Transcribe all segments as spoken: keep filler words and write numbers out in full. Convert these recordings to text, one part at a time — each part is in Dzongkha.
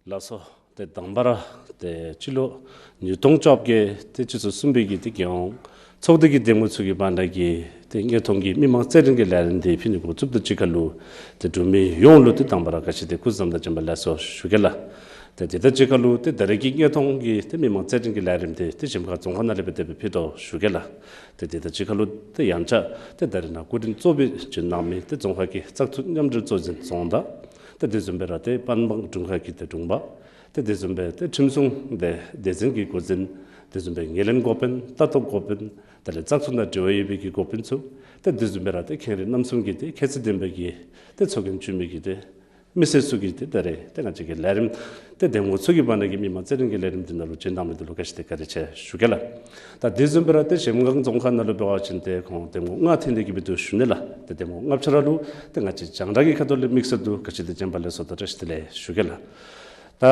ལགས་སོ། ཏེ་དང་པ་ར་ཏེ་སྤྱི་ལོ་ཉིས་སྟོང་བཅོ་བརྒྱད་ཏེ་སྤྱི་ཚེས་གསུམ་པའི་གི་ཏེ་རྒྱལ་ཡོངས་ཚོགས་སྡེ་གི་འདེམས་ངོ་ཚུ་གི་བར་ན་གི་ཏེ་དངོས་མཐོང་གི་མི་མང་རྩོད་འགྲན་གྱི་ལས་རིམ་འདི་ཕུལ་ནི་འགོ་བཙུགསཔ་དང་གཅིག་ཁར་ལུ་ཏེ་འབྲུག་མི་ཡོངས་ལུ་ཏེ་དང་པ་ར་ག་ཅི་ཏེ་སྐུ་གཟུགས་བཟང་དང་བྱོན་པ་ལེགས་སོ་ཞུ་གེ་ལགས། ཏེ་དེ་དང་གཅིག་ཁར་ལུ་ཏེ་ད་རེས་ཀྱི་དངོས་མཐོང་གི་ཏེ་མི་མང་རྩོད་འགྲན་གྱི་ལས་རིམ་འདི་ཏེ་གཞལམ་སྒང་རྫོང་ཁག་ནང་ལས་སྦེ་དེ་སྦེ་ཕུལ་དོ་ཞུ་གེ་ལགས། ཏེ་དེ་དང་གཅིག་ཁར་ལུ་ཏེ་ཡང་ཆ་ཏེ་ད་རེས་ནཱ་སྐུ་མགྲོན་གཙོ་སྦེ་བྱོན་གནང་མི་ཏེ་རྫོང་ཁག་གི་བཙག་འཐུ་མཉམ་འབྲེལ་གཙོ་འཛིན་རྫོང་བདག། ཏེ་དེ་བཟུམ་སྦེ་ར་ཏེ་པན་སྦང་དྲུང་ཁག་གི་ཏེ་དྲུང་པ། ཏེ་དེ་བཟུམ་སྦེ་ཏེ་ཁྲིམས་སྲུང་ཏེ་སྡེ་ཚན་གྱི་འགོ་འཛིན། དེ་བཟུམ་སྦེ་ངོས་ལེན་འགོ་དཔོན་ལྟ་རྟོག་འགོ་དཔོན། དེ་ལས་བཙག་འཐུ་དང་འབྲེལ་བ་ཡོད་པའི་གི་འགོ་དཔོན་ཚུ། ཏེ་དེ་བཟུམ་སྦེ་ར་ཏེ་མཁན་རིགས་རྣམ་གསུམ་གྱི་ཏེ་ཁྱད་ཚད་ལྡན་པའི་གི་ཏེ་ཚོགས་རྒྱན་གྱོན་མི་གི་ཏེ་མི་སེར་ཚུ་གིས་ཏེ་ད་རེས་ཏེ་ང་བཅས་ཀྱི་ལས་རིམ་ཏེ་འདེམས་ངོ་ཚུ་གི་བར་ན་གི་མི་མང་རྩོད་འགྲན་གྱི་ལས་རིམ་འདི་ནང་ལུ་བྱོན་གནང་མི་འདི་ལུ་བཀྲིན་ཆེ་ཞུ་གེ་ལགས། ད་དེ་བཟུམ་སྦེ་ར་ཏེ་གཞལམ་སྒང་རྫོང་ཁག་ནང་ལུ་འབད་བ་ཅིན་ཏེ་ཁོང་འདེམས་ངོ་ལྔ་ཐོན་ཏེ་གི་སྦེ་འདུག་ཞུ་ནི་ལགས། ཏེ་འདེམས་ངོ་ལྔ་ཆ་ར་ལུ་ཏེ་ང་བཅས་རྒྱང་བསྒྲགས་ཀྱི་ཁ་ཐུག་ལས་དམིགས་བསལ་དུ་ག་ཅི་ཏེ་བྱོན་པ་ལེགས་སོ་དང་བཀྲིན་ཆེ་ཞུ་གེ་ལགས། ད་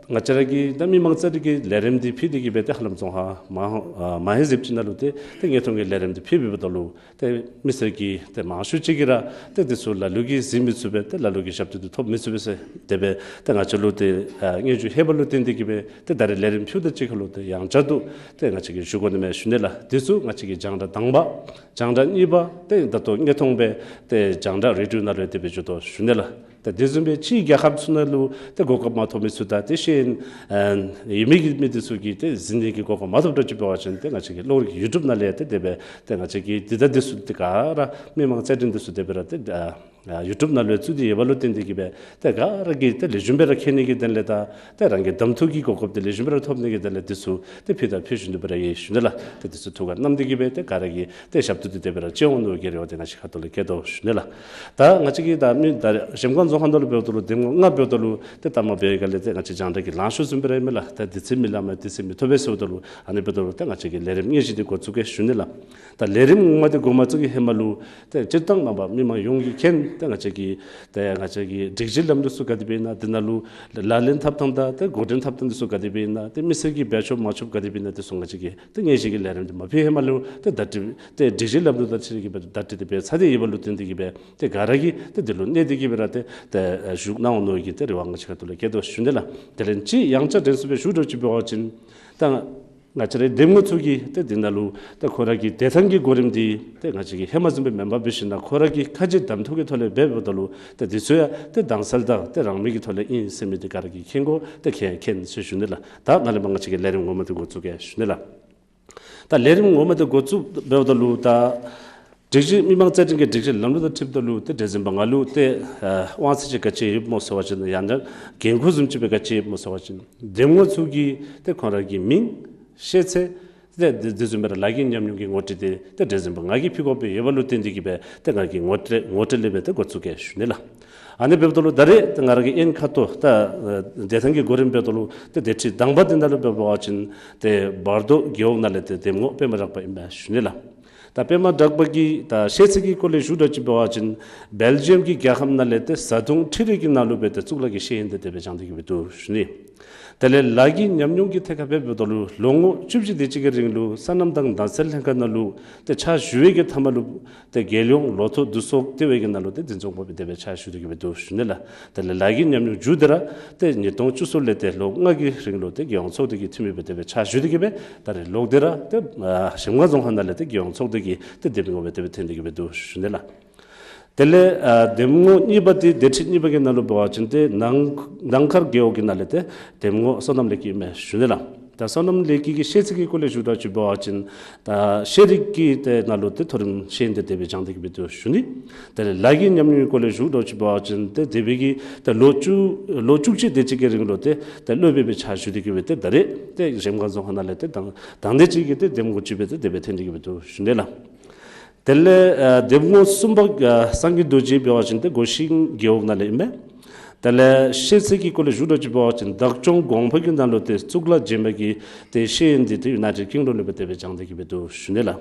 ང་བཅས་ར་གི་ད་མི་མང་རྩོད་འགྲན་གྱི་ལས་རིམ་འདི་ཕུལ་ཏེ་གི་སྦེ་ཏེ་ཧ་ལམ་རྫོང་ཁག་མ་ཨ་མ་ཧེ་གཟིགས་ཅིག་ནང་ལུ་ཏེ་ཏེ་དངོས་མཐོང་གི་ལས་རིམ་འདི་ཕུལ་བའི་འབདཝ་ད་ལུ་ཏེ་མི་སེར་གྱི་ཏེ་མང་ཤོས་ཅིག་གིས་ར་ཏེ་དེ་ཚུ་ལ་ལུ་གིས་གཟིགས་མི་ཚུགས་པས། ཏེ་ལ་ལུ་གིས་ཞབས་ཏོག་འདི་ཐོབ་མི་ཚུགས་པས་ཟེར་དེ་སྦེ་ཏེ་ང་བཅས་ལུ་ཏེ་ཨ་སྙན་ཞུ་ལྷོད་པ་ལུ་བརྟེན་ཏེ་གི་སྦེ་ཏེ་ད་རེས་ལས་རིམ་ཕུལཝ་ད་གཅིག་ཁར་ལུ་ཏེ་ཡང་བསྐྱར་དུ་ཏེ་ང་བཅས་ཀྱིས་ཞུ་དགོ་ནི་མས་ཞུ་ནི་ལགས། དེ་ཚུ་ང་བཅས་ཀྱི་རྒྱང་བསྒྲགས་དང་པ་རྒྱང་བསྒྲགས་གཉིས་པ་ཏེ་ད་ལྟོ་དངོས་མཐོང་སྦེ་ཏེ་རྒྱང་བསྒྲགས་རེ་ཌི་ཡོ་ནང་ལུ་དེ་སྦེ་འགྱོ་དོ་ཞུ་ནི་ལགས། ཏེ་དེ་བཟུམ་སྦེ་ཕྱིའི་རྒྱལ་ཁབ་ཚུ་ནང་ལུ་ཏེ་གོ་སྐབས་མ་ཐོབ་མི་ཚུ་དང་ཏེ་ཤེས་ཡོན་ཨ་ཡོད་མི་གི་མི་དེ་ཚུ་གིས་ཏེ་གཟིགས་ནི་གི་གོ་སྐབས་མ་ཐོབ་དྲགས་ཅིག་འབད་བ་ཅིན་ཏེ་ང་བཅས་ཀྱི་གློག་རིག་ཡུ་ཊུབ་ནང་ལས་ཏེ་དེ་སྦེ་ཏེ་ང་བཅས་ཀྱི་འདི་ད་འདི་ཚུ་ཏེ་ག་ར་མི་མང་རྩོད་འགྲན་འདི་ཚུ་དེ་སྦེ་ར་ཏེ་ཨ་ཡུ་ཊུབ་ནང་ལུ་བཙུགས་ཏེ་ཡོད་པ་ལུ་བརྟེན་ཏེ་གི་སྦེ་ཏེ་ག་ར་གིས་ཏེ་ལེགས་ཤོམ་སྦེ་ར་མཁྱེན་ནི་གི་དོན་ལས་དང་ཏེ་རང་གི་གདམ་འཐུ་གི་གོ་སྐབས་དེ་ལེགས་ཤོམ་སྦེ་ར་ཐོབ་ནི་གི་དོན་ལས་དེ་ཚུ་ཏེ་ཕུལ་དང་ཕུལ་བཞིན་དུ་སྦེ་ར་ཡོད་ཞུ་ནི་ལགས། ཏེ་དེ་ཚུ་ཐུགས་ཁར་བསྣམས་ཏེ་གི་སྦེ་ཏེ་ག་ར་གིས་ཏེ་ཞབས་ཏོག་འདི་དེ་སྦེ་ར་སྤྱོད་འོང་ནི་གི་རེ་བ་དེ་ང་བཅས་ཁ་ཐུག་ལས་བསྐྱེད་དོ་ཞུ་ནི་ལགས། ད་ང་བཅས་ཀྱི་ད་མི་ད་གཞལམ་སྒང་རྫོང་ཁག་ནང་ལུ་འབདཝ་ད་ལུ་འདེམས་ངོ་ལྔ་འབདཝ་ད་ལུ་ཏེ་ལྟ་མ་འབད་བའི་སྒང་ལས་ཏེ་ང་བཅས་རྒྱང་བསྒྲགས་ཀྱི་ལང་ཤོར་བཟུམ་སྦེ་ར་ཨིན་མས་ལགས། ད་དུས་ཚོད་མི་ལང་མས། དུས་ཚོད་མི་ཐོབ་པས་ཟེརཝ་ད་ལུ་ཨ་ནི་འབདཝ་ད་ལུ་ཏེ་ང་བཅས་ཀྱི་ལས་རིམ་དངོས་གཞི་འདི་འགོ་བཙུགས་གེ་ཞུ་ནི་ལགས། ད་ལས་རིམ་ངོ་མ་འདི་འགོ་མ་བཙུགས་ཀྱི་ཧེ་མ་ལུ་ཏེ་སྤྱིར་བཏང་རྣམ་པ་མི་མང་ཡོངས་ཀྱིས་མཁྱེན་ཏེ་ང་བཅས་ཀྱི་ཏེ་ང་བཅས་ཀྱི་སྒྲིག་གཞི་ལམ་ལུགས་ཚུ་ག་དེ་སྦེ་ཨིན་ན། དེ་ནང་ལུ་ལག་ལེན་འཐབ་ཐངས་དང་ཏེ་འགོ་འདྲེན་འཐབ་ཐངས་འདི་ཚུ་ག་དེ་སྦེ་ཨིན་ན། ཏེ་མི་སེར་གྱིས་འབད་ཆོག་མ་ཆོག་ག་དེ་སྦེ་ཨིན་ན། དེ་ཚུ་ང་བཅས་ཀྱིས་ཏེ་དངོས་གཞི་གི་ལས་རིམ་འདི་མ་ཕུལ་ཧེ་མ་ལུ་ཏེ་བརྡ་སྤྲོད་ཏེ་སྒྲིག་གཞི་ལམ་ལུགས་དང་འཁྲིལ་གྱི་སྦེ་བརྡ་སྤྲོད་དེ་སྦེ་ཚར་ཏེ་ཡོད་པ་ལུ་བརྟེན་ཏེ་གི་སྦེ་ཏེ་ག་ར་གིས་ཏེ་འདི་ལུ་གནས་ཏེ་གི་སྦེ་ར་ཏེ་ཏེ་བཞུགས་གནང་འོང་ནི་གི་ཏེ་རེ་བ་ང་བཅས་ཁ་ཐུག་ལས་བསྐྱེད་དོ་ཞུ་ནི་ལགས། དེ་ལས་ཅིག་ཡང་ཆ་དྲན་གསོ་སྦེ་ཞུ་དོ་ཅིག་འབད་བ་ཅིན་ད་ང་བཅས་རའི་འདེམས་ངོ་ཚུ་གིས་ཏེ་འདི་ནང་ལུ་ཏེ་ཁོ་ར་གི་བདེ་ཐང་གི་གོ་རིམ་འདི་ཏེ་ང་བཅས་ཀྱིས་ཧེ་མ་བཟུམ་སྦེ་མེན་པར་འབད་ཞིན་ན་ཁོ་ར་གིས་ཁ་རྗེ་གདམ་འཐུ་གི་ཐོག་ལས་འབད་འབདཝ་ད་ལུ་ཏེ་འདི་ཚུ་ཡང་ཏེ་དྭངས་གསལ་དང་ཏེ་རང་མོས་ཀྱི་ཐོག་ལས་ཨིན་ཟེར་མི་འདི་ག་ར་གིས་མཁྱེན་དགོ། ཏེ་མཁྱེན་མཁྱེན་ཟེར་ཞུ་ནི་ལགས། ད་ནཱ་ལས་མར་ང་བཅས་ཀྱིས་ལས་རིམ་ངོ་མ་འདི་འགོ་བཙུགས་གེ་ཞུ་ནི་ལགས། ད་ལས་རིམ་ངོ་མ་འདི་འགོ་བཙུགས་འབདཝ་ད་ལུ་ད་སྒྲིག་གཞི་མི་མང་རྩོད་འགྲན་གྱི་སྒྲིག་གཞི་ལམ་ལུགས་དང་འཁྲིལཝ་ད་ལུ་ཏེ་གྲལ་འཛིན་པ་ང་ལུ་ཏེ་ཨ་དབང་ཚད་ཅིག་ག་ཅི་ཡོདཔ་སྨོ་ཟེར་བ་ཅིན་ཡང་ན་འགན་ཁུར་བཟུམ་ཅིག་སྦེ་ག་ཅི་ཡོདཔ་སྨོ་ཟེར་བ་ཅིན་འདེམས་ངོ་ཚུ་གིས་ཏེ་ཁོང་ར་གི་མིང་ཤེས་ཚད་ཏེ་དེ་དེ་བཟུམ་སྦེ་ར་ལཱ་གི་ཉམས་མྱོང་གི་ངོ་སྤྲོད་འདི་ཏེ་གྲལ་འཛིན་པ་ང་གིས་ཕུལ་དགོཔ་སྦེ་ཡོད་པ་ལུ་བརྟེན་ཏེ་གི་སྦེ་ཏེ་ང་གིས་ངོ་སྤྲོད་ངོ་སྤྲོད་ལས་སྦེ་ཏེ་འགོ་བཙུགས་གེ་ཞུ་ནི་ལགས། ཨ་ནི་འབདཝ་ད་ལུ་ད་རེས་ཏེ་ང་ར་གི་ཨིན་ཁ་ཐུག་ད་ཨ་བདེ་ཐང་གི་གོ་རིམ་འབདཝ་ད་ལུ་ཏེ་དེ་ཁྲི་དང་པ་འདི་ནང་ལུ་འབད་བ་ཅིན་ཏེ་བར་དོ་རྒེད་འོག་ནང་ལས་ཏེ་འདེམས་ངོ་པདྨ་གྲགས་པ་ཨིན་མས་ཞུ་ནི་ལགས། ད་པདྨ་གྲགས་པ་གིས་ད་ཤེས་ཚད་ཀྱི་སྐོར་ལས་ཞུ་དོ་ཅིག་འབད་བ་ཅིན་སྦེལ་ཇི་ཡམ་གྱི་རྒྱལ་ཁབ་ནང་ལས་ཏེ་བཟའ་འཐུང་འཕྲུལ་རིག་གི་ནང་ལུ་སྦེ་ཏེ་གཙུག་ལག་གི་ཤེས་ཡོན་འདི་དེ་སྦེ་སྦྱངས་ཏེ་གི་སྦེ་འདུག་ཞུ་ནི། དེ་ལས་ལཱ་གི་ཉམས་མྱོང་གི་ཐད་ཁར་འབད་འབདཝ་ད་ལུ་ལོ་ངོ་བཅུ་བཞི་དེ་ཅིག་གི་རིང་ལུ་སོ་ནམ་དང་གནམ་ས་ལྷན་ཁག་ནང་ལུ་ཏེ་ཕྱག་ཞུ་བའི་གི་མཐའ་མ་ལུ་ཏེ་རྒྱལ་ཡོངས་ལོ་ཐོག་བསྡུ་གསོག་ལྟེ་བའི་གི་ནང་ལུ་ཏེ་འཛིན་སྐྱོང་པ་སྦེ་དེ་སྦེ་ཕྱག་ཞུ་སྟེ་གི་སྦེ་འདུག་ཞུ་ནི་ལགས། དེ་ལས་ལཱ་གི་ཉམས་མྱོང་མཇུག་སྡེ་ར་ཏེ་ཉིས་སྟོང་བཅུ་གསུམ་ལས་ཏེ་ལོ་ལྔ་གི་རིང་ལུ་ཏེ་རྒྱལ་ཡོངས་ཚོགས་སྡེ་གི་འཐུས་མི་སྦེ་དེ་སྦེ་ཕྱག་ཞུ་སྟེ་གི་སྦེ་ད་རེས་ལོག་སྟེ་ར་ཏེ་ཨ་གཞལམ་སྒང་རྫོང་ཁག་ནང་ལས་ཏེ་རྒྱལ་ཡོངས་ཚོགས་སྡེ་གི་ཏེ་འདེམས་ངོ་སྦེ་དེ་སྦེ་ཐོན་ཏེ་གི་སྦེ་འདུག་ཞུ་ནི་ལགས། དེ་ལས་ཨ་འདེམས་ངོ་གཉིས་པ་འདི་དེ་ཁྲི་གཉིས་པ་གི་ནང་ལུ་འབད་བ་ཅིན་ཏེ་ནང་ནང་མཁར་རྒེད་འོག་གི་ནང་ལས་ཏེ་འདེམས་ངོ་བསོད་ནམས་ལེགས་སྐྱིད་ཨིན་མས་ཞུ་ནི་ལགས། ད་བསོད་ནམས་ལེགས་སྐྱིད་ཀྱི་ཤེས་ཚད་ཀྱི་སྐོར་ལས་ཞུ་དོ་ཅིག་འབད་བ་ཅིན་ད་ཤེས་རིག་གི་ཏེ་ནང་ལུ་ཏེ་མཐོ་རིམ་ཤེས་ཡོན་དེ་དེ་སྦེ་སྦྱངས་ཏེ་གི་སྦེ་འདུག་ཞུ་ནི། དེ་ལས་ལཱ་གི་ཉམས་མྱོང་གི་སྐོར་ལས་ཞུ་དོ་ཅིག་འབད་བ་ཅིན་ཏེ་དེ་སྦེ་གི་ཏེ་ལོ་བཅུ་ལོ་བཅུ་གཅིག་དེ་ཅིག་གི་རིང་ལུ་ཏེ་ཏེ་སློབ་དཔོན་སྦེ་ཕྱག་ཞུ་སྟེ་གི་སྦེ་ཏེ་ད་རེས་ཏེ་གཞལམ་སྒང་རྫོང་ཁག་ནང་ལས་ཏེ་དང་དང་འདོད་ཅན་གྱི་ཏེ་འདེམས་ངོ་ཅིག་སྦེ་ཏེ་དེ་སྦེ་ཐོན་ཏེ་གི་སྦེ་འདུག་ཞུ་ནི་ལགས། དེ་ལས་ཨ་འདེམས་ངོ་གསུམ་པ་ཨ་སངས་རྒྱས་རྡོ་རྗེ་འབད་བ་ཅིན་ཏེ་སྒོ་ཤིང་རྒེད་འོག་ནང་ལས་ཨིན་མས། དེ་ལས་ཤེས་ཚད་ཀྱི་སྐོར་ལས་ཞུ་དོ་ཅིག་འབད་བ་ཅིན་བདག་སྐྱོང་གོང་འཕེལ་གྱི་ནང་ལུ་ཏེ་གཙུག་ལག་རྗེས་མ་གི་ཏེ་ཤེས་ཡོན་འདི་ཏེ་ཡུ་ནའི་ཊེཌ་ཀིང་ཌམ་ལུ་སྦེ་དེ་སྦེ་སྦྱངས་ཏེ་གི་སྦེ་འདུག་ཞུ་ནི་ལགས།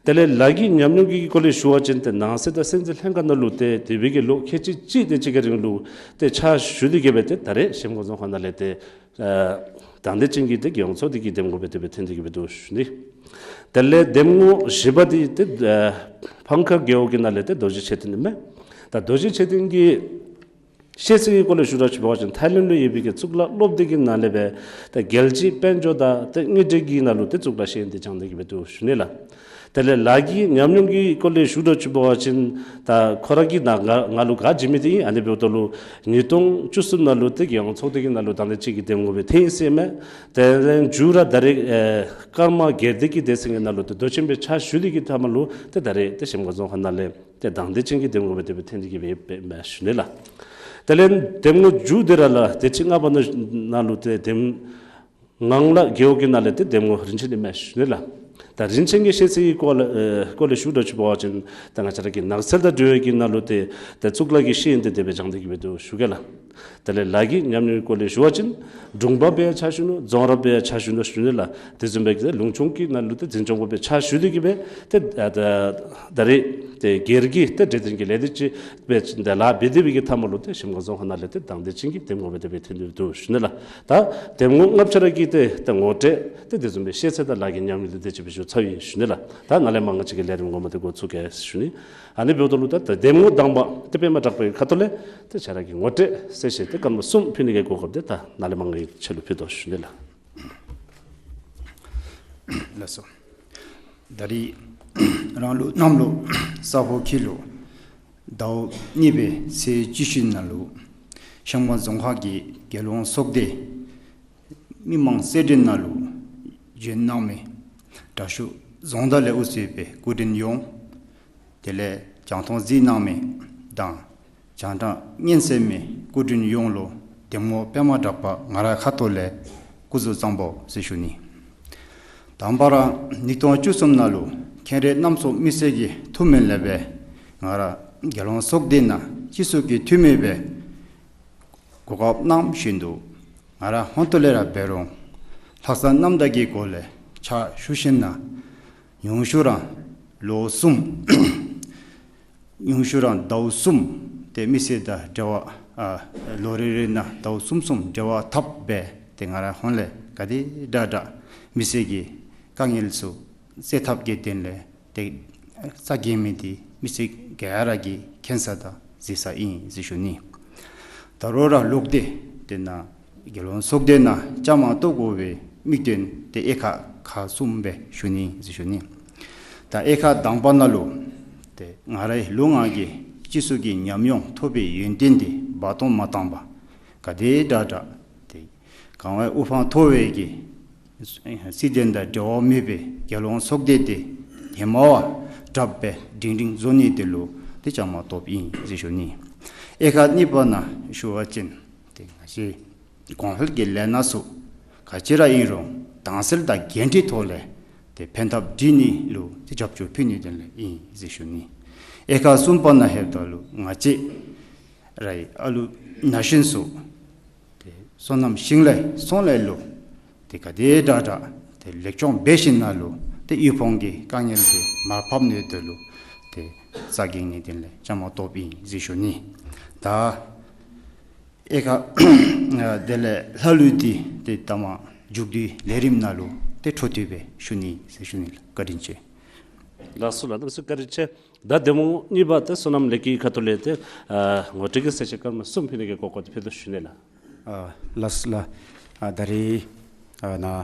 དེ་ལས་ལཱ་གི་ཉམས་མྱོང་གི་སྐོར་ལས་ཞུ་བ་ཅིན་ཏེ་ནང་སྲིད་དང་སྲིད་འཛིན་ལྷན་ཁག་ནང་ལུ་ཏེ་དེ་སྦེ་གི་ལོ་ཁལ་གཅིག་གཅིག་དེ་ཅིག་གི་རིང་ལུ་ཏེ་ཕྱག་ཞུ་སྟེ་གི་སྦེ་ཏེ་ད་རེས་གཞལམ་སྒང་རྫོང་ཁག་ནང་ལས་ཏེ་ཨ་དང་འདོད་ཅན་གྱི་ཏེ་རྒྱལ་ཡོངས་ཚོགས་སྡེ་གི་འདེམས་ངོ་སྦེ་དེ་སྦེ་ཐོན་ཏེ་གི་སྦེ་འདུག་ཞུ་ནི། དེ་ལས་འདེམས་ངོ་བཞི་པ་འདི་ཏེ་ཨ་འཕང་ཁ་རྒེད་འོག་གི་ནང་ལས་ཏེ་རྡོ་རྗེ་ཆོས་ལྡན་ཨིན་མས། ད་རྡོ་རྗེ་ཆོས་ལྡན་གྱིས་ ཤེས་ཚད་ཀྱི་སྐོར་ལས་ཞུ་དགོཔ་ཅིན་ཐའི་ལེནཌ་ལུ་ཡོད་པའི་གི་གཙུག་ལག་སློབ་སྡེ་གི་ནང་ལས་སྦེ་ད་རྒྱལ་སྤྱིའི་དཔལ་འབྱོར་དང་ཏེ་དངུལ་འབྲེལ་གྱི་ནང་ལུ་ཏེ་གཙུག་ལག་ཤེས་ཡོན་འདི་སྦྱང་སྟེ་གི་སྦེ་འདུག་ཞུ་ནི་ལགས། དེ་ལས་ལཱ་གི་ཉམས་མྱོང་གི་སྐོར་ལས་ཞུ་དགོཔ་ཅིན་ད་ཁོ་ར་གིས་ནཱ་ང་ང་ལུ་ག་བྱིན་མི་འདི་ཨིན། ཨ་ནི་འབདཝ་ད་ལུ་ཉིས་སྟོང་བཅུ་གསུམ་ནང་ལུ་ཏེ་རྒྱལ་ཡོངས་ཚོགས་སྡེ་གི་ནང་ལུ་དང་འདོད་ཅན་གྱི་འདེམས་ངོ་སྦེ་ཐོན་ཡི་ཟེར་མས། དེ་ལས་མཇུག་ར་ད་རེས་ཨེ་ཀརྨ་སྒེར་སྡེ་གི་སྡེ་ཚན་གྱི་ནང་ལུ་ཏེ་མདོ་ཆེན་པའི་ཕྱག་ཞུ་སྟེ་གི་མཐའ་མ་ལུ་ཏེ་ད་རེས་ཏེ་གཞལམ་སྒང་རྫོང་ཁག་ནང་ལས་ཏེ་དང་འདོད་ཅན་གྱི་འདེམས་ངོ་སྦེ་དེ་སྦེ་ཐོན་ཏེ་གི་སྦེ་ཡོདཔ་སྦེ་ཞུ་ནི་ལགས། དེ་ལས་འདེམས་ངོ་མཇུག་འདི་ར་ལགས་དེ་ཅིག་ལྔ་པ་ནང་ནང་ལུ་ཏེ་འདེམས་ངང་ལག་རྒེད་འོག་གི་ནང་ལས་ཏེ་འདེམས་ངོ་རིན་ཆེན་འདི་མས་ཞུ་ནི་ལགས། ད་རིན་ཆེན་གྱི་ཤེས་ཚད་ཀྱི་སྐོར་ལས་ཨེ་སྐོར་ལས་ཞུ་དགོཔ་ཅིན་ད་ང་བཅས་ར་གི་ནགས་ཚལ་དང་འབྲེལ་བའི་གི་ནང་ལུ་ཏེ་ད་གཙུག་ལག་གི་ཤེས་ཡོན་འདི་དེ་སྦེ་སྦྱང་སྟེ་གི་སྦེ་འདུག་ཞུ་གེ་ལགས། དེ་ལས་ལཱ་གི་ཉམས་མྱོང་གི་སྐོར་ལས་ཞུ་བ་ཅིན་དྲུང་འཕར་སྦེ་ཕྱག་ཞུ་ནུག། རྫོང་རབ་སྦེ་ཕྱག་ཞུ་ནུག་ཞུ་ནི་ལགས། དེ་བཟུམ་སྦེ་གི་ལུང་སྐྱོང་གི་ནང་ལུ་ཏེ་འཛིན་སྐྱོང་པ་སྦེ་ཕྱག་ཞུ་སྟེ་གི་སྦེ་ཏེ་ད་ད་རེས་ཏེ་སྒེར་གྱི་ཏེ་འབྲེལ་ལྡན་གྱི་ལས་སྡེ་ཅིག་སྦེ་ད་ལཱ་འབད་དེ་སྦེ་གི་མཐའ་མ་ལུ་ཏེ་གཞལམ་སྒང་རྫོང་ཁག་ནང་ལས་ཏེ་དང་འདོད་ཅན་གྱི་འདེམས་ངོ་སྦེ་དེ་སྦེ་ཐོན་ཏེ་འདུག་ཞུ་ནི་ལགས། ད་འདེམས་ངོ་ལྔ་བཅུ་ར་གི་ཏེ་ད་ངོ་སྤྲོད་ཏེ་དེ་བཟུམ་སྦེ་ཤེས་ཚད་དང་ལཱ་གི་ཉམས་མྱོང་འདི་དེ་ཅིག་སྦེ་ཞུ་ཚར་ཡི་ཞུ་ནི་ལགས། ད་ནཱ་ལས་མར་ང་བཅས་ཀྱི་ལས་རིམ་ངོ་མ་འདི་འགོ་བཙུགས་གེ་ཞུ་ནི། ཨ་ནི་འབདཝ་ད་ལུ་ད་ད་འདེམས་ངོ་དང་པ་ཏེ་པདྨ་གྲགས་པའི་ཁ་ཐུག་ལས་ཏེ་ཁྱོད་ར་གི་ངོ་སྤྲོད་གསལ་བཤད་ཏེ་སྐར་མ་གསུམ་ཕུལ་ནི་གི་གོ་སྐབས་འདི་ད་ནཱ་ལས་མར་ངེའི་ཁ་ཐུག་ལུ་ཕུལ་དོ་ཞུ་ནི་ལགས། ལགས་སོ། ད་རིས་རང་ལུགས་གནམ་ལོ་ས་ཕོ་ཁྱི་ལོ་ཟླཝ་གཉིས་པའི་ཚེས་བཅུ་བཞི་ནང་ལུ་གཞལམ་སྒང་རྫོང་ཁག་གི་རྒྱལ་ཡོངས་ཚོགས་སྡེ་མི་མང་རྩེད་འགྲན་ནང་ལུ་བྱོན་གནང་མི་དྲག་ཤོས་རྫོང་བདག་ལས་དབུ་གཙོས་པའི་སྐུ་མགྲོན་ཡོངས། དེ་ལས་རྒྱང་མཐོང་གཟིགས་གནང་མི་དང་རྒྱང་བསྒྲགས་སྙན་གསན་མི་སྐུ་མགྲོན་ཡོངས་ལུ་འདེམས་ངོ་པདྨ་གྲགས་པ་ང་རའི་ཁ་ཐུག་ལས་སྐུ་གཟུགས་བཟང་པོ་ཟེར་ཞུ་ནི། དང་པ་ར་ཉིས་སྟོང་བཅུ་གསུམ་ནང་ལུ་མཁན་རིན་རྣམ་གསུམ་མི་སེར་གྱི་ཐུགས་སྨོན་ལས་སྦེ་ང་ར་རྒྱལ་ཡོངས་ཚོགས་སྡེ་ནང་སྤྱི་ཚོགས་ཀྱི་འཐུས་མི་སྦེ་གོ་སྐབས་གནང་བཞིན་དུ་ང་ར་ཧོན་ཏོ་ལས་ར་འབད་རུང་ལྷག་བསམ་རྣམ་དག་གི་སྒོ་ལས་ཕྱག་ཞུ་ཞིནམ་ན་ཉུང་ཤོས་ར་ལོ་གསུམ་ཉུང་ཤོས་ར་ཟླཝ་གསུམ་ཏེ་མི་སེར་དང་འབྲེལ་བ་ཨ་ལོ་རེ་རེ་ནང་ཟླཝ་གསུམ་གསུམ་འབྲེལ་བ་འཐབ་སྦེ་ཏེ་ང་ར་ཧོན་ལས་ག་དེ་དྲག་དྲག་མི་སེར་གྱི་དཀའ་ངལ་ཚུ་སེལ་ཐབས་ཀྱི་དོན་ལས་ཏེ་རྩ་འགེངས་མི་འདི་མི་སེར་ག་ར་གིས་མཁྱེན་ས་དང་གཟིགས་ས་ཨིན་ཟེར་ཞུ་ནི། ད་རུང་ར་ལོག་སྟེ་དེ་ནང་རྒྱལ་ཡོངས་ཚོགས་སྡེ་ནང་བཅའ་མར་གཏོགས་དགོ་པའི་དམིགས་དོན་དེ་དབྱེ་ཁག་ཁག་གསུམ་སྦེ་ཞུ་ནི་ཟེར་ཞུ་ནི། ད་དབྱེ་ཁག་དང་པ་ནང་ལུ་ཏེ་ང་རའི་ལུས་ངག་གི་སྤྱི་གཙུག་གི་ཉམས་མྱོང་ཐོབ་པའི་ཡོན་ཏན་དེ་འབག་གཏོང་མ་བཏང་པར་ག་དེ་དྲག་དྲག་ཏེ་གང་བའི་དབུ་འཕང་མཐོ་བའི་གི་སྲིད་དོན་དང་འབྲེལ་བ་མེད་པའི་རྒྱལ་ཡོངས་ཚོགས་སྡེ་དེ་ཧེ་མ་བ་དྲགཔ་སྦེ་སྒྲིང་སྒྲིང་བཟོ་ནི་དེ་ལུ་ཏེ་བཅའ་མར་གཏོགསཔ་ཨིན་ཟེར་ཞུ་ནི། དབྱེ་ཁག་གཉིས་པ་ནང་ཞུ་བ་ཅིན་ཏེ་ང་བཅས་གོང་འཕེལ་གྱི་ལས་སྣ་ཚུ་ག་ཅི་ར་ཨིན་རུང་དྭངས་གསལ་དང་འགན་འཁྲིའི་ཐོག་ལས་ཏེ་ཕན་ཐབས་སྒྲིག་ནི་ལུ་ཏེ་རྒྱབ་སྐྱོར་ཕུལ་ནིའི་དོན་ལས་ཨིན་ཟེར་ཞུ་ནི། དབྱེ་ཁག་གསུམ་པ་ནང་ལྷོདཔ་ད་ལུ་ང་བཅས་རའི་ཨ་ལུ་ན་གཞོན་ཚུ་ཏེ་སོ་ནམ་ཞིང་ལས་ཚོང་ལས་ལུ་ཏེ་ག་དེ་དྲག་དྲག་ཏེ་ལེགས་སྐྱོང་འབད་ཞིནམ་ན་ལུ་ཏེ་དབུལ་ཕོངས་ཀྱི་དཀའ་ངལ་དེ་མར་ཕབ་ནིའི་དོན་ལུ་ཏེ་རྩ་འགེངས་ནིའི་དོན་ལས་བཅའ་མར་གཏོགསཔ་ཨིན་ཟེར་ཞུ་ནི། ད་དབྱེ་ཁག་དེ་ལས་ལྷག་ལུས་འདི་ཏེ་ད་མར་མཇུག་བསྡུའི་ལས་རིམ་ནང་ལུ་ཏེ་འཕྲོ་མཐུད་སྦེ་ཞུ་ནི་ཟེར་ཞུ་ནི་ལགས། བཀའ་དྲིན་ཆེ། ལགས་སོ་ལགས། གནམ་མེད་ས་མེད་བཀའ་དྲིན་ཆེ། ད་འདེམས་ངོ་གཉིས་པ་ཏེ་བསོད་ནམས་ལེགས་ཀྱི་ཁ་ཐུག་ལས་ཏེ་ཨ་ངོ་སྤྲོད་ཀྱི་གསལ་བཤད་སྐར་མ་གསུམ་ཕུལ་ནི་གི་གོ་སྐབས་འདི་ཕུལ་དོ་ཞུ་ནི་ལགས། ཨ་ལགས་སོ་ལགས། ཨ་ད་རིས་ཨ་ནཱ་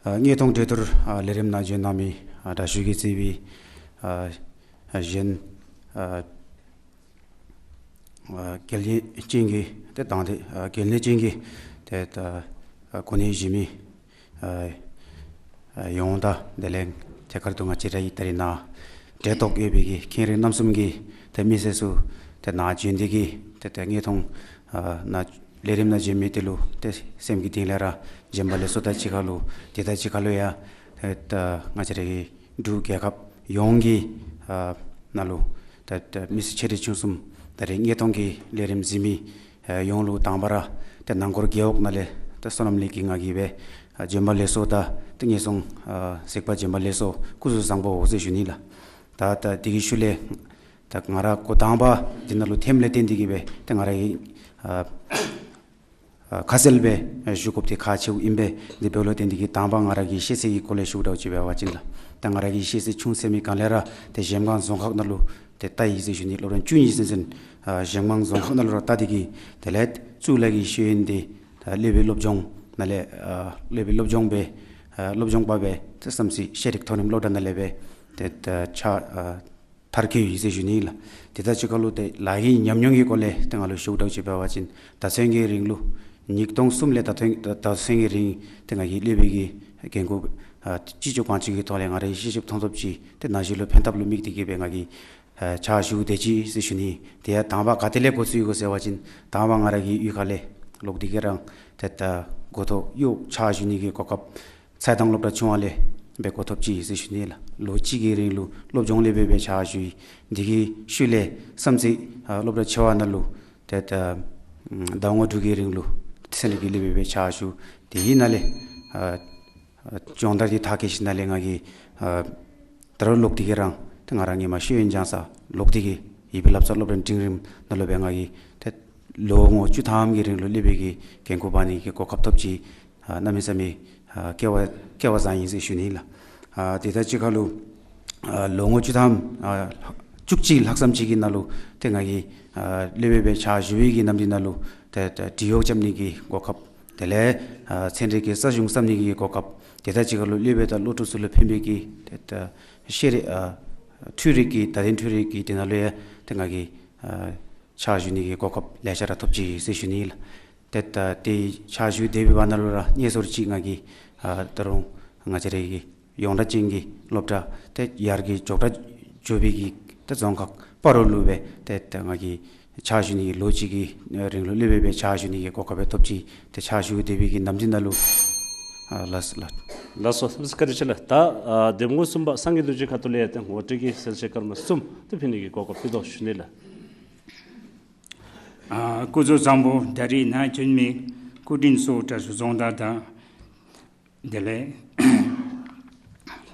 ཨ་དངོས་མཐོང་གྲོས་བསྡུར་ཨ་ལས་རིམ་ནང་བྱོན་གནང་མི་ཨ་དྲག་ཤོས་ཀྱིས་གཙོས་པའི་ཨ་ཨ་གཞན་ཨ་ཨ་གལ་གནད་ཅན་གྱི་ཏེ་དང་ཏེ་ཨ་གལ་གནད་ཅན་གྱི་ཏེ་ད་ཨ་གོ་གནས་བཞེས་མི་ཨ་ཨ་ཡོངས་དང་དེ་ལས་ཐད་ཀར་དུ་ང་བཅས་རའི་ད་རིས་ནཱ་གྲལ་གཏོགས་ཡོད་པའི་གི་མཁན་རིན་རྣམ་གསུམ་གྱི་ཏེ་མི་སེར་ཚུ་ཏེ་ནཱ་བྱོན་ཏེ་གི་ཏེ་ཏེ་དངོས་མཐོང་ཨ་ནཱ་ལས་རིམ་ནང་བྱོན་མི་དེ་ལུ་ཏེ་སེམས་ཀྱི་གཏིང་ལས་ར་བྱོན་པ་ལེགས་སོ་དང་གཅིག་ཁར་ལུ་དེ་དང་གཅིག་ཁར་ལུ་ཡང་ཏེ་ད་ང་བཅས་རའི་འབྲུག་རྒྱལ་ཁབ་ཡོངས་ཀྱི་ཨ་ནང་ལུ་ད་ད་མི་སེར་ཆེ་འབྲིང་ཆུང་གསུམ་ད་རེས་དངོས་མཐོང་གི་ལས་རིམ་གཟིགས་མི་ཨ་ཡོངས་ལུ་དང་པ་ར་ཏེ་ནང་འཁོར་རྒེད་འོག་ནང་ལས་ཏེ་བསོད་ནམས་ལེགས་ཀྱི་ང་གིས་སྦེ་ཨ་བྱོན་པ་ལེགས་སོ་དང་ཏེ་ངན་སོང་ཨ་གཟིགས་པ་བྱོན་པ་ལེགས་སོ་སྐུ་གཟུགས་བཟང་པོ་འོང་ཟེར་ཞུ་ནི་ལགས། ད་ད་དེ་གི་ཤུལ་ལས་ད་ང་ར་འགོ་དང་པ་འདི་ནང་ལུ་ཐོནམ་ལས་བརྟེན་ཏེ་གི་སྦེ་ཏེ་ང་ར་གིས་ཨ་ཨ་ཁ་གསལ་སྦེ་ཨ་ཞུ་དགོཔ་འདི་ཁག་ཆེཝ་ཨིན་པས། དེ་འབདཝ་ལས་བརྟེན་ཏེ་གི་དང་པ་ང་ར་གི་ཤེས་ཚད་ཀྱི་སྐོར་ལས་ཞུ་དགོཔ་ཅིག་འབད་བ་ཅིན་ལགས། ད་ང་ར་གི་ཤེས་ཚད་ཆུང་ཟེར་མི་གང་ལས་ར་ཏེ་གཞལམ་སྒང་རྫོང་ཁག་ནང་ལུ་ ཏེ་བལྟ་ཡི་ཟེར་ཞུ་ནི། སློབ་གྲྭ་བཅུ་གཉིས་ཚུན་ཚོད་ཨ་གཞན་མང་རྫོང་ཁག་ནང་ལུ་ར་བལྟ་སྟེ་གིས་དེ་ལས་གཙུག་ལག་གི་ཤེས་ཡོན་འདི་ད་སློབ་དཔོན་སློབ་སྦྱོང་ནང་ལས་ཨ་སློབ་དཔོན་སློབ་སྦྱོང་སྦེ་ཨ་སློབ་སྦྱོང་པ་སྦེ་ཏེ་བསམ་རྩེ་ཤེས་རིག་མཐོ་རིམ་སློབ་གྲྭ་ནང་ལས་སྦེ་ཏེ་ད་ཕྱག་ཨ་མཐར་འཁྱོལ་ཡི་ཟེར་ཞུ་ནི་ལགས། དེ་དང་གཅིག་ཁར་ལུ་ཏེ་ལཱ་གི་ཉམས་མྱོང་གི་སྐོར་ལས་ཏེ་ང་ལུ་ཞུཝ་འདྲཝ་ཅིག་འབད་བ་ཅིན་ད་ཚུན་གྱི་རིང་ལུ་ཉིས་སྟོང་གསུམ་ལས་ད་ཚུན་ད་ད་ཚུན་གྱི་རིང་ཏེ་ང་གིས་སློབ་དཔོན་གྱི་འགན་ཁུར་ཨ་ཅི་ལྕོགས་གང་ལྕོགས་ཀྱི་ཐོག་ལས་ང་རའི་ཤེས་ཞིབ་མཐོང་ཐོབ་ཅིག་ཏེ་ན་གཞོན་ལུ་ཕན་ཐབས་ལུ་དམིགས་ཏེ་གིས་སྦེ་ང་གིས་ཨ་ཕྱག་ཞུ་སྡོད་ཅི་ཟེར་ཞུ་ནི། དེ་ཡང་དང་པ་ག་ཏེ་ལས་འགོ་བཙུགས་ཡི་གོ་ཟེར་བ་ཅིན་དང་པ་ང་ར་གི་གཡུས་ཁ་ལས་ལོག་སྟེ་གིས་ར་ཏེ་ད་འགོ་ཐོག་གཡོག་ཕྱག་ཞུ་ནི་གི་གོ་སྐབས་ཚེ་ཐང་སློབ་གྲྭ་ཆུང་བ་ལས་སྦེ་འགོ་ཐོབ་ཅི་ཟེར་ཞུ་ནི་ལགས། ལོ་གཅིག་གི་རིང་ལུ་སློབ་སྦྱོང་སློབ་དཔོན་སྦེ་ཕྱག་ཞུ་ཡི། དེ་གི་ཤུལ་ལས་བསམ་རྩེ་ཨ་སློབ་གྲྭ་ཆེ་བ་ནང་ལུ་ཏེ་ད་ཟླ་ངོ་དྲུག་གི་རིང་ལུ་ཚན་རིག་གི་སློབ་དཔོན་སྦེ་ཕྱག་ཞུ། དེ་གི་ནང་ལས་ཨ་ཨ་སྦྱོང་བརྡར་འདི་མཐར་འཁྱོལ་ཞིནམ་ལས་ང་གིས་ཨ་ད་རུང་ལོག་སྟེ་གིས་ར་ཏེ་ང་ར་ཧེ་མ་ཤེས་ཡོན་སྦྱང་ས་ལོག་སྟེ་གིས་ཡིད་བི་བསླབ་གསོ་སློབ་གྲྭ་འབྲིང་རིམ་ནང་ལུ་སྦེ་ང་གིས་ཏེ་ལོ་ངོ་བཅུ་ཐམ་གྱི་རིང་ལུ་སློབ་དཔོན་གྱི་འགན་ཁུར་འབག་ནི་གི་གོ་སྐབས་ཐོབ་ཅི། ཨ་གནམ་མེད་ས་མེད་ཨ་སྐལ་བ་སྐལ་བ་བཟང་ཡི་ཟེར་ཞུ་ནི་ལགས། ཨ་དེ་དང་གཅིག་ཁར་ལུ་ཨ་ལོ་ངོ་བཅུ་ཐམ་ཨ་བཅུ་གཅིག་ལྷག་ཙམ་ཅིག་གི་ནང་ལུ་ཏེ་ང་གིས་ཨ་སློབ་དཔོན་སྦེ་ཕྱག་ཞུ་བའི་གི་ནམ་དུས་ནང་ལུ་ཏེ་ཏེ་འབྲི་གཡོག་རྐྱབ་ནི་གི་གོ་སྐབས། དེ་ལས་ཨ་ཚན་རིག་གི་རྩ་གཞུང་བརྩམ་ནི་གི་གོ་སྐབས། དེ་དང་གཅིག་ཁར་ལུ་སློབ་དཔོན་དང་སློབ་ཕྲུག་ཚུ་ལུ་ཕན་པའི་གི་ཏེ་ཏེ་ཤེས་རིག་ཨ་འཕྲུལ་རིག་གི་ད་ལྟའི་འཕྲུལ་རིག་གི་དེ་ནང་ལུ་ཡང་ཏེ་ང་གིས་ཨ་ཕྱག་ཞུ་ནི་གི་གོ་སྐབས་ལེ་ཤ་ར་ཐོབ་ཅི་ཟེར་ཞུ་ནི་ལགས། ཏེ་ད་ཏེ་ཕྱག་ཞུ་སྡོད་པའི་བར་ན་ལུ་ར་ངེས་སོར་ཅིག་ང་གིས་ཨ་ད་རུང་ང་བཅས་རའི་གི་ཡོངས་གྲགས་ཅན་གྱི་སློབ་གྲྭ་ཏེ་ཡར་གྱི་ཇོ་བོ་རྗེ་ཇོ་བོ་གི་ཏེ་རྫོང་ཁག་སྤ་རོ་ལུ་སྦེ་ཏེ་ད་ང་གིས་ཕྱག་ཞུ་ནི་གི་ལོ་གཅིག་གི་རིང་ལུ་སློབ་དཔོན་སྦེ་ཕྱག་ཞུ་ནི་གི་གོ་སྐབས་སྦེ་ཐོབ་ཅི། ཏེ་ཕྱག་ཞུ་སྡོད་པའི་གི་ནམ་དུས་ནང་ལུ་ཨ་ལགས་ལགས། ལགས་སོ། བཀའ་དྲིན་ཆེ་ལགས། ད་ཨ་གདམ་ངོ་གསུམ་པ་སངས་རྒྱས་རྡོ་རྗེ་ཁ་ཐུག་ལས་ཏེ་ངོ་སྤྲོད་ཀྱི་གསལ་བཤད་སྐར་མ་གསུམ་དེ་ཕུལ་ནི་གི་གོ་སྐབས་ཕུལ་དོ་ཞུ་ནི་ལགས། ཨ་སྐུ་གཟུགས་བཟང་པོ། ད་རིས་ནཱ་བྱོན་མི་སྐུ་མགྲོན་ཚུ་དྲག་ཤོས་རྫོང་བདག་དང་དེ་ལས་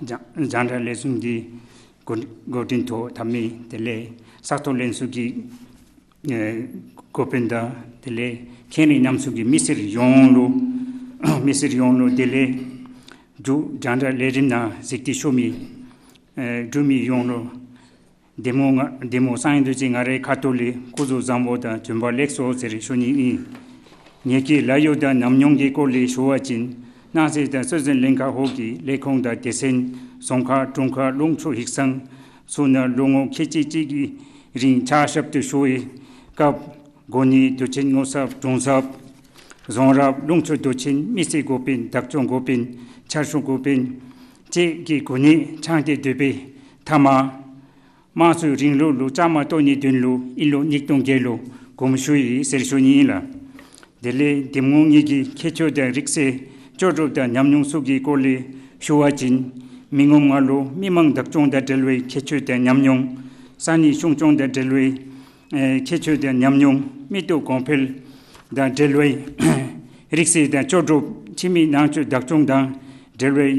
རྒྱང་རྒྱང་བསྒྲགས་ལས་ཁུངས་ཀྱི་འགོ་འགོ་འདྲེན་ཐོག་འཐབ་མི་དེ་ལས་ས་སྟོང་ལྷན་ཚོགས་ཀྱི་ཨེ་འགོ་དཔོན་དང་དེ་ལས་མཁན་རིགས་རྣམ་གསུམ་གྱི་མི་སེར་ཡོངས་ལུ་མི་སེར་ཡོངས་ལུ་དེ་ལས་འབྲུག་རྒྱང་བསྒྲགས་ལས་རིམ་ནང་གཟིགས་ཏེ་བཞུགས་མི་ཨེ་འབྲུག་མི་ཡོངས་ལུ་གདམ་ངོ་ང་གདམ་ངོ་སངས་རྒྱས་རྡོ་རྗེ་ང་རའི་ཁ་ཐུག་ལས་སྐུ་གཟུགས་བཟང་པོ་དང་བྱོན་པ་ལེགས་སོ་ཟེར་ཞུ་ནི་ཨིན། ངེ་གི་ལཱ་གཡོག་དང་ཉམས་མྱོང་གི་སྐོར་ལས་ཞུ་བ་ཅིན་སྣང་གསལ་དང་སྲོལ་འཛིན་ལྷན་ཁག་འོག་གི་ལས་ཁུངས་དང་སྡེ་ཚན་རྫོང་ཁག་དྲུང་ཁག་ལུང་ཕྱོགས་ཡིག་ཚང་ཚུ་ནང་ལོ་ངོ་ཁལ་གཅིག་གཅིག་གི་རིང་ཕྱག་ཞབས་ཏོག་ཞུ་བའི་སྐབས་གོ་གནས་དུས་ཆེན་ངོ་ཚབ་དྲུང་ཚབ་རྫོང་རབ་ལུང་ཕྱོགས་དུས་ཆེན་མི་སེར་འགོ་དཔོན་བདག་སྐྱོང་འགོ་དཔོན་ཕྱག་ཞུ་འགོ་དཔོན་བཅས་ཀྱི་གོ་གནས་འཆང་སྟེ་སྡོད་པའི་མཐའ་མ་དམངས་གཙོའི་རིང་ལུགས་ལུ་བཅའ་མར་གཏོགས་ནིའི་དོན་ལུ་དབྱིན་ལོ་ཉིས་སྟོང་བརྒྱད་ལུ་དགོངསམ་ཞུ་ཡི་ཟེར་ཞུ་ནི་ཨིན་ལགས། དེ་ལས་གདམ་ངོ་ངེ་གི་ཁྱད་ཆོས་དང་རིག་རྩལ་ལྕོགས་གྲུབ་དང་ཉམས་མྱོང་ཚུ་གི་སྐོར་ལས་ཞུ་བ་ཅིན་མི་ངོམ་ང་ལུ་མི་མང་བདག་སྐྱོང་དང་འབྲེལ་བའི་ཁྱད་ཆོས་དང་ཉམས་མྱོང་ས་གནས་གཞུང་སྐྱོང་དང་འབྲེལ་བའི་ཨེ་ཁྱད་ཆོས་དང་ཉམས་མྱོང་མི་སྡུག་གོང་འཕེལ་དང་འབྲེལ་བའི་རིག་རྩལ་དང་ལྕོགས་གྲུབ་ཕྱི་མི་ནང་ཆོས་བདག་སྐྱོང་དང་འབྲེལ་བའི་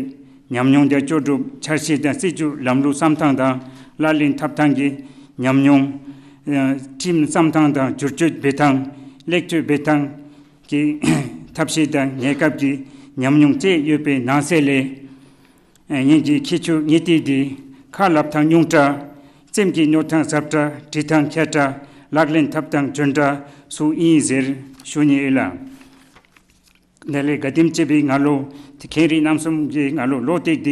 ཉམས་མྱོང་དང་ལྕོགས་གྲུབ་འཆར་གཞི་དང་སྲིད་བྱུས་ལམ་ལུགས་བསམ་སྟངས་དང་ལག་ལེན་འཐབ་སྟངས་ཀྱི་ཉམས་མྱོང་ཨེ་ཁྲིམས་བསམ་སྟངས་དང་བསྒྱུར་བཅོས་འབད་ཐངས་ལེགས་བཅོས་འབད་ཐངས་ཀྱི་ཐབས་ཤེས་དང་གནས་སྐབས་ཀྱི་ཉམས་མྱོང་བཅས་ཡོད་པའི་ནང་གསེས་ལས་ཨེ་ངེ་གི་ཁྱད་ཆོས་ངེས་ཏིག་འདི་ཁ་སླབ་ཐངས་ཉུང་དྲགས་རྩེདམོ་གི་མནོ་ཐངས་ཟབ་དྲགས་འབྲི་ཐངས་མཁས་དྲགས་ལག་ལེན་འཐབ་ཐངས་འཇོན་དྲགས་ཚུ་ཨིན་ཟེར་ཞུ་ནི་ཨིན་ལགས། དེ་ལས་ག་དེམ་ཅིག་སྦེ་ང་ལུ་ཏེ་མཁན་རིགས་རྣམ་གསུམ་གྱིས་ང་ལུ་བློ་གཏད་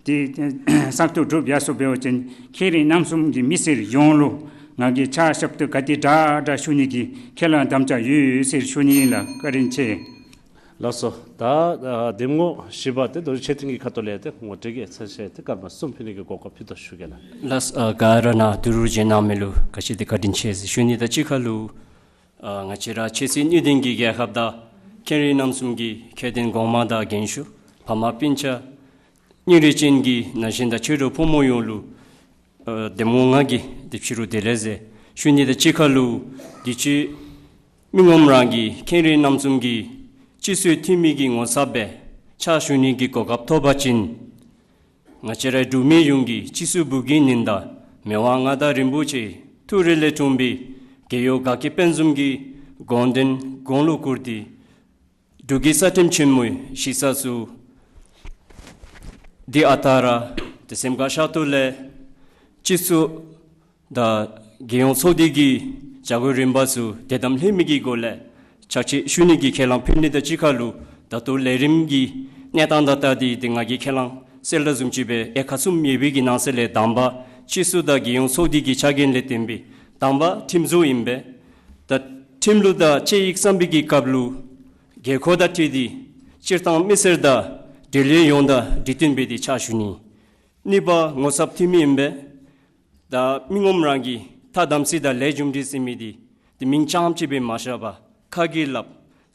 དེ་ཏེ་བསམ་ཚུལ་སྒྲུབ་ཡར་སོང་འབད་བ་ཅིན་མཁན་རིགས་རྣམ་གསུམ་གྱི་མི་སེར་ཡོངས་ལུ་ང་གིས་ཕྱག་ཞབས་ཏོག་ག་དེ་དྲག་དྲག་ཞུ་ནི་གི་ཁས་བླངས་དམ་བཅའ་ཡོད་ཟེར་ཞུ་ནི་ཨིན་ལགས། བཀའ་དྲིན་ཆེ། ལགས་སོ། ད་ཨ་གདམ་ངོ་བཞི་པ་ཏེ་རྡོ་རྗེ་ཆོས་སྒྲོན་གྱི་ཁ་ཐུག་ལས་ཏེ་ངོ་སྤྲོད་ཀྱི་ཚར་ཅིག་ཏེ་སྐར་མ་གསུམ་ཕུལ་ནི་གི་གོ་སྐབས་ཕུལ་དོ་ཞུ་གེ་ལགས། ལགས་སོ། ཨ་ག་ར་ནཱ་བསྡུ་རུབ་བྱོན་གནང་མི་ལུ་ག་ཅི་དེ་བཀའ་དྲིན་ཆེ་ཟེར་ཞུ་ནི། ད་གཅིག་ཁར་ལུ་ཨ་ང་བཅས་ར་ཆོས་སྲིད་གཉིས་ལྡན་གྱི་རྒྱལ་ཁབ་དང་མཁན་རིགས་རྣམ་གསུམ་གྱི་མཁས་ལྡན་གོང་མ་དང་རྒན་ཤོས་ཕམ་སྤུན་ཆ་སྙིང་རུས་ཅན་གྱི་ན་གཞོན་དང་ཆོས་གྲོགས་ཕོ་མོ་ཡོངས་ལུ་ཨ་གདམ་ངོ་ང་གིས་ཏེ་ཕྱི་རུ་བདེ་ལེགས་ཟེར་ཞུ་ནི། ད་གཅིག་ཁར་ལུ་དུས་ཅི་མི་ངོམ་རང་གིས་མཁན་རིགས་རྣམ་གསུམ་གྱི་སྤྱི་ཚོགས་འཐུས་མི་གི་ངོ་ཚབ་སྦེ་ཕྱག་ཞུ་ནི་གི་གོ་སྐབས་ཐོབ་པ་ཅིན་ང་བཅས་རའི་འབྲུག་མི་ཡོངས་ཀྱི་སྤྱི་གཙུག་བུ་གི་གཉེན་དང་མི་དབང་མངའ་བདག་རིན་པོ་ཆེ་ཐུགས་རེ་ལས་འཁྲུངས་པའི་རྒྱལ་ཡོངས་དགའ་སྐྱིད་དཔལ་འཛོམས་ཀྱི་དགོངས་དོན་དགུང་ལོ་བཀུར་ཏེ་འབྲུག་གི་རྩ་ཁྲིམས་ཆེན་མོའི་གཞི་རྩ་ཚུ་འདི་ཨ་རྟག་ར་ཏེ་སེམས་ཁར་བཞག་ཐོག་ལས་སྤྱི་གཙུག་ ད་རྒྱལ་ཡོངས་ཚོགས་སྡེ་གི་བྱ་སྒོའི་རིམ་པ་ཚུ་དོ་དམ་ལྷོད་མི་གི་སྒོ་ལས་ཕྱག་ཕྱིད་ཞུ་ནི་གི་ཁས་བླངས་ཕུལ་ནི་དང་གཅིག་ཁར་ལུ་ད་ལྟོ་ལས་རིམ་གྱི་གནས་སྟངས་དང་ད་འདི་ཏེ་ང་གིས་ཁས་བླངས་གསལ་བསྒྲགས་བཟུམ་ཅིག་སྦེ་ཡ་ཁ་གསུམ་ཡོད་པའི་གི་ནང་གསེས་ལས་དང་པ་སྤྱི་ཚོགས་དང་རྒྱལ་ཡོངས་ཚོགས་སྡེ་གི་ཕྱག་འགན་ལས་བརྟེན་པའི་དང་པ་ཁྲིམས་བཟོ་ཨིན་པས། ད་ཁྲིམས་ལུགས་དང་དཔྱད་ཡིག་བརྩམ་པའི་གི་སྐབས་ལུ་དགོས་མཁོ་དང་འཁྲིལ་ཏེ་སྤྱིར་བཏང་མི་སེར་དང་འབྲེལ་ཡོད་ཡོངས་དང་འབྲེལ་བསྟུན་འབད་དེ་ཕྱག་ཞུ་ནི། གཉིས་པ་ངོ་ཚབ་འཐུས་མི་ཨིན་པས། ད་མི་ངོམ་རང་གི་ཐ་དམ་ཚིག་དང་ལས་རྒྱུ་འབྲས་ཟེར་མི་འདི་ཏེ་མིང་རྐྱངམ་ཅིག་སྦེ་མ་བཞག་པར་ཁ་གིས་སླབ་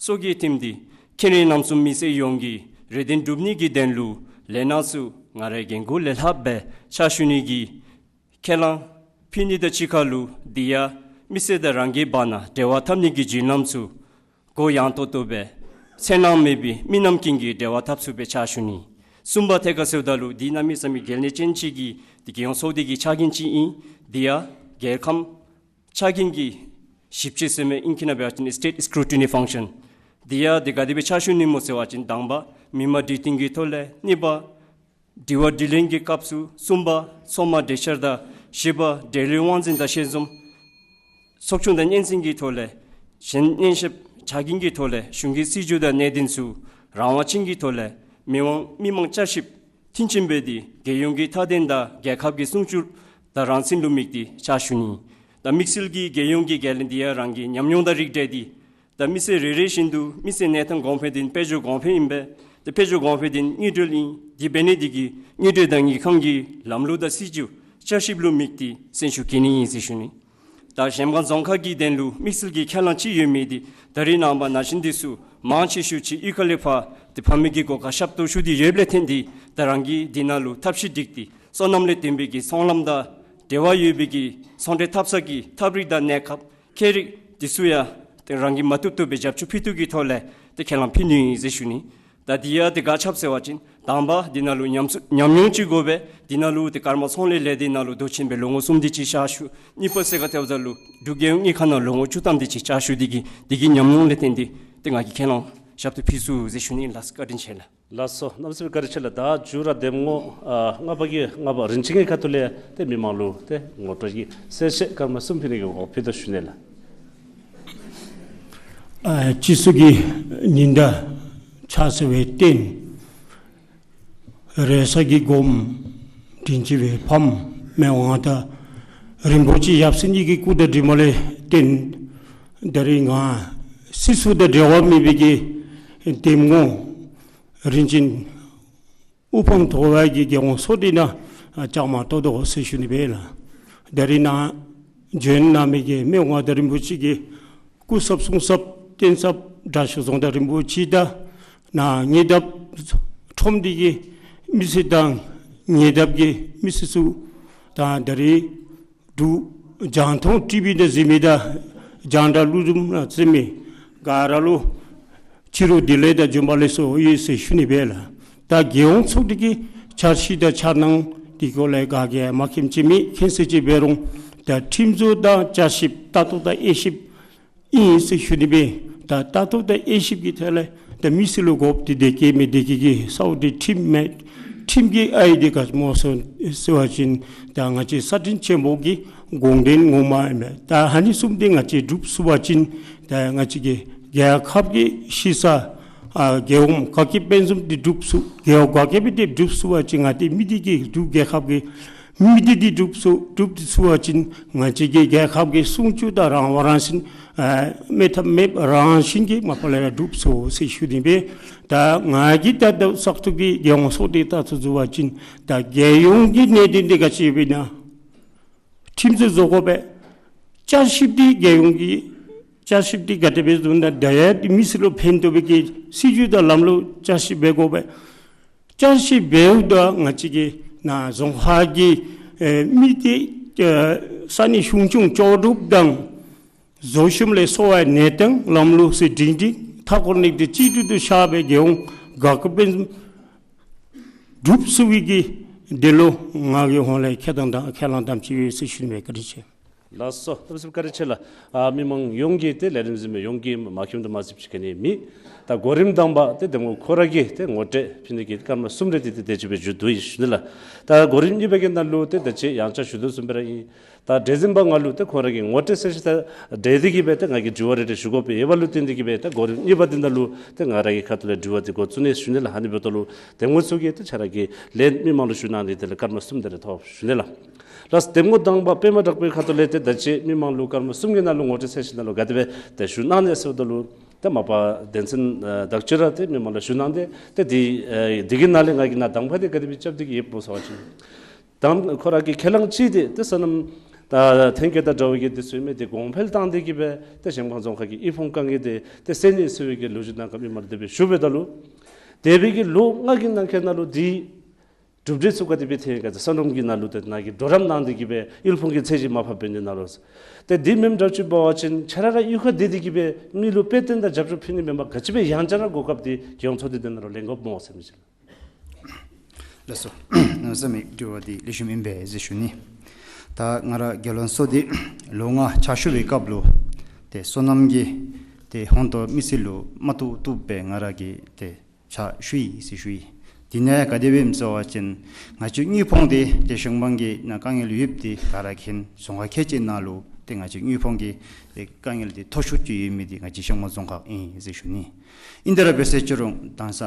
སོ་གིས་འཐེན་ཏེ་མཁྱེན་རིག་རྣམ་གསུམ་མི་སེར་ཡོངས་ཀྱི་རེ་འདུན་སྒྲུབ་ནི་གི་དོན་ལུ་ལས་སྣ་ཚུ་ང་རའི་འགན་ཁུར་ལས་ལྷག་སྦེ་ཕྱག་ཞུ་ནི་གི་ཁས་བླངས་ཕུལ་ནི་དང་གཅིག་ཁར་ལུ་དེ་ཡང་མི་སེར་དང་རང་གི་བར་ན་འབྲེལ་བ་འཐབ་ནི་གི་བརྒྱུད་ལམ་ཚུ་གུ་ཡངས་ཏོག་ཏོ་སྦེ་འཚེར་སྣང་མེད་པའི་མི་རྣམས་ཀུན་གྱི་འབྲེལ་བ་འཐབ་ཚུགསཔ་སྦེ་ཕྱག་ཞུ་ནི། གསུམ་པ་ཐད་ཁར་ཟེརཝ་ད་ལུ་འདི་གནམ་མེད་ས་མེད་གལ་གནད་ཅན་ཅིག་གི་འདི་རྒྱལ་ཡོངས་ཚོགས་སྡེ་གི་ཕྱག་འགན་ཅིག་ཨིན། དེ་ཡང་རྒྱལ་ཁམས་ཕྱག་འགན་གྱི་ཞིབ་དཔྱད་ཟེར་མི་ཨིང་སྐད་ནང་འབད་བ་ཅིན་State Scrutiny Function། དེ་ཡང་འདི་ག་དེ་སྦེ་ཕྱག་ཞུ་ནི་སྨོ་ཟེར་བ་ཅིན་དང་པ་མི་མང་འབྲེལ་བསྟུན་གྱི་ཐོག་ལས། གཉིས་པ་དྲི་བ་དྲིས་ལན་གྱི་སྐབས་སུ། གསུམ་པ་ཚོགས་མ་གྲོས་འཆར་དང་བཞི་པ་འབྲེལ་ཡོད་དབང་འཛིན་དང་ཞལ་འཛོམས་ཚོགས་ཆུང་དང་སྙན་གསན་གྱི་ཐོག་ལས་གཞན་སྙན་ཞབས་ཕྱག་འགན་གྱི་ཐོག་ལས་གཞུང་གི་སྲིད་བྱུས་དང་གནད་དོན་ཚུ་རང་དབང་ཅན་གྱི་ཐོག་ལས་མི་དབང་མི་མང་བསྐྱར་ཞིབ་མཐིལ་ཕྱིན་འབད་དེ་རྒྱལ་ཡོངས་ཀྱི་མཐའ་དོན་དང་རྒྱལ་ཁབ་ཀྱི་སྲུང་སྐྱོབ་དང་རང་བཙན་ལུ་དམིགས་ཏེ་ཕྱག་ཞུ་ནི། ད་དམིགས་བསལ་གྱི་རྒྱལ་ཡོངས་ཀྱི་རྒྱལ་བློན་འདི་ཡང་རང་གི་ཉམས་མྱོང་དང་རིགས་བསྒྲེས་ཏེ་ད་མི་སེར་རེ་རེ་བཞིན་དུ་མི་སེར་གནས་སྟངས་གོང་འཕེལ་འདི་དཔལ་འབྱོར་གོང་འཕེལ་ཨིན་པས། ཏེ་དཔལ་འབྱོར་གོང་འཕེལ་འདི་དངུལ་འབྲེལ་ཨིན། འདི་འབད་ནི་འདི་གིས་དངུལ་འབྲེལ་དང་དངུལ་ཁང་གི་ལམ་ལུགས་དང་སྲིད་བྱུས་བསྐྱར་ཞིབ་ལུ་དམིགས་ཏེ་སེམས་ཤུགས་བསྐྱེད་ནི་ཨིན་ཟེར་ཞུ་ནི། ད་གཞལམ་སྒང་རྫོང་ཁག་གི་དོན་ལུ་དམིགས་བསལ་གྱི་ཁས་བླངས་ཅིག་ཡོད་མི་འདི་ད་རེས་ནངས་པ་ན་གཞོན་འདི་ཚུ་མང་ཆེ་ཤོས་ཅིག་གཡུས་ཁ་ལས་ཕར་ཏེ་ཕམ་མི་གི་གོ་སྐབས་ཤབ་ཏོག་ཞུ་སྟེ་ཡོདཔ་ལས་བརྟེན་ཏེ་ད་རང་གིས་འདི་ནང་ལུ་ཐབས་ཤེས་བསྒྲིགས་ཏེ་སོ་ནམ་ལས་བརྟེན་པའི་གི་ཚོང་ལམ་དང་འབྲེལ་བ་ཡོད་པའི་གི་ཚོང་འབྲེལ་འཐབ་ས་གི་ཐབས་རིག་དང་གནས་སྐབས་ཁྱད་རིག་འདི་ཚུ་ཡང་ཏེ་རང་གིས་མ་བཏུབ་བཏུབ་སྦེ་རྒྱབ་སྐྱོར་ཕུལ་བཏུབ་ཀྱི་ཐོག་ལས་ཏེ་ཁས་བླངས་ཕུལ་ནི་ཨིན་ཟེར་ཞུ་ནི། ད་འདི་ཡང་ཏེ་ག་ཅི་སྦེ་ཟེར་བ་ཅིན་དང་པ་འདི་ནང་ལུ་ཉམས་སུ་ཉམས་མྱོང་ཅིག་དགོ་པས། འདི་ནང་ལུ་ཏེ་ཀརྨ་ཚོང་ལས་ལས་སྡེ་ནང་ལུ་མདོ་ཆེན་སྦེ་ལོ་ངོ་གསུམ་དེ་ཅིག་ཕྱག་ཞུ། གཉིས་པ་ཟེར་ག་ཐལཝ་ད་ལུ་འབྲུག་རྒྱལ་ཡོངས་དངུལ་ཁང་ནང་ལོ་ངོ་བཅུ་ཐམ་དེ་ཅིག་ཕྱག་ཞུ། འདི་གི་འདི་གི་ཉམས་མྱོང་ལས་བརྟེན་ཏེ་ཏེ་ང་གིས་ཁས་བླངས་ཞབས་ཏོག་ཕུལ་ཚུགས་ཟེར་ཞུ་ནི་ཨིན་ལགས། བཀའ་དྲིན་ཆེ་ལགས། ལགས་སོ། གནམ་མེད་ས་མེད་བཀའ་དྲིན་ཆེ་ལགས། ད་མཇུག་ར་གདམ་ངོ་ཨ་ལྔ་པ་གི་ལྔ་པ་རིན་ཆེན་གྱི་ཁ་ཐུག་ལས་ཏེ་མི་མང་ལུ་ཏེ་ངོ་སྤྲོད་ཀྱི་གསལ་བཤད་སྐར་མ་གསུམ་ཕུལ་ནི་གི་འོས་ཕུལ་དོ་ཞུ་ནི་ལགས། ཨ་སྤྱི་ཚོགས་ཀྱི་ཉིན་དང་ཆ་ཟེར་བའི་རྟེན་རེ་ས་གི་སྒོམ་དྲིན་ཅན་པའི་ཕམ་མི་དབང་དང་རིན་པོ་ཆེ་ཡབ་སྲས་གཉིས་ཀྱི་སྐུ་དང་གྲིབ་མ་ལས་བརྟེན་ད་རིས་ང་སྲིད་ཚུགས་དང་འབྲེལ་བ་མེད་པའི་གི་གདམ་ངོ་རིན་ཆེན་དབུ་འཕང་མཐོ་བའི་གི་རྒྱལ་ཡོངས་ཚོགས་སྡེ་ནང་བཅའ་མར་གཏོགས་དོ་ཟེར་ཞུ་ནི་སྦེ་ལགས། ད་རིས་ནཱ་བྱོན་གནང་མི་གི་མི་དབང་མངའ་བདག་རིན་པོ་ཆེ་གི་སྐུ་ཚབ་གསུང་ཚབ་རྟེན་ཚབ་དྲག་ཤོས་རྫོང་བདག་རིན་པོ་ཆེ་དང་ནཱ་ཉེ་འདབས་ཁྲོམ་སྡེ་གི་མི་སེར་དང་ཉེ་འདབས་ཀྱི་མི་སེར་ཚུ་དང་ད་རིས་འབྲུག་རྒྱང་མཐོང་ཊི་བི་དང་གཟིགས་མི་དང་རྒྱང་བསྒྲགས་ཀླུ་སྒྲུབ་ནང་གཟིགས་མི་ག་ར་ལུ་ཕྱི་རུ་བདེ་ལེགས་དང་བྱོན་པ་ལེགས་སོ་ཡོད་ཟེར་ཞུ་ནི་སྦེ་ལགས། ད་རྒྱལ་ཡོངས་ཚོགས་སྡེ་གི་འཆར་གཞི་དང་འཆར་སྣང་འདི་སྐོར་ལས་ག་གིས་མ་མཁྱེནམ་ཅིག་མེད། མཁྱེན་གསལ་ཅིག་འབད་རུང་ད་ཁྲིམས་བཟོ་དང་བསྐྱར་ཞིབ་ལྟ་རྟོག་དང་དབྱེ་ཞིབ་ཨིན་ཟེར་ཞུ་ནི་སྦེ། ད་ལྟ་རྟོག་དང་དབྱེ་ཞིབ་ཀྱི་ཐད་ལས་ད་མི་སེར་ལུ་དགོཔ་འདི་དེ་གིས་མེད་དེ་གིས་གིས་གསརཔ་འདི་ཁྲིམས་མེད། ཁྲིམས་ཀྱི་ཨའི་འདི་ག་ཅི་སྨོ་ཟེར་ཟེར་བ་ཅིན་ད་ང་བཅས་ས་ཁྲིམས་ཆེན་པོ་གི་དགོངས་དོན་ངོ་མ་ཨིན་མས། ད་ཨ་ནི་བཟུམ་འདི་ང་བཅས་སྒྲུབ་ཚུགས་པ་ཅིན་ད་ང་བཅས་ཀྱི་རྒྱལ་ཁབ་ཀྱི་ཤི་ས་ཨ་རྒྱལ་ཡོངས་དགའ་སྐྱིད་དཔལ་འཛོམས་འདི་སྒྲུབ་ཚུགས། རྒྱལ་ཡོངས་དགའ་སྐྱིད་འདི་སྒྲུབ་ཚུགས་པ་ཅིན་ང་བཅས་མི་སྡེ་གི་འབྲུག་རྒྱལ་ཁབ་ཀྱི་མི་སྡེ་འདི་སྒྲུབ་ཚུགས། སྒྲུབ་ཚུགས་པ་ཅིན་ང་བཅས་ཀྱི་རྒྱལ་ཁབ་ཀྱི་སྲུང་སྐྱོབ་དང་རང་དབང་རང་བཞིན་ཨ་མེད་ཐབས་མེདཔ་རང་བཞིན་གྱིས་མ་པ་ལས་ར་སྒྲུབ་ཚུགས་ཟེར་ཞུ་ནི་སྦེ། ད་ང་གིས་ད་ལྟོ་བཙག་འཐུ་གི་རྒྱལ་ཡོངས་ཚོགས་སྡེ་ལྟ་ཚུ་བཟུང་བ་ཅིན་ད་རྒྱལ་ཡོངས་ཀྱི་གནད་དོན་འདི་ག་ཅི་ཡོདཔ་ཨིན་ན་ཁྲིམས་བཟོ་བཟོ་དགོ་པས། བསྐྱར་ཞིབ་འདི་རྒྱལ་ཡོངས་ཀྱི་བསྐྱར་ཞིབ་འདི་ག་དེ་སྦེ་བཟོ་ན་ད་ཡང་མི་སེར་ལུ་ཕན་ཐོགས་པའི་གི་སྲིད་བྱུས་དང་ལམ་ལུགས་བསྐྱར་ཞིབ་འབད་དགོ་པས། བསྐྱར་ཞིབ་འབདཝ་ད་ང་བཅས་ཀྱི་ནཱ་རྫོང་ཁག་གི་ཨེ་མི་སྡེ་ཨེ་ས་གནས་གཞུང་སྐྱོང་ལྕོགས་གྲུབ་དང་བཟོ་ཤུལ་ལས་གསོ་བའི་གནས་སྟངས་ལམ་ལུགས་ཟེར་སྒྲིང་སྒྲིང་མཐའ་འཁོར་ནི་དེ་གཅིག་སྒྲིལ་དུ་བཞག་པའི་རྒྱལ་ཡོངས་དགའ་སྐྱིད་དཔལ་འཛོམས་སྒྲུབ་ཚུགས་པའི་གི་དོན་ལུ་ང་གི་ཧོངས་ལས་ཁས་དང་དང་ཁས་བླངས་དམ་བཅའ་ཡོད་ཟེར་ཞུ་ནི་སྦེ། བཀའ་དྲིན་ཆེ། ལགས་སོ། གནམ་མེད་ས་མེད་བཀའ་དྲིན་ཆེ་ལགས། ཨ་མི་མང་ཡོངས་ཀྱིས་ཏེ་ལས་རིམ་གཟིགས་མི་ཡོངས་ཀྱིས་མ་མཁྱེནམ་དང་མ་གཟིགསཔ་ཅིག་ག་ནི་མེད། ད་གོ་རིམ་དང་པ་ཏེ་གདམ་ངོ་ཁོ་ར་གིས་ཏེ་ངོ་སྤྲོད་ཕུལ་ནི་གི་སྐར་མ་གསུམ་རེ་དེ་ཏེ་དེ་ཅིག་སྦེ་མཇུག་བསྡུ་ཡི་ཞུ་ནི་ལགས། ད་གོ་རིམ་གཉིས་པ་གི་ནང་ལུ་ཏེ་ད་ཅི་ཡང་བསྐྱར་ཞུ་དོ་བཟུམ་སྦེ་ར་ཨིན། ད་འདྲེ་འཛིན་པ་ང་ལུ་ཏེ་ཁོང་ར་གི་ངོ་སྤྲོད་གསལ་བཤད་དང་འབྲེལ་ཏེ་གི་སྦེ་ཏེ་ང་གིས་དྲི་བ་རེ་རེ་ཞུ་དགོཔ་སྦེ་ཡོདཔ་ལུ་བརྟེན་ཏེ་གི་སྦེ་ད་གོ་རིམ་གཉིས་པ་འདི་ནང་ལུ་ཏེ་ང་ར་གི་ཁ་ཐུག་ལས་དྲི་བ་འདི་འགོ་བཙུགས་ནི་ཞུ་ནི་ལགས། ཨ་ནི་འབདཝ་ད་ལུ་གདམ་ངོ་ཚུ་གིས་ཏེ་ཁྱོད་ར་གི་ལན་མི་མང་ལུ་ཞུ་གནང་ནི་དེ་ལས་སྐར་མ་གསུམ་དེ་རེ་ཐོབ་ཞུ་ནི་ལགས། ལགས་སོ། གདམ་ངོ་དང་པ་པདྨ་གྲགས་པའི་ཁ་ཐུག་ལས་ཏེ་ད་ཅི་མི་མང་ལུ་སྐར་མ་གསུམ་གྱི་ནང་ལུ་ངོ་སྤྲོད་གསལ་བཤད་ནང་ལུ་ག་དེ་སྦེ་ཏེ་ཞུ་གནང་ནི་ཟེརཝ་ད་ལུ་ཏེ་མ་པ་དོན་ཚན་ཨ་དག་ཅི་ར་ཏེ་མི་མང་ལུ་ཞུ་གནང་སྟེ་ཏེ་འདི་ཨེ་འདི་གི་ནང་ལས་ང་གིས་ནཱ་དང་པ་འདི་ག་དེ་སྦེ་རྐྱབ་སྟེ་གི་ཡོདཔ་སྨོ་ཟེར་བ་ཅིན། དང་ཁོ་ར་གི་ཁས་བླངས་ཅིག་འདི་ཏེ་སོ་ནམ་ད་ཐོན་སྐྱེད་དང་འདྲ་བའི་གི་འདི་ཚུ་ཨིན་མི་འདི་གོང་འཕེལ་བཏང་སྟེ་གི་སྦེ་ཏེ་གཞལམ་སྒང་རྫོང་ཁག་གི་དབུལ་ཕོངས་དཀའ་ངལ་འདི་ཏེ་སེལ་ནི་ཟེར་བའི་གི་ལོ་རྒྱུས་ནང་ག་མི་མང་ལུ་དེ་སྦེ་ཞུ་འབདཝ་ད་ལུ་འདས་པའི་གི་ལོ་ལྔ་གི་ནང་འཁོད་ནང་ལུ་འདི་གྲུབ་འབྲས་ཚུ་ག་དེ་སྦེ་ཐོན་ཡི་ག་ཏེ་སོ་ནམ་གྱི་ནང་ལུ་ཏེ་ནཱ་གི་གྲོགས་རམ་གནང་སྟེ་གི་སྦེ་དབུལ་ཕོངས་ཀྱི་ཚད་གཞི་མར་ཕབ་འབད་ནི་ནང་ལུ། ཏེ་འདི་མེནམ་འདྲཝ་ཅིག་འབད་བ་ཅིན་ཁྱོད་ར་གཡུས་ཁར་སྡོད་དེ་གི་སྦེ་མི་ལུ་དཔེ་སྟོན་དང་རྒྱབ་སྐྱོར་ཕུལ་ནི་མེན་པར་ག་ཅི་སྦེ་ཡང་བསྐྱར་ར་གོ་སྐབས་འདི་རྒྱལ་ཡོངས་ཚོགས་སྡེ་འདི་ནང་ལུ་ལེན་དགོཔ་སྨོ་ཟེར་མི་ཅིག་ལགས། ལགས་སོ། གནམ་མེད་ས་མེད་དྲི་བ་འདི་ལེགས་ཤོམ་ཨིན་པས་ཟེར་ཞུ་ནི། ད་ང་ར་རྒྱལ་ཡོངས་ཚོགས་སྡེ་ལོ་ལྔ་ཕྱག་ཞུ་བའི་སྐབས་ལུ་ཏེ་སོ་ནམ་གྱི་ཏེ་ཧོང་ཏོ་མི་སེར་ལུ་མ་བཏུབ་བཏུབ་སྦེ་ང་ར་གིས་ཏེ་ཕྱག་ཞུ་ཡི་ཟེར་ཞུ་ཡི། དེ་ནང་ག་དེ་སྦེ་ཨིནམ་ཟེར་བ་ཅིན་ང་བཅས་དབུལ་ཕོངས་འདི་ཏེ་གཞལམ་སྒང་གི་ནང་དཀའ་ངལ་ཡོདཔ་འདི་ག་ར་མཁྱེན། རྫོང་ཁག་ཁལ་གཅིག་ནང་ལུ་ཏེ་ང་བཅས་དབུལ་ཕོངས་ཀྱི་ཏེ་དཀའ་ངལ་འདི་མཐོ་ཤོས་ཅིག་ཡོད་མི་འདི་ང་བཅས་གཞལམ་སྒང་རྫོང་ཁག་ཨིན་ཟེར་ཞུ་ནི། ཨིན་དེ་ར་འབད་ཟེར་ཅི་རུང་དང་ས་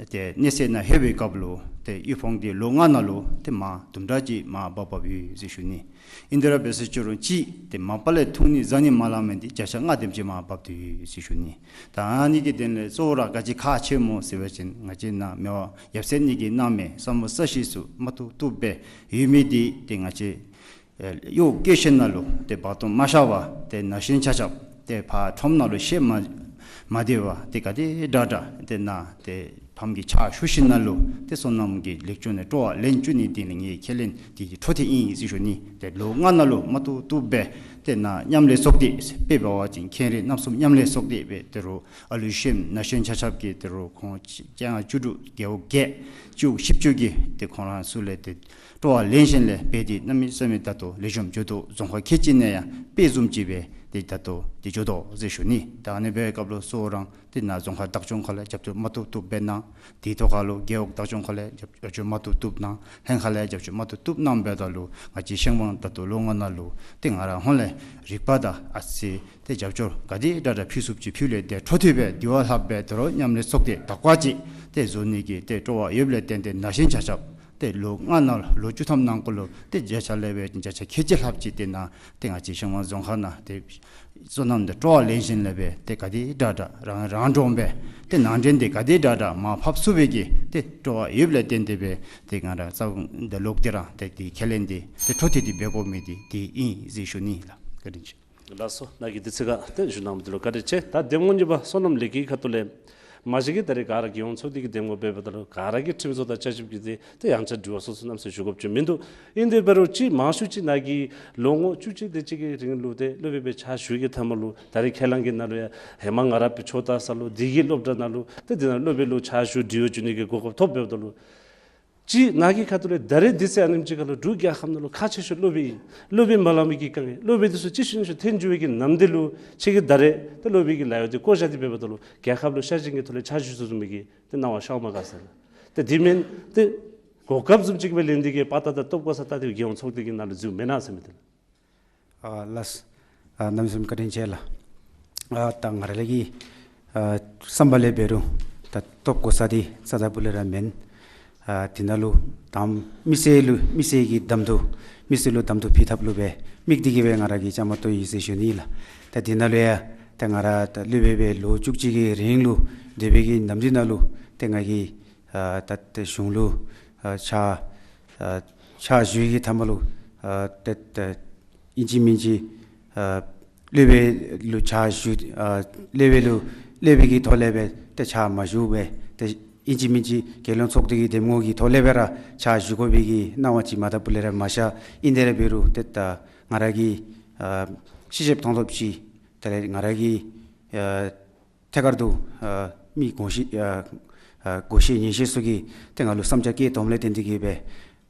ཏེ་གནས་ཚད་ནང་ལྷོད་པའི་སྐབས་ལུ་ཏེ་དབུལ་ཕོངས་འདི་ལོ་ལྔ་ནང་ལུ་ཏེ་མར་དུམ་གྲ་ཅིག་མར་འབབ་འབབ་ཡོད་ཟེར་ཞུ་ནི། ཨིན་དེ་ར་འབད་ཟེར་ཅི་རུང་ཅིག་ཏེ་མ་པ་ལས་ཐུང་ནི་བཟང་ནི་མ་ལང་མི་འདི་བརྒྱ་ཆ་ལྔ་དེམ་ཅིག་མར་འབབ་སྟེ་ཡོད་ཟེར་ཞུ་ནི། ད་ཨ་ནི་གི་དོན་ལས་གཙོ་བོ་ར་ག་ཅི་ཁག་ཆེ་སྨོ་ཟེར་བ་ཅིན་ང་བཅས་ནཱ་མི་དབང་ཡབ་སྲས་གཉིས་ཀྱིས་གནང་མི་ས་སྨུག་ས་གཞི་ཚུ་མ་བཏུབ་བཏུབ་སྦེ་ཡོད་མི་འདི་ཏེ་ང་བཅས་ཨེ་གཡོག་བཀོལ་ཞིནམ་ལུ་ཏེ་བར་སྟོང་མ་བཞག་པར་ཏེ་ན་གཞོན་ཆ་ཁྱབ་ཏེ་ཕར་ཁྲོམ་ནང་ལུ་བཤལ་མ་མ་སྡོད་པར་ཏེ་ག་དེ་དྲག་དྲག་ཏེ་ནཱ་ཏེ་ཕམ་གྱིས་ཕྱག་ཞུ་ཞིནམ་ལུ་ཏེ་སོ་ནམ་གྱི་ལེགས་བཅོས་ནང་སྤྲོ་བ་ལེན་བཅུག་ནི་འདི་ནི་ངེའི་ཁས་ལེན་འདི་འཕྲོ་མཐུད་ཨིན་ཟེར་ཞུ་ནི། ཏེ་ལོ་ལྔ་ནང་ལུ་མ་བཏུབ་བཏུབ་སྦེ་ཏེ་ནཱ་མཉམ་ལས་ཚོགས་སྡེ་དཔེ་འབད་བ་ཅིན་མཁན་རིགས་རྣམ་གསུམ་མཉམ་ལས་ཚོགས་སྡེ་སྦེ་ཏེ་རུང་ཨ་ལུ་གཞོནམ་ན་གཞོན་ཆ་ཁྱབ་ཀྱིས་ཏེ་རུང་ཁོང་བཅོ་ལྔ་བཅུ་དྲུག་རྒེད་འོག་བརྒྱད་བཅུ་བཞི་བཅུ་གི་ཏེ་ཁོང་ར་ཚུ་ལས་ཏེ་སྤྲོ་བ་ལེན་ཞིནམ་ལས་འབད་དེ་གནམ་མེད་ས་མེད་ད་ལྟོ་ལེགས་ཤོམ་འགྱོ་དོ། རྫོང་ཁག་ཁལ་གཅིག་ནང་ཡང་དཔེ་བཟུམ་ཅིག་སྦེ་ཏེ་ད་ལྟོ་ཏེ་འགྱོ་དོ་ཟེར་ཞུ་ནི། ད་ཨ་ནི་འབད་བའི་སྐབས་ལུ་གཙོ་བོ་ར་ཏེ་ནཱ་རྫོང་ཁག་བདག་སྐྱོང་ཁ་ལས་རྒྱབ་སྐྱོར་མ་བཏུབ་བཏུབ་སྦེ་གནང་། དེའི་ཐོག་ཁ་ལུ་རྒེད་འོག་བདག་སྐྱོང་ཁ་ལས་རྒྱབ་རྒྱབ་སྐྱོར་མ་བཏུབ་བཏུབ་གནང་། ལྷན་ཁག་ལས་རྒྱབ་སྐྱོར་མ་བཏུབ་བཏུབ་གནངམ་འབདཝ་ད་ལུ་ང་བཅས་གཞལམ་སྒང་ད་ལྟོ་ལོ་ལྔ་ནང་ལུ་ཏེ་ང་ར་ཧོན་ལས་རིག་པ་དང་ཨ་ཙི་ཏེ་རྒྱབ་སྐྱོར་ག་དེ་དྲག་དྲག་ཕུལ་ཚུགསཔ་ཅིག་ཕུལ་ལས་ཏེ་འཕྲོ་མཐུད་སྦེ་དེ་བ་ལྷགཔ་སྦེ་ད་རུང་མཉམ་ལས་ཚོགས་སྡེ་དག་པ་ཅིག་ཏེ་བཟོ་ནི་གི་ཏེ་སྤྲོ་བ་ཡོདཔ་ལས་བརྟེན་ཏེ་ན་གཞོན་ཆ་ཁྱབ་ཏེ་ལོ་ལྔ་ནང་ལོ་བཅུ་ཐམ་ནང་འཁོད་ལུ་ཏེ་བརྒྱ་ཆ་ལས་འབད་བ་ཅིན་བརྒྱ་ཆ་ཁལ་གཅིག་ལྷགཔ་ཅིག་ཏེ་ནཱ་ཏེ་ང་བཅས་གཞལམ་སྒང་རྫོང་ཁག་ནང་ཏེ་སོ་ནམ་འདི་སྤྲོ་བ་ལེན་ཞིནམ་ལས་སྦེ་ཏེ་ག་དེ་དྲག་དྲག་རང་རང་གྲོང་སྦེ་ཏེ་ནང་འདྲེན་འདི་ག་དེ་དྲག་དྲག་མར་ཕབ་ཚུགས་པའི་གི་ཏེ་སྤྲོ་བ་ཡོདཔ་ལས་བརྟེན་ཏེ་སྦེ་ཏེ་ང་ར་རྩ་འདི་ལོག་སྟེ་ར་ཏེ་འདི་ཁས་ལེན་འདི་ཏེ་འཕྲོ་མཐུད་དེ་འབད་དགོ་མི་འདི་འདི་ཨིན་ཟེར་ཞུ་ནི་ལགས། བཀའ་དྲིན་ཆེ། ལགས་སོ། ནཱ་གིས་དུས་ཚོད་ཁར་ཏེ་ཞུ་གནང་མི་འདི་ལུ་བཀའ་དྲིན་ཆེ། ད་གདམ་ངོ་གཉིས་པ་སོ་ནམ་ལས་ཀའི་ཁ་ཐུག་ལས་མ་གཞི་གིས་ད་རེས་ག་ར་རྒྱལ་ཡོངས་ཚོགས་སྡེ་གི་གདམ་ངོ་འབདཝ་ད་ལུ་ག་ར་གི་ཁྲིམས་བཟོ་དང་བསྐྱར་ཞིབ་ཀྱི་ཏེ་ཏེ་ཡང་བསྐྱར་དྲི་བ་སོ་སོ་གནམ་མེད་ས་མེད་ཞུ་དགོཔ་ཅིག་མིན་འདུག། ཨིན་དེ་འབད་རུང་ཅིག་མང་ཤོས་ཅིག་ནཱ་གིས་ལོ་ངོ་བཅུ་གཅིག་དེ་ཅིག་གི་རིང་ལུ་ཏེ་སློབ་དཔོན་སྦེ་ཕྱག་ཞུ་བའི་གི་མཐའ་མ་ལུ་ད་རེས་ཁས་བླངས་ཀྱི་ནང་ལུ་ཡང་ཧེ་མ་ང་ར་སྦེ་ཕྱོགས་ལྟ་ས་ལུ་འདི་གི་སློབ་གྲྭ་ནང་ལུ་ཏེ་འདི་ནང་སློབ་དཔོན་ལུ་ཕྱག་ཞུ་དྲི་བ་འཇུག་ནི་གི་གོ་སྐབས་ཐོབ་འབདཝ་ད་ལུ་ཅིག་ནཱ་གི་ཁ་ཐུག་ལས་ད་རེས་དུས་ཚོད་ཨ་ནེམ་ཅིག་ཁར་ལུ་འབྲུག་རྒྱལ་ཁབ་ནང་ལུ་ཁག་ཆེ་ཤོས་སློབ་དཔོན་ཨིན། སློབ་དཔོན་མ་ལང་མི་གི་དཀའ་ངལ་སློབ་དཔོན་འདི་ཚུ་ཅིག་ཤུལ་ཤུལ་ཐོན་འགྱོ་བའི་གི་ནམ་དུས་ལུ་ཁྱོད་ཀྱིས་ད་རེས་ཏེ་སློབ་དཔོན་གྱི་ལཱ་གཡོག་འདི་བཀོ་བཞག་སྟེ་འབདཝ་ད་ལུ་རྒྱལ་ཁབ་ལུ་ཤ་ཞེན་གྱི་ཐོག་ལས་ཕྱག་ཞུ་ཚུགས་ཚུགས་མི་གི་ཏེ་སྣང་བ་ཤརཝ་མས་ག་ཟེར་ལགས། ཏེ་དེ་མེན་ཏེ་གོ་སྐབས་བཟུམ་ཅིག་སྦེ་ལེན་ཏེ་གི་དཔའ་རྟགས་དང་སྟོབས་གོ་ས་ད་ཏེ་རྒྱལ་ཡོངས་ཚོགས་སྡེ་གི་ནང་ལུ་འཛུལཝ་མེན་ན་ཟེར་མི་འདི་ལགས། ཨ་ལགས། ཨ་གནམ་མེད་ས་མེད་བཀའ་དྲིན་ཆེ་ལགས། ཨ་ད་ང་ར་ལས་ཀྱི་ཨ་བསམ་པ་ལས་འབད་རུང་ད་སྟོབས་གོ་ས་འདི་རྩ་ད་པུ་ལས་ར་མེན། ཨ་དེ་ནང་ལུ་དམ་མི་སེར་ལུ་མི་སེར་གྱི་གདམ་འཐུ་མི་སེར་ལུ་གདམ་འཐུ་ཕུལ་ཐབས་ལུ་སྦེ་དམིགས་ཏེ་གི་སྦེ་ང་ར་གིས་བཅའ་མར་གཏོགས་ཡི་ཟེར་ཞུ་ནི་ལགས། ད་དེ་ནང་ལུ་ཡང་ད་ང་ར་ད་སློབ་དཔོན་སྦེ་ལོ་བཅུ་གཅིག་གི་རིང་ལུ་སྡོད་པའི་གི་ནམ་དུས་ནང་ལུ་ཏེ་ང་གིས་ཨ་ད་ཏེ་གཞུང་ལུ་ཨ་ཕྱག་ཨ་ཕྱག་ཞུ་བའི་གི་མཐའ་མ་ལུ་ཨ་ཏེ་ཏེ་ཨིན་ཅི་མིན་ཅི་ཨ་སློབ་དཔོན་ལུ་ཕྱག་ཞུ་ཨ་སློབ་དཔོན་ལུ་སློབ་དཔོན་གྱི་ཐོག་ལས་སྦེ་ཏེ་ཕྱག་མ་ཞུ་སྦེ་ཏེ་ཨིན་ཅི་མིན་ཅི་རྒྱལ་ཡོངས་ཚོགས་སྡེ་གི་གདམ་ངོ་གི་ཐོག་ལས་སྦེ་ར་ཕྱག་ཞུ་དགོ་པའི་གི་སྣང་བ་ཅིག་མ་ད་པུ་ལས་ར་མ་ཤར། ཨིན་དེ་ར་འབད་རུང་ཏེ་ད་ང་ར་གིས་ཨ་ཤེས་ཞིབ་མཐོང་ཐོབ་ཅིག་ད་རེས་ང་ར་གིས་ཨ་ཐད་ཀར་དུ་ཨ་མི་གོ་ཤེས་ཨ་ཨ་གོ་ཤེས་ཉན་ཤེས་ཚུ་གིས་ཏེ་ང་ལུ་བསམ་འཆར་བཀོད་དོ་བ་ལས་བརྟེན་ཏེ་གི་སྦེ་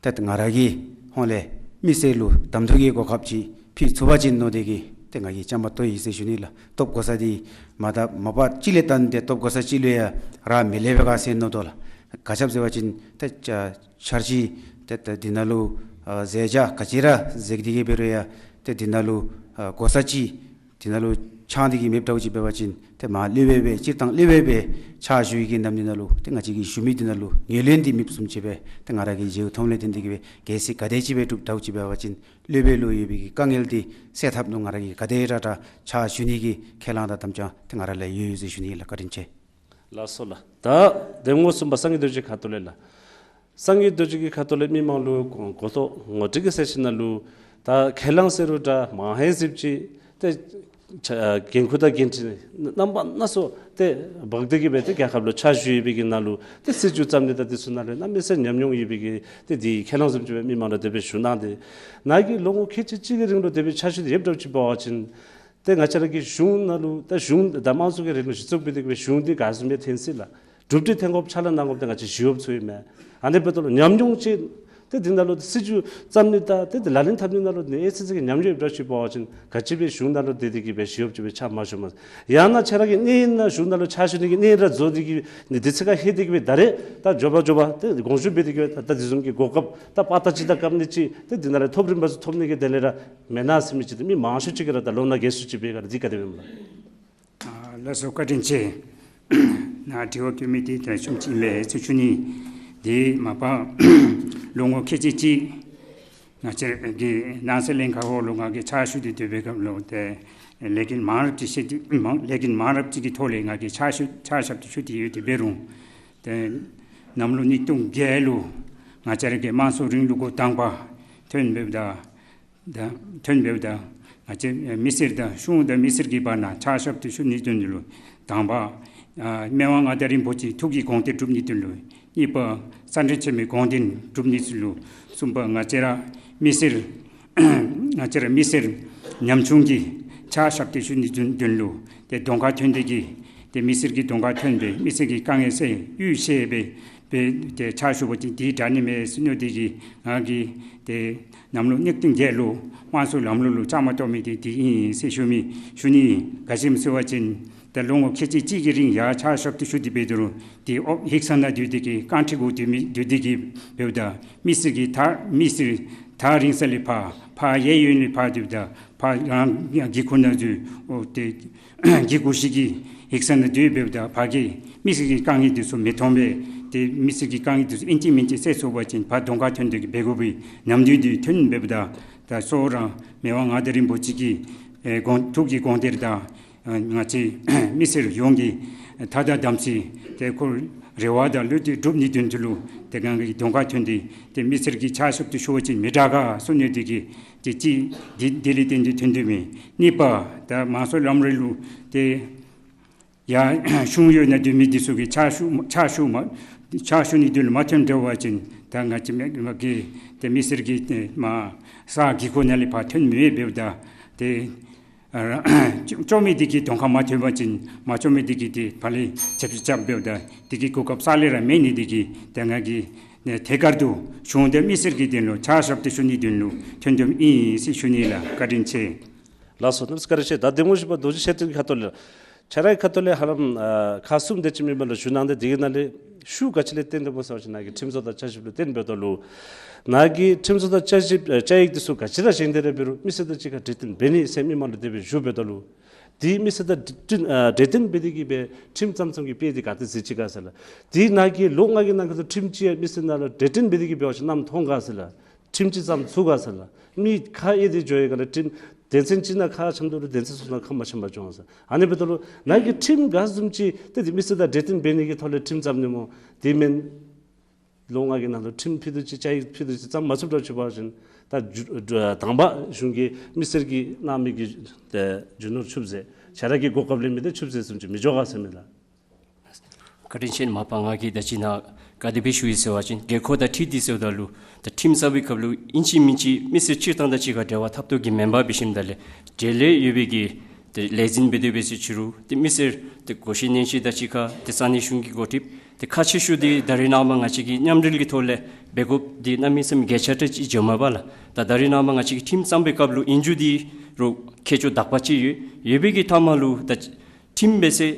ཏེ་ང་ར་གིས་ཧོན་ལས་མི་སེར་ལུ་གདམ་འཐུ་གི་གོ་སྐབས་ཅིག་ ཕུལ་ཚུགས་པ་ཅིན་མནོ་སྟེ་གིས་ཏེ་ང་གིས་བཅའ་མར་གཏོགས་ཡི་ཟེར་ཞུ་ནི་ལགས། ཐོབ་གོ་ས་འདི་མ་ད་མ་པ་ཅིག་ལས་བརྟེན་ཏེ་ཐོབ་གོ་ས་ཅིག་ལུ་ཡང་རག་མི་ལེགས་པས་ག་ཟེར་མནོ་དོ་ལགས། ག་ཅི་སྦེ་ཟེར་བ་ཅིན་ཏེ་ཆ་འཆར་གཞི་ཏེ་ཏེ་འདི་ནང་ལུ་ཨ་མཛད་བྱ་ག་ཅི་ར་མཛད་དེ་གིས་འབད་རུང་ཡང་ཏེ་འདི་ནང་ལུ་ཨ་གོ་ས་ཅིག་འདི་ནང་ལུ་ཆགས་ཏེ་གིས་མེདཔ་འདྲཝ་ཅིག་འབད་བ་ཅིན་ཏེ་མར་སློབ་དཔོན་སྦེ་སྤྱིར་བཏང་སློབ་དཔོན་སྦེ་ཕྱག་ཞུ་ཡི་གི་ནམ་འདི་ནང་ལུ་ཏེ་ང་བཅས་ཀྱིས་ཞུ་མི་འདི་ནང་ལུ་ངོས་ལེན་འདི་མེདཔ་བཟུམ་ཅིག་སྦེ་ཏེ་ང་ར་གིས་མཇལཝ་མཐོངམ་ལས་བརྟེན་ཏེ་གིས་སྦེ་གལ་སྲིད་ག་དེ་ཅིག་སྦེ་གྲུབ་འདྲཝ་ཅིག་འབད་བ་ཅིན་སློབ་དཔོན་ལུ་ཡོད་པའི་གི་དཀའ་ངལ་འདི་སེལ་ཐབས་ལུ་ང་ར་གིས་ག་དེ་ར་ད་ཕྱག་ཞུ་ནི་གི་ཁས་བླངས་དང་དམ་བཅའ་ཏེ་ང་ར་ལུ་ཡོད་ཟེར་ཞུ་ནི་ལགས། བཀའ་དྲིན་ཆེ། ལགས་སོ་ལགས། ད་གདམ་ངོ་གསུམ་པ་སངས་རྒྱས་རྡོ་རྗེ་ཁ་ཐུག་ལས་ལགས། སངས་རྒྱས་རྡོ་རྗེ་གི་ཁ་ཐུག་ལས་མི་མང་ལུ་གོ་གོ་རྟོགས་ངོ་སྤྲོད་ཀྱི་ཟེར་ཞིནམ་ལས་ད་ཁས་བླངས་ཟེར་རུང་འདྲ་མང་ཧེང་སིབ་ཅིག་ཏེ་ཆ་འགན་ཁུར་དང་འགན་འཁྲི་རྣམ་པ་སྣ་ཚོགས་ཏེ་འབག་སྟེ་གིས་སྦེ་ཏེ་རྒྱལ་ཁབ་ལུ་ཕྱག་ཞུ་ཡོད་པའི་གི་ནང་ལུ་ཏེ་སྲིད་བྱུས་བརྩམ་ནི་དང་འདི་ཚུ་ནང་ལུ་གནམ་མེད་ས་མེད་ཉམས་མྱོང་ཡོད་པའི་གི་ཏེ་འདི་ཁས་བླངས་བཟུམ་ཅིག་སྦེ་མི་མང་ལུ་དེ་སྦེ་ཞུ་གནང་སྟེ་ནཱ་གི་ལོ་ངོ་ཁལ་གཅིག་གཅིག་གི་རིང་ལུ་དེ་སྦེ་ཕྱག་ཞུ་སྟེ་ཡོདཔ་འདྲཝ་ཅིག་འབད་བ་ཅིན་ཏེ་ང་བཅས་ར་གི་གཞུང་ནང་ལུ་ད་གཞུང་ད་དམངས་གཙོ་གི་རིང་ལུགས་གཞི་བཙུགས་འབད་དེ་གིས་སྦེ་གཞུང་འདི་ག་བཟུམ་སྦེ་འཐོན་ཅི་ལགས། གྲུབ་འབྲས་འཐོན་དགོཔ་ཕྱག་ལཱ་གནང་དགོཔ་ད་ང་བཅས་ཞུ་བ་ཚུ་ཨིན་མས། ཨ་ནི་འབདཝ་ད་ལུ་ཉམས་མྱོང་ཅིག་ཏེ་འདི་ནང་ལུ་སྲིད་བྱུས་བརྩམ་ནི་དང་ཏེ་འདི་ལག་ལེན་འཐབ་ནི་ནང་ལུ་ནི་ཨེ་ཙི་ཙི་གི་ཉམས་མྱོང་ཡོདཔ་འདྲཝ་ཅིག་འབད་བ་ཅིན་ག་ཅི་སྦེ་གཞུང་ནང་ལུ་སྡོད་དེ་གིས་སྦེ་ཞུ་བ་ཅིག་སྦེ་ཕྱག་མ་ཞུ་མས། ཡང་ན་ཁྱེད་ར་གི་གནས་ཡུན་ནང་གཞུང་ནང་ལུ་ཕྱག་ཞུ་ནི་གི་གནས་ཡུན་ར་རྫོགས་ཏེ་གིས་ནི་དུས་ཚོད་ཁར་ལྷོད་དེ་གིས་སྦེ་ད་རེས་ད་མགྱོགས་པ་མགྱོགས་པ་ཏེ་དགོངས་ཞུ་འབད་དེ་གིས་སྦེ་ད་ད་འདི་བཟུམ་གྱི་གོ་སྐབས་ད་པར་རྟགས་ཅིག་དང་སྐབས་ནི་ཅིག་ཏེ་འདི་ནང་ལས་ཐོབ་རིམ་པ་ཚུ་ཐོབ་ནི་གི་དེ་ལས་ར་མེན་ན་ཟེར་མི་ཅིག་ཏེ་མི་མང་ཤོས་ཅིག་གིས་ར་ད་ལོ་ན་རྒས་སུ་ཅིག་འབད་ག་ར་འདི་ག་དེ་སྦེ་སྨོ་ལགས། ཨ་ལགས་སོ། བཀའ་དྲིན་ཆེ། ནཱ་དྲི་བ་བཀོད་མི་འདི་ད་ཤུམ་ཅིག་ཨིན་པས་ཟེར་ཞུ་ནི། འདི་མ་པ་ལོ་ངོ་ཁལ་གཅིག་གཅིག་ང་བཅས་ཀྱི་ནང་སྲིད་བློན་ཁག་འོག་ལུ་ང་གིས་ཕྱག་ཞུ་སྟེ་སྡོད་པའི་སྐབས་ལུ་ཏེ་ལས་འགན་མང་རབས་ཅིག་བཞེས་ཏེ་མང་ལས་འགན་མང་རབས་ཅིག་གི་ཐོག་ལས་ང་གིས་ཕྱག་ཞུ་ཕྱག་ཞབས་ཏོག་ཞུ་སྟེ་ཡོད་དེ་འབད་རུང་ཏེ་གནམ་ལོ་ཉིས་སྟོང་བརྒྱད་ལུ་ང་བཅས་ར་གི་དམངས་གཙོའི་རིང་ལུགས་འགོ་དང་པ་ཐོན་འབདཝ་ད་ད་ཐོན་འབདཝ་ད་ང་བཅས་མི་སེར་དང་གཞུང་དང་མི་སེར་གྱི་བར་ན་ཕྱག་ཞབས་ཏོག་ཞུ་ནིའི་དོན་ལུ་དང་པ་ཨ་མི་དབང་མངའ་བདག་རིན་པོ་ཆེའི་ཐུགས་ཀྱི་དགོངས་གཏེར་སྒྲུབ་ནིའི་དོན་ལུ། གཉིས་པ་གསང་འཕྲིན་ཆེན་མོའི་དགོངས་དོན་སྒྲུབ་ནིའི་དོན་ལུ། གསུམ་པ་ང་བཅས་ར་མི་སེར་ང་བཅས་ར་མི་སེར་ཉམ་ཆུང་གི་ཕྱག་ཞབས་ཏོག་ཞུ་ནིའི་དོན་དོན་ལུ་ཏེ་གདོང་ཁར་ཐོན་ཏེ་གིས་ཏེ་མི་སེར་གྱི་གདོང་ཁར་ཐོན་སྦེ་མི་སེར་གྱི་དཀའ་ངལ་སེལ་ཡུལ་ཤེས་སྦེ་སྦེ་ཏེ་ཕྱག་ཞུ་བ་ཅིན་འདི་དྲག་ནི་མས་ཟེར་མནོ་སྟེ་གིས་ང་གིས་ཏེ་གནམ་ལོ་ཉིས་སྟོང་བརྒྱད་ལུ་དམངས་གཙོའི་ལམ་ལུགས་ལུ་བཅའ་མར་གཏོགས་མི་འདི་འདི་ཨིན་ཟེར་ཞུ་མི་ཞུ་ནི། ག་ཅི་སྨོ་ཟེར་བ་ཅིན་ད་ལོ་ངོ་ཁལ་གཅིག་གཅིག་གི་རིང་ཡར་ཕྱག་ཞབས་ཏོག་ཞུ་སྟེ་འབད་དོ་རུང་ཏེ་ཨོ་ཡིག་ཚང་ནང་སྡོད་དེ་གིས་རྐང་ཁྲི་གུ་སྡོད་མི་སྡོད་དེ་གིས་འབདཝ་ད་མི་སེར་གྱི་ཐག་མི་སེར་ཐག་རིང་ས་ལས་ཕར་ཕར་གཡས་གཡོན་ལས་ཕར་སྡོདཔ་ད་ཕར་རང་གི་ཁུག་ནང་འཛུལ་ཨོ་ཏེ་གི་གུ་ཞིག་གི་ཡིག་ཚང་ནང་སྡོད་འབདཝ་ད་ཕར་གྱི་མི་སེར་གྱི་དཀའ་ངལ་འདི་ཚུ་མི་མཐོང་པས། ཏེ་མི་སེར་གྱི་དཀའ་ངལ་འདི་ཚུ་ཨིན་ཅི་མིན་ཅི་སེལ་ཚུགས་པ་ཅིན་ཕར་གདོང་ཁར་ཐོན་ཏེ་གིས་འབད་དགོ་པའི་ནམ་དུས་འདི་ཐོན་འབདཝ་ད་ད་གཙོ་བོ་ར་མི་དབང་མངའ་བདག་རིན་པོ་ཆེ་གི་ཨེ་དགོངས་ཐུགས་ཀྱི་དགོངས་གཏེར་དང་ཨ་ང་བཅས་མི་སེར་ཡོངས་ཀྱི་ཐ་དད་དམ་ཚིག་ཏེ་ཁོ་རེ་བ་དང་བློ་གཏད་སྒྲུབ་ནིའི་དོན་དུ་ལུ་ཏེ་ང་གིས་གདོང་ཁར་ཐོན་ཏེ་ཏེ་མི་སེར་གྱི་ཕྱག་ཞབས་ཏོག་ཞུ་བ་ཅིན་མི་དྲག་ག་ཟེར་མནོ་སྟེ་གིས་ཏེ་གཅིག་འདི་འདི་ལས་བརྟེན་ཏེ་ཐོན་དོ་མས། གཉིས་པ་ད་དམངས་གཙོའི་ལམ་ལུགས་ལུ་ཏེ་ཡར་གཞུང་གཡོག་ནང་སྡོད་མི་འདི་ཚུ་གིས་ཕྱག་ཞུ་ཕྱག་ཞུ་མ་ཕྱག་ཞུ་ནིའི་དོན་ལུ་མ་ཐོན་འགྱོ་བ་ཅིན་ད་ང་བཅས་མི་གི་ཏེ་མི་སེར་གྱི་ཏེ་མར་ས་གི་གུ་ནང་ལས་ཕར་ཐོན་མི་འབདཝ་ད་ཏེ་ཨ་ལྕོགས་མི་འདི་གིས་གདོང་ཁར་མ་ཐོན་པ་ཅིན་མ་ལྕོགས་མི་འདི་གིས་ཏེ་ཕར་ལས་རྐྱབ་རྐྱབ་འབདཝ་ད་འདི་གི་གོ་སྐབས་ས་ལས་ར་མེད་ནི་འདི་གིས་ཏེ་ང་གིས་ནི་ཐད་ཀར་དུ་གཞུང་དང་མི་སེར་གྱི་དོན་ལུ་ཕྱག་ཞབས་ཏོག་ཞུ་ནིའི་དོན་ལུ་ཐོན་དོ་ཨིན་ཟེར་ཞུ་ནི་ལགས། བཀའ་དྲིན་ཆེ། ལགས་སོ། གནམ་ས་བཀའ་དྲིན་ཆེ། ད་གདམ་ངོ་བཞི་པ་རྡོ་རྗེ་ཤེས་རྟོགས་ཀྱི་ཁ་ཐུག་ལས་ཁྱེད་རའི་ཁ་ཐུག་ལས་ཧ་ལམ་ཨ་ཁག་གསུམ་དེ་ཅིག་མེན་པ་ལུ་ཞུ་གནང་སྟེ་འདི་གི་ནང་ལས་ཤུགས་ག་ཅི་ལས་བརྟེན་ཏེ་སྨོ་ཟེར་བ་ཅིན་ནཱ་གི་ཁྲིམས་བཟོ་དང་བསྐྱར་ཞིབ་ལུ་བརྟེན་འབདཝ་ད་ལུ་ནཱ་གི་ཁྲིམས་བཟོ་དང་བསྐྱར་ཞིབ་ཨེ་བསྐྱར་ཡིག་འདི་ཚུ་ག་ཅི་ར་བཞེངས་ཏེ་ར་འབད་རུང་མི་སེར་དང་གཅིག་ཁར་འབྲེལ་བསྟུན་འབད་ནི་ཟེར་མི་མང་ལུ་དེ་སྦེ་ཞུ་འབདཝ་ད་ལུ་འདི་མི་སེར་དང་འབྲེལ་བསྟུན་ཨ་འབྲེལ་བསྟུན་འབད་དེ་གིས་སྦེ་ཁྲིམས་བརྩམ་བརྩམ་གྱི་དཔེ་འདི་ག་ཏེ་གཟིགས་ཅི་ག་ཟེར་ལགས། འདི་ནཱ་གི་ལོ་ལྔ་གི་ནང་འཁོད་དུ་ཁྲིམས་ཅིག་ཡང་མི་སེར་ནང་ལུ་འབྲེལ་བསྟུན་འབད་དེ་གིས་འབད་བ་ཅིན་ནམ་མཐོང་ག་ཟེར་ལགས། ཁྲིམས་ཅིག་བརྩམ་ཚུགས་ག་ཟེར་ལགས། མི་ཁ་གཡེང་སྟེ་འགྱོ་བའི་སྒང་ལས་ཁྲིམས་སྡེ་ཚན་ཅིག་ནང་ཁ་འཆམ་དོ་རུང་སྡེ་ཚན་སོ་སོ་ནང་ཁ་མ་འཆམ་པར་འགྱོ་འོང་ཟེར། ཨ་ནི་འབདཝ་ད་ལུ་ནཱ་གི་ཁྲིམས་ག་བཟུམ་ཅིག་ཏེ་འདི་མི་སེར་དང་འབྲེལ་བསྟུན་འབད་ནི་གི་ཐོག་ལས་ཁྲིམས་བརྩམ་ནི་སྨོ། དེ་མེན་ལོ་ལྔ་གི་ནང་ལུ་ཁྲིམས་ཕུད་རྡོག་ཅིག་བསྐྱར་ཡིག་ཕུད་རྡོག་ཅིག་བརྩམ་མ་ཚུགསཔ་འདྲཝ་ཅིག་འབད་བ་ཅིན་ད་མཇུག་དང་པ་གཞུང་གིས་མི་སེར་གྱིས་གནང་མི་གི་ཏེ་རྒྱུ་ནོར་ཆུད་ཟོས། ཁྱེད་ར་གི་གོ་སྐབས་ལེན་མི་འདི་ཆུད་ཟོས་བཟུམ་ཅིག་མི་འགྱོ་ག་ཟེར་མི་ལགས། བཀའ་དྲིན་ཆེ། མ་པ་ང་གིས་ད་ཅི་ནཱ་ག་དེ་སྦེ་ཞུ་ཡི་ཟེར་བ་ཅིན་དགོས་མཁོ་དང་འཁྲིལ་ཏེ་ཟེརཝ་ད་ལུ་ད་ཁྲིམས་བརྩམ་པའི་སྐབས་ལུ་ཨིན་ཅི་མིན་ཅི་མི་སེར་སྤྱིར་བཏང་དང་གཅིག་ཁར་འབྲེལ་བ་འཐབ་དོ་གི་མེན་པར་འབད་ཞིནམ་ད་ལས་འབྲེལ་ལས་ཡོད་པའི་གི་ ཏེ་ལས་འཛིན་འབད་དེ་འབད་ཟེར་ཅི་རུང་ཏེ་མི་སེར་ཏེ་གོ་ཤེས་ཉན་ཤེས་དང་གཅིག་ཁར་ཏེ་ས་གནས་གཞུང་གི་འགོ་ཁྲིདཔ་ཏེ་ཁག་ཆེ་ཤོས་འདི་ད་རེས་ནངས་པ་ང་བཅས་ཀྱི་མཉམ་འབྲེལ་གྱི་ཐོག་ལས་འབད་དགོཔ་འདི་གནམ་མེད་ས་མེད་གལ་ཆེ་དྲགས་ཅིག་འགྱོཝ་མས་པ་ལགས། ད་ད་རེས་ནངས་པ་ང་བཅས་ཀྱི་ཁྲིམས་བརྩམ་པའི་སྐབས་ལུ་ཨིན་རུང་འདི་རུང་ཁྱད་ཆོས་དག་པ་ཅིག་ཡོད། ཡོད་པའི་གི་མཐའ་མ་ལུ་ད་ཁྲིམས་འབད་ཟེར་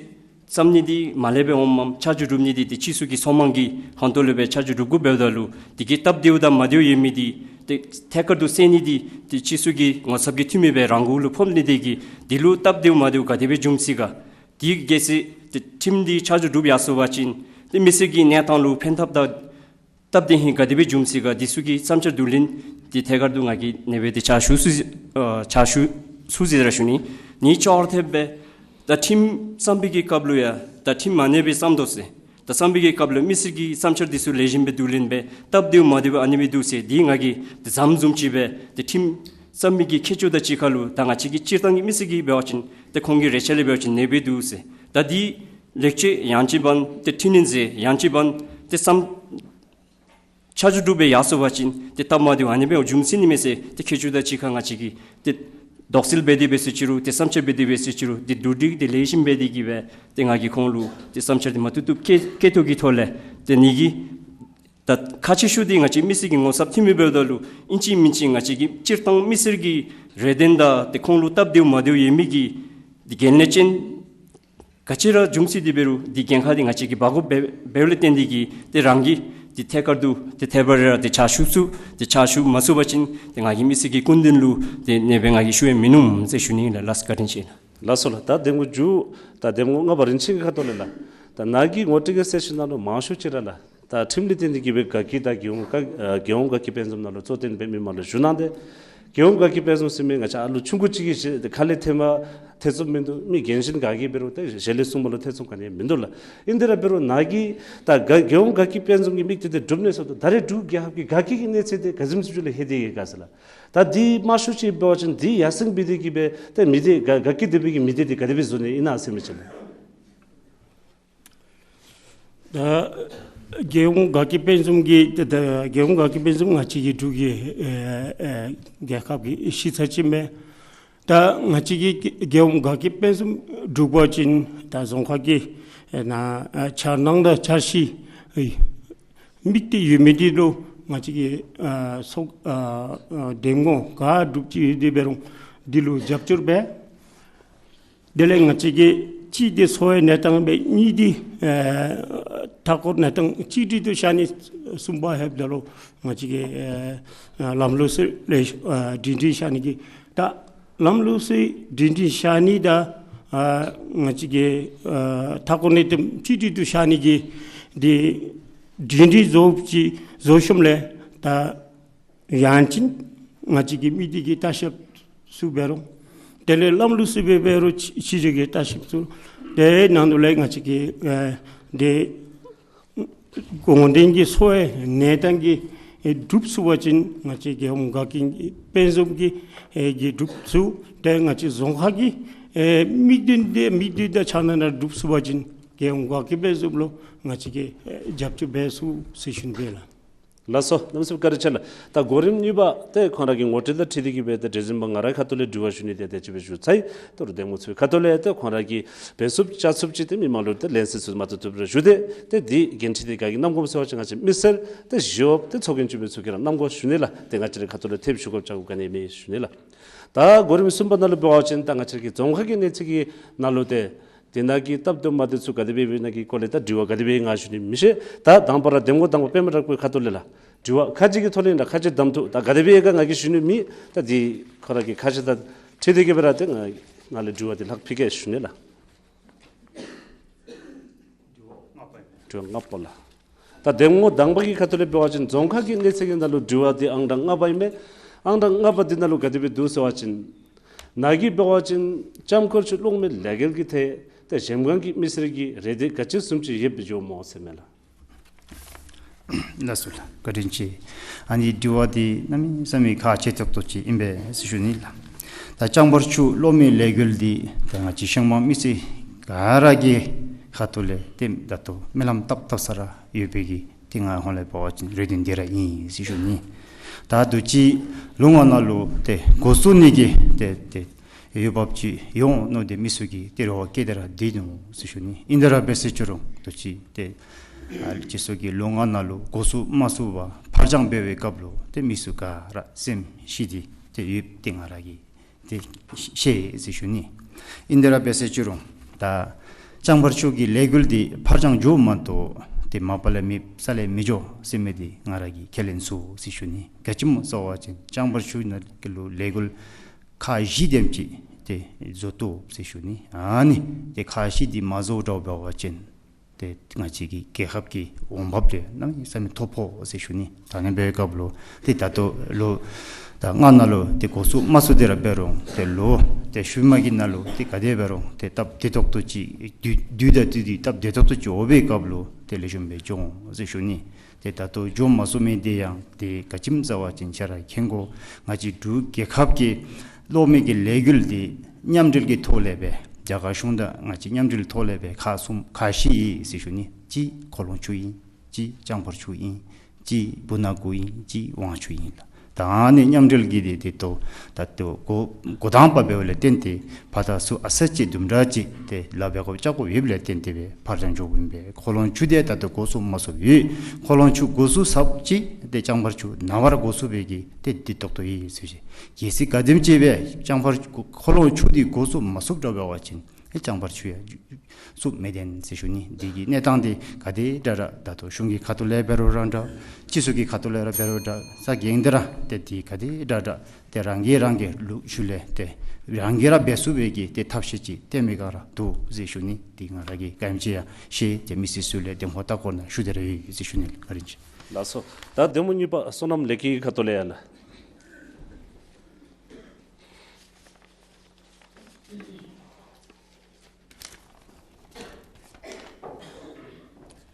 བརྩམ་ནི་འདི་མ་ལས་སྦེ་འོངམ་མས། ཆ་འཇོག་སྒྲུབ་ནི་འདི་ཏེ་སྤྱི་ཚོགས་ཀྱི་ཚོང་མང་གི་ཧོངས་ཏོ་ལུ་སྦེ་ཆ་འཇོག་སྒྲུབ་དགོཔ་འབདཝ་ད་ལུ་དེ་གི་སྟབས་བདེཝ་དང་མ་བདེཝ་ཡོད་མི་འདི་ཏེ་ཐད་ཀར་དུ་སེལ་ནི་འདི་ཏེ་སྤྱི་ཚོགས་ཀྱི་ངོ་ཚབ་ཀྱིས་འཐུས་མི་སྦེ་རང་འགུལ་ལུ་ཕོག་ནི་དེ་གིས་འདི་ལུ་སྟབས་བདེཝ་མ་བདེཝ་ག་དེ་སྦེ་འབྱུངམ་སྲིད་ག། དེ་གལ་སྲིད་ཏེ་ཁྲིམས་འདི་ཆ་འཇོག་གྲུབ་ཡར་སོང་པ་ཅིན་ཏེ་མི་སེར་གྱི་གནས་སྟངས་ལུ་ཕན་ཐབས་དང་སྟབས་བདེ་ཧིང་ག་དེ་སྦེ་འབྱུངམ་སྲིད་ག། འདི་ཚུ་གི་བསམ་འཆར་བསྡུ་ལེན་འདི་ཐད་ཀར་དུ་ང་གིས་ཨ་ནེ་སྦེ་ཏེ་ཕྱག་ཞུ་ཚུགས་ཨ་ཕྱག་ཞུ་ཚུགས་ཟེར་ར་ཞུ་ནི། ནི་ཅོག་འཐདཔ་སྦེ་ད་ཁྲིམས་བརྩམ་པའི་གི་སྐབས་ལུ་ཡང་ད་ཁྲིམས་ཨ་ནེ་སྦེ་བརྩམ་དོ་ཟེར། ད་བརྩམ་པའི་གི་སྐབས་ལུ་མི་སེར་གྱི་བསམ་འཆར་འདི་ཚུ་ལེགས་ཤོམ་སྦེ་བསྡུ་ལེན་འབད་སྟབས་བདེཝ་མ་བདེཝ་ཨ་ནེ་སྦེ་འདུག་ཟེར་འདི་ང་གིས་ཏེ་ཟམ་བཟུམ་ཅིག་སྦེ་ཏེ་ཁྲིམས་བརྩམ་པའི་གི་ཁྱད་ཆོས་དང་གཅིག་ཁར་ལུ་ད་ང་བཅས་ཀྱི་སྤྱིར་བཏང་གི་མི་སེར་གྱིས་འབད་བ་ཅིན་ཏེ་ཁོང་གི་རེ་ཆ་ལས་འབད་བ་ཅིན་ཨ་ནེ་སྦེ་འདུག་ཟེར། ད་འདི་ལེགས་བཅོས་ཡང་ཅིན་བན་ཏེ་ཁྲིམས་ནན་ཟེར་ཡང་ཅིན་བན་ཏེ་བསམ་ཆ་འཇོག་གྲུབ་སྦེ་ཡར་སོང་པ་ཅིན་ཏེ་སྟབས་མ་བདེཝ་ཨ་ནེ་སྦེ་འབྱུངམ་སྲིད་ནི་མས་ཟེར། ཏེ་ཁྱད་ཆོས་དང་གཅིག་ཁར་ང་བཅས་ཀྱིས་ཏེ་དོགས་སེལ་འབད་དེ་འབད་ཟེར་ཅི་རུང་ཏེ་བསམ་འཆར་འབད་དེ་འབད་ཟེར་ཅི་རུང་ཏེ་བསྡུ་སྒྲིག་ཏེ་ལེགས་ཤོམ་འབད་དེ་གིས་སྦེ་ཏེ་ང་གིས་ཁོང་ལུ་ཏེ་བསམ་འཆར་འདི་མ་བཏུབ་བཏུབ་བཀོད་བཀོད་ཐོག་གི་ཐོག་ལས་ཏེ་ནི་གི་ད་ཁག་ཆེ་ཤོས་འདི་ང་བཅས་མི་སེར་གྱི་ངོ་ཚབ་འཐུས་མི་འབདཝ་ད་ལུ་ཨིན་ཅི་མིན་ཅི་ང་བཅས་ཀྱི་སྤྱིར་བཏང་མི་སེར་གྱི་རེ་འདུན་དང་ཏེ་ཁོང་ལུ་སྟབས་བདེཝ་མ་བདེཝ་ཡོད་མི་གི་འདི་འགན་ལེན་ཅན་ག་ཅི་ར་འབྱུངམ་སྲིད་དེ་འབད་རུང་འདི་འགན་ཁག་འདི་ང་བཅས་ཀྱིས་འབག་དགོཔ་འབད་འབདཝ་ལས་བརྟེན་ཏེ་གིས་ཏེ་རང་གིས་ཏེ་ཐད་ཀར་དུ་ཏེ་ཐད་པ་རེ་ར་ཏེ་ཕྱག་ཞུ་ཚུགས། ཏེ་ཕྱག་ཞུ་མ་ཚུགས་པ་ཅིན་ཏེ་ང་གིས་མི་སེར་གྱི་སྐུ་མདུན་ལུ་ཏེ་ཨ་ནེ་སྦེ་ང་གིས་ཞུ་ཡང་མིན་ནུག་ཟེར་ཞུ་ནི་ལགས། ལགས་སོ་བཀའ་དྲིན་ཆེ། ལགས་སོ་ལགས། ད་འདེམས་ངོ་མཇུག་ད་འདེམས་ངོ་ལྔ་པ་རིན་ཆེན་གྱི་ཁ་ཐུག་ལས་ལགས། ད་ནཱ་གི་ངོ་སྤྲོད་ཀྱི་སེ་ཤཱན་ནང་ལུ་མང་ཤོས་ཅིག་ར་ལགས། ད་ཁྲིམས་ལས་བརྟེན་ཏེ་གིས་སྦེ་དགའ་སྐྱིད་དང་རྒྱལ་ཡོངས་དགའ་རྒྱལ་ཡོངས་དགའ་སྐྱིད་དཔལ་འཛོམས་ནང་ལུ་གཙོ་བསྟེན་སྦེ་མི་མང་ལུ་ཞུ་གནང་སྟེ། རྒྱལ་ཡོངས་དགའ་སྐྱིད་དཔལ་འཛོམས་ཟེར་མི་ང་བཅས་ཨ་ལུ་ཆུང་ཀུ་ཅིག་གིས་ཤེས་ཏེ་ཁ་ལས་ཐོནམ་ཐེ་ཚོམ་མིན་འདུག། མི་རྒན་གཞོན་ག་གིས་འབད་རུང་ཏེ་ཞལ་ལས་གསུངམ་ལུ་ཐེ་ཚོམ་ག་ནི་ཡང་མིན་འདུག་ལགས། ཨིན་དེ་ར་འབད་རུང་ནཱ་གི་ད་དགའ་རྒྱལ་ཡོངས་དགའ་སྐྱིད་དཔལ་འཛོམས་ཀྱི་དམིགས་གཏད་འདི་འགྲུབ་ནི་ཟེརཝ་ད་ད་རེས་འབྲུག་རྒྱལ་ཁབ་ཀྱི་དགའ་སྐྱིད་ཀྱི་གནས་ཚད་འདི་ག་ཅི་ལུ་ལྷོད་དེ་ཡོད་ག་ཟེར་ལགས། ད་འདི་དམའ་ཤོས་ཅིག་འབད་བ་ཅིན་འདི་ཡར་སེང་འབད་དེ་གིས་སྦེ་ཏེ་མི་སྡེ་དགའ་དགའ་སྐྱིད་ལྡན་པའི་གི་མི་སྡེ་འདི་ག་དེ་སྦེ་བཟོ་ནི་ཨིན་ན་ཟེར་མི་ཅིག་ལགས། ད་རྒྱལ་ཡོངས་དགའ་སྐྱིད་དཔལ་འཛོམས་ཀྱི་ད་ད་རྒྱལ་ཡོངས་དགའ་སྐྱིད་དཔལ་འཛོམས་ང་བཅས་ཀྱི་འབྲུག་གི་ཨེ་ཨེ་རྒྱལ་ཁབ་ཀྱི་གཞི་རྩ་ཅིག་མས། ད་ང་བཅས་ཀྱི་རྒྱལ་ཡོངས་དགའ་སྐྱིད་དཔལ་འཛོམས་འགྲུབ་པ་ཅིན་ད་རྫོང་ཁག་གི་ཨེ་ནཱ་ཨེ་འཆར་སྣང་དང་འཆར་གཞི་ཨེ་དམིགས་གཏད་ཡོད་མི་འདི་ལུ་ང་བཅས་ཀྱི་ཨ་ཚོགས་ཨ་ཨ་འདེམས་ངོ་ག་འགྲུབ་ཅི་ཡོད་དེ་འབད་རུང་འདི་ལུ་རྒྱབ་སྐྱོར་འབད། དེ་ལས་ང་བཅས་ཀྱིས་གཅིག་འདི་འཚོ་བའི་གནས་སྟངས་འབད། གཉིས་འདི་ཨེ་མཐའ་འཁོར་གནས་སྟངས་གཅིག་སྒྲིལ་དུ་བཞག་ནི། གསུམ་པ་ལྷོདཔ་ད་ལུ་ང་བཅས་ཀྱིས་ཨེ་ལམ་ལུགས་སྲོལ་ལེགས་ཤོམ་ཨེ་སྒྲིང་སྒྲིང་བཞག་ནི་གི། ད་ལམ་ལུགས་སྲོལ་སྒྲིང་སྒྲིང་བཞག་ནི་དང་ཨ་ང་བཅས་ཀྱིས་ཨ་མཐའ་འཁོར་གནས་སྟངས་གཅིག་སྒྲིལ་དུ་བཞག་ནི་གི་འདི་སྒྲིང་སྒྲིང་བཟོ་ཅིག་བཟོ་ཤོམ་ལས་ད་ཡང་ཅིན་ང་བཅས་ཀྱི་མི་སྡེ་གི་ལྟ་བཤལཔ་ཚུ་འབད་རུང་དེ་ལས་ལམ་ལུགས་སྲོལ་སྦེ་འབད་རུང་ཕྱི་ཕྱི་རྒྱལ་གྱི་ལྟ་བཤལཔ་ཚུ་དེ་ནང་དུ་ལས་ང་བཅས་ཀྱི་ཨེ་དེ་དགོངས་དོན་གྱི་འཚོ་བའི་གནས་སྟངས་ཀྱི་ཨེ་འགྲུབ་ཚུགས་པ་ཅིན་ང་བཅས་རྒྱལ་ཡོངས་དགའ་སྐྱིད་དཔལ་འཛོམས་ཀྱི་ཨེ་གི་འགྲུབ་ཚུགས། དེ་ང་བཅས་རྫོང་ཁག་གི་ཨེ་དམིགས་དོན་དེ་དམིགས་དོན་དང་འཆར་སྣང་ར་འགྲུབ་ཚུགས་པ་ཅིན་རྒྱལ་ཡོངས་དགའ་སྐྱིད་དཔལ་འཛོམས་ལུ་ང་བཅས་ཀྱིས་ཨེ་རྒྱབ་སྐྱོར་འབད་ཚུགས་ཟེར་ཞུ་ནི་ལགས། ལགས་སོ། གནམ་མེད་ས་མེད་བཀའ་དྲིན་ཆེ་ལགས། ད་གོ་རིམ་གཉིས་པ་ཏེ་ཁོང་ར་གི་ངོ་སྤྲོད་དང་འཁྲིལ་ཏེ་གིས་སྦེ་ཏེ་གྲོས་འཛིན་པ་ང་རའི་ཁ་ཐུག་ལས་དྲི་བ་ཞུ་ནི་དེ་དེ་ཅིག་སྦེ་ཞུ་ཚར་ཡི། ད་རུང་འདེམས་ངོ་ཚུའི་ཁ་ཐུག་ལས་ཏེ་ཁོང་ར་གིས་འབད་ཚུགསཔ་བྱ་ཚུགསཔ་ཅིག་ཏེ་མི་མང་ལུ་ཏེ་ལན་གསོལ་ཚུ་མ་ཐུབ་ཐུབ་ར་ཞུ་སྟེ་ཏེ་འདི་འགན་འཁྲི་འདི་ག་གིས་བསྣམ་དགོཔ་ཟེར་བ་ཅིན་ང་བཅས་མི་སེར་ཏེ་གཞི་འོག་ཏེ་ཚོགས་རྒྱན་བྱོན་མི་ཚུ་གིས་ར་བསྣམ་དགོ་ཞུ་ནི་ལགས། ཏེ་ང་བཅས་རའི་ཁ་ཐུག་ལས་ཐེབས་ཞུ་དགོཔ་བྱ་དགོཔ་ག་ནི་མེད་ཞུ་ནི་ལགས། ད་གོ་རིམ་གསུམ་པ་ནང་ལུ་འབད་བ་ཅིན་ད་ང་བཅས་ར་གི་རྫོང་ཁག་གི་གནས་ཚད་ཀྱི་ནང་ལུ་ཏེ་དེ་ནང་གི་སྟབས་བདེཝ་མ་བདེཝ་ཚུ་ག་དེ་སྦེ་ཡོད་ན་གི་སྐོར་ལས་ད་དྲི་བ་ག་དེ་སྦེ་ང་ཞུ་ནི་མི་ཤེས། ད་དང་པ་ར་འདེམས་ངོ་དང་པ་པདྨ་གྲགས་པའི་ཁ་ཐུག་ལས་ལགས། དྲི་བ་ཁ་ཅིག་གི་ཐོག་ལས་ཨིན་རུང་ཁ་ཅིག་གདམ་འཐུ་ད་ག་དེ་སྦེ་ཡོད་ག་ང་གིས་ཞུ་ནི་མེད། ད་འདི་ཁོ་ར་གི་ཁ་ཤས་དང་འཁྲིལ་ཏེ་གིས་སྦེ་ར་ཏེ་ང་ང་ལས་དྲི་བ་འདི་ལྷག་ཕུལ་གེ་ཞུ་ནི་ལགས། དྲི་བ་ལྔ་པ་ལགས། ད་འདེམས་ངོ་དང་པ་གི་ཁ་ཐུག་ལས་འབད་བ་ཅིན་རྫོང་ཁག་གི་གནས་ཚད་ཀྱི་ནང་ལུ་དྲི་བ་འདི་ཨང་གྲངས་ལྔ་པ་ཨིན་མས། ཨང་གྲངས་ལྔ་པ་འདི་ནང་ལུ་ག་དེ་སྦེ་འདུག་ཟེར་བ་ཅིན་ནཱ་གིས་འབད་བ་ཅིན་ལྕམ་སྐོར་ཆུ་གློག་མེ་ལས་འགུལ་གྱི་ཐད་ཏེ་གཞལམ་སྒང་གི་མི་སེར་གྱི་རེ་འདུན་ག་ཅི་བཟུམ་ཅིག་ཡོདཔ་སྦེ་འགྱོཝ་སྨོ་ཟེར་མས་ལགས། ལགས་སོ་ལགས། བཀའ་དྲིན་ཆེ། ཨ་ནི་དྲི་བ་འདི་གནམ་མེད་ས་མེད་ཁག་ཆེ་ཏོག་ཏོ་ཅིག་ཨིན་པས་ཟེར་ཞུ་ནི་ལགས། ད་ལྕམ་སྐོར་ཆུ་གློག་མེ་ལས་འགུལ་འདི་ད་ང་བཅས་ཤང་མང་མི་སེར་ག་ར་གི་ཁ་ཐུག་ལས་ཏེ་ད་ལྟོ་སྨོན་ལམ་བཏབ་བཏབ་ས་ར་ཡོད་པའི་གི་ཏེ་ང་ཧོང་ལས་འབད་བ་ཅིན་རེ་འདུན་འདི་ར་ཨིན་ཟེར་ཞུ་ནི། ད་དུས་ཅི་ལུ་ང་ནཱ་ལུ་ཏེ་འགོ་བཙུགས་ནི་གི་ཏེ་ཏེ་ འོས་འབབ་ཅིག་ཡོང་མནོ་སྟེ་མི་ཚུ་གིས་ཏེ་རེ་བ་བསྐྱེད་དེ་ར་སྡོད་ནུག་ཟེར་ཞུ་ནི། ཨིན་ཏེ་ར་འབད་ཟེར་ཅི་རུང་ད་ཅི་ཏེ་ཨ་ཁྱེད་ཚུ་གིས་ལོ་ལྔ་ནང་ལུ་འགོ་བཙུགས་མ་ཚུགས་པར་ཕར་འགྱངས་འབད་བའི་སྐབས་ལུ་ཏེ་མི་ཚུ་ག་ར་སེམས་ཤི་སྟེ་ཏེ་ཡོདཔ་ཏེ་ང་ར་གིས་ཏེ་ཤེས་ཟེར་ཞུ་ནི། ཨིན་ཏེ་ར་འབད་ཟེར་ཅི་རུང་ད་ལྕང་ཕར་ཆུ་གི་ལས་འགུལ་འདི་ཕར་འགྱངས་འགྱོ་མ་གཏོགས་ཏེ་མ་པ་ལས་མེདཔ་ས་ལས་མི་འགྱོ་ཟེར་མི་འདི་ང་ར་གིས་ཁས་ལེན་ཚུགས་ཟེར་ཞུ་ནི། ག་ཅི་སྨོ་ཟེར་བ་ཅིན་ལྕང་ཕར་ཆུ་ནང་གི་ལུ་ལས་འགུལ་ཁག་བཞི་དེམ་ཅིག་ཏེ་བཟོ་བཏུབ་ཟེར་ཞུ་ནི། ཨ་ནི་ཏེ་ཁག་བཞི་འདི་མ་བཟོ་འགྱོ་བ་ཅིན་ཏེ་ང་བཅས་ཀྱི་རྒྱལ་ཁབ་ཀྱི་འོང་འབབ་འདི་གནམ་མེད་ས་མེད་ཐོ་ཕོག་ཟེར་ཞུ་ནི། ད་ཨ་ནི་འབད་བའི་སྐབས་ལུ་ཏེ་ད་ལྟོ་ལོ་ད་ལྔ་ནང་ལུ་ཏེ་འགོ་བཙུགས་མ་ཚུགས་ཏེ་ར་འབད་རུང་ཏེ་ལོ་ཏེ་ཤུལ་མ་གི་ནང་ལུ་ཏེ་ག་དེ་འབད་རུང་ཏེ་སྟབས་བདེ་ཏོག་ཏོ་ཅིག་དུས་དུས་དང་དུས་དེ་སྟབས་བདེ་ཏོག་ཏོ་ཅིག་འོང་བའི་སྐབས་ལུ་ཏེ་ལེགས་ཤོམ་སྦེ་འགྱོ་འོང་ཟེར་ཞུ་ནི། ཏེ་ད་ལྟོ་འགྱོ་མ་ཚུགས་མི་འདི་ཡང་ཏེ་ག་ཅི་སྨོ་ཟེར་བ་ཅིན་ཆ་ར་མཁྱེན་དགོ། ང་བཅས་འབྲུག་རྒྱལ་ཁབ་ཀྱི་གློག་མེ་གི་ལས་འགུལ་འདི་མཉམ་འབྲེལ་གྱི་ཐོག་ལས་སྦེ་རྒྱ་གར་གཞུང་དང་ང་བཅས་མཉམ་འབྲེལ་ཐོག་ལས་སྦེ་ཁག་གསུམ་ཁག་བཞི་ཡོད་ཟེར་ཞུ་ནི། གཅིག་ཁོ་ལོང་ཆུ་ཨིན། གཅིག་ལྕང་ཕར་ཆུ་ཨིན། གཅིག་སྦུག་ན་གུ་ཨིན། གཅིག་ཝང་ཆུ་ཨིན་ལགས། ད་ཨ་ནི་མཉམ་འབྲེལ་གྱི་འདི་ཏེ་ད་ལྟོ་འགོ་འགོ་དང་པ་འབདཝ་ལས་བརྟེན་ཏེ་ཕར་ད་ཚུར་ཨ་ཙི་ཅིག་དུམ་གྲ་ཅིག་ཏེ་ལཱ་འབད་དགོཔ་ཆགས་དགོཔ་ཡོདཔ་ལས་བརྟེན་ཏེ་སྦེ་ཕར་འགྱངས་འགྱོཝ་ཨིན་པས། ཁོ་ལོང་ཆུ་འདི་ད་ལྟོ་འགོ་བཙུགས་མ་ཚུགསཔ་ཡོད། ཁོ་ལོང་ཆུ་འགོ་བཙུགས་ཚརཝ་ཅིག་ཏེ་ལྕང་ཕར་ཆུ་ནངས་པར་འགོ་བཙུགས་པའི་གི་ཏེ་འདི་ཏོག་ཏོ་ཡོད་ཟེར་ཞུ་ནི། གལ་སྲིད་ག་དེམ་ཅིག་སྦེ་ལྕང་ཕར་ཁོ་ལོང་ཆུ་འདི་འགོ་བཙུགས་མ་ཚུགསཔ་འདྲཝ་འབད་བ་ཅིན་ཨེ་ལྕང་ཕར་ཆུ་ཡང་བཙུགས་མི་བདེན་ཟེར་ཞུ་ནི། འདི་གི་གནས་སྟངས་འདི་ག་དེ་དྲག་དྲག་ད་ལྟོ་གཞུང་གི་ཁ་ཐུག་ལས་འབད་རུང་ར་འདྲ། སྤྱི་ཚོགས་ཀྱི་ཁ་ཐུག་ལས་ར་འབད་རུང་འདྲ། ས་གཞན་དེ་ར་ཏེ་འདི་ག་དེ་དྲག་དྲག་ཏེ་རང་གིས་རང་གི་ལུགས་ཤུལ་ལས་ཏེ་རང་གིས་ར་འབད་ཚུགས་པའི་གི་ཏེ་ཐབས་ཤེས་ཅིག་སྟོན་མི་ག་ར་འདུག་ཟེར་ཞུ་ནི། འདི་ང་ར་གིས་ག་དེམ་ཅིག་ཡང་ཤེས། ཏེ་མི་སེར་ཚུ་ལས་འདེམས་ཁོངས་ལྟ་སྐོར་ནང་ཞུ་སྟེ་ར་ཡོད་ཟེར་ཞུ་ནི། བཀའ་དྲིན་ཆེ། ལགས་སོ། ད་གདམ་ངོ་གཉིས་པ་བསོད་ནམས་ལེགས་སྐྱིད་ཁ་ཐུག་ལས་ཡར་ལགས།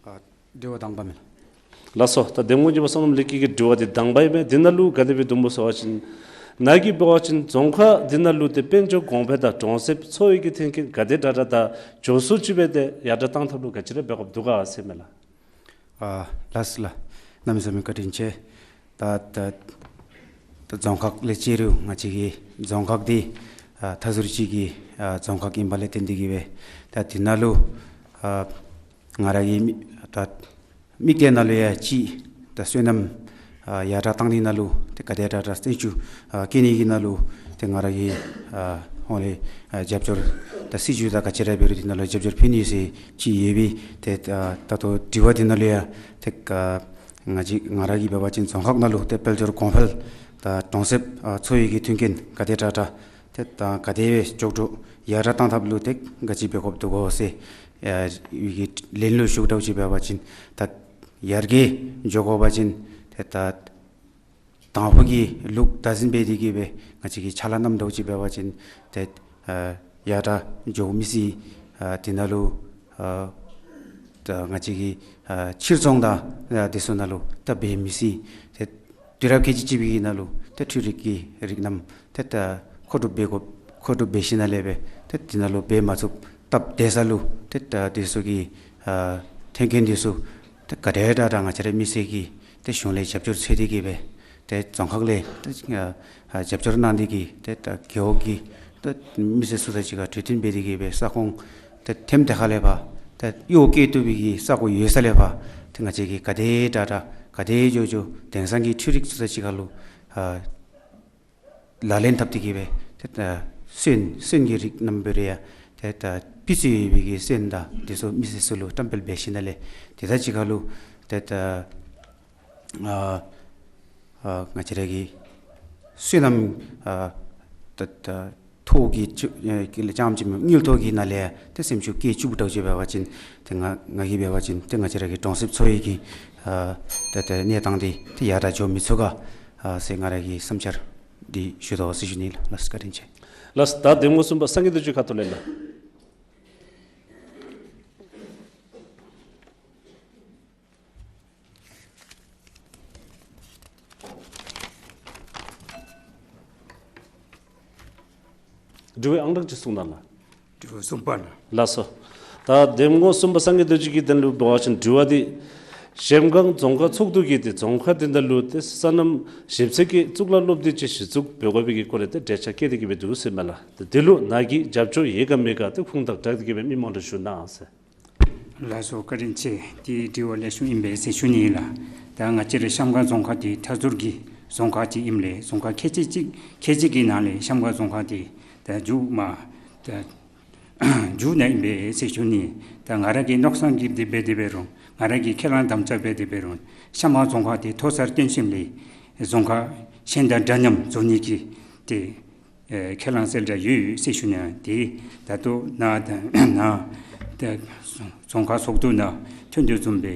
ཨ་དྲི་བ་དང་པ་མས། ལགས་སོ། ད་གདམ་ངོ་གཉིས་པ་བསོད་ནམས་ལེགས་སྐྱིད་ཀྱི་དྲི་བ་འདི་དང་པ་ཨིན་པས། འདི་ནང་ལུ་ག་དེ་སྦེ་འདུག་སྨོ་ཟེར་བ་ཅིན་ནཱ་གིས་འབད་བ་ཅིན་རྫོང་ཁག་འདི་ནང་ལུ་ཏེ་དཔལ་འབྱོར་གོང་འཕེལ་དང་གྲོང་གསེབ་འཚོ་བའི་གི་མཐུན་རྐྱེན་ག་དེ་དྲག་དྲག་དང་མགྱོགས་སུ་ཅིག་སྦེ་ཏེ་ཡར་དྲག་གཏང་ཐབས་ལུ་ག་ཅི་ར་འབད་དགོཔ་འདུག་ག་ཟེར་མས་ལགས། ཨ་ལགས་ལགས། གནམ་མེད་ས་མེད་བཀའ་དྲིན་ཆེ། ད་ད་ད་རྫོང་ཁག་ལས་ཅི་རུང་ང་བཅས་ཀྱི་རྫོང་ཁག་འདི་ཨ་མཐའ་ཟུར་ཅིག་གི་ཨ་རྫོང་ཁག་ཨིནམ་ལས་བརྟེན་ཏེ་གིས་སྦེ་ད་འདི་ནང་ལུ་ཨ་ང་ར་གི་མི་ད་མིག་ལྟ་ནང་ལུ་ཡང་ཅིག་ད་བསོད་ནམས་ཨ་ཡར་དྲག་གཏང་ནི་ནང་ལུ་ཏེ་ག་དེ་དྲག་དྲག་བརྩོན་ཤུགས་ཨ་བསྐྱེད་ནི་གི་ནང་ལུ་ཏེ་ང་ར་གི་ཨ་ཧོང་ལས་ཨ་རྒྱབ་སྐྱོར་ད་སྲིད་བྱུས་དང་ག་ཅི་ར་འབད་རུང་འདི་ནང་ལུ་རྒྱབ་སྐྱོར་ཕུལ་ནི་ཟེར་ཅིག་ཡོད་པས། ཏེ་ད་ད་ལྟོ་དྲི་བ་འདི་ནང་ལུ་ཡང་ཏེ་ཨ་ང་བཅས་ང་ར་གིས་འབད་བ་ཅིན་རྫོང་ཁག་ནང་ལུ་ཏེ་དཔལ་འབྱོར་གོང་འཕེལ་དང་གྲོང་གསེབ་ཨ་འཚོ་བའི་གི་མཐུན་རྐྱེན་ག་དེ་དྲག་དྲག་ཏེ་ད་ག་དེ་སྦེ་མགྱོགས་སུ་ཡར་དྲག་གཏང་ཐབས་ལུ་ཏེ་ག་ཅི་འབད་དགོཔ་འདུག་གོ་ཟེར་ཨ་ཡི་གི་ལན་ལུ་ཞུཝ་ད་ཅིག་འབད་བ་ཅིན་ད་ཡར་རྒྱས་འགྱོ་དགོ་པ་ཅིན་ཏེ་ད་དང་ཕུ་གི་ལུགས་བདག་འཛིན་འབད་དེ་གིས་སྦེ་ང་བཅས་ཀྱིས་ཕྱག་ལཱ་གནངམ་ད་ཅིག་འབད་བ་ཅིན་ཏེ་ཨ་ཡར་དྲག་འགྱོ་མི་སྲིད། ཨ་འདི་ནང་ལུ་ཨ་ད་ང་བཅས་ཀྱི་ཨ་ཕྱིར་ཚོང་དང་ཨ་འདི་ཚུ་ནང་ལུ་སྟབས་འབད་མི་སྲིད། ཏེ་དུས་རབས་ཁལ་གཅིག་གཅིག་པའི་ནང་ལུ་ཏེ་འཕྲུལ་རིག་གི་རིགས་རྣམས་ཏེ་ད་མཁོ་སྒྲུབ་འབད་དགོ། མཁོ་སྒྲུབ་འབད་ཞིནམ་ལས་སྦེ་ཏེ་འདི་ནང་ལུ་འབད་མ་ཚུགས་སྟབས་བདེ་ས་ལུ་ཏེ་ད་འདི་ཚུ་གི་ཨ་མཐུན་རྐྱེན་འདི་ཚུ་ཏེ་ག་དེ་དྲག་དྲག་ང་བཅས་ར་མི་སེར་གྱིས་ཏེ་གཞུང་ལས་རྒྱབ་སྐྱོར་འཚོལ་ཏེ་གིས་སྦེ་ཏེ་རྫོང་ཁག་ལས་ཏེ་ཨ་ཨ་རྒྱབ་སྐྱོར་གནང་སྟེ་གིས་ཏེ་ད་རྒེད་འོག་གི་ཏེ་མི་སེར་ཚུ་དང་གཅིག་ཁར་གྲོས་བསྟུན་འབད་དེ་གིས་སྦེ་ས་ཁོངས་ཏེ་ཐེམ་དེ་ཁ་ལས་ཕར་ཏེ་གཡོག་བཀོལ་བཏུབ་པའི་གི་ས་གོ་ཡོད་ས་ལས་ཕར་ཏེ་ང་བཅས་ཀྱིས་ག་དེ་དྲག་དྲག་ག་དེ་མགྱོགས་མགྱོགས་དེང་སང་གི་འཕྲུལ་རིག་ཚུ་དང་གཅིག་ཁར་ལུ་ཨ་ལག་ལེན་འཐབ་སྟེ་གིས་སྦེ་ཏེ་ད་སོན་སོན་གྱི་རིགས་རྣམ་པ་རེ་ཡང་ཏེ་ད་སྤུས་ཚད་ཡོད་པའི་གི་སོན་དང་འདི་ཚུ་མི་སེར་ཚུ་ལུ་བཀྲམ་སྤེལ་འབད་ཞིནམ་ལས་དེ་དང་གཅིག་ཁར་ལུ་ཏེ་ད་ཨ་ཨ་ང་བཅས་ར་གི་སོ་ནམ་ཨ་ད་ད་ཐོག་གི་ཅུ་ཨ་ཀི་ལ་ཅམ་ཅིག་མེན་དངུལ་ཐོག་གི་ནང་ལས་ཏེ་སེམས་ཤུགས་བསྐྱེད་བཅུགཔ་ད་ཅིག་འབད་བ་ཅིན་ཏེ་ང་ང་གིས་འབད་བ་ཅིན་ཏེ་ང་བཅས་ར་གི་གྲོང་གསེབ་འཚོ་བའི་གི་ཨ་ད་ད་གནས་སྟངས་འདི་ཏེ་ཡར་དྲག་འགྱོ་མི་ཚུགས་ག་ཨ་ཟེར་ང་ར་གི་བསམ་འཆར་འདི་ཞུ་དོ་ཟེར་ཞུ་ནི་ལགས། ལགས་བཀའ་དྲིན་ཆེ། ལགས་ད་གདམ་ངོ་གསུམ་པ་སངས་རྒྱས་རྡོ་རྗེ་ཁ་ཐུག་ལས་ལགས། དྲི་བའི་ཨང་གྲངས་ཅིག་གསུང་གནང་ལགས། དྲི་བ་གསུམ་པ་ལགས། ལགས་སོ། ད་གདམ་ངོ་གསུམ་པ་སངས་རྒྱས་རྡོ་རྗེ་གིས་དོན་ལུ་འབད་བ་ཅིན་དྲི་བ་འདི་ གཞལམ་སྒང་རྫོང་ཁག་ཚོགས་འདུ་གིས་ཏེ་རྫོང་ཁག་འདི་ནང་ལུ་ཏེ་སོ་ནམ་ཞིབ་འཚོལ་གྱི་གཙུག་ལག་སློབ་སྡེ་ཅིག་གཞི་བཙུགས་འབད་དགོ་པའི་གི་སྐོར་ལས་ཏེ་འགྲེལ་བཤད་བཀོད་དེ་གི་སྦེ་འདུག་ཟེར་མས་ལགས། ཏེ་འདི་ལུ་ནཱ་གིས་རྒྱབ་སྐྱོར་ཡོད་ག་མེད་ག་ཏེ་ཁུངས་དང་སྦྲགས་ཏེ་གི་སྦེ་མི་མང་ལུ་ཞུ་གནང་ཟེར། ལགས་སོ། བཀའ་དྲིན་ཆེ། ཏེ་དྲི་བ་ལེགས་ཤོམ་ཨིན་པས་ཟེར་ཞུ་ནི་ལགས། ད་ང་བཅས་ར་གཞལམ་སྒང་རྫོང་ཁག་འདི་མཐའ་ཟུར་གྱི་རྫོང་ཁག་ཅིག་ཨིནམ་ལས་རྫོང་ཁག་ཁལ་གཅིག་ཅིག་ཁལ་གཅིག་གི་ནང་ལས་གཞལམ་སྒང་རྫོང་ཁག་འདི་ད་མཇུག་མ་ད་མཇུག་ནང་ཨིན་པས་ཟེར་ཞུ་ནི། ད་ང་ར་གི་མནོ་བསམ་གྱིས་འདི་འབད་དེ་འབད་རུང་ང་ར་གི་ཁས་བླངས་དམ་བཅའ་འབད་དེ་འབད་རུང་གཞལམ་སྒང་རྫོང་ཁག་འདི་མཐོ་སར་བཏོན་ཞིནམ་ལས་རྫོང་ཁག་གཞན་དང་འདྲ་མཉམ་བཟོ་ནི་གི་ཏེ་ཨེ་ཁས་བླངས་གསལ་བསྒྲགས་ཡོད་ཡོད་ཟེར་ཞུ་ནི། ཏེ་ད་ལྟོ་ནཱ་ད་ནཱ་ད་རྫོང་ཁག་ཚོགས་འདུ་ནང་ཐོན་དོ་བཟུམ་སྦེ་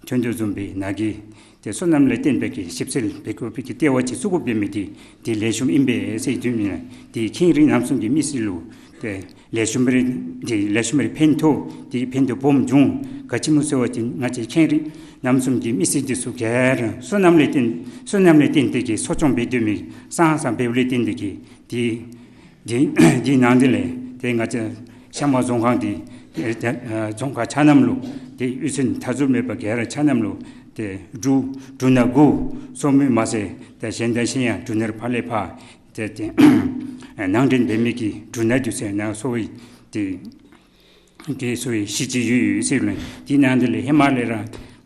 ཐོན་དོ་བཟུམ་སྦེ་ནཱ་གིས་ཏེ་སོ་ནམ་ལས་བརྟེན་པའི་གི་ཞིབ་འཚོལ་འབད་དགོ་པའི་གི་ལྟེ་བ་ཅིག་བཙུགས་དགོ་པའི་མི་འདི་འདི་ལེགས་ཤོམ་ཨིན་པས་ཟེར་དོན་མེན། ཏེ་ཁེངས་རིགས་རྣམ་གསུམ་གྱི་མི་སེར་ལུ་ཏེ་ལེགས་ཤོམ་རེ་འདི་ལེགས་ཤོམ་རེ་ཕན་ཐོགས་ཏེ་ཕན་ཐོགས་སྦོམ་འབྱུང་། ག་ཅི་སྨོ་ཟེར་བ་ཅིན་ང་བཅས་ཁེངས་རིགས་རྣམ་གསུམ་གྱི་མི་སེར་འདི་ཚུ་ག་ར་སོ་ནམ་ལས་བརྟེན་སོ་ནམ་ལས་བརྟེན་ཏེ་གི་གསོ་སྐྱོང་འབད་དོ་མི་སང་སང་འབདཝ་ལས་བརྟེན་ཏེ་གི་ཏེ་འདི་འདི་ནང་འདི་ལས་ཏེ་ང་བཅས་གཞལམ་སྒང་རྫོང་ཁག་འདི་ཨེ་ཏེ་ཨ་རྫོང་ཁག་ཆ་མཉམ་ལུ་ཏེ་གཡུས་ཚན་མཐའ་ཟུར་མེད་པར་ག་ར་ཆ་མཉམ་ལུ་ཏེ་འབྲུ་འབྲུ་སྣ་དགུ་སོང་མི་མ་ཚད་ཏེ་གཞན་དང་གཞན་ཡང་འབྲུ་སྣར་ཕར་ལས་ཕར་ཏེ་ཏེ་ནང་འདྲེན་འབད་མི་གི་འབྲུ་སྣ་འདི་ཚུ་ནང་སོང་བའི་ཏེ་ཏེ་སོང་བའི་གཞི་ཅིག་ཡོད་ཡོད་ཟེར་ལགས། འདི་ནང་འདི་ལས་ཧེ་མ་ལས་ར་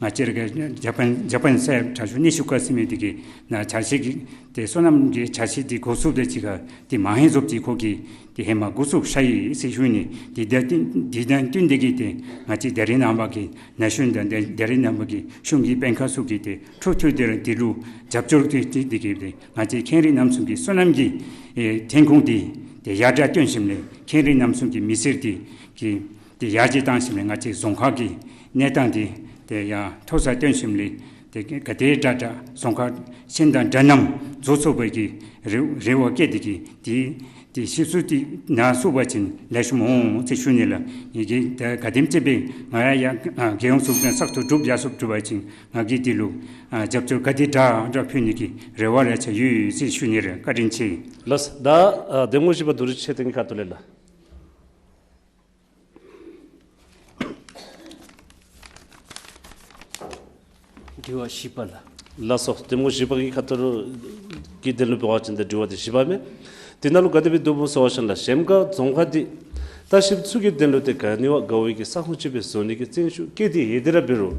ང་བཅས་ར་གི་ཇ་པཱན་ཇ་པཱན་ཟེར་དྲག་ཤོས་ནི་ཤུ་ཀ་ཟེར་མི་འདི་གིས་ནཱ་ཆ་ཤས་ཀྱི་ཏེ་སོ་ནམ་གྱི་ཆ་ཤས་འདི་འགོ་བཙུགས་ཏེ་ཅིག་ཁར་ཏེ་མ་ཧེ་བཟོ་སྟེ་ཁོ་གིས་ཏེ་ཧེ་མ་འགོ་བཙུགས་ཤར་ཡི་ཟེར་ཞུ་ནི། ཏེ་ད་ཏེ་འདི་དང་བསྟུན་ཏེ་གི་ཏེ་ང་བཅས་ད་རིས་ནངས་པ་གི་ན་གཞོན་དང་ད་རིས་ནངས་པ་གི་གཞུང་གི་སྤེལ་མཁན་ཚུ་གིས་ཏེ་འཕྲོ་མཐུད་དེ་ར་འདི་ལུ་རྒྱབ་སྐྱོར་ཏེ་ཏེ་འདི་གིས་ཏེ་ང་བཅས་ཁེངས་རིགས་རྣམ་གསུམ་གྱི་སོ་ནམ་གྱི་ཨེ་ཐོན་ཁུངས་འདི་ཏེ་ཡར་དྲག་བཏོན་ཞིནམ་ལས་ཁེངས་རིགས་རྣམ་གསུམ་གྱི་མི་སེར་འདི་གི་ཏེ་ཡར་རྒྱས་བཏང་ཞིནམ་ལས་ང་བཅས་རྫོང་ཁག་གི་གནས་སྟངས་འདི་ཏེ་ཡར་མཐོ་སར་བཏོན་ཞིནམ་ལས་ཏེ་ག་དེ་དྲག་དྲག་རྫོང་ཁག་གཞན་དང་འདྲ་མཉམ་བཟོ་ཚུགས་པའི་གི་རེ་རེ་བ་བསྐྱེད་དེ་གི་ཏེ་ཏེ་ཞིབ་འཚོལ་འདི་ནཱ་བཙུགས་པ་ཅིན་ལེགས་ཤོམ་འོང་ཟེར་ཞུ་ནི་ལགས། ངེ་གི་ད་ག་དེམ་ཅིག་སྦེ་ང་ཡང་ཡང་ཨ་རྒྱལ་ཡོངས་ཚོགས་ཆེན་གསར་དུ་གྲུབ་ཡར་སོང་གྲུབ་པ་ཅིན་ང་གིས་འདི་ལུ་ཨ་རྒྱབ་སྐྱོར་ག་དེ་དྲག་དྲག་ཕུལ་ནི་གི་རེ་བ་རེ་ཆ་ཡོད་ཡོད་ཟེར་ཞུ་ནི་རེད། བཀའ་དྲིན་ཆེ། ལགས། ད་ཨ་གདམ་ངོ་བཞི་པ་རྡོ་རྗེ་ཆོས་སྒྲོན་གྱི་ཁ་ཐུག་ལས་ལགས། དྲི་བ་བཞི་པ་ལགས། ལགས་སོ། གདམ་ངོ་བཞི་པ་གི་ཁ་ཐུག་གི་དོན་ལུ་འབད་བ་ཅིན་ཏེ་དྲི་བ་འདི་བཞི་པ་མས། དེ་ནང་ལུ་ག་དེ་སྦེ་འདུག་སྨོ་ཟེར་བ་ཅིན་ལགས། གཞལམ་སྒང་རྫོང་ཁག་འདི་ལྟ་བཤལ་ཚུ་གི་དོན་ལུ་ཏེ་ག་ནི་བ་དགའ་བའི་གི་ས་ཁོངས་ཅིག་སྦེ་བཟོ་ནི་གི་བརྩོན་ཤུགས་བསྐྱེད་དེ་ཡོད་དེ་ར་འབད་རུང་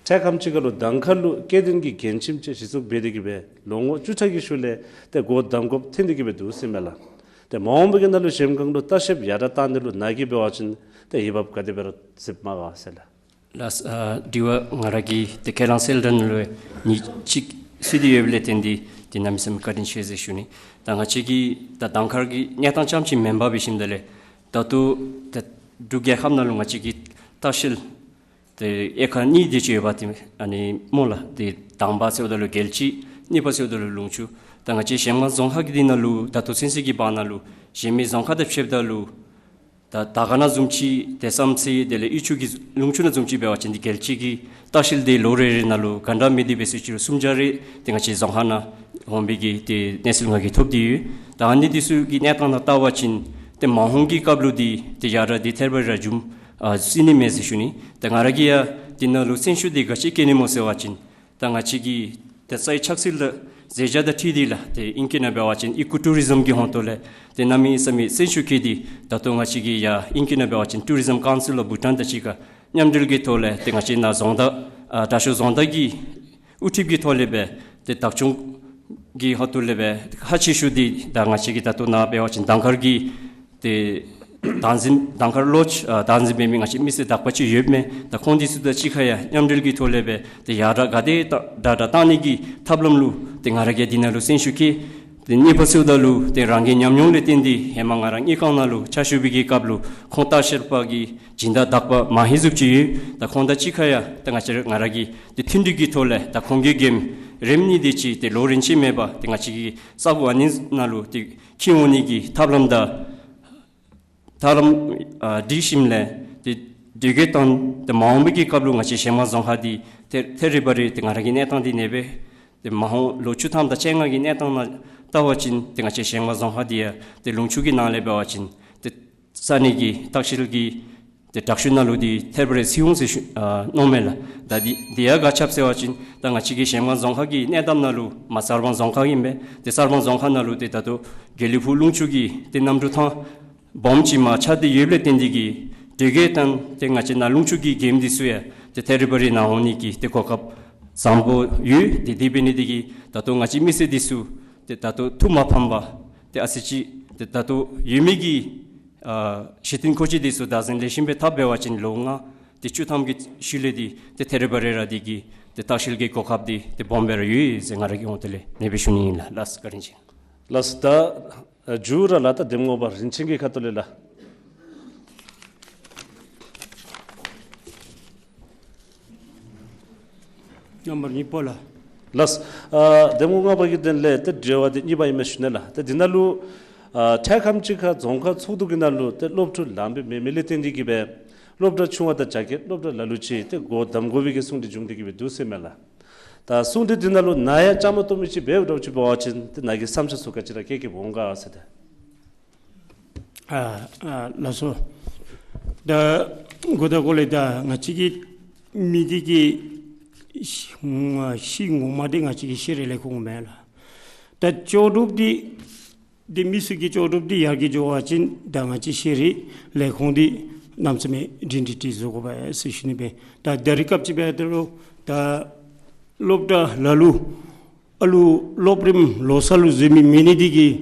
འཕྲལ་ཁམས་ཅིག་ཁར་ལུ་དང་ཁར་ལུ་སྐྱེ་ལྡན་གྱི་རྒན་ཁྱིམ་ཅིག་གཞི་བཙུགས་འབད་དེ་གི་སྦེ་ལོ་ངོ་བཅུ་ཕྲག་གི་ཤུལ་ལས་ཏེ་སྒོ་བསྡམ་དགོཔ་ཐོན་ཏེ་གི་སྦེ་འདུག་ཟེར་མས་ལགས། ཏེ་མ་འོངས་པའི་གི་ནང་ལུ་གཞལམ་སྒང་ལུ་ལྟ་བཤལ་ཡར་དྲག་བཏང་ནི་ལུ་ནཱ་གིས་འབད་བ་ཅིན་ཏེ་འོས་འབབ་ག་དེ་སྦེ་ར་གཟིགསཔ་མས་ག་ཟེར་ལགས། ལགས། ཨ་དྲི་བ་ང་ར་གིས་ཏེ་ཁས་བླངས་གསལ་བསྒྲགས་ནང་ལུ་ཡང་ཉིནམ་གཅིག་བསྡུ་སྟེ་ཡོདཔ་ལས་བརྟེན་ཏེ་ཏེ་གནམ་མེད་ས་མེད་བཀའ་དྲིན་ཆེ་ཟེར་ཞུ་ནི། ད་ང་བཅས་ཀྱི་ད་དང་ཁར་གྱི་གནས་སྟངས་རྐྱངམ་ཅིག་མེན་པར་འབད་ཞིནམ་ད་ལས་ད་ལྟོ་ད་འབྲུག་རྒྱལ་ཁབ་ནང་ལུ་ང་བཅས་ཀྱི་ལྟ་བཤལ་ཏེ་དབྱེ་ཁག་གཉིས་དེ་ཅིག་ཡོདཔ་ཏེ་ཨ་ནི་སྨོ་ལགས། ཏེ་དང་པ་ཟེརཝ་ད་ལུ་རྒྱལ་སྤྱི། གཉིས་པ་ཟེརཝ་ད་ལུ་ལུང་ཕྱོགས། ད་ང་བཅས་གཞལམ་སྒང་རྫོང་ཁག་གི་འདི་ནང་ལུ་ད་ལྟོ་ཚུན་ཚོད་ཀྱི་བར་ན་ལུ་གཞན་མི་རྫོང་ཁག་དང་ཕྱདཔ་ད་ལུ་ད་དར་དཀར་ནང་བཟུམ་ཅིག་ཏེ་བསམ་རྩེ་དེ་ལས་གཡུས་ཕྱོགས་ཀྱི་ལུང་ཕྱོགས་ནང་བཟུམ་ཅིག་འབད་བ་ཅིན་ཏེ་རྒྱལ་སྤྱི་གི་ལྟ་བཤལ་འདི་ལོ་རེ་རེ་ནང་ལུ་ག་འདྲ་མི་འདི་འབད་ཟེར་ཅི་རུང་སུམ་བརྒྱ་རེ་ཏེ་ང་བཅས་རྫོང་ཁག་ནང་འོང་པའི་གི་ཏེ་གནས་ཚུལ་ང་གིས་ཐོབ་སྟེ་ཡོད། ད་ཨ་ནི་འདི་ཚུ་གི་གནས་སྟངས་ནང་བལྟ་བ་ཅིན་ཏེ་མ་འོངས་ཀྱི་སྐབས་ལུ་འདི་ཏེ་ཡར་དྲག་འདི་ཐེར་བ་རེ་ར་འཛོམས་ཨ་སྲིད་ནི་མས་ཟེར་ཞུ་ནི། ད་ང་ར་གིས་ཡང་འདི་ནང་ལུ་བརྩོན་ཤུགས་འདི་ག་ཅི་བསྐྱེད་ནི་སྨོ་ཟེར་བ་ཅིན་ད་ང་བཅས་ཀྱི་ད་རྩ་བའི་ཆགས་སྲེད་ལུ་མཛད་བྱ་དང་འཁྲིལ་ཏེ་ལགས། ཏེ་ཨིང་སྐད་ནང་འབད་བ་ཅིན་ཨི་ཀོ་ཊུ་རི་ཛིམ་གྱི་ཧོང་ཏོ་ལས་ཏེ་གནམ་མེད་ས་མེད་བརྩོན་ཤུགས་བསྐྱེད་དེ་ད་ལྟོ་ང་བཅས་ཀྱི་ཡ་ཨིང་སྐད་ནང་འབད་བ་ཅིན་Tourism Council of Bhutan དང་གཅིག་ཁར་མཉམ་འབྲེལ་གྱི་ཐོག་ལས་ཏེ་ང་བཅས་ནཱ་རྫོང་བདག་ཨ་དྲག་ཤོས་རྫོང་བདག་གི་དབུ་ཁྲིད་ཀྱི་ཐོག་ལས་སྦེ་ཏེ་བདག་སྐྱོང་གི་ཧོང་ཏོ་ལས་སྦེ་ཁག་ཆེ་ཤོས་འདི་ད་ང་བཅས་ཀྱི་ད་ལྟོ་ནཱ་འབད་བ་ཅིན་དང་ཁར་གྱི་ཏེ་བདག་འཛིན་དང་ཁར་ལོ་ཅིག་ཨ་བདག་འཛིན་འབད་མི་ང་བཅས་མི་སེར་དག་པ་ཅིག་ཡོདཔ་མས། ད་ཁོང་འདི་ཚུ་དང་གཅིག་ཁར་ཡང་མཉམ་འབྲེལ་གྱི་ཐོག་ལས་སྦེ་ཏེ་ཡར་དྲག་ག་དེ་དྲག་དྲག་བཏང་ནི་གི་ཐབས་ལམ་ལུ་ཏེ་ང་ར་གིས་འདི་ནང་ལུ་བརྩོན་ཤུགས་བསྐྱེད། ཏེ་གཉིས་པ་ཟེརཝ་ད་ལུ་ཏེ་རང་གི་ཉམས་མྱོང་ལས་བརྟེན་ཏེ་ཧེ་མ་ང་ར་དངུལ་ཁང་ནང་ལུ་ཕྱག་ཞུ་བའི་གི་སྐབས་ལུ་ཁོང་ལྟ་བཤལ་པ་གི་སྦྱིན་བདག་དག་པ་མ་ཧེ་བཟུམ་ཅིག་ཡོད། ད་ཁོང་དང་གཅིག་ཁར་ཡང་ད་ང་བཅས་ང་ར་གིས་ཏེ་མཐུན་སྒྲིལ་གྱི་ཐོག་ལས་ད་ཁོང་གི་འགན་རིམ་གཉིས་དེ་ཅིག་ཏེ་ལོ་རིམ་ཅིག་མེད་པར་ཏེ་ང་བཅས་ཀྱི་ས་གོ་ཨ་ནི་ནང་ལུ་ཏེ་འཁྱིད་འོང་ནི་གི་ཐབས་ལམ་དང་ཐབས་ལམ་ཨ་སྒྲིག་ཞིནམ་ལས་ཏེ་དེ་གི་དང་ཏེ་མ་འོངས་པའི་གི་སྐབས་ལུ་ང་བཅས་གཞལམ་སྒང་རྫོང་ཁག་འདི་ཏེ་ཐེ་རི་བ་རི་ཏེ་ང་ར་གི་གནས་སྟངས་འདི་ཨ་ནེ་སྦེ་ཏེ་མ་འོངས་ལོ་བཅུ་ཐམ་དང་བཅོ་ལྔ་གི་གནས་སྟངས་ནང་བལྟ་བ་ཅིན་ཏེ་ང་བཅས་གཞལམ་སྒང་རྫོང་ཁག་འདི་ཡང་ཏེ་ལུང་ཕྱོགས་ཀྱི་ནང་ལས་འབད་བ་ཅིན་ཏེ་ས་གནས་ཀྱི་ལྟ་བཤལ་གྱི་ ཏེ་དྲག་ཤོས་ནང་ལུ་འདི་ཐད་རི་བ་རི་ཚུད་འོང་ཟེར་ཞུ་ཨ་མནོཝ་མས་ལགས། ད་འདི་འདི་ཡང་ག་ཅི་འབད་ཟེར་བ་ཅིན་ད་ང་བཅས་ཀྱི་གཞལམ་སྒང་རྫོང་ཁག་གི་གནས་སྟངས་ནང་ལུ་མ་གསར་སྤང་རྫོང་ཁག་ཨིན་པས། ཏེ་གསར་སྤང་རྫོང་ཁག་ནང་ལུ་ཏེ་ད་ལྟོ་དགེ་ལེགས་ཕུག་ལུང་ཕྱོགས་ཀྱི་ཏེ་གནམ་གྲུ་ཐང་སྦོམ་ཅིག་མར་ཆགས་ཏེ་ཡོདཔ་ལས་བརྟེན་ཏེ་གིས་དེ་གིས་ད་ཏེ་ང་བཅས་ནཱ་ལུང་ཕྱོགས་ཀྱི་མགྱོནམ་འདི་ཚུ་ཡང་ཏེ་ཐད་རི་བ་རི་ནང་འོང་ནི་གི་ཏེ་གོ་སྐབས་བཟང་པོ་ཡོད། ཏེ་དེ་འབད་ནི་དེ་གིས་ད་ལྟོ་ང་བཅས་མི་སེར་འདི་ཚུ་ཏེ་ད་ལྟོ་ཐུགས་མ་ཕམ་པར་ཏེ་ཨ་ཙི་ཅིག་ཏེ་ད་ལྟོ་ཡོད་མི་གི་ཨ་གཞི་རྟེན་མཁོ་ཆས་འདི་ཚུ་བདག་འཛིན་ལེགས་ཤོམ་སྦེ་འཐབ་འབད་བ་ཅིན་ལོ་ལྔ་ཏེ་བཅུ་ཐམ་གྱི་ཤུལ་ལས་འདི་ཏེ་ཐད་རི་བ་རི་ར་འདི་གི་ཏེ་ལྟ་བཤལ་གྱི་གོ་སྐབས་འདི་ཏེ་སྦོམ་སྦེ་ར་ཡོད་ཟེར་ང་ར་གི་ངོས་ཐོག་ལས་ཨ་ནེ་སྦེ་ཞུ་ནི་ཨིན་ལགས། ལགས་སོ། བཀའ་དྲིན་ཆེ། ལགས་སོ། ད་ཨ་མཇུག་ར་ལགས་ད་འདེམས་ངོ་པ་རིན་ཆེན་གྱི་ཁ་ཐུག་ལས་ལགས། རྣམ་པ་གཉིས་པ་ལགས། ལགས་སོ། ཨ་འདེམས་ངོ་ལྔ་པ་གི་དོན་ལས་ཏེ་དྲི་བ་འདི་གཉིས་པ་ཨིན་མས་ཞུ་ནི་ལགས། ཏེ་འདི་ནང་ལུ་ཨ་འཕྲལ་ཁམས་ཅིག་ཁར་རྫོང་ཁག་ཚོགས་འདུ་གི་ནང་ལུ་ཏེ་སློབ་ཕྲུག་ལངམ་སྦེ་མེད་མི་ལས་བརྟེན་ཏེ་གིས་སྦེ་སློབ་གྲྭ་ཆུང་བ་དང་རྒྱ་སྐྱེད་སློབ་གྲྭ་ལ་ལུ་ཅིག་ཏེ་སྒོ་བསྡམ་དགོ་པའི་གི་གསུང་གྲོས་བྱུང་སྟེ་གིས་སྦེ་འདུག་ཟེར་མས་ལགས། ད་གསུང་གྲོས་འདི་ནང་ལུ་ནཱ་ཡང་བཅའ་མར་གཏོགས་མི་ཅིག་འབདཝ་འདྲཝ་ཅིག་འབད་བ་ཅིན་ཏེ་ནཱ་གི་བསམ་འཆར་ཚུ་ག་ཅི་ར་བཀོད་གེ་འོང་ག་ཟེར་ཏེ། ཨ་ཨ་ལགས་སོ། ད་འགོ་དང་འགོ་ལས་ད་ང་བཅས་ཀྱི་མི་འདི་གི་ཤེས་ངོ་མ་འདི་ང་བཅས་ཀྱི་ཤེས་རིག་ལས་ཁུངས་མས་ལགས། ད་ལྕོགས་གྲུབ་འདི་འདི་མི་སེར་གྱི་ལྕོགས་གྲུབ་འདི་ཡར་རྒྱས་འགྱོ་བ་ཅིན་ད་ང་བཅས་ཤེས་རིག་ལས་ཁུངས་འདི་གནམ་མེད་ས་མེད་སྒྲིང་སྒྲི་སྒྲི་བཟོ་དགོ་པས་ཟེར་ཞུ་ནི་སྦེ། ད་ད་རིས་སྐབས་ཅིག་འབད་དེ་རུང་ད་སློབ་གྲྭ་ལ་ལུ་ཨ་ལུ་སློབ་རིམ་ལོ་གསར་ལུ་འཛུལ་མི་མེད་ནི་འདི་གིས་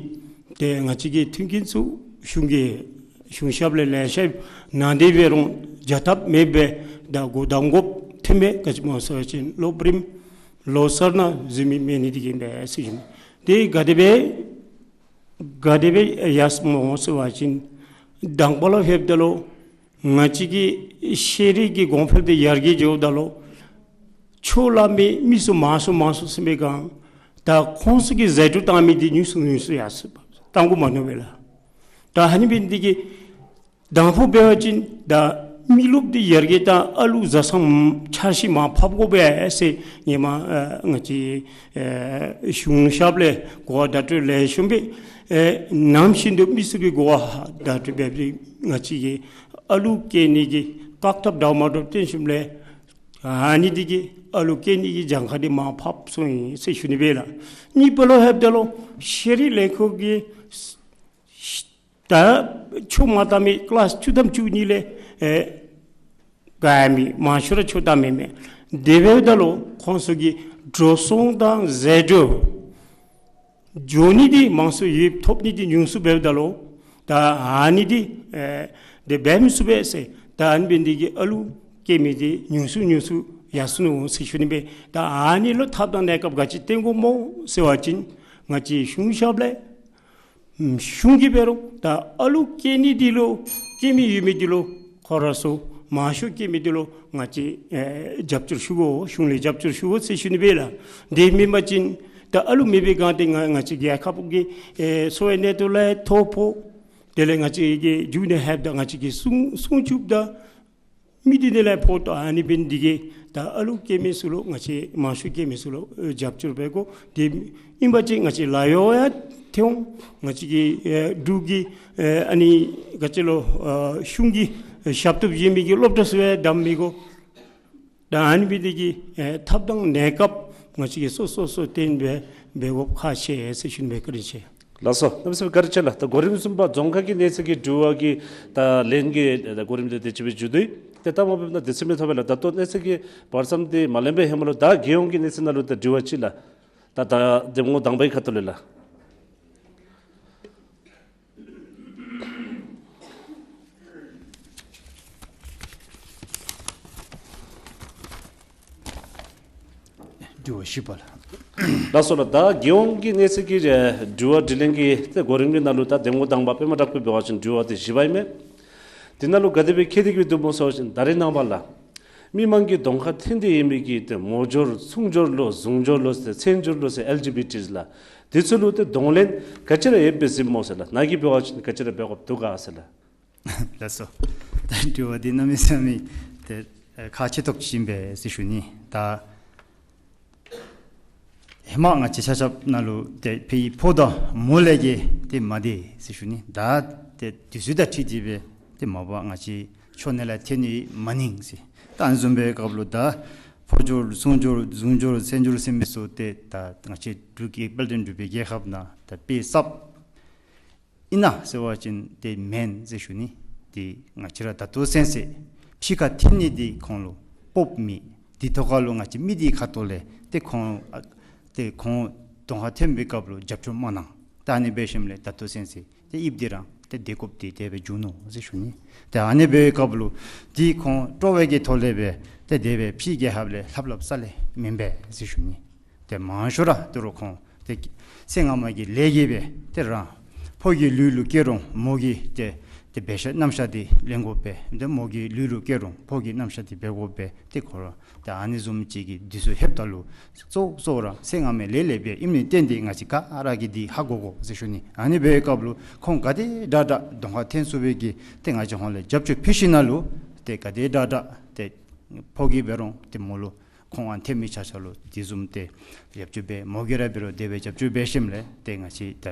ཏེ་ང་བཅས་ཀྱི་མཐུན་རྐྱེན་ཚུ་གཞུང་གི་གཞུང་ཞབས་ལས་ལེ་ཤ་གནང་སྟེ་འབད་རུང་བྱ་ཐབས་མེདཔ་སྦེ་ད་སྒོ་བསྡམ་དགོཔ་ཐོན་མས། ག་ཅི་སྨོ་ཟེར་བ་ཅིན་སློབ་རིམ་ལོ་གསར་ནང་འཛུལ་མི་མེད་ནི་འདི་གིས་ཨིན་པས་ཟེར་ཞུ་ནི། ཏེ་ག་དེ་སྦེ་ག་དེ་སྦེ་ཡར་སོངམ་སྨོ་ཟེར་བ་ཅིན་དང་པ་ལུ་ལྷོདཔ་ད་ལུ་ང་བཅས་ཀྱི་ཤེས་རིག་གི་གོང་འཕེལ་འདི་ཡར་རྒྱས་འགྱོཝ་ད་ལུ་ཆོས་སླབ་མི་མི་ཚུ་མང་སུ་མང་སུ་སོང་པའི་སྒང་ད་ཁོང་ཚུ་གིས་ཟད་འགྲོ་བཏང་མི་འདི་ཉུང་སུ་ཉུང་སུ་ཡར་སོང་བཏང་དགོ་མནོཝ་མས་ལགས། ད་ཨ་ནི་འབད་ནི་འདི་གིས་དང་ཕུ་འབད་བ་ཅིན་ད་མི་རློབས་འདི་ཡར་རྒྱས་དང་ཨ་ལུ་བཟའ་ཚང་འཆར་གཞི་མར་ཕབ་དགོ་པས་ཟེར་ཧེ་མ་ཨ་ང་བཅས་ཨ་གཞུང་ཞབས་ལས་གོ་བ་བརྡ་སྤྲོད་ལེགས་ཤོམ་སྦེ་ཨེ་གནང་ཞིནམ་ད་མི་སེར་གྱིས་གོ་བ་བརྡ་སྤྲོད་འབད་དེ་ང་བཅས་ཀྱི་ཨ་ལུ་སྐྱེ་ནི་གི་བཀག་ཐབས་འདྲཝ་མ་འདྲཝ་བཏོན་ཞིནམ་ལས་ཨ་ནི་འདི་གིས་ཨ་ལུ་སྐྱེ་ནི་གི་གྱངས་ཁ་འདི་མར་ཕབ་སོང་ཡི་ཟེར་ཞུ་ནི་སྦེ་ལགས། གཉིས་པ་ལུ་ལྷོདཔ་ད་ལུ་ཤེས་རིག་ལས་ཁུངས་ཀྱིས་ད་ཆོས་མ་བཏང་མི་ཀི་ལཱསི་བཅུ་ཐམ་བཅུ་གཉིས་ལས་ཨེ་ག་ཡང་མེད། མང་ཤོས་ར་ཆོས་བཏང་མི་མས། དེ་འབདཝ་ད་ལུ་ཁོང་ཚུ་གི་འགྲོ་སོང་དང་ཟད་འགྲོ་འགྱོ་ནི་འདི་མང་སུ་ཡོདཔ་ཐོབ་ནི་འདི་ཉུང་སུ་འབདཝ་ད་ལུ་ད་ཨ་ནི་འདི་ཨེ་དེ་འབད་མི་ཚུགས་པས་ཟེར། ད་ཨ་ནི་འབད་ནི་འདི་གིས་ཨ་ལུ་སྐྱེ་མི་འདི་ཉུང་སུ་ཉུང་སུ་ཡར་སོ་ནུག་ཟེར་ཞུ་ནི་སྦེ། ད་ཨ་ནི་ལུ་ཐབས་དང་གནས་སྐབས་ག་ཅི་བཏོན་དགོཔ་སྨོ་ཟེར་བ་ཅིན་ང་བཅས་གཞུང་ཞབས་ལས་གཞུང་གིས་འབད་རུང་ད་ཨ་ལུ་སྐྱེ་ནི་འདི་ལུ་སྐྱེ་མི་ཡོད་མི་འདི་ལུ་ཁོ་ར་ཚུ་མང་ཤོས་སྐྱེ་མི་འདི་ལུ་ང་བཅས་ཨེ་རྒྱབ་སྐྱོར་ཞུ་དགོ། གཞུང་ལས་རྒྱབ་སྐྱོར་ཞུ་དགོ་ཟེར་ཞུ་ནི་སྦེ་ལགས། དེ་མེན་པ་ཅིན་ད་ཨ་ལུ་མེད་པའི་སྒང་འདི་ང་ང་བཅས་རྒྱལ་ཁབ་ཀྱི་ཨེ་འཚོ་བའི་གནས་སྟངས་ལས་ཐོ་ཕོག། དེ་ལས་ང་བཅས་ཀྱི་རྒྱུ་ནོར་ལྷོདཔ་ད་ང་བཅས་ཀྱི་སྲུང་སྲུང་སྐྱོབ་ད་མི་སྡེ་འདི་ལས་ཕོག་ད། ཨ་ནི་འབད་ནི་འདི་གིས་ད་ཨ་ལུ་སྐྱེ་མི་ཚུ་ལུ་ང་བཅས་མང་ཤོས་སྐྱེ་མི་ཚུ་ལུ་ཨེ་རྒྱབ་སྐྱོར་འབད་དགོ། དེ་ཨིན་པ་ཅིན་ང་བཅས་ལཱ་གཡོག་ཡང་ཐོན་འོང་། ང་བཅས་ཀྱི་ཨེ་འབྲུག་གི་ཨེ་ཨ་ནི་ག་ཅི་ལོ་ཨ་གཞུང་གི་ཨེ་ཞབས་ཏོག་བྱིན་མི་གི་སློབ་གྲྭ་ཚུ་ཡང་བདམ་མི་དགོ། ད་ཨ་ནི་འབད་ནི་འདི་གིས་ཨེ་ཐབས་དང་གནས་སྐབས་ང་བཅས་ཀྱིས་སོ་སོ་སོ་བཏོན་སྦེ་འབད་དགོཔ་ཁག་ཆེ་ཟེར་ཞུ་ནི་སྦེ། བཀའ་དྲིན་ཆེ། ལགས་སོ། གནམ་མེད་ས་མེད་བཀའ་དྲིན་ཆེ་ལགས། ད་གོ་རིམ་བཟུམ་སྦེ་རྫོང་ཁག་གི་གནས་ཚད་ཀྱི་དྲི་བ་གི་ད་ལན་གྱི་ད་གོ་རིམ་འདི་དེ་ཅིག་སྦེ་མཇུག་བསྡུ་ཡི། ཏེ་ད་མ་འབདཝ་ན་དུས་ཚོད་མི་ཐོབ་པས་ལགས། ད་ལྟོ་གནས་ཚད་ཀྱི་བར་མཚམས་འདི་མ་ལེན་པའི་ཧེ་མ་ལུ་ད་རྒྱལ་ཡོངས་ཀྱི་གནས་ཚད་ནང་ལུ་ད་དྲི་བ་ཅིག་ལགས། ད་ད་འདེམས་ངོ་དང་པའི་ཁ་ཐུག་ལས་ལགས། དྲི་བ་བཞི་པ་ལགས། ལགས་སོ་ལགས། ད་རྒྱལ་ཡོངས་ཀྱི་གནས་ཚད་ཀྱི་ཨེ་དྲི་བ་དྲིས་ལན་གྱི་ཏེ་གོ་རིམ་གྱི་ནང་ལུ་ད་འདེམས་ངོ་དང་པ་པདྨ་བྲག་ཕུག་འབད་བ་ཅིན་དྲི་བ་འདི་བཞི་པ་ཨིན་མས། དེ་ནང་ལུ་ག་དེ་སྦེ་མཁྱེན་ཏེ་གིས་སྦེ་འདུག་སྨོ་ཟེར་བ་ཅིན་ད་རེས་ནངས་པ་ལགས་མི་མང་གི་གདོང་ཁར་ཐོན་ཏེ་ཡོད་མི་གི་ཏེ་མོ་སྦྱོར་ཚོང་སྦྱོར་ལོ་གཟུངས་སྦྱོར་ལོ་ཟེར་མཚན་སྦྱོར་ལོ་ཟེར་ཨེལ་ཇི་བི་ཊི་ལགས། དེ་ཚུ་ལུ་ཏེ་གདོང་ལེན་ག་ཅི་ར་ཡོདཔ་སྦེ་གཟིགསཔ་སྨོ་ཟེར་ལགས། ནཱ་གིས་འབད་བ་ཅིན་ག་ཅི་ར་འབད་དགོཔ་འདུག་ག་ཟེར་ལགས། ལགས་སོ། ད་དྲི་བ་འདི་གནམ་མེད་ས་མེད་ཏེ་ཨེ་ཁག་ཆེ་ཏོག་ཅིག་ཨིན་པས་ཟེར་ཞུ་ནི། ད་ཧེ་མ་ང་བཅས་ཆ་ཁྱབ་ནང་ལུ་ཏེ་ཕའི་ཕོ་དང་མོ་ལས་ཀྱི་ཏེ་མ་འདི་ཟེར་ཞུ་ནི། ད་ཏེ་དུས་ཚོད་དང་འཁྲིལ་ཏེ་སྦེ་ཏེ་མ་པ་ང་བཅས་ ཕྱོགས་ནས་ལ་ཐོན་ནི་མ་ནིང་ཟེར། ད་ཨ་ནི་བཟུམ་སྦེ་སྐབས་ལུ་ད་ཕོ་འབྱོར་གཟུངས་འབྱོར་གཟུངས་འབྱོར་སེམས་འབྱོར་ཟེར་མི་ཚུ་ཏེ་ད་ང་བཅས་འབྲུག་གི་དཔལ་ལྡན་འབྲུག་པའི་རྒྱལ་ཁབ་ནང་ད་དཔེ་གསརཔ་ཨིན་ན་ཟེར་བ་ཅིན་ཏེ་མེན་ཟེར་ཞུ་ནི། ཏེ་ང་བཅས་ར་ད་ལྟོ་ཚུན་ཚོད་ཕྱི་ཁར་ཐོན་ནི་འདི་ཁོང་ལུ་སྤོབས་མེད། དེ་ཐོག་ཁར་ལུ་ང་བཅས་མི་འདི་ཁ་ཐུག་ལས་ཏེ་ཁོང་ཨ་ཏེ་ཁོང་གདོང་ཁར་ཐོན་པའི་སྐབས་ལུ་རྒྱབ་སྐྱོར་མ་གནང་། ད་ཨ་ནི་འབད་ཞིནམ་ལས་ད་ལྟོ་ཚུན་ཚོད་ཏེ་དབྱིབས་འདི་ར་ཏེ་བདེ་སྐྱོབ་འདི་དེ་སྦེ་བྱུང་ནུག་ཟེར་ཞུ་ནི། ཏེ་ཨ་ནི་འབད་བའི་སྐབས་ལུ་འདི་ཁོང་སྤྲོ་བའི་གི་ཐོག་ལས་སྦེ་ཏེ་དེ་སྦེ་ཕྱིའི་རྒྱལ་ཁབ་ལས་ལྷབ་ལྷབ་རྩ་ལས་མེན་པས་ཟེར་ཞུ་ནི། ཏེ་མང་ཤོས་ར་ད་རུང་ཁོང་ཏེ་ཚེ་སྔ་མ་གི་ལས་ཀྱིས་སྦེ་ཏེ་རང་ཕོ་གི་ལུས་ལུ་སྐྱེ་རུང་མོ་གི་ཏེ་ཏེ་འབད་བཞག་རྣམ་གཞག་འདི་ལེན་དགོ་པས། ཏེ་མོ་གི་ལུས་ལུ་སྐྱེ་རུང་ཕོ་གི་རྣམ་གཞག་འདི་འབད་དགོ་པས། ཏེ་ཁོ་ར་ཏེ་ཨ་ནི་བཟུམ་ཅིག་གི་དུས་ཚོད་ལྷོདཔ་ད་ལུ་གཙོ་གཙོ་ར་ཚེ་སྔ་མའི་ལས་ལས་འབད་ཨིནམ་ལས་བརྟེན་ཏེ་ང་བཅས་ག་ར་གིས་འདི་ཧ་གོ་དགོ་ཟེར་ཞུ་ནི། ཨ་ནི་འབད་བའི་སྐབས་ལུ་ཁོང་ག་དེ་དྲག་དྲག་གདོང་ཁར་ཐོན་ཚུགས་པའི་གི་ཏེ་ང་བཅས་ཁོང་ལུ་རྒྱབ་སྐྱོར་ཕུལ་ཞིནམ་ལས་ཏེ་ག་དེ་དྲག་དྲག་ཏེ་ཕོ་གིས་འབད་རུང་ཏེ་མོ་ལུ་ཁོང་ཨ་ཐོན་མི་ཆ་ཁྱབ་ལུ་དེ་བཟུམ་ཏེ་རྒྱབ་སྐྱོར་འབད། མོ་གིས་ར་འབད་རུང་དེ་སྦེ་རྒྱབ་སྐྱོར་འབད་ཞིནམ་ལས་ཏེ་ང་བཅས་ད་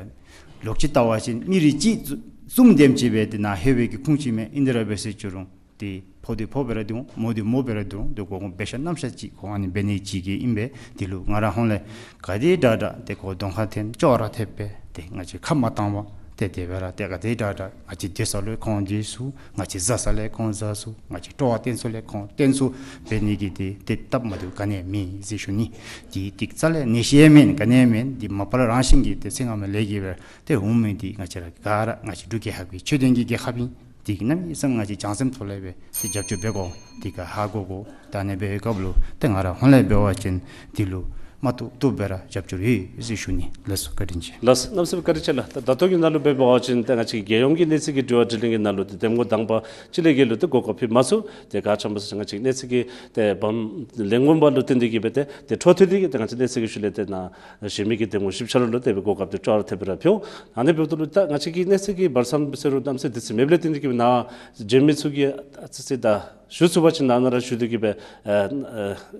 ལོག་ཅིག་བལྟ་བ་ཅིན་མི་རིགས་གཅིག་བཟུམ་དེམ་ཅིག་སྦེ་ཏེ་ནཱ་ལྷོད་པའི་གི་ཁུངས་ཅིག་མས། ཨིན་དེ་ར་འབད་ཟེར་ཅི་རུང་ཏེ་ཕོ་འདི་ཕོ་སྦེ་ར་སྡོད་འོང་། མོ་འདི་མོ་སྦེ་ར་སྡོད་འོང་། ཏེ་ཁོང་འབད་བཞག་རྣམ་གཞག་ཅིག་ཁོང་ཨ་ནི་འབད་ནི་ཅིག་གིས་ཨིན་པས། དེ་ལུ་ང་ར་ཧོང་ལས་ག་དེ་དྲག་དྲག་ཏེ་ཁོ་གདོང་ཁར་ཐོན་ཅོག་ར་འཐདཔ་སྦེ་ཏེ་ང་བཅས་ཁ་མ་བཏང་བར་ཏེ་དེ་སྦེ་ར་ཏེ་ག་དེ་དྲག་དྲག་ང་བཅས་སྡོད་ས་ལུ་ཁོང་སྡོད་ཚུགས། ང་བཅས་བཟའ་ས་ལས་ཁོང་བཟའ་ཚུགས། ང་བཅས་སྤྲོ་བ་བསྟན་ས་ལས་ཁོང་བསྟན་ཚུགས། འབད་ནི་གི་ཏེ་ཏེ་སྟབས་མ་བདེཝ་ག་ནི་ཡང་མེད་ཟེར་ཞུ་ནི། ཏེ་ཏེ་རྩ་ལས་ནད་གཞི་ཡང་མེན། ག་ནི་ཡང་མེན། ཏེ་མ་པ་ལས་རང་བཞིན་གྱིས་ཏེ་ཚེ་སྔ་མའི་ལས་ཀྱིས་སྦེ་ཏེ་འོང་མི་འདི་ང་བཅས་ར་ག་ར་ང་བཅས་འབྲུག་རྒྱལ་ཁབ་ཀྱི་ཆོས་ལྡན་གྱི་རྒྱལ་ཁབ་ཨིན། དེ་གིས་གནམ་མེད་ས་མེད་ང་བཅས་བྱང་སེམས་ཐོག་ལས་སྦེ་ཏེ་རྒྱབ་སྐྱོར་འབད་དགོ། དེ་ག་ཧ་གོ་དགོ། ད་ཨ་ནི་འབད་བའི་སྐབས་ལུ་ཏེ་ང་ར་ཧོང་ལས་འབད་བ་ཅིན་དེ་ལུ་མ་བཏུབ་བཏུབ་སྦེ་ར་རྒྱབ་སྐྱོར་ཡོད་ཟེར་ཞུ་ནི། ལགས་སོ། བཀའ་དྲིན་ཆེ། ལགས་སོ། གནམ་མེད་ས་མེད་བཀའ་དྲིན་ཆེ་ལགས། ད་ད་ལྟོ་གི་ནང་ལུ་འབད་བ་ཅིན་ཏེ་ང་བཅས་རྒྱལ་ཡོངས་ཀྱི་གནས་ཚད་ཀྱི་དྲི་བ་དྲིས་ལན་གྱི་ནང་ལུ་ཏེ་འདེམས་ངོ་དང་པ་སྤྱི་ལས་ཀྱི་ལུ་ཏེ་གོ་སྐབས་ཕུལ་མ་ཚུགས། ཏེ་ག་ཅི་སྨོ་ཟེར་ང་བཅས་གནས་ཚད་ཀྱི་ཏེ་བམ་ལེན་དགོ་པ་ལུ་བརྟེན་ཏེ་གིས་སྦེ་ཏེ་ཏེ་འཕྲོ་མཐུད་དེ་གིས་ཏེ་ང་བཅས་གནས་ཚད་ཀྱི་ཤུལ་ལས་ཏེ་ནཱ་གཞན་མི་གི་འདེམས་ངོ་བཞི་ཆ་ར་ལུ་དེ་སྦེ་གོ་སྐབས་དེ་སྤྲོ་བ་ཐེབས་སྦེ་ར་ཕུལ། ཨ་ནི་འབདཝ་ད་ལུ་ད་ང་བཅས་ཀྱི་གནས་ཚད་ཀྱི་བར་མཚམས་ཟེར་རུང་གནམ་མེད་ས་མེད་དུས་ཚོད་མེདཔ་ལས་བརྟེན་ཏེ་གིས་ནཱ་གཞན་མི་ཚུ་གིས་ཨ་ཙི་ཙི་ད་ཞུ་ཚུགས་པ་ཅིན་ནཱ་ནཱ་ར་ཞུ་སྟེ་གིས་སྦེ་ཨ་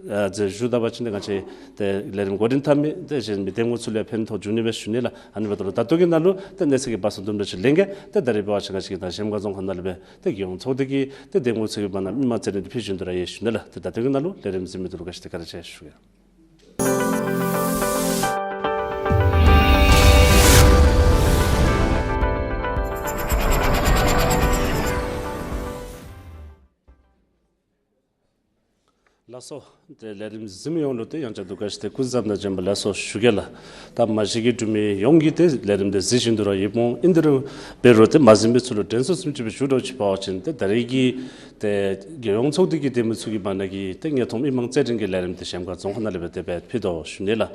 ཨ་ཨ་ཞུ་ད་པ་ཅིན་ཏེ་ང་བཅས་ཏེ་ལས་རིམ་འགོ་འདྲེན་འཐབ་མི་ཏེ་གཞན་མི་འདེམས་ངོ་ཚུ་ལུ་ཕན་ཐོགས་འབྱུང་ནི་སྦེ་ཞུ་ནི་ལགས། ཨ་ནི་འབདཝ་ད་ལུ་ད་ལྟོ་གི་ནང་ལུ་ཏེ་གནས་ཚད་ཀྱི་བར་མཚམས་དུམ་གྲ་ཅིག་ལེན་གེ། ཏེ་ད་རེས་འབད་བ་ཅིན་ང་བཅས་ཀྱི་ད་གཞལམ་སྒང་རྫོང་ཁག་ནང་ལུ་སྦེ་ཏེ་རྒྱལ་ཡོངས་ཚོགས་སྡེ་གི་ཏེ་འདེམས་ངོ་ཚུ་གི་བར་ན་མི་མང་རྩིས་ལེན་འདི་ཕུལ་བཞིན་དུ་ར་ཡོད་ཞུ་ནི་ལགས། ཏེ་ད་ལྟོ་གི་ནང་ལུ་ལས་རིམ་གཟིགས་མི་འདི་ལུ་ག་ཅི་ཏེ་བཀའ་དྲིན་ཆེ་ཞུ་གེ། ལགས་སོ། ཏེ་ལས་རིམ་གཟིགས་མི་ཡོངས་ལུ་ཏེ་ཡང་བསྐྱར་དུ་བཀྲ་ཤིས་བདེ་ལེགས་སྐུ་གཟུགས་བཟང་ནང་བྱོན་པ་ལགས་སོ་ཞུ་གེ་ལགས། ད་མ་གཞི་གི་འབྲུག་མི་ཡོངས་ཀྱིས་ཏེ་ལས་རིམ་འདི་གཟིགས་བཞིན་དུ་ར་ཡོདཔ་འོང་། ཨིན་དེ་རུང་འབད་རུང་ཏེ་མ་གཟིགས་མི་ཚུ་ལུ་དྲན་གསོ་ཙམ་ཅིག་སྦེ་ཞུ་དོ་ཅིག་འབད་བ་ཅིན་ཏེ་ད་རེས་ཀྱི་ཏེ་རྒྱལ་ཡོངས་ཚོགས་སྡེ་གི་འདེམས་ངོ་ཚུ་གི་བར་ན་གི་ཏེ་ངེས་མཐོང་མི་མང་རྩིས་ལེན་གྱི་ལས་རིམ་འདི་གཞལམ་སྒང་རྫོང་ཁག་ནང་ལས་སྦེ་དེ་སྦེ་ཕུལ་དོ་ཞུ་ནི་ལགས།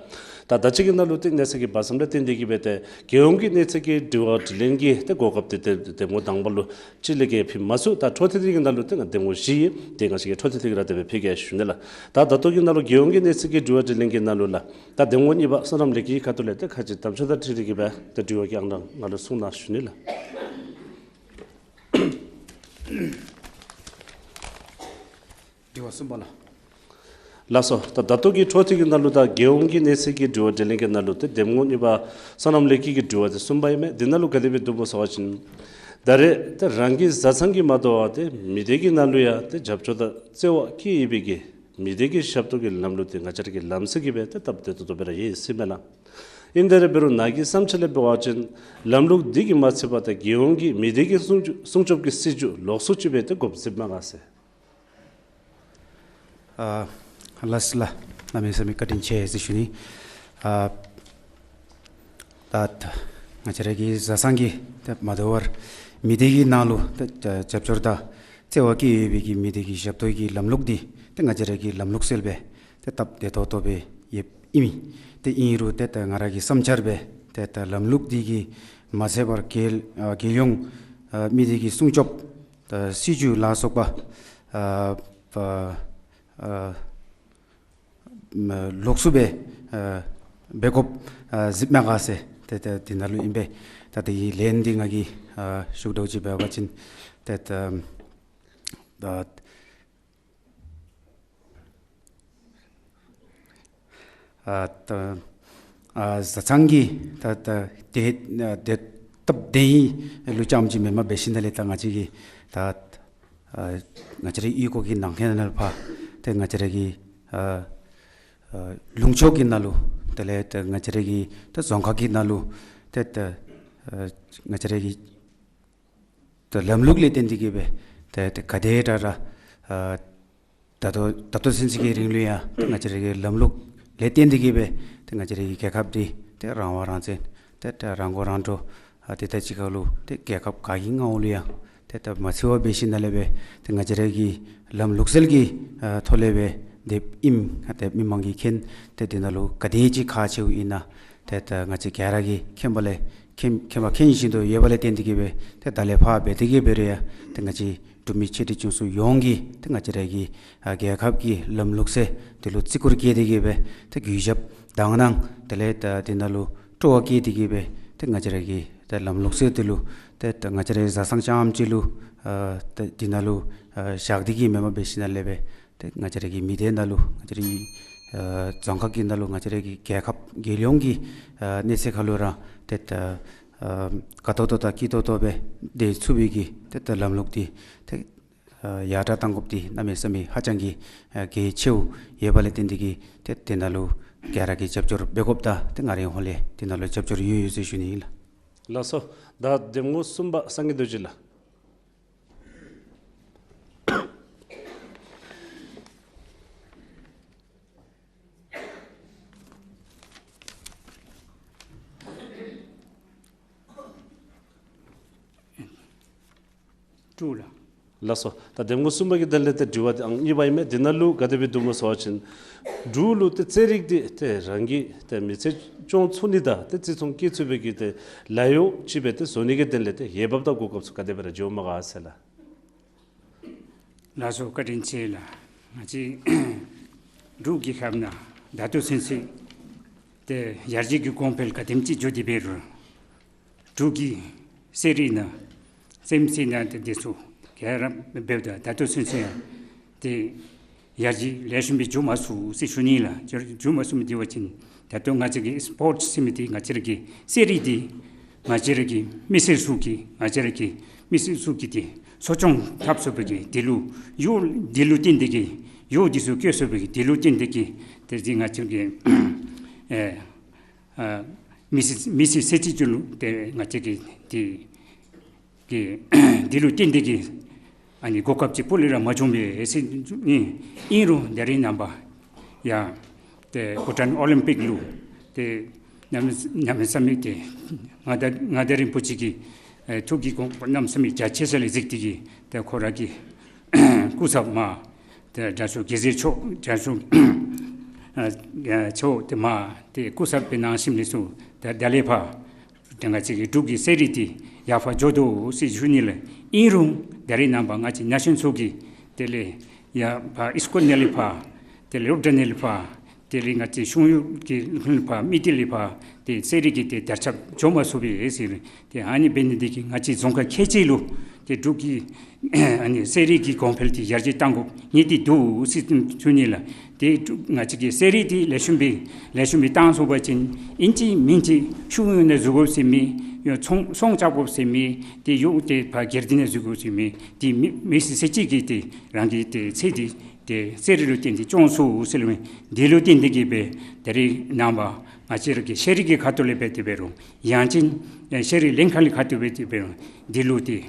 ད་ད་ཅི་གི་ནང་ལུ་ཏེ་གནས་ཚད་ཀྱི་བར་མཚམས་ལས་བརྟེན་ཏེ་གིས་སྦེ་ཏེ་རྒྱལ་ཡོངས་ཀྱི་གནས་ཚད་ཀྱི་དྲི་བ་དྲིས་ལན་གྱི་ཏེ་གོ་སྐབས་འདི་ཏེ་འདེམས་ངོ་དང་པ་ལུ་སྤྱི་ལས་ཀྱིས་ཕུལ་མ་ཚུགས། ད་འཕྲོ་མཐུད་དེ་གི་ནང་ལུ་ཏེ་ང་འདེམས་ངོ་བཞི་ཡོད། ཏེ་ང་བཅས་ཀྱིས་འཕྲོ་མཐུད་དེ་གིས་ར་དེ་སྦེ་ཕུལ་གེ་ཞུ་ནི་ལགས། ད་ད་ལྟོ་གི་ནང་ལུ་རྒྱལ་ཡོངས་ཀྱི་གནས་ཚད་ཀྱི་དྲི་བ་དྲིས་ལན་གྱི་ནང་ལུ་ལགས། ད་འདེམས་ངོ་གཉིས་པ་བསོད་ནམས་ལེགས་སྐྱིད་ཁ་ཐུག་ལས་ཏེ་ཁ་ཅིག་དམ་ཆོས་དང་འཁྲིལ་ཏེ་གིས་སྦེ་ཏེ་དྲི་བ་གི་ཨང་གྲངས་ནང་ལུ་གསུང་གནང་ཞུ་ནི་ལགས། དྲི་བ་གསུམ་པ་ལགས། ལགས་སོ། ད་ད་ལྟོ་གི་འཕྲོ་མཐུད་ཀྱི་ནང་ལུ་ད་རྒྱལ་ཡོངས་ཀྱི་གནས་ཚད་ཀྱི་དྲི་བ་དྲིས་ལན་གྱི་ནང་ལུ་ཏེ་འདེམས་ངོ་གཉིས་པ་བསོད་ནམས་ལེགས་སྐྱིད་ཀྱི་དྲི་བ་འདི་གསུམ་པ་ཨིན་མས། འདི་ནང་ལུ་ག་དེ་སྦེ་འདུག་སྨོ་ཟེར་བ་ཅིན་ད་རེས་ཏེ་རང་གི་བཟའ་ཚང་གིས་མ་དོ་བར་ཏེ་མི་སྡེ་གི་ནང་ལུ་ཡང་ཏེ་རྒྱབ་སྐྱོར་དང་བརྩེ་བ་བསྐྱེད་ཡོད་པའི་གི་མི་སྡེ་གི་ཞབས་ཏོག་གི་ལམ་ལུགས་འདི་ང་བཅས་ར་གི་ལམ་སྲོལ་གྱིས་སྦེ་ཏེ་སྟབས་བདེ་ཏོག་ཏོ་སྦེ་ར་ཡོད་ཟེར་མས་ལགས། ཨིན་དེ་ར་འབད་རུང་ནཱ་གི་བསམ་འཆར་ལས་འབད་བ་ཅིན་ལམ་ལུགས་འདི་གིས་མ་ཚད་པར་ད་རྒྱལ་ཡོངས་ཀྱི་མི་སྡེ་གི་སྲུང་སྐྱོབ་སྲུང་སྐྱོབ་ཀྱི་སྲིད་བྱུས་ལོགས་སུ་ཅིག་སྦེ་ཏེ་དགོཔ་ཟེར་མས་ག་ཟེར། ཨ་ལགས་སོ་ལགས། གནམ་མེད་ས་མེད་བཀའ་དྲིན་ཆེ་ཟེར་ཞུ་ནི། ཨ་ད་ང་བཅས་ར་གི་བཟའ་ཚང་གིས་ཏེ་མ་དོ་བར་མི་སྡེ་གི་ནང་ལུ་ཏེ་རྒྱབ་སྐྱོར་དང་བརྩེ་བ་བསྐྱེད་ཡོད་པའི་གི་མི་སྡེ་གི་ཞབས་ཏོག་གི་ལམ་ལུགས་འདི་ཏེ་ང་བཅས་ར་གི་ལམ་ལུགས་སྲོལ་སྦེ་ཏེ་སྟབས་བདེ་ཏོག་ཏོ་སྦེ་ཡོདཔ་ཨིན་མས། ཏེ་ཨིན་རུང་ཏེ་ད་ང་ར་གི་བསམ་འཆར་སྦེ་ཏེ་ད་ལམ་ལུགས་འདི་གིས་མ་ཚད་པར་རྒྱལ་ཨ་རྒྱལ་ཡོངས་ཨ་མི་སྡེ་གི་སྲུང་སྐྱོབ་ད་སྲིད་བྱུས་ལ་སོགས་པ་ཨ་ཨ་ཨ་ལོགས་སུ་སྦེ་ཨ་འབད་དགོཔ་ཨ་ཟེར་མས་ག་ཟེར། ཏེ་ཏེ་འདི་ནང་ལུ་ཨིན་པས། ད་དེ་གི་ལན་འདི་ང་གིས་ཨ་ཞུ་དོ་ཅིག་འབད་བ་ཅིན་ཏེ་ད་ད་ཨ་ད་ཨ་བཟའ་ཚང་གིས་ད་ད་དེ་ཨ་དེ་སྟབས་བདེ་ཡི་ལུ་རྐྱངམ་ཅིག་མེན་པར་འབད་ཞིནམ་ལས་ད་ང་བཅས་ཀྱིས་ད་ ཨ་ང་བཅས་རའི་གཡུས་སྒོ་གི་ནང་འཁོད་ནང་ལུ་ཕར་ཏེ་ང་བཅས་ར་གི་ཨ་ཨ་ལུང་ཕྱོགས་ཀྱི་ནང་ལུ་དེ་ལས་ཏེ་ང་བཅས་ར་གི་ཏེ་རྫོང་ཁག་གི་ནང་ལུ་ཏེ་ཏེ་ཨ་ང་བཅས་ར་གི་ཏེ་ལམ་ལུགས་ལས་བརྟེན་ཏེ་གིས་སྦེ་ཏེ་ཏེ་ག་དེ་དྲག་དྲག་ཨ་ད་ལྟོ་ད་ལྟོ་ཚུན་ཚོད་ཀྱི་རིང་ལུ་ཡང་ཏེ་ང་བཅས་ར་གི་ལམ་ལུགས་ལས་བརྟེན་ཏེ་གིས་སྦེ་ཏེ་ང་བཅས་ར་གི་རྒྱལ་ཁབ་འདི་ཏེ་རང་དབང་རང་བཙན་ཏེ་ཏེ་རང་མགོ་རང་འདྲོངས་ཨ་དེ་ལྟ་ཅིག་ཁར་ལུ་ཏེ་རྒྱལ་ཁབ་ག་གི་མངའ་འོག་ལུ་ཡང་ཏེ་ད་མ་ཚུད་པར་འབད་ཞིནམ་ལས་སྦེ་ཏེ་ང་བཅས་ར་གི་ལམ་ལུགས་སྲོལ་གྱི་ཨ་ཐོག་ལས་སྦེ་སྡོདཔ་ཨིནམ་ཨ་ཏེ་མི་མང་གིས་མཁྱེན། ཏེ་དེ་ནང་ལུ་ག་དེ་ཅིག་ཁག་ཆེཝ་ཨིན་ན་ཏེ་ད་ང་བཅས་ག་ར་གིས་མཁྱེན་པ་ལས་མཁྱེན་མཁྱེན་པ་མཁྱེན་བཞིན་དུ་ཡོད་པ་ལས་བརྟེན་ཏེ་གིས་སྦེ་ཏེ་ད་ལས་ཕར་འབད་དེ་གིས་སྦེ་ར་ཡང་ཏེ་ང་བཅས་འབྲུག་མི་ཆེ་འབྲིང་ཆུང་གསུམ་ཡོངས་ཀྱིས་ཏེ་ང་བཅས་ར་གི་ཨ་རྒྱལ་ཁབ་ཀྱི་ལམ་ལུགས་སྲོལ་དེ་ལུ་བརྩི་བཀུར་བསྐྱེད་དེ་གིས་སྦེ་ཏེ་གུས་ཞབས་དག་སྣང་དེ་ལས་ད་དེ་ནང་ལུ་སྤྲོ་བ་བསྐྱེད་དེ་གིས་སྦེ་ཏེ་ང་བཅས་ར་གི་ད་ལམ་ལུགས་སྲོལ་དེ་ལུ་ཏེ་ད་ང་བཅས་ར་གི་བཟའ་ཚང་རྐྱངམ་ཅིག་ལུ་ཨ་ཏེ་དེ་ནང་ལུ་ཨ་བཞག་སྟེ་གིས་མེནམ་འབད་ཞིནམ་ལས་སྦེ་ཏེ་ང་བཅས་ར་གི་མི་སྡེ་ནང་ལུ་ང་བཅས་ར་གི་ཨ་རྫོང་ཁག་གི་ནང་ལུ་ང་བཅས་ར་གི་རྒྱལ་ཁབ་རྒྱལ་ཡོངས་ཀྱི་ཨ་གནས་ཚད་ཁར་ལུ་ར་ཏེ་ད་ཨ་དགའ་ཏོག་ཏོ་དང་སྐྱིད་ཏོག་ཏོ་སྦེ་སྡོད་ཚུགས་པའི་གི་ཏེ་ད་ལམ་ལུགས་འདི་ཏེ་ཨ་ཡར་དྲག་གཏང་དགོཔ་འདི་གནམ་མེད་ས་མེད་ཧ་ཅང་གི་ཨ་གལ་ཆེཝ་ཡོད་པ་ལས་བརྟེན་ཏེ་གིས་ཏེ་དེ་ནང་ལུ་ག་ར་གིས་རྒྱབ་སྐྱོར་འབད་དགོཔ་དང་ཏེ་ང་རའི་ཧོངས་ལས་དེ་ནང་ལུ་རྒྱབ་སྐྱོར་ཡོད་ཡོད་ཟེར་ཞུ་ནི་ཨིན་ལགས། ལགས་སོ། ད་གདམ་ངོ་གསུམ་པ་སངས་རྒྱས་རྡོ་རྗེ་ལགས། དྲུག་ལགས། ལགས་སོ། ད་གདམ་ངོ་གསུམ་པ་གི་དོན་ལས་ཏེ་དྲི་བ་འདི་ཨང་གཉིས་པ་ཨིན་མས། དེ་ནང་ལུ་ག་དེ་སྦེ་འདུག་སྨོ་ཟེར་བ་ཅིན་འབྲུག་ལུ་ཏེ་རྩེད་རིགས་འདི་ཏེ་རང་གིས་ཏེ་མི་ཚེ་སྐྱོང་ཚུགས་ནི་དང་ཏེ་བརྩི་མཐོང་བསྐྱེད་ཚུགས་པའི་གི་ཏེ་ལཱ་གཡོག་ཅིག་སྦེ་ཏེ་བཟོ་ནི་གི་དོན་ལས་ཏེ་འོས་འབབ་དང་གོ་སྐབས་ཚུ་ག་དེ་སྦེ་ར་འབྱུངམ་ག་ཟེར་ལགས། ལགས་སོ། བཀའ་དྲིན་ཆེ་ལགས། ང་བཅས་འབྲུག་རྒྱལ་ཁབ་ནང་ད་ལྟོ་ཚུན་ཚོད་ཏེ་ཡར་རྒྱས་ཀྱི་གོང་འཕེལ་ག་དེམ་ཅིག་འགྱོ་སྟེ་འབད་རུང་འབྲུག་གི་རྩེད་རིགས་ནང་རྩེདམོ་རྩེ་ནི་ཏེ་དེ་ཚུ་ག་ར་འབདཝ་ད་ད་ལྟོ་ཚུན་ཚོད་ཡང་ཏེ་ཡར་རྒྱས་ལེགས་ཤོམ་སྦེ་འགྱོ་མ་ཚུགས་ཟེར་ཞུ་ནི་ལགས། འགྱོ་འགྱོ་མ་ཚུགསཔ་འདི་འབད་བ་ཅིན་ད་ལྟོ་ང་བཅས་ཀྱི་སི་པོརཊ་ཟེར་མི་འདི་ང་བཅས་ར་གི་རྩེད་རིགས་འདི་ང་བཅས་ར་གི་མི་སེར་ཚུ་གིས་ང་བཅས་ར་གི་མི་སེར་ཚུ་གིས་ཏེ་གསོ་སྐྱོང་འཐབ་ཚུགས་པའི་གི་དེ་ལུ་གཡོག་དེ་ལུ་བརྟེན་ཏེ་གིས་གཡོག་འདི་ཚུ་བཀོལ་ཚུགས་པའི་གི་དེ་ལུ་བརྟེན་ཏེ་གིས་ཏེ་ཏེ་ང་བཅས་ཀྱི་ཨེ་ཨ་མི་སེར་མི་སེར་ཚུ་གཅིག་གྱུར་ལུ་ཏེ་ང་བཅས་ཀྱི་ཏེ་གི་དེ་ལུ་བརྟེན་ཏེ་གིས་ཨ་ནི་གོ་སྐབས་ཅིག་སྤུ་ལས་ར་མ་བྱུང་པས་ཟེར་ཨིན། ཨིན་རུང་ད་རེས་ནངས་པ་ཡང་ཏེ་བྷུ་ཊཱན་ཨོ་ལིམ་པིག་ལུ་ཏེ་གནམ་མེད་གནམ་མེད་ས་མེད་ཏེ་མངའ་བདག་མངའ་བདག་རིན་པོ་ཆེ་གི་ཨེ་ཐུགས་ཀྱི་དགོངས་པ་གནམ་མེད་ས་མེད་རྒྱ་ཆེ་ས་ལས་གཟིགས་ཏེ་གིས་ཏེ་ཁོ་ར་གི་སྐུ་ཚབ་མ་ཏེ་དྲག་ཤོས་དགེ་བཤེས་མཆོག་དྲག་ཤོས་ཨ་མཆོག་ཏེ་མ་ཏེ་སྐུ་ཚབ་སྦེ་གནང་ཞིནམ་ལས་ཚུར་ད་ད་ལས་ཕར་ཏེ་ང་བཅས་ཀྱི་འབྲུག་གི་རྩེད་རིགས་འདི་ཡར་ཕར་འགྱོ་དོ་ཟེར་ཞུ་ནི་ལགས། ཨིན་རུང་ད་རེས་ནངས་པ་ང་བཅས་ན་གཞོན་ཚུ་གིས་དེ་ལས་ཡར་ཕར་ཨིསི་ཀོན་ནང་ལས་ཕར་དེ་ལས་སློབ་གྲྭ་ནང་ལས་ཕར་དེ་ལས་ང་བཅས་གཞུང་གཡོག་གི་ལུ་ཕར་མི་སྡེ་ལས་ཕར་ཏེ་རྩེད་རིགས་ཀྱི་ཏེ་དར་ཁྱབ་འགྱོ་མ་ཚུགས་པས་ཟེར། ཏེ་ཨ་ནི་འབད་ནི་འདི་གིས་ང་བཅས་རྫོང་ཁག་ཁལ་གཅིག་ལུ་ཏེ་འབྲུག་གི་ཨ་ནི་རྩེད་རིགས་ཀྱི་གོང་འཕེལ་འདི་ཡར་རྒྱས་གཏང་དགོཔ་ངེས་ཏིག་འདུག་ཟེར་ཞུ་ནི་ལགས། ཏེ་ང་བཅས་ཀྱི་རྩེད་རིགས་འདི་ལེགས་ཤོམ་སྦེ་ལེགས་ཤོམ་སྦེ་བཏང་ཚུགས་པ་ཅིན་ཨིན་ཅི་མིན་ཅི་ཤེས་ཡོན་ནང་འཛུལ་དགོཔ་ཟེར་མེད། ཡང་ཚོང་ཚོང་རྐྱབ་དགོཔ་ཟེར་མེད། ཏེ་ཡང་ཏེ་ཕར་སྒེར་སྡེ་ནང་འཛུལ་དགོཔ་ཟེར་མེད། ཏེ་མི་མི་སེར་ཚུ་གཅིག་གིས་ཏེ་རང་གི་ཏེ་ཚེ་འདི་ཏེ་རྩེད་རིགས་ལུ་བརྟེན་ཏེ་སྐྱོང་ཚུགས་ཟེར་སླབ་མི་འདི་ལུ་བརྟེན་ཏེ་གིས་སྦེ་ད་རེས་ནངས་པ་ང་བཅས་ར་གི་ཤེས་རིག་གི་ཁ་ཐུག་ལས་འབད་དེ་འབད་རུང་ཡང་ཅིན་ཤེས་རིག་ལྷན་ཁག་གི་ཁ་ཐུག་ལས་འབད་དེ་འབད་རུང་འདི་ལུ་ཏེ་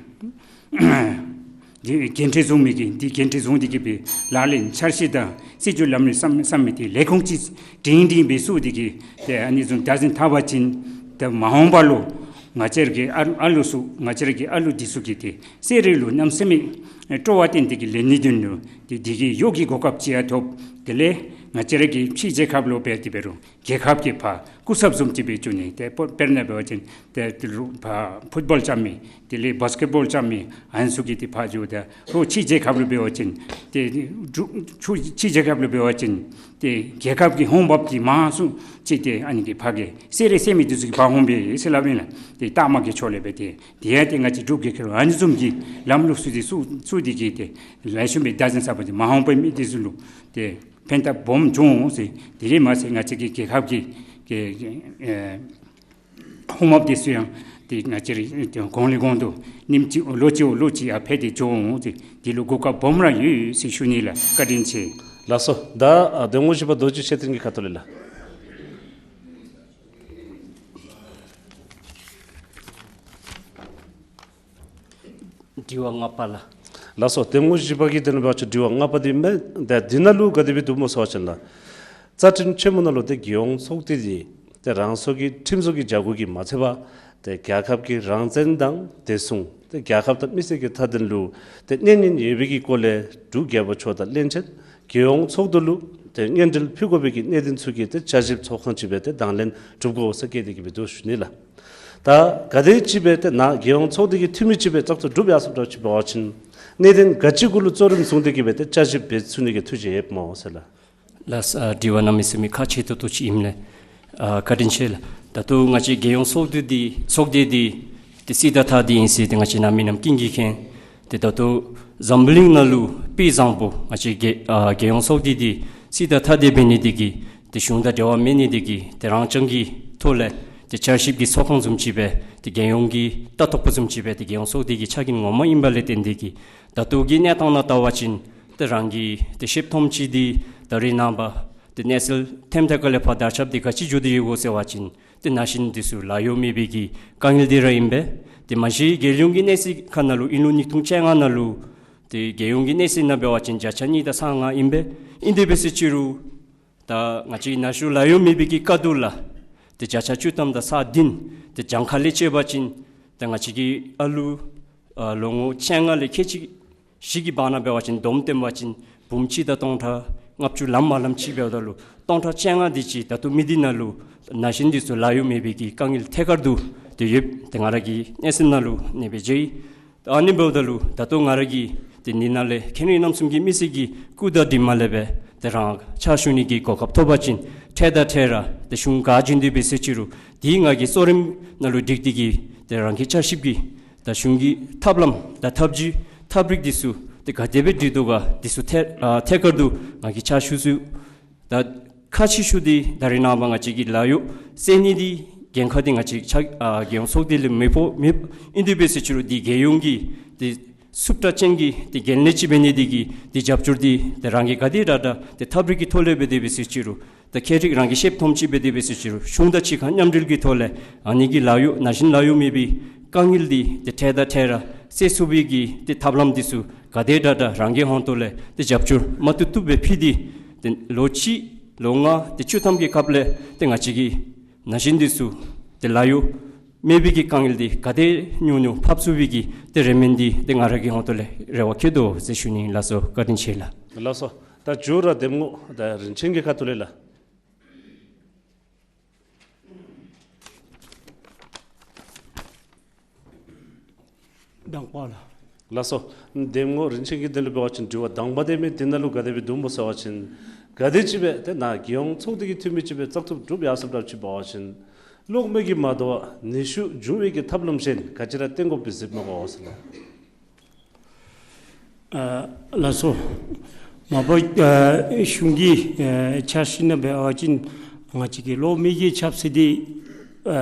འདི་འགན་འཁྲི་བཟུང་མི་གིས་འདི་འགན་འཁྲི་བཟུང་སྟེ་གིས་སྦེ་ལག་ལེན་འཆར་གཞི་དང་སྲིད་བྱུས་ལམ་ལུགས་བསམ་བསམ་མི་འདི་ལས་ཁུངས་ཅིག་སྒྲིང་སྒྲིང་སྦེ་བཙུགས་ཏེ་གིས་ཏེ་ཨ་ནི་བཟུམ་བདག་འཛིན་འཐབ་པ་ཅིན་ཏེ་མ་འོངས་པ་ལུ་ང་བཅས་ར་གི་ཨ་ཨ་ལུ་ཚུ་ང་བཅས་ར་གི་ཨ་ལུ་འདི་ཚུ་གིས་ཏེ་རྩེད་རིགས་ལུ་གནམ་མེད་ས་མེད་སྤྲོ་བ་བཏོན་ཏེ་གིས་ལེན་ནིའི་དོན་ལུ་ཏེ་འདི་གིས་གཡོག་གི་གོ་སྐབས་ཅིག་ཡང་ཐོབ། དེ་ལས་ང་བཅས་ར་གི་ཕྱི་རྒྱལ་ཁབ་ལུ་འབད་དེ་འབད་རུང་རྒྱལ་ཁབ་ཀྱི་ཕར་སྐུ་ཚབ་བཟུམ་ཅིག་སྦེ་འགྱོ་ནི། ཏེ་དཔེར་ན་འབད་བ་ཅིན་ཏེ་ཕུཊ་བཱོལ་རྐྱབ་མི་དེ་ལས་བཱསི་ཀེཊ་བཱོལ་རྐྱབ་མི་ཨ་ནི་ཚུ་གིས་ཏེ་ཕར་འགྱོཝ་ད་ལྷོ་ཕྱི་རྒྱལ་ཁབ་ལུ་འབད་བ་ཅིན་ཏེ་ཕྱི་ཕྱི་རྒྱལ་ཁབ་ལུ་འབད་བ་ཅིན་ཏེ་རྒྱལ་ཁབ་ཀྱི་འོང་འབབ་འདི་མང་སུ་ཅིག་ཏེ་ཨ་ནི་གི་ཕར་གྱི་རྩེད་རིགས་རྩེད་མི་འདི་ཚུ་གིས་འབག་འོང་པས་ཟེར་སླབ་ཨིན་ལགས། ཏེ་རྟགས་མ་གི་ཕྱོགས་ལས་འབད་དེ་དེ་ཡང་ཏེ་ང་བཅས་འབྲུག་རྒྱལ་ཁབ་ཨ་ནི་བཟུམ་གྱི་ལམ་ལུགས་ཚུ་འདི་བཙུགས་བཙུགས་ཏེ་གིས་ཏེ་ལེགས་ཤོམ་སྦེ་བདག་འཛིན་འཐབ་པ་ཅིན་མ་འོངས་པའི་མི་འདི་ཚུ་ལུ་ཏེ་ཕན་ཐབས་སྦོམ་འབྱུང་འོང་ཟེར། དེ་རེ་མ་ཚད་ང་བཅས་ཀྱི་རྒྱལ་ཁབ་ཀྱི་ཀྱི་ཨེ་ ཧོམ་ཨཔ་འདི་ཚུ་ཡང་ཏེ་ང་བཅས་ར་གོང་ལས་གོང་དུ་ཉིནམ་གཅིག་ལོ་གཅིག་ལོ་གཅིག་ཡར་འཕེལ་ཏེ་འགྱོ་འོང་ཟེར་འདི་ལུ་གོ་སྐབས་སྦོམ་ར་ཡོད་ཟེར་ཞུ་ནི་ལགས། བཀའ་དྲིན་ཆེ། ལགས་སོ། ད་ཨ་གདམ་ངོ་བཞི་པ་རྡོ་རྗེ་ཤེས་ལྡན་གྱི་ཁ་ཐུག་ལས་ལགས། དྲི་བ་ལྔ་པ་ལགས། ལགས་སོ། གདམ་ངོ་བཞི་པ་གིས་དྲི་བ་ཅིག་དྲི་བ་ལྔ་པ་འདི་མས། ཏེ་འདི་ནང་ལུ་ག་དེ་སྦེ་འདུག་སྨོ་ཟེར་བ་ཅིན་ལགས། རྩ་ཁྲིམས་ཆེན་མོ་ནང་ལུ་ཏེ་རྒྱལ་ཡོངས་ཚོགས་སྡེ་འདི་ཏེ་རང་སོ་གི་ཁྲིམས་བཟོ་གི་བྱ་སྒོ་གིས་མ་ཚད་པར་ཏེ་རྒྱལ་ཁབ་ཀྱི་རང་བཙན་དང་བདེ་སྲུང་ཏེ་རྒྱལ་ཁབ་དང་མི་སེར་གྱི་མཐའ་དོན་ལུ་ཏེ་གནོད་ཉེན་ཡོད་པའི་གི་སྐོར་ལས་འབྲུག་རྒྱལ་པོ་མཆོག་དང་བློན་ཆེན་རྒྱལ་ཡོངས་ཚོགས་འདུ་ལུ་ཏེ་སྙན་འགྲེལ་ཕུལ་དགོ་པའི་གི་གནད་དོན་ཚུ་གི་ཏེ་བསྐྱར་ཞིབ་ཚོགས་ཁང་ཅིག་སྦེ་ཏེ་དང་ལེན་གྲུབ་དགོ་ཟེར་བཀོད་དེ་གི་སྦེ་འདུག་ཞུ་ནི་ལགས། ད་ག་དེམ་ཅིག་སྦེ་ཏེ་ནཱ་རྒྱལ་ཡོངས་ཚོགས་སྡེ་གི་འཐུས་མི་ཅིག་སྦེ་བཙག་འཐུ་གྲུབ་ཡར་སོངམ་འདྲཝ་ཅིག་འབད་བ་ཅིན་གནད་དོན་ག་ཅི་གུ་ལུ་གཙོ་རིམ་བཟུང་སྟེ་གི་སྦེ་ཏེ་བསྐྱར་ཞིབ་འབད་ཚུགས་ནི་གི་ཐུགས་བཞེད་ཡོདཔ་སྨོ་ཟེར་ལགས། ལགས། ཨ་དྲི་བ་གནམ་མེད་ས་མེད་ཁག་ཆེ་ཏོག་ཏོ་ཅིག་ཨིནམ་ལས་ཨ་བཀའ་དྲིན་ཆེ་ལགས། ད་ལྟོ་ང་བཅས་རྒྱལ་ཡོངས་ཚོགས་འདུ་འདི་ཚོགས་སྡེ་འདི་ཏེ་རྩིས་དང་ཐག་འདི་ཨིན་ཟེར་ཏེ་ང་བཅས་ནཱ་མི་རྣམས་ཀུན་གྱིས་མཁྱེན། ཏེ་ད་ལྟོ་འཛམ་བུ་གླིང་ནང་ལུ་དཔེ་བཟང་པོ་ང་བཅས་རྒྱལ་ཨ་རྒྱལ་ཡོངས་ཚོགས་སྡེ་འདི་རྩིས་དང་ཐག་འདི་འབད་ནི་འདི་གིས་ཏེ་གཞུང་དང་འབྲེལ་བ་མེད་ནི་འདི་གིས་ཏེ་རང་རྐྱང་གི་ཐོག་ལས་ཏེ་བསྐྱར་ཞིབ་ཀྱི་ཚོགས་ཁང་བཟུམ་ཅིག་སྦེ་ཏེ་རྒྱལ་ཡོངས་ཀྱི་ལྟ་རྟོག་པ་བཟུམ་ཅིག་སྦེ་ཏེ་རྒྱལ་ཡོངས་ཚོགས་སྡེ་གི་ཕྱག་འགན་ངོ་མ་ཨིན་པ་ལས་བརྟེན་ཏེ་གིས་ད་ལྟོ་གི་གནས་སྟངས་ནང་བལྟ་བ་ཅིན་ཏེ་རང་གི་ཏེ་ཤེསཔ་མཐོངམ་ཅིག་འདི་ད་རེས་ནངས་པ་ཏེ་གནས་ཚུལ་ཐོནམ་ཐད་ཁར་ལས་ཕར་དར་ཁྱབ་འདི་ག་ཅི་འགྱོ་སྟེ་ཡོད་གོ་ཟེར་བ་ཅིན་ཏེ་ན་གཞོན་འདི་ཚུ་ལཱ་གཡོག་མེད་པའི་གི་དཀའ་ངལ་འདི་ར་ཨིན་པས། ཏེ་མ་གཞི་རྒྱལ་ཡོངས་ཀྱི་གནས་ཚད་ཁར་ནང་ལུ་ཨིན་ལུ་ཉིས་སྟོང་བཅོ་ལྔ་ནང་ལུ་ཏེ་རྒྱལ་ཡོངས་ཀྱི་གནས་ཚད་ནང་འབད་བ་ཅིན་བརྒྱ་ཆ་གཉིས་དང་ས་ལྔ་ཨིན་པས། ཨིན་དེ་འབད་ཟེར་ཅི་རུང་ད་ང་བཅས་ན་གཞོན་ལཱ་གཡོག་མེད་པའི་གི་དཀའ་སྡུག་ལུ་ཏེ་བརྒྱ་ཆ་བཅུ་ཐམ་དང་ས་བདུན་ཏེ་གྱངས་ཁ་ལས་བཅད་པ་ཅིན་ཏེ་ང་བཅས་ཀྱི་ཨ་ལུ་ཨ་ལོ་ངོ་བཅོ་ལྔ་ལས་ཁལ་གཅིག་བཞི་གི་བར་ན་འབད་བ་ཅིན་བསྡོམས་བཏོན་པ་ཅིན་འབུམ་གཅིག་དང་སྟོང་ཕྲག་ལྔ་བཅུ་ལམ་མ་ལམ་ཅིག་འབདཝ་ད་ལུ་སྟོང་ཕྲག་བཅོ་ལྔ་འདི་ཅིག་ད་ལྟོ་མི་སྡེ་ནང་ལུ་ན་གཞོན་འདི་ཚུ་ལཱ་གཡོག་མེད་པའི་གི་དཀའ་ངལ་ཐད་ཀར་དུ་ཏེ་ཡོདཔ་ཏེ་ང་ར་གིས་གནས་ཚུལ་ནང་ལུ་གནས་པའི་རྗེས་ཨ་ནི་འབདཝ་ད་ལུ་ད་ལྟོ་ང་ར་གིས་ཏེ་འདི་ནང་ལས་མཁྱེན་རིག་རྣམ་གསུམ་གྱི་མི་སེར་གྱི་སྐུ་དང་འདྲིས་མ་ལས་སྦེ་ཏེ་རང་ཕྱག་ཞུ་ནི་གི་གོ་སྐབས་ཐོབ་པ་ཅིན་འཕྲལ་དང་འཕྲལ་ར་ཏེ་གཞུང་ག་བྱོན་ཏེ་འབད་ཟེར་ཅི་རུང་འདི་ང་གིས་གཙོ་རིམ་ནང་ལུ་བསྒྲིགས་ཏེ་གིས་ཏེ་རང་གི་བསྐྱར་ཞིབ་ཀྱི་ད་གཞུང་གི་ཐབས་ལམ་དང་ཐབས་བྱུས་ཐབས་རིག་འདི་ཚུ་ཏེ་ག་དེ་སྦེ་བསྒྲིགས་དོ་ག་འདི་ཚུ་ཐད་ཨ་ཐད་ཀར་དུ་ང་གིས་ཕྱག་ཞུ་ཚུགས། ད་ཁག་ཆེ་ཤོས་འདི་ད་རེས་ནངས་པ་ང་བཅས་ཀྱི་ལཱ་གཡོག་བཙལ་ནི་འདི་འགན་ཁག་འདི་ང་བཅས་ཕྱག་ཨ་རྒྱལ་ཡོངས་ཚོགས་སྡེ་ལས་མི་ཕོག་མི་ཨིན་དེ་འབད་ཟེར་ཅི་རུང་འདི་རྒྱལ་ཡོངས་ཀྱི་ཏེ་སུབ་ཏྲ་ཅན་གྱི་ཏེ་འགན་ལེན་ཅིག་འབད་ནི་འདི་གིས་ཏེ་རྒྱབ་སྐྱོར་འདི་ཏེ་རང་གིས་ག་དེ་དྲག་དྲག་ཏེ་ཐབས་རིག་གི་ཐོག་ལས་འབད་དེ་འབད་ཟེར་ཅི་རུང་ད་ཁྱད་རིག་རང་གི་ཤེསཔ་མཐོངམ་ཅིག་འབད་དེ་འབད་ཟེར་ཅི་རུང་གཞུང་དང་གཅིག་ཁར་མཉམ་འབྲེལ་གྱི་ཐོག་ལས་ཨ་ནི་གི་ལཱ་གཡོག་ན་གཞོན་ལཱ་གཡོག་མེད་པའི་དཀའ་ངལ་འདི་ཏེ་འཕྲལ་དང་འཕྲལ་ར་སེལ་ཚུགས་པའི་གི་ཏེ་ཐབས་ལམ་འདི་ཚུ་ག་དེ་དྲག་དྲག་རང་གི་ཧོངས་ཏོ་ལས་ཏེ་རྒྱབ་སྐྱོར་མ་བཏུབ་བཏུབ་སྦེ་ཕུལ་ཏེ་ཏེ་ལོ་གཅིག་ལོ་ལྔ་ཏེ་བཅུ་ཐམ་གྱི་སྐབས་ལས་ཏེ་ང་བཅས་ཀྱི་ན་གཞོན་འདི་ཚུ་ཏེ་ལཱ་གཡོག་མེད་པའི་གི་དཀའ་ངལ་འདི་ག་དེ་ཉུང་ཉུང་ཕབ་ཚུགས་པའི་གི་ཏེ་རེ་སྨོན་འདི་ཏེ་ང་ར་གི་ཧོངས་ཏོ་ལས་རེ་བ་བསྐྱེད་དོ་ཟེར་ཞུ་ནི་ཨིན། ལགས་སོ། བཀའ་དྲིན་ཆེ་ལགས། ལགས་སོ། ད་མཇུག་ར་གདམ་ངོ་ད་རིན་ཆེན་གྱི་ཁ་ཐུག་ལས་ལགས། དང་པ་ལགས། ལགས་སོ། གདམ་ངོ་རིན་ཆེན་གྱིས་དེ་ལུ་འབད་བ་ཅིན་དྲི་བ་དང་པ་དེ་མས། དེ་ནང་ལུ་ག་དེ་སྦེ་འདུག་སྨོ་ཟེར་བ་ཅིན་ག་དེ་ཅིག་སྦེ་ཏེ་ནཱ་རྒྱལ་ཡོངས་ཚོགས་སྡེ་གི་འཐུས་མི་ཅིག་སྦེ་བཙག་འཐུ་གྲུབ་ཡར་སོངམ་འདྲཝ་ཅིག་འབད་བ་ཅིན་གློག་མེ་གིས་མ་དོ་བར་ནུས་ཤུགས་འབྱུང་བའི་གི་ཐབས་ལམ་གཞན་ག་ཅི་ར་བཏོན་དགོཔ་སྦེ་གཟིགསཔ་མས་གོ་ཟེར་ལགས། ཨ་ལགས་སོ། མ་པ་ཨ་གཞུང་གི་ཨ་འཆར་གཞི་ནང་འབད་བ་ཅིན་ང་བཅས་ཀྱི་གློག་མེ་གི་ཆབ་སྲིད་འདི་ཨ་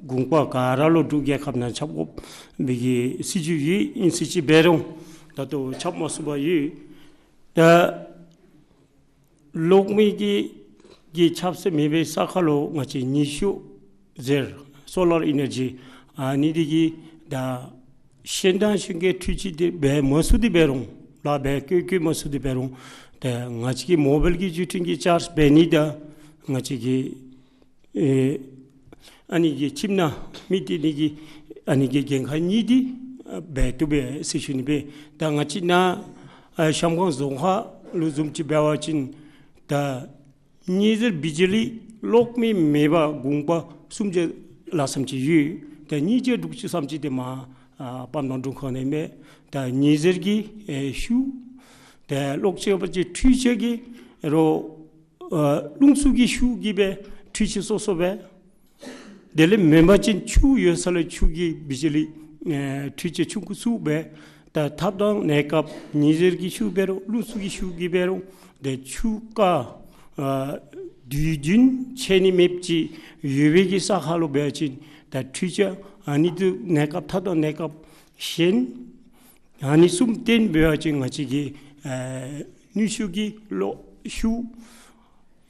གུང་པ་ག་ར་ལུ་འབྲུག་རྒྱལ་ཁབ་ནང་ཁྱབ་དགོ་པའི་གི་སྲིད་བྱུས་ཡོད། ཨིན་ཟེར་ཅིག་འབད་རུང་ད་ལྟོ་ཁྱབ་མ་ཚུགས་པར་ཡོད། ད་གློག་མེ་གི་གི་ཆབ་སྲིད་མེད་པའི་ས་ཁར་ལུ་ང་བཅས་ནུས་ཤུགས་ཟེར་སོ་ལར་ཨི་ནར་ཇི་ཨ་ནི་འདི་གིས་ད་ཤེས་ལྡན་གཞོན་སྐྱེས་འཕྲུལ་ཆས་འདི་འབད་མ་ཚུགས་ཏེ་འབད་རུང་ལཱ་འབད་བཀོལ་བཀོལ་མ་ཚུགས་ཏེ་འབད་རུང་ད་ང་བཅས་ཀྱི་མོ་བཱའིལ་གྱི་བརྒྱུད་འཕྲིན་གྱི་ཅཱརཇ་འབད་ནི་དང་ང་བཅས་ཀྱི་ཨེ་ཨ་ནི་གི་ཁྱིམ་ནང་མེ་སྟེར་ནི་གི་ཨ་ནི་གི་འགན་ཁག་གཉིས་འདི་ཨ་འབད་བཏུབ་པས་ཟེར་ཞུ་ནི་སྦེ། ད་ང་བཅས་ནཱ་ཨ་གཤམ་སྒང་རྫོང་ཁག་ལུ་བཟུམ་ཅིག་འབད་བ་ཅིན་ད་ཉིན་ཟེར་བི་ཇི་ལི་གློག་མེ་མེད་པར་གུང་པ་སུམ་བརྒྱ་ལྷག་ཙམ་ཅིག་ཡོད། ད་ཉིས་བརྒྱ་དྲུག་ཅུ་ཙམ་ཅིག་འདི་མར་ཨ་བར་སྣང་འབྲུག་ཁོངས་ནང་ཨིན་མས། ད་ཉིན་ཟེར་གྱི་ཨེ་ཤུགས་ད་གློག་ཆས་པ་ཅིན་འཕྲུལ་ཆས་ཀྱི་རོགས་ཨ་རླུང་འཚུབ་ཀྱི་ཤུགས་ཀྱིས་སྦེ་འཕྲུལ་ཆས་སོ་སོ་སྦེ། དེ་ལས་མེན་པ་ཅིན་ཆུ་ཡོད་ས་ལས་ཆུ་གིས་བི་ཇི་ལི་ཨེ་འཕྲུལ་ཆས་ཆུང་ཀུ་བཙུགས་སྦེ། ད་ཐབས་དང་གནས་སྐབས་ཉིན་ཟེར་གྱི་ཤུགས་འབད་རུང་རླུང་འཚུབ་ཀྱི་ཤུགས་ཀྱིས་འབད་རུང་ཏེ་ཆུ་རྐ་ཨ་ དུས་རྒྱུན་ཆད་ནི་མེདཔ་ཅིག་ཡོད་པའི་གི་ས་ཁར་ལུ་འབད་བ་ཅིན་ད་འཕྲུལ་ཆས་ཨ་ནི་འདི་གནས་སྐབས་ཐབས་དང་གནས་སྐབས་ཞན་ཨ་ནི་བཟུམ་བརྟེན་འབད་བ་ཅིན་ང་བཅས་ཀྱི་ཨེ་ནུས་ཤུགས་ཀྱིས་གློག་ཤུགས་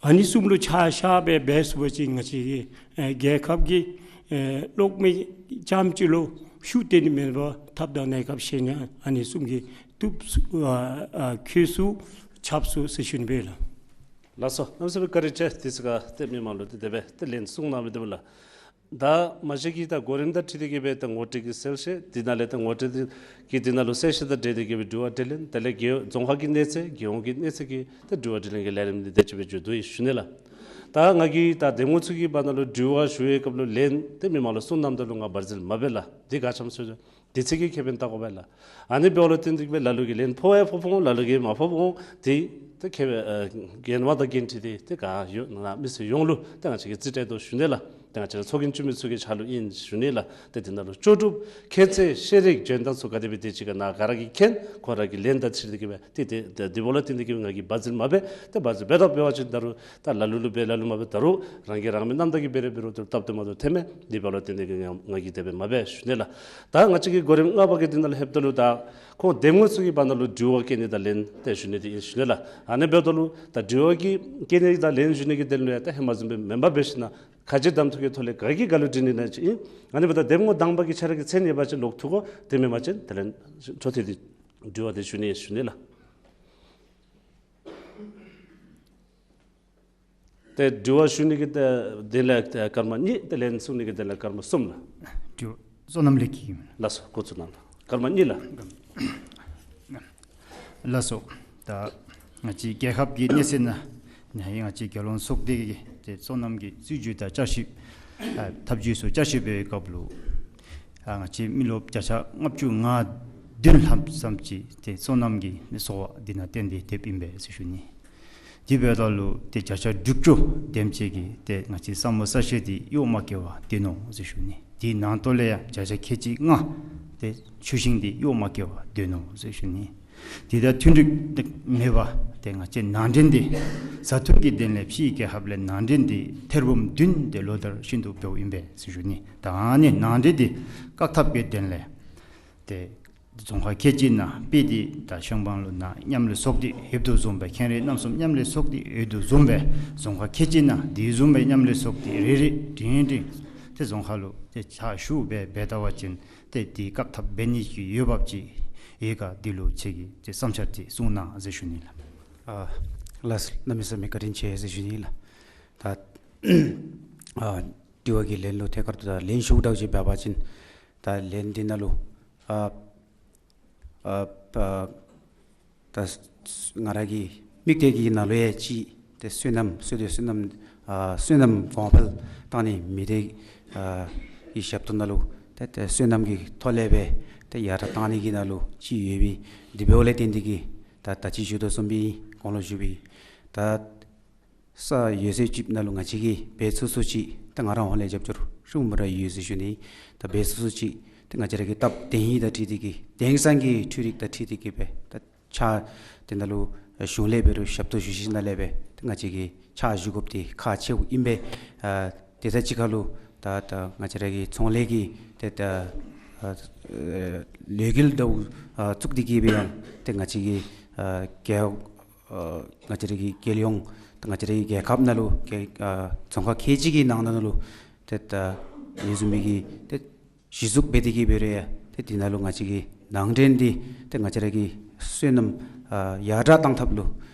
ཨ་ནི་བཟུམ་ལུ་ཆ་བཞག་སྦེ་འབད་ཚུགས་པ་ཅིན་ང་བཅས་ཀྱི་ཨེ་རྒྱལ་ཁབ་ཀྱི་ཨེ་གློག་མེ་རྐྱངམ་ཅིག་ལུ་ཤུགས་བརྟེན་ཏེ་མེན་པར་ཐབས་དང་གནས་སྐབས་ཞན་ཡང་ཨ་ནི་བཟུམ་གྱི་བཏུབ་ཚུགས་ཨ་ཨ་འཁྱོལ་ཚུགས་ཁྱབ་ཚུགས་ཟེར་ཞུ་ནི་སྦེ་ལགས། ལགས་སོ། གནམ་མེད་ས་མེད་བཀའ་དྲིན་ཆེ། དུས་ཚོད་ཁར་ཏེ་མི་མང་ལུ་ཏེ་དེ་སྦེ་ཏེ་ལན་གསུང་གནང་མི་འདི་ལགས། ད་མ་གཞི་གི་ད་གོ་རིམ་དང་འཁྲིལ་ཏེ་གི་སྦེ་ད་ངོ་སྤྲོད་ཀྱི་གསལ་བཤད་འདི་ནང་ལས་ད་ངོ་སྤྲོད་ཀྱི་འདི་ནང་ལུ་གསལ་བཤད་དང་འབྲེལ་ཏེ་གི་སྦེ་དྲི་བ་དྲིས་ལན་དེ་ལས་རྒྱལ་རྫོང་ཁག་གི་གནས་ཚད་རྒྱལ་ཡོངས་ཀྱི་གནས་ཚད་ཀྱི་ད་དྲི་བ་དྲིས་ལན་གྱི་ལས་རིམ་འདི་དེ་ཅིག་སྦེ་མཇུག་བསྡུ་ཡི་ཞུ་ནི་ལགས། ད་ང་གིས་ད་འདེམས་ངོ་ཚུ་གི་བར་ན་ལུ་དྲི་བ་ཞུ་བའི་སྐབས་ལུ་ལན་ཏེ་མི་མང་ལུ་གསུང་གནངམ་ད་ལུ་ང་བར་འཛུལ་མ་འབད་ལགས། འདི་ག་ཅི་སྨོ་ཟེར་བ་ཅིན་དུས་ཚོད་ཀྱི་ཁེ་ཕན་བལྟ་དགོ་པས་ལགས། ཨ་ནི་འབདཝ་ལུ་བརྟེན་ཏེ་གི་སྦེ་ལ་ལུ་གིས་ལན་ཕོག་ཡང་ཕོག་ཕོག་འོང་། ལ་ལུ་གིས་མ་ཕོགཔ་འོང་། དེ་ཏེ་ཁེ་ཕན་ཨ་འགན་བ་དང་འགན་འཁྲི་དེ་ཏེ་ག་ཡོད་ན་མི་སེར་ཡོངས་ལུ་ཏེ་ང་བཅས་ཀྱིས་རྩིས་སྤྲོད་དོ་ཞུ་ནི་ལགས། ཏེ་ང་བཅས་ར་ཚོགས་རྒྱན་བཙུགས་མི་ཚུ་གི་ཕྱག་ལུ་ཨིན་ཞུ་ནི་ལགས། ཏེ་དེ་ནང་ལུ་ལྕོགས་གྲུབ་མཁྱེན་ཚད་ཤེས་རིག་འཇོན་ཐང་ཚུ་ག་དེ་སྦེ་དེ་ཅིག་ག་ནཱ་ག་ར་གིས་མཁྱེན། ཁོང་ར་གི་ལན་དང་འཁྲིལ་ཏེ་གི་སྦེ་ཏེ་ཏེ་ཏེ་དེ་འབདཝ་ལུ་བརྟེན་ཏེ་གི་སྦེ་ང་གིས་བར་འཛུལ་མ་འབད། ཏེ་བར་འཛུལ་འབད་དོ་འབད་བ་ཅིན་ད་རུང་ད་ལ་ལུ་ལུ་འབད་ལ་ལུ་མ་འབད། ད་རུང་རང་གིས་རང་མི་རྣམ་དག་གིས་འབད་རུང་འབད་རུང་ཏེ་སྟབས་བདེ་མ་བདེཝ་ཐོནམ་མས། དེ་འབདཝ་ལུ་བརྟེན་ཏེ་གི་ང་ང་གིས་དེ་སྦེ་མ་འབད་ཞུ་ནི་ལགས། ད་ང་བཅས་ཀྱིས་གོ་རིམ་ལྔ་པ་གི་དེ་ནང་ལུ་ལྷོདཔ་ད་ལུ་ད་ཁོང་འདེམས་ངོ་ཚུ་གི་བར་ན་ལུ་དྲི་བ་བཀོད་ནི་དང་ལན་ཏེ་ཞུ་ནི་དེ་ཨིན་ཞུ་ནི་ལགས། ཨ་ནི་འབདཝ་ད་ལུ་ད་དྲི་བ་གི་བཀོད་ནི་དང་ལན་ཞུ་ནི་གི་དོན་ལུ་ཡང་ད་ཧེ་མ་བཟུམ་སྦེ་མེན་པར་འབད་ཞིན་ན་ཁ་རྗེ་གདམ་འཐུ་གི་ཐོག་ལས་ག་གིས་ག་ལུ་དྲི་ནི་ན་ཅིག་ཨིན། ཨ་ནི་འབདཝ་ད་འདེམས་ངོ་དང་པ་གི་ཁྱེད་ར་གི་མཚན་ཡོད་པ་ཅིན་ལོག་འཐུ་དགོ། དེ་མེན་པ་ཅིན་དེ་ལས་འཕྲོ་མཐུད་དེ་དྲི་བ་དེ་ཞུ་ནི་ཞུ་ནི་ལགས། ཏེ་དྲི་བ་ཞུ་ནི་གི་ཏེ་དོན་ལས་ཏེ་སྐར་མ་གཉིས། ཏེ་ལན་གསུང་ནི་གི་དོན་ལས་སྐར་མ་གསུམ་ལགས། དྲི་བ་བསོད་ནམས་ལེགས་ཀྱིས། ལགས་སོ། འགོ་བཙུགས་གནང་ལགས། སྐར་མ་གཉིས་ལགས། ལགས་སོ། ད་ང་བཅས་རྒྱལ་ཁབ་ཀྱི་གནས་ཚད་ནང་ན་ཡང་ང་བཅས་རྒྱལ་ཡོངས་ཚོགས་སྡེ་གིས་ཏེ་བསོད་ནམས་ཀྱི་སྲིད་བྱུས་དང་བསྐྱར་ཞིབ་ཨ་ཐབས་བྱུས་ཚུ་བསྐྱར་ཞིབ་འབད་བའི་སྐབས་ལུ་ཨ་ང་བཅས་མི་རློབས་བརྒྱ་ཆ་ལྔ་བཅུ་ང་བདུན་ལྷག་ཙམ་ཅིག་ཏེ་བསོད་ནམས་ཀྱི་གསོལ་བ་འདི་ནང་བརྟེན་ཏེ་དེ་སྦེ་ཨིན་པས་ཟེར་ཞུ་ནི། དེ་འབདཝ་ད་ལུ་ཏེ་བརྒྱ་ཆ་དྲུག་ཅུ་དེམ་ཅིག་གིས་ཏེ་ང་བཅས་ས་མོ་ས་ཤེ་འདི་གཡོག་མ་བཀལ་བར་སྡོད་ནུག་ཟེར་ཞུ་ནི། དེའི་ནང་དོག་ལས་ཡང་བརྒྱ་ཆ་ཁལ་གཅིག་ལྔ་ཏེ་ཆུ་ཤིང་འདི་གཡོག་མ་བཀལ་བར་སྡོད་ནུག་ཟེར་ཞུ་ནི། དེ་དང་མཐུན་འགྲིག་མེད་པར་ཏེ་ང་བཅས་ནང་འདྲེན་འདི་བཟའ་འཐུང་གི་དོན་ལས་ཕྱིའི་རྒྱལ་ཁབ་ལས་ནང་འདྲེན་འདི་ཐེར་འབུམ་བདུན་ཏེ་ལོ་ལྟར་ཤིན་ཏུ་འབདཝ་ཨིན་པས་ཟེར་ཞུ་ནི། ད་ཨ་ནི་ནང་འདྲེན་འདི་བཀག་ཐབས་ཀྱི་དོན་ལས་ཏེ་རྫོང་ཁག་ཁལ་གཅིག་ནང་དཔེ་འདི་ད་ཤང་པང་ལུ་ནཱ་མཉམ་ལས་ཚོགས་སྡེ་ཡོདཔ་དོ་བཟུམ་སྦེ་ཁེངས་རེ་རྣམ་གསུམ་མཉམ་ལས་ཚོགས་སྡེ་ཡོདཔ་དོ་བཟུམ་སྦེ་རྫོང་ཁག་ཁལ་གཅིག་ནང་དེ་བཟུམ་སྦེ་མཉམ་ལས་ཚོགས་སྡེ་རེ་རེ་འབྲིང་འབྲིང་ཏེ་རྫོང་ཁག་ལུ་ཏེ་ཕྱག་ཞུ་སྦེ་འབད་བལྟ་བ་ཅིན་ཏེ་དེ་བཀག་ཐབས་འབད་ནི་གི་འོས་འབབ་ཅིག་ཡོད་ག། དེ་ལུ་ཁྱེད་ཀྱི་ཏེ་བསམ་འཆར་དེ་གསུང་གནང་ཟེར་ཞུ་ནི་ལགས། ཨ་ལགས་སོ། གནམ་མེད་ས་མེད་བཀའ་དྲིན་ཆེ་ཟེར་ཞུ་ནི་ལགས། ད་ཨ་དྲི་བ་གི་ལན་ལུ་ཐད་ཀར་དུ་ད་ལན་ཞུ་དགོཔ་ཅིག་འབད་བ་ཅིན་ད་ལན་འདི་ནང་ལུ་ཨ་ཨ་ཨ་ད་ང་ར་གི་དམིགས་གཏད་ཀྱི་ནང་ལུ་ཡང་ཅིག་ཏེ་བསོད་ནམས་བསོད་བདེ་བསོད་ནམས་ཨ་བསོད་ནམས་གོང་འཕེལ་བཏང་ནི་མི་སྡེ་ཨ་གི་ཞབས་ཏོག་ནང་ལུ་ཏེ་ཏེ་བསོད་ནམས་ཀྱི་ཐོག་ལས་སྦེ་ཏེ་ཡར་དྲག་བཏང་ནི་གི་ནང་ལུ་ཅིག་ཡོད་པའི་དེ་འབདཝ་ལས་བརྟེན་ཏེ་གི་ད་ད་ཅི་ཞུ་དོ་བཟུམ་སྦེ་གོང་ལུ་ཞུ་བའི་ད་ས་ཡོད་ཚད་ཅིག་ནང་ལུ་ང་བཅས་ཀྱིས་འབད་ཚུགས་ཚུགས་ཅིག་ད་ང་ར་ཧོང་ལས་རྒྱབ་སྐྱོར་ཤུགས་མུ་ར་ཡོད་ཟེར་ཞུ་ནི། ད་འབད་ཚུགས་ཚུགས་ཅིག་ད་ང་བཅས་ར་གི་སྟབས་བདེ་ཧིང་དང་འཁྲིལ་ཏེ་གི་དེང་སང་གི་འཕྲུལ་རིག་དང་འཁྲིལ་ཏེ་གི་སྦེ་ད་ཕྱག་དེ་ནང་ལུ་གཞུང་ལས་འབད་རུང་ཞབས་ཏོག་ཞུ་ཞིནམ་ལས་སྦེ་ད་ང་བཅས་ཀྱིས་ཕྱག་ཞུ་དགོཔ་དེ་ཁག་ཆེཝ་ཨིན་པས། ཨ་དེ་དང་གཅིག་ཁར་ལུ་ད་ད་ང་བཅས་ར་གི་ཚོང་ལས་ཀྱི་ཏེ་ད་ཨ་ཨ་ལས་འགུལ་འདྲཝ་ཨ་བཙུགས་ཏེ་གི་སྦེ་ཡང་ཏེ་ང་བཅས་ཀྱི་ཨ་རྒྱལ་ཨ་ང་བཅས་ར་གི་རྒྱལ་ཡོངས་ད་ང་བཅས་ར་གི་རྒྱལ་ཁབ་ནང་ལུ་རྒྱལ་ཨ་རྫོང་ཁག་ཁལ་གཅིག་གི་ནང་ན་ལུ་ཏེ་ད་ཨ་ནི་བཟུམ་མའི་གི་ཏེ་གཞི་བཙུགས་འབད་དེ་གི་འབད་རུང་ཡང་ཏེ་དེ་ནང་ལུ་ང་བཅས་ཀྱི་ནང་འདྲེན་འདི་ཏེ་ང་བཅས་ར་གི་བསོད་ནམས་ཨ་ཡར་དྲག་བཏང་ཐབས་ལུ་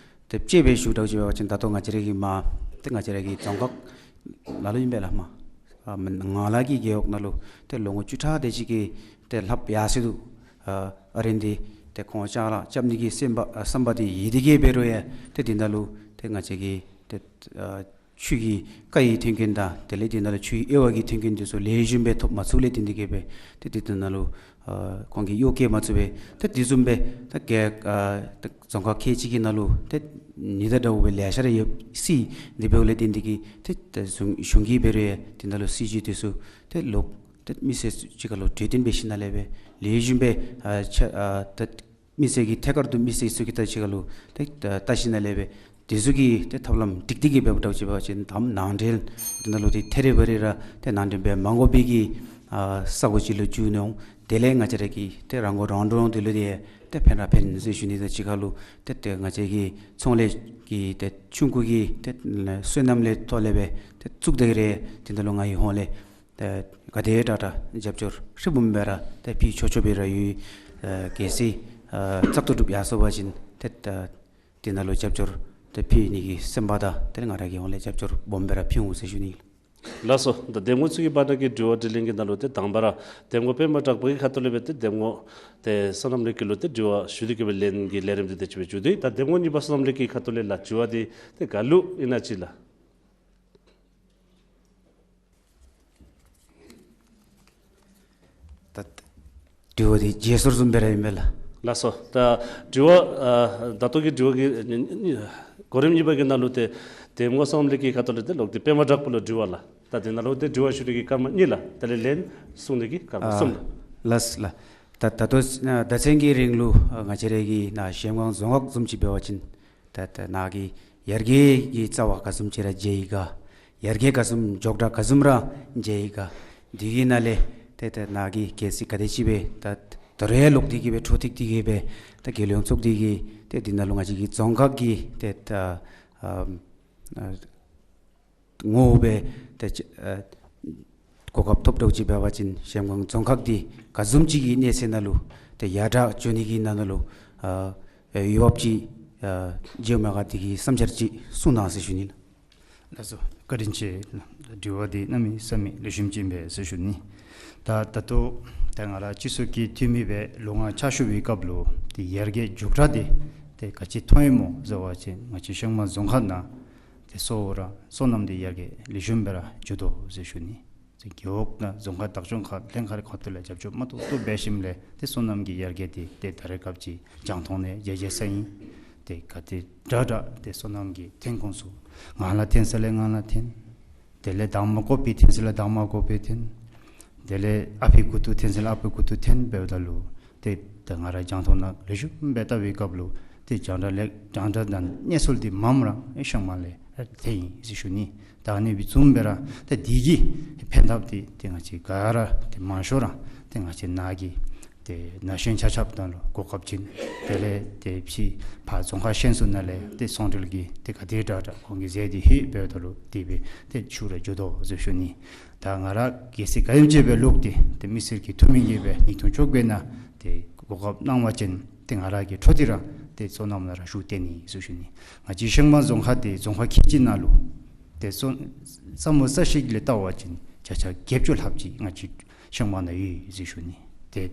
ཏེ་དཔྱེ་སྦེ་ཞུ་དགོཔ་ཅིག་འབད་བ་ཅིན་ད་ལྟོ་ང་བཅས་ར་གི་མ་ཏེ་ང་བཅས་ར་གི་རྫོང་ཁག་ལ་ལུ་ཨིན་པས་ལགས་མ། ཨ་མ་ནང་ལ་གི་རྒེད་འོག་ནང་ལུ་ཏེ་ལོ་ངོ་བཅུ་ཕྲག་དེ་ཅིག་གི་ཏེ་ལྷགཔ་ཡར་སོང་དོ། ཨ་ཨ་རིང་འདི་ཏེ་ཁོང་ཅ་ལ་རྐྱབ་ནི་གི་སེམས་པ་ཨ་བསམ་པ་འདི་ཡོད་དེ་གི་འབད་རུང་ཡང་ཏེ་དེ་ནང་ལུ་ཏེ་ང་བཅས་ཀྱི་ཏེ་ཨ་ཆུ་གི་རྐ་ཡི་མཐུན་རྐྱེན་དང་དེ་ལས་དེ་ནང་ལུ་ཆུ་གི་དབྱེ་བ་གི་མཐུན་རྐྱེན་འདི་ཚུ་ལེགས་ཤོམ་སྦེ་ཐོབ་མ་ཚུགས་ལས་བརྟེན་ཏེ་གི་སྦེ་ཏེ་དེ་དེ་ནང་ལུ་ཨ་ཁོང་གིས་གཡོག་བཀལ་མ་ཚུགས་པས། ཏེ་དེ་བཟུམ་སྦེ་ད་རྒེད་ཨ་ད་རྫོང་ཁག་ཁལ་གཅིག་གི་ནང་ལུ་ཏེ་ཉི་ཟླ་འདྲཝ་སྦེ་ལེ་ཤ་ར་ཡོད་སྲིད། དེ་འབདཝ་ལས་བརྟེན་ཏེ་གི་ཏེ་ད་གཞུང་གཞུང་གིས་འབད་རུང་ཡང་དེ་ནང་ལུ་སྲིད་བྱུས་དེ་ཚུ་ཏེ་ལོག་ཏེ་མི་སེར་ཚུ་གཅིག་ཁར་ལུ་གྲོས་བསྟུན་འབད་ཞིནམ་ལས་སྦེ་ལེགས་ཤོམ་སྦེ་ཨ་ཆ་ཨ་ད་མི་སེར་གྱི་ཐད་ཀར་དུ་མི་སེར་ཚུ་གི་ད་གཅིག་ཁར་ལུ་ཏེ་ད་བལྟ་ཞིནམ་ལས་སྦེ་ དེ་ཚུ་གི་ཏེ་ཐབས་ལམ་སྒྲིག་སྟེ་གི་འབདཝ་ད་ཅིག་འབད་བ་ཅིན་དང་པ་ནང་འདྲེན་དེ་ནང་ལུ་ཏེ་ཐེ་རེ་བ་རེ་ར་ཏེ་ནང་འདྲེན་འབད་མ་དགོ་པའི་གི་ཨ་ས་གོ་ཅིག་ལུ་འགྱུར་ནི་འོང་། དེ་ལས་ང་བཅས་ར་གི་ཏེ་རང་མགོ་རང་འདྲོངས་དེ་ལུ་ཏེ་ཏེ་ཕན་ར་ཕན་ཟེར་ཞུ་ནི། ད་ཅི་ཁ་ལུ་ཏེ་ཏེ་ང་བཅས་ཀྱི་ཚོང་ལས་ཀྱི་ཏེ་ཆུང་ཀུ་གི་ཏེ་སོ་ནམ་ལས་ཐོག་ལས་སྦེ་ཏེ་བཙུགས་ཏེ་གི་ར་དེ་ནང་ལུ་ང་གི་ཧོངས་ལས་ཏེ་ག་དེ་དྲག་དྲག་རྒྱབ་སྐྱོར་ཧྲིལ་བུམ་སྦེ་ར་ཏེ་ཕུལ་ཆོག་ཆོག་སྦེ་ར་ཡོད། ཨ་གལ་སྲིད་ཨ་བཙག་འཐུ་གྲུབ་ཡར་སོང་པ་ཅིན་ཏེ་ད་དེ་ནང་ལུ་རྒྱབ་སྐྱོར་ཏེ་ཕུལ་ནི་གི་སེམས་པ་དང་ཏེ་ང་ར་གི་ཧོངས་ལས་རྒྱབ་སྐྱོར་སྦོམ་སྦེ་ར་ཕུལ་འོང་ཟེར་ཞུ་ནི། ལགས་སོ། ད་གདམ་ངོ་ཚུ་གི་བར་ན་གི་དྲི་བ་དྲིས་ལན་གྱི་ནང་ལུ་ཏེ་དང་པ་ར་གདམ་ངོ་པདྨ་གྲགས་པ་གི་ཁ་ཐུག་ལས་སྦེ་ཏེ་གདམ་ངོ་ཏེ་བསོད་ནམས་ལེགས་ཀྱི་ལུ་ཏེ་དྲི་བ་ཞུ་སྟེ་གི་སྦེ་ལན་གྱི་ལས་རིམ་འདི་ཏེ་ཅིག་སྦེ་མཇུག་བསྡུ་ཡི། ད་གདམ་ངོ་གཉིས་པ་བསོད་ནམས་ལེགས་ཀྱི་ཁ་ཐུག་ལས་ལགས་དྲི་བ་འདི་ཏེ་ག་ལུ་ཨིན་ན་ཅིག་ལགས། ད་དྲི་བ་འདི་བརྗེད་སོར་བཟུམ་སྦེ་ར་ཨིན་མས་ལགས། ལགས་སོ། ད་དྲི་བ་ཨ་ད་ལྟོ་གི་དྲི་བ་གི་གོ་རིམ་གཉིས་པ་གི་ནང་ལུ་ཏེ་གདམ་ངོ་བསོད་ནམས་ལེགས་ཀྱི་ཁ་ཐུག་ལས་ཏེ་ལོག་སྟེ་པདྨ་གྲགས་པ་ལུ་དྲི་བ་ལགས། ད་དེ་ནང་ལུ་ཏེ་དྲི་བ་ཞུ་ནི་གི་སྐར་མ་གཉིས་ལགས། དེ་ལས་ལན་གསུང་ནི་གི་སྐར་མ་ཨ་གསུམ་ལགས། ལགས་ལགས། ད་ད་ལྟོ་ཨ་ཟླ་མཚན་གྱི་རིང་ལུ་ཨ་ང་བཅས་ར་གི་ནཱ་གཞལམ་སྒང་རྫོང་ཁག་བཟུམ་ཅིག་འབད་བ་ཅིན་ད་ད་ནཱ་གི་ཡར་རྒྱས་ཀྱི་རྩ་བ་ག་བཟུམ་ཅིག་ར་མཇལ་ཡི་ག། ཡར་རྒྱས་ག་བཟུམ་མགྱོགས་དྲགས་ག་བཟུམ་ར་མཇལ་ཡི་ག། འདི་གི་ནང་ལས་ཏེ་ཏེ་ནཱ་གི་གལ་སྲིད་ག་དེ་ཅིག་སྦེ་ད་ད་རུང་ཡང་ལོག་སྟེ་གི་སྦེ་འཕྲོ་མཐུད་དེ་གི་སྦེ་ད་རྒྱལ་ཡོངས་ཚོགས་སྡེ་གི་ཏེ་འདི་ནང་ལུ་ང་བཅས་ཀྱི་རྫོང་ཁག་གི་ཏེ་ད་ཨ་ཨ་ངོ་བོ་སྦེ་ཏེ་ཨ་གོ་སྐབས་ཐོབ་འདྲཝ་ཅིག་འབད་བ་ཅིན་གཞལམ་སྒང་རྫོང་ཁག་འདི་ག་བཟུམ་ཅིག་གི་གནས་ཚད་ནང་ལུ་ཏེ་ཡར་དྲག་འགྱོ་ནི་གི་ནང་ན་ལུ་ཨ་འོས་འབབ་ཅིག་ཨ་ཅིག་ཡོད་མས་ག། དེ་གི་བསམ་འཆར་ཅིག་གསུང་གནང་ཟེར་ཞུ་ནི་ལགས། ལགས་སོ། བཀའ་དྲིན་ཆེ། དྲི་བ་འདི་གནམ་མེད་ས་མེད་ལེགས་ཤོམ་ཅིག་ཨིན་པས་ཟེར་ཞུ་ནི། ད་ད་ལྟོ་ད་ང་ར་སྤྱི་ཚོགས་ཀྱི་འཐུས་མི་སྦེ་ལོ་ལྔ་ཕྱག་ཞུ་བའི་སྐབས་ལུ་ཏེ་ཡར་རྒྱས་མགྱོགས་དྲགས་འདི་ཏེ་ག་ཅི་མཐོང་ཡི་སྨོ་ཟེར་བ་ཅིན་ང་བཅས་གཞལམ་སྒང་རྫོང་ཁག་ནང་ཏེ་གཙོ་བོ་ར་སོ་ནམ་འདི་ཡར་རྒྱས་ལེགས་ཤོམ་སྦེ་ར་འགྱོ་དོ་ཟེར་ཞུ་ནི། ཏེ་རྒེད་འོག་དང་རྫོང་ཁག་བདག་སྐྱོང་ཁག་ལྷན་ཁག་ཁ་ཐུག་ལས་རྒྱབ་སྐྱོར་མ་ཐུབ་ཐུབ་འབད་ཞིནམ་ལས་ཏེ་སོ་ནམ་གྱི་ཡར་རྒྱས་འདི་ཏེ་ད་རེས་སྐབས་ཅིག་རྒྱང་མཐོང་ནང་མཇལ་མཇལ་ས་ཨིན། ཏེ་ག་དེ་དྲག་དྲག་ཏེ་སོ་ནམ་གྱི་ཐོན་ཁུངས་ཚུ་ང་ལས་ཐོན་ས་ལས་ང་ལས་ཐོན། དེ་ལས་དྭངས་མ་དགོ་པའི་ཐོན་ས་ལས་དྭངས་མ་དགོ་པའི་ཐོན། དེ་ལས་ཨ་ཕི་གུ་ཏོ་ཐོན་ས་ལས་ཨ་ཕི་གུ་ཏོ་ཐོན་འབདཝ་ད་ལུ་ཏེ་ད་ང་ར་རྒྱང་མཐོང་ནང་ལེགས་ཤོམ་སྦེ་བལྟ་བའི་སྐབས་ལུ་ཏེ་རྒྱང་བསྒྲགས་ལས་རྒྱང་བསྒྲགས་དང་གནས་ཚུལ་འདི་མངམ་ར་ཨེ་གཞལམ་སྒང་ལས་ཐོན་ཡི་ཟེར་ཞུ་ནི། ད་ཨ་ནི་སྦེ་བཟུམ་སྦེ་ར་ཏེ་འདི་གི་ཕན་ཐབས་འདི་ཏེ་ང་བཅས་ག་ར་ཏེ་མང་ཤོས་ར་ཏེ་ང་བཅས་ནཱ་གི་ཏེ་ན་གཞོན་ཆ་ཁྱབ་དང་ལུ་གོ་སྐབས་ཅིག། དེ་ལས་ཏེ་ཕྱི་ཕར་རྫོང་ཁག་གཞན་ཚུ་ནང་ལས་ཏེ་ཚོང་འབྲེལ་གྱི་ཏེ་ག་དེ་དྲག་དྲག་ཁོང་གིས་མཛད་དེ་ཧེ་འབདཝ་ད་ལུ་དེ་སྦེ་ཏེ་ཤུགས་ར་འགྱོ་དོ་ཟེར་ཞུ་ནི། ད་ང་ར་གལ་སྲིད་ག་དེམ་ཅིག་སྦེ་ལོག་སྟེ་ཏེ་མི་སེར་གྱི་འཐུས་མི་གིས་སྦེ་ཉིས་སྟོང་བཅོ་བརྒྱད་ནང་ཏེ་གོ་སྐབས་གནང་བ་ཅིན་ཏེ་ང་ར་གིས་འཕྲོ་མཐུད་ར་ཏེ་སོ་ནམ་ནང་ར་ཤུགས་བཏོན་ནི་ཟེར་ཞུ་ནི། ང་བཅས་གཞལམ་སྒང་རྫོང་ཁག་འདི་རྫོང་ཁག་ཁལ་གཅིག་ནང་ལུ་ཏེ་སོ་ས་མུ་ས་ཤིག་ལས་བལྟ་བ་ཅིན་བརྒྱ་ཆ་བརྒྱད་ཅུ་ལྷགཔ་ཅིག་ང་བཅས་གཞལམ་སྒང་ནང་ཡོད་ཟེར་ཞུ་ནི། ཏེ་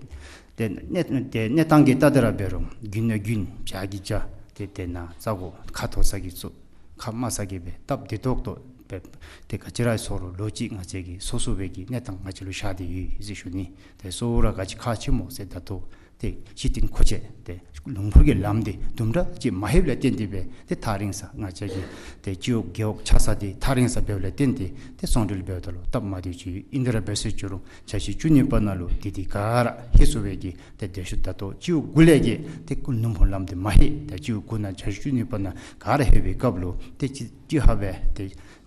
ཏེ་གནས་ཏེ་གནས་སྟངས་ཀྱི་ལྟ་སྟེ་ར་འབད་རུང་རྒྱུན་ནས་རྒྱུན་བྱ་གི་བྱ་ཏེ་དེ་ནང་ས་གོ་ཁ་མཐོ་ས་གི་ཚུ་ཁ་དམའ་ས་གི་སྦེ་སྟབས་བདེ་ཏོག་ཏོ་སྦེ་ཏེ་ག་ཅི་ར་སོང་རུང་ལོ་གཅིག་ང་བཅས་ཀྱིས་སོ་སོ་སྦེ་གི་གནས་སྟངས་ང་བཅས་ལུ་བཞག་སྟེ་ཡོད་ཟེར་ཞུ་ནི། ཏེ་སོ་ར་ག་ཅི་ཁག་ཆེ་སྨོ་ཟེར་ད་ལྟོ་ཏེ་གཞི་རྟེན་མཁོ་ཆས་ཏེ་ལུང་ཕུར་གྱི་ལམ་འདི་དུམ་གྲ་ཅིག་མ་ལྷོདཔ་ལས་བརྟེན་ཏེ་སྦེ་ཏེ་ཐག་རིང་ས་ང་བཅས་ཀྱི་ཏེ་སྤྱི་འོག་རྒེད་འོག་ཆགས་ས་འདི་ཐག་རིང་ས་འབདཝ་ལས་བརྟེན་ཏེ་ཏེ་ཚོང་འབྲེལ་འབདཝ་ད་ལུ་སྟབས་མ་བདེཝ་ཅིག་ཨིན། དེ་ར་འབད་ཟེར་ཅི་རུང་འཆར་གཞི་བཅུ་གཉིས་པ་ནང་ལུ་འདི་འདི་ག་ར་ལྷོད་སོང་བའི་གི་ཏེ་དེ་ཤུལ་ད་ལྟོ་སྤྱི་འོག་དགུ་ལས་ཀྱི་ཏེ་ལུང་ཕུར་ལམ་འདི་མ་ལྷོད། ད་སྤྱི་འོག་དགུ་ནང་འཆར་གཞི་བཅུ་གཉིས་པ་ནང་ག་ར་ལྷོད་པའི་སྐབས་ལུ་ཏེ་ཅི་ཅི་ཧ་སྦེ་ཏེ་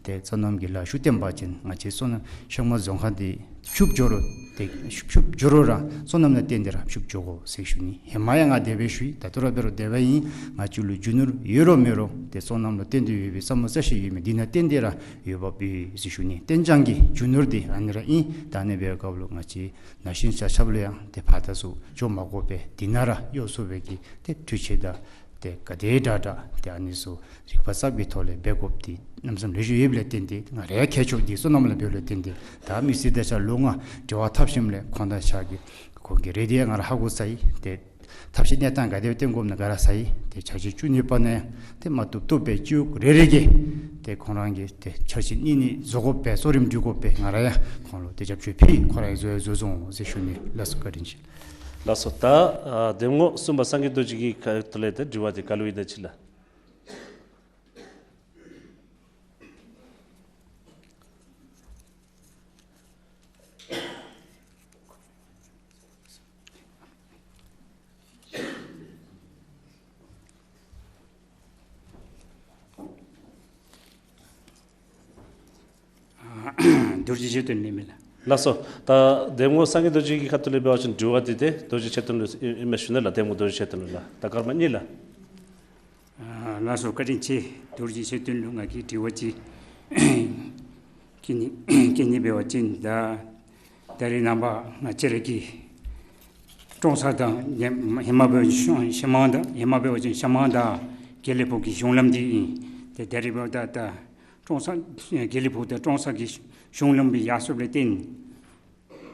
ཏེ་སོ་ནམ་གྱི་ལཱ་ཤུགས་བཏོན་པ་ཅིན་ང་བཅས་སོ་ནམ་གཞལམ་སྒང་རྫོང་ཁག་འདི་ཕྱུགཔོ་འགྱོ་རུང་ཏེ་ཕྱུགཔོ་ཕྱུགཔོ་འགྱོ་རུང་ར་སོ་ནམ་ལུ་བརྟེན་ཏེ་ར་ཕྱུགཔོ་འགྱོ་དགོ་ཟེར་ཞུ་ནི། ཧེ་མ་ཡང་ང་དེ་སྦེ་ཞུ་ཡི། ད་ལྟོ་ར་འབད་རུང་དེ་སྦེ་ཨིན། ང་བཅས་ལུ་རྒྱུ་ནོར་ཡོད་རུང་མེད་རུང་ཏེ་སོ་ནམ་ལུ་བརྟེན་ཏེ་ཡོད་པའི་ས་མུ་ས་ཤིག་ཡོད་མི་འདི་ནང་བརྟེན་ཏེ་ར་ཡོད་པ་སྦེ་ཟེར་ཞུ་ནི། བརྟན་འཇགས་ཀྱི་རྒྱུ་ནོར་འདི་ཨ་ནི་ར་ཨིན། ད་ཨ་ནི་འབད་བའི་སྐབས་ལུ་ང་བཅས་ན་གཞོན་ཆ་ཁྱབ་ལུ་ཡང་ཏེ་ཕར་ད་ཚུར་འགྱོ་མ་དགོ་པའི་འདི་ནང་ར་གཡོག་ཚུགས་པའི་གི་ཏེ་འཕྲུལ་ཆས་དང་ཏེ་ག་དེ་དྲག་དྲག་ཏེ་ཨ་ནི་ཚུ་རིག་པ་གསརཔ་གི་ཐོག་ལས་འབད་དགོཔ་འདི་གནམ་མེད་ས་མེད་ལེགས་ཤོམ་ཡོདཔ་ལས་བརྟེན་ཏེ་ང་རའི་ཁྱད་ཆོས་འདི་སོ་ནམ་ལུ་འབདཝ་ལས་བརྟེན་ཏེ་ད་མི་སེར་དང་ཆ་ལོ་ལྔ་འབྲེལ་བ་འཐབ་ཞིནམ་ལས་ཁོང་དང་ཆ་གི་ཁོང་གི་རེ་འདོད་ཡང་ང་ར་ཧ་གོ་ཚར་ཡི། ཏེ་ཐབས་ཤེས་གནས་སྟངས་ག་དེ་སྦེ་བཏོན་དགོཔ་ཨིན་ན་ག་ར་ཚར་ཡི། ཏེ་འཆར་གཞི་བཅུ་གཉིས་པ་ནང་ཡང་ཏེ་མ་བཏུབ་བཏུབ་སྦེ་སྤྱི་འོག་རེ་རེ་གིས་ཏེ་ཁོང་ར་གིས་ཏེ་འཆར་གཞི་གཉིས་གཉིས་བཟོ་དགོ་པའི་གཙོ་རིམ་སྒྲིག་དགོ་པའི་ང་ར་ཡང་ཁོང་ལུ་ཏེ་རྒྱབ་སྐྱོར་ཕུལ། ཁོང་ར་ཡང་བཟོ་བཟོ་བཟོ་འོང་ཟེར་ཞུ་ནི། ལགས་སོ། བཀའ་དྲིན་ཆེ། ལགས་སོ། ད་ཨ་གདམ་ངོ་གསུམ་པ་སངས་རྒྱས་རྡོ་རྗེ་གི་ཁ་ཐུག་ལས་ཏེ་དྲི་བ་འདི་ག་ལུ་ཨིན་ན་ཅིག་ལགས། རྡོ་རྗེ་ཆོས་སྟོན་ལས་མེད་ལགས། ལགས་སོ། ད་གདམ་ངོ་སངས་རྒྱས་རྡོ་རྗེ་གི་ཁ་ཐུག་ལས་འབད་བ་ཅིན་དྲི་བ་འདི་ཏེ་རྡོ་རྗེ་ཆོས་སྟོན་ལུ་ཨིན་མས་ཞུ་ནི་ལགས། གདམ་ངོ་རྡོ་རྗེ་ཆོས་སྟོན་ལུ་ལགས། ད་སྐར་མ་གཉིས་ལགས། ཨ་ལགས་སོ། བཀའ་དྲིན་ཆེ། རྡོ་རྗེ་ཆོས་སྟོན་ལུ་ང་གིས་དྲི་བ་ཅིག་བཀོད་ནི་བཀོད་ནི་འབད་བ་ཅིན་ད་ད་རེས་ནངས་པ་ང་བཅས་ར་གི་ཀྲོང་གསར་དང་ཧེ་མ་འབད་བ་ཅིན་ཤང་ཤང་མང་དང་ཧེ་མ་འབད་བ་ཅིན་ཤང་མང་དང་དགེ་ལེགས་ཕུག་གི་གཞུང་ལམ་འདི་ཨིན། ཏེ་ད་རེས་འབདཝ་ད་ད་ཀྲོང་གསར་དགེ་ལེགས་ཕུག་དང་ཀྲོང་གསར་གྱི་གཞུང་ལམ་སྦེ་ཡར་སོངམ་ལས་བརྟེན་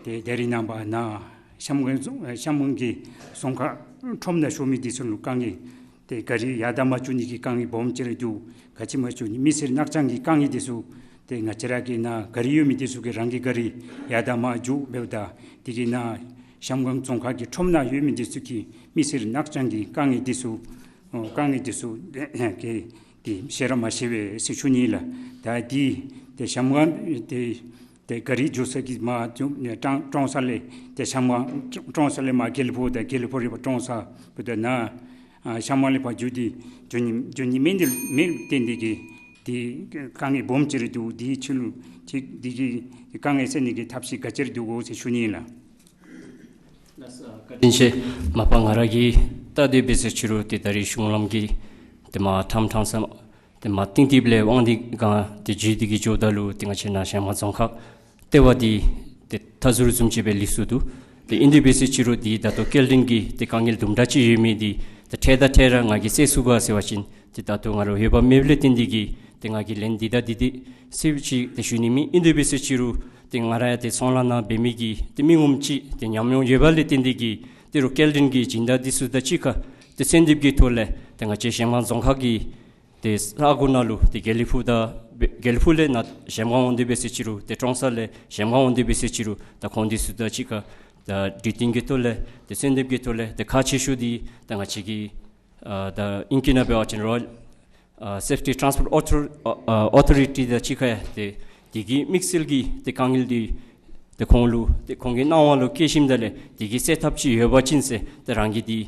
ཏེ་ད་རེས་ནངས་པ་ནཱ་ཤང་མང་ཤང་མང་གི་རྫོང་ཁག་ཁྲོམ་ནང་བཞུགས་མི་འདི་ཚུ་ལུ་དཀའ་ངལ་ཏེ་ག་རི་ཡར་དང་མར་འགྱོ་ནི་གི་དཀའ་ངལ་སྦོམ་ཅིག་ར་འདུག། ག་ཅི་སྨོ་ཟེར་བ་ཅིན་མི་སེར་ནག་ཅང་གི་དཀའ་ངལ་འདི་ཚུ་ཏེ་ང་བཅས་ར་གི་ནཱ་ག་རི་ཡོད་མི་འདི་ཚུ་གིས་རང་གི་ག་རི་ཡར་དང་མར་འགྱོ་འབདཝ་ད་དེ་གིས་ནཱ་ཤང་མང་རྫོང་ཁག་གི་ཁྲོམ་ནང་ཡོད་མི་འདི་ཚུ་གི་མི་སེར་ནག་ཅང་གི་དཀའ་ངལ་འདི་ཚུ་ཨོ་དཀའ་ངལ་འདི་ཚུ་གི་ཏེ་ཤེས་ར་མ་ཤེས་པས་ཟེར་ཞུ་ནི་ལགས། ད་འདི་ཏེ་ཤང་མང་ཏེ་ཏེ་ག་རི་འགྱོ་ས་གི་མར་འགྱོ་ཀྲོང་ཀྲོང་གསར་ལས་ཏེ་ཤང་མང་ཀྲོང་གསར་ལས་མར་དགེ་ལེགས་ཕུག་དང་དགེ་ལེགས་ཕུག་ལས་ཕར་ཀྲོང་གསར་བུ་དང་ནཱ་ཨ་ཤང་མང་ལས་ཕར་འགྱོ་སྟེ་འགྱོ་ནི་འགྱོ་ནི་མེད་ནི་མེདཔ་ལས་བརྟེན་ཏེ་གིས་ཏེ་དཀའ་ངལ་སྦོམ་ཅིག་ར་འདུག། འདི་ཕྱི་ལུ་ཅིག་འདི་གི་དཀའ་ངལ་སེལ་ནི་གི་ཐབས་ཤེས་ག་ཅི་ར་འདུག་གོ་ཟེར་ཞུ་ནི་ལགས། ལགས་སོ། བཀའ་དྲིན་ཆེ། མ་པ་ང་ར་གིས་བལྟ་སྟེ་འབད་ཟེར་ཅི་རུང་ཏེ་ད་རེས་གཞུང་ལམ་གྱི་ཏེ་མར་ཐམ་ཐམ་ས་ཏེ་མར་གཏིང་གཏིང་ལས་དབང་འདི་གང་ཏེ་བརྒྱུད་དེ་གིས་འགྱོཝ་ད་ལུ་ཏེ་ང་བཅས་ནཱ་ཤང་མང་རྫོང་ཁག་ལྟེ་བ་འདི་ཏེ་མཐའ་ཟུར་བཟུམ་ཅིག་སྦེ་ལུས་སོ་ནུག། ཏེ་ཨིན་དེ་འབད་ཟེར་ཅི་རུང་འདི་ད་ལྟོ་སྐྱེལ་འདྲེན་གྱི་ཏེ་དཀའ་ངལ་དུམ་གྲ་ཅིག་ཡོད་མི་འདི་ཏེ་འཕྲལ་དང་འཕྲལ་ར་ང་གིས་སེལ་ཚུགས་ག་ཟེར་བ་ཅིན་ཏེ་ད་ལྟོ་ང་ར་འོས་འབབ་མེདཔ་ལས་བརྟེན་ཏེ་གིས་ཏེ་ང་གིས་ལན་འདི་དང་འདི་འདི་ཟེར་ཅིག་ཏེ་ཞུ་ནི་མེད། ཨིན་དེ་འབད་ཟེར་ཅི་རུང་ཏེ་ང་ར་ཡང་ཏེ་ཚོང་ལཱ་ནང་འབད་མི་གི་ཏེ་མི་ངོམ་ཅིག་ཏེ་ཉམས་མྱོང་ཡོད་པ་ལས་བརྟེན་ཏེ་གིས་ཏེ་རུང་སྐྱེལ་འདྲེན་གྱི་སྦྱིན་བདག་འདི་ཚུ་དང་གཅིག་ཁར་ཏེ་གསོལ་འདེབས་ཀྱི་ཐོག་ལས་ཏེ་ང་བཅས་ཤང་མང་རྫོང་ཁག་གི་ཏེ་ས་གོ་ནང་ལུ་ཏེ་དགེ་ལེགས་ཕུག་དང་དགེ་ལེགས་ཕུག་ལས་ནཱ་གཞལམ་སྒང་འོང་སྟེ་འབད་ཟེར་ཅི་རུང་ཏེ་ཀྲོང་གསར་ལས་གཞལམ་སྒང་འོང་སྟེ་འབད་ཟེར་ཅི་རུང་ད་ཁོང་འདི་ཚུ་དང་གཅིག་ཁར་ད་གྲོས་བསྟུན་གྱི་ཐོག་ལས་ཏེ་གསོལ་འདེབས་ཀྱི་ཐོག་ལས་ཏེ་ཁག་ཆེ་ཤོས་འདི་ད་ང་བཅས་ཀྱི་ཨ་ད་ཨིང་སྐད་ནང་འབད་བ་ཅིན་རོ་ཡལ་ཨ་སེཕ་ཊི་ཊཱནསི་པོརཊ་ཨོ་ཐོ་ཨ་ཨ་ཨོ་ཐོ་རི་ཊི་དང་གཅིག་ཁར་ཡང་ཏེ་དེ་གི་དམིགས་བསལ་གྱི་ཏེ་དཀའ་ངལ་འདི་ཏེ་ཁོང་ལུ་ཏེ་ཁོང་གི་སྣང་བ་ལུ་སྐྱེས་ཞིནམ་ད་ལས་དེ་གི་སེལ་ཐབས་ཅིག་ཡོད་པ་ཅིན་ཟེར་ཏེ་རང་གིས་འདི་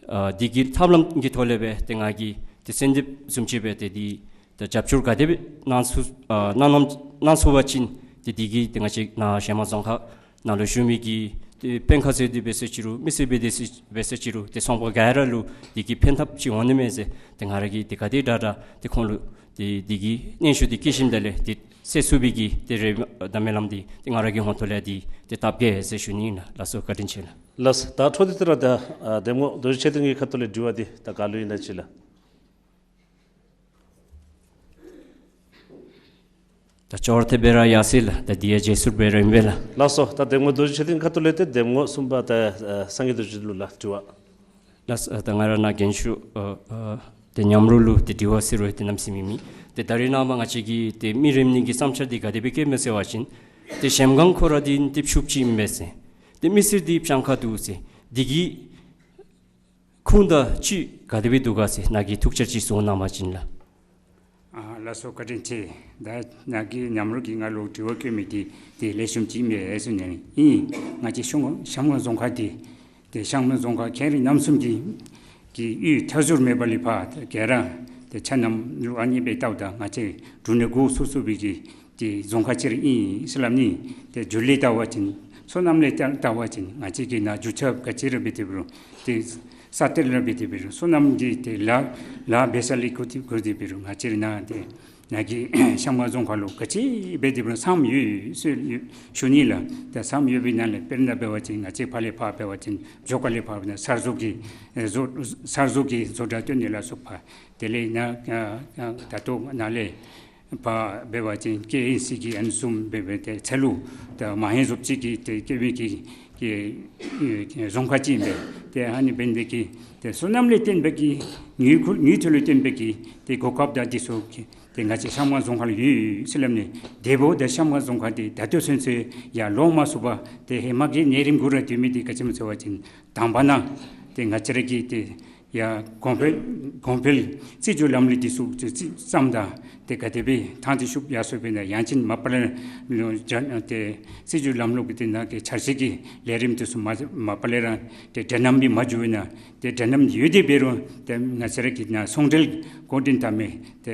ཨ་འདི་གི་ཐབས་ལམ་གྱི་ཐོག་ལས་སྦེ་ཏེ་ང་གིས་ཏེ་གསོལ་འདེབས་བཟུམ་ཅིག་སྦེ་ཏེ་འདི་ཏེ་རྒྱབ་སྐྱོར་ག་དེ་སྦེ་གནང་ཚུགས་ཨ་གནང་གནང་གནང་ཚུགས་པ་ཅིན་ཏེ་འདི་གིས་ཏེ་ང་བཅས་ནཱ་གཞལམ་སྒང་རྫོང་ཁག་ནང་ལུ་བཞུགས་མི་གི་ཏེ་དཔོན་ཁག་ཟེར་ཏེ་འབད་ཟེར་ཅི་རུང་མི་སེར་འབད་དེ་འབད་ཟེར་ཅི་རུང་ཏེ་ཚོང་པ་ག་ར་ལུ་འདི་གིས་ཕན་ཐབས་ཅིག་འོང་ནི་མས་ཟེར་ཏེ་ང་ར་གིས་ཏེ་ག་དེ་དྲག་དྲག་ཏེ་ཁོང་ལུ་ཏེ་འདི་གི་སྙན་ཞུ་འདི་བཀོད་ཞིནམ་ད་ལས་ཏེ་སེལ་ཚུགས་པའི་གི་ཏེ་རེ་བ་དང་སྨོན་ལམ་འདི་ཏེ་ང་ར་གི་ཧོངས་ཐོག་ལས་འདི་ཏེ་བཏབ་གེ་ཟེར་ཞུ་ནི་ཨིན་ལགས། ལགས་སོ། བཀའ་དྲིན་ཆེ་ལགས། ལགས་སོ། ད་འཕྲོ་འདི་ཏེ་ར་ད་ཨ་གདམ་ངོ་རྡོ་རྗེ་ཆོས་སྟོན་གྱི་ཁ་ཐུག་ལས་དྲི་བ་འདི་ད་ག་ལུ་ཨིན་ན་ཅིག་ལགས། ད་ཅོག་ར་འཐདཔ་སྦེ་ར་ཡར་སོང་ལགས། ད་འདི་ཡང་རྗེས་སོར་སྦེ་ར་ཨིན་པས་ལགས། ལགས་སོ། ད་གདམ་ངོ་རྡོ་རྗེ་ཆོས་སྟོན་ཁ་ཐུག་ལས་ཏེ་གདམ་ངོ་གསུམ་པ་ད་ཨ་སངས་རྒྱས་རྡོ་རྗེ་ལུ་ལགས་དྲི་བ། ལགས་སོ། ད་ང་ར་ནཱ་རྒན་ཤོས་ཨ་ཨ་ཏེ་ཉམས་རོགས་ལུ་ཏེ་དྲི་བ་ཟེར་རུང་ཏེ་གནམ་མེད་ས་མེད་མེད། ཏེ་ད་རེས་ནངས་པ་ང་བཅས་ཀྱིས་ཏེ་མི་རེངས་ནི་གི་བསམ་འཆར་འདི་ག་དེ་སྦེ་བསྐྱེདཔ་མས་ཟེར་བ་ཅིན་ཏེ་གཞལམ་སྒང་ཁོ་ར་འདི་ཏེ་ཕྱུགཔོ་ཅིག་ཨིན་པས་ཟེར། ཏེ་མི་སེར་འདི་སྤྱང་ཀ་འདུག་ཟེར། འདི་གི་ཁུངས་དང་བཅུད་ག་དེ་སྦེ་འདུག་ག་ཟེར་ནཱ་གིས་ཐུགས་འཆར་ཅིག་གསུང་གནང་བ་ཅིན་ལགས། ཨ་ལགས་སོ། བཀའ་དྲིན་ཆེ། ད་ནཱ་གི་ཉམས་རོགས་ཀྱིས་ང་ལུ་དྲི་བ་བཀོད་མི་འདི་ཏེ་ལེགས་ཤོམ་ཅིག་མས་ཟེར་ནི་ཨིན། ང་བཅས་ཤང་གཞལམ་སྒང་རྫོང་ཁག་འདི་ཏེ་གཞལམ་སྒང་རྫོང་ཁག་ཁེ་རི་གནམ་གསུམ་གྱི་གི་ཡུལ་མཐའ་ཟུར་མེད་པ་ལས་ཕར་ཏེ་ག་ར་ཏེ་ཆ་མཉམ་ལུ་ཨ་ནི་སྦེ་བལྟཝ་ད་ང་བཅས་འབྲུག་ནང་འགོ་བཙུགས་བཙུགས་པའི་གི་ཏེ་རྫོང་ཁག་ཅིག་ར་ཨིན་ཟེར་སླབ་ནི། ཏེ་མཇུག་ལས་བལྟ་བ་ཅིན་སོ་ནམ་ལས་བལྟ་བ་ཅིན་ང་བཅས་ཀྱི་ནཱ་རྒྱུ་ཆ་ག་ཅི་ར་འབད་དེ་འབད་རུང་ཏེ་ས་གཏེར་ར་འབད་དེ་འབད་རུང་སོ་ནམ་གྱི་ཏེ་ལཱ་ལཱ་འབད་ས་ལས་བརྒྱུད་དེ་བརྒྱུད་དེ་འབད་རུང་ང་བཅས་ར་ནཱ་ཏེ་ནཱ་གི་གཞལམ་སྒང་རྫོང་ཁག་ལུ་ག་ཅི་འབད་དེ་འབད་རུང་ས་སྨྱུག་ཡོད་ཟེར་ཞུ་ནི་ལགས། ཏེ་ས་སྨྱུག་ཡོད་པའི་ནང་ལས་དཔེར་ན་འབད་བ་ཅིན་ང་བཅས་ཕར་ལས་ཕར་འབད་བ་ཅིན་རྒྱུ་ཁ་ལས་ཕར་འབད་ན་གསར་བཟོ་གི་ཨེ་བཟོ་གསར་བཟོ་གི་བཟོ་གྲྭ་བཏོན་ནི་ལ་སོགས་པ་དེ་ལས་ནཱ་ཨ་ཨ་ད་ལྟོ་ནཱ་ལས་ཕར་འབད་བ་ཅིན་ཀེ་ཨེན་སི་གི་ཨ་ནི་བཟུམ་འབད་བའི་ཏེ་ཚལ་ལུ་ད་མ་ཧེ་བཟོ་ཅིག་གི་ཏེ་ཀེ་བི་གི་གི་རྫོང་ཁག་ཅིག་ཨིན་པས། ཏེ་ཨ་ནི་འབད་ནི་དེ་གིས་ཏེ་སོ་ནམ་ལས་བརྟེན་པའི་གི་ནུས་ཁུ་ནུས་མཐུ་ལུ་བརྟེན་པའི་གི་ཏེ་གོ་སྐབས་དང་འདི་ཚུ་གི་ཏེ་ང་བཅས་གཞལམ་སྒང་རྫོང་ཁག་ལུ་ཡོད་ཟེར་སླབ་ནི། དེ་འབདཝ་ད་གཞལམ་སྒང་རྫོང་ཁག་འདི་ད་ལྟོ་ཚུན་ཚོད་ཡར་ལོང་མ་ཚུགས་པར་ཏེ་ཧེ་མ་གི་གནས་རིམ་གུ་ར་སྡོད་མི་འདི་ག་ཅི་སྨོ་ཟེར་བ་ཅིན་དང་པ་ནཱ་ཏེ་ང་བཅས་ར་གི་ཏེ་ཡར་གོང་འཕེལ་གོང་འཕེལ་རྩིས་སྤྲོད་ལམ་ལུགས་འདི་ཚུ་ཏེ་རྩིས་བརྩམ་ད་ ཏེ་ག་དེ་སྦེ་ཐང་ཏེ་ཤུབ་ཡར་སོ་སྦེ་ན་ཡང་ཅིན་མ་པ་ལས་ར་ལོ་ཇ་ཏེ་སྲིད་བྱུས་ལམ་ལུགས་ཀྱི་ཏེ་ནང་གི་འཆར་གཞི་གི་ལས་རིམ་འདི་ཚུ་མ་མ་པ་ལས་ར་ཏེ་འབྲེལ་ལམ་སྦེ་མ་འགྱོ་བས་ན་ཏེ་འབྲེལ་ལམ་ཡོད་དེ་འབད་རུང་ཏེ་ང་བཅས་ར་གི་ནཱ་ཚོང་འབྲེལ་འགོ་འདྲེན་འཐབ་མི་ཏེ་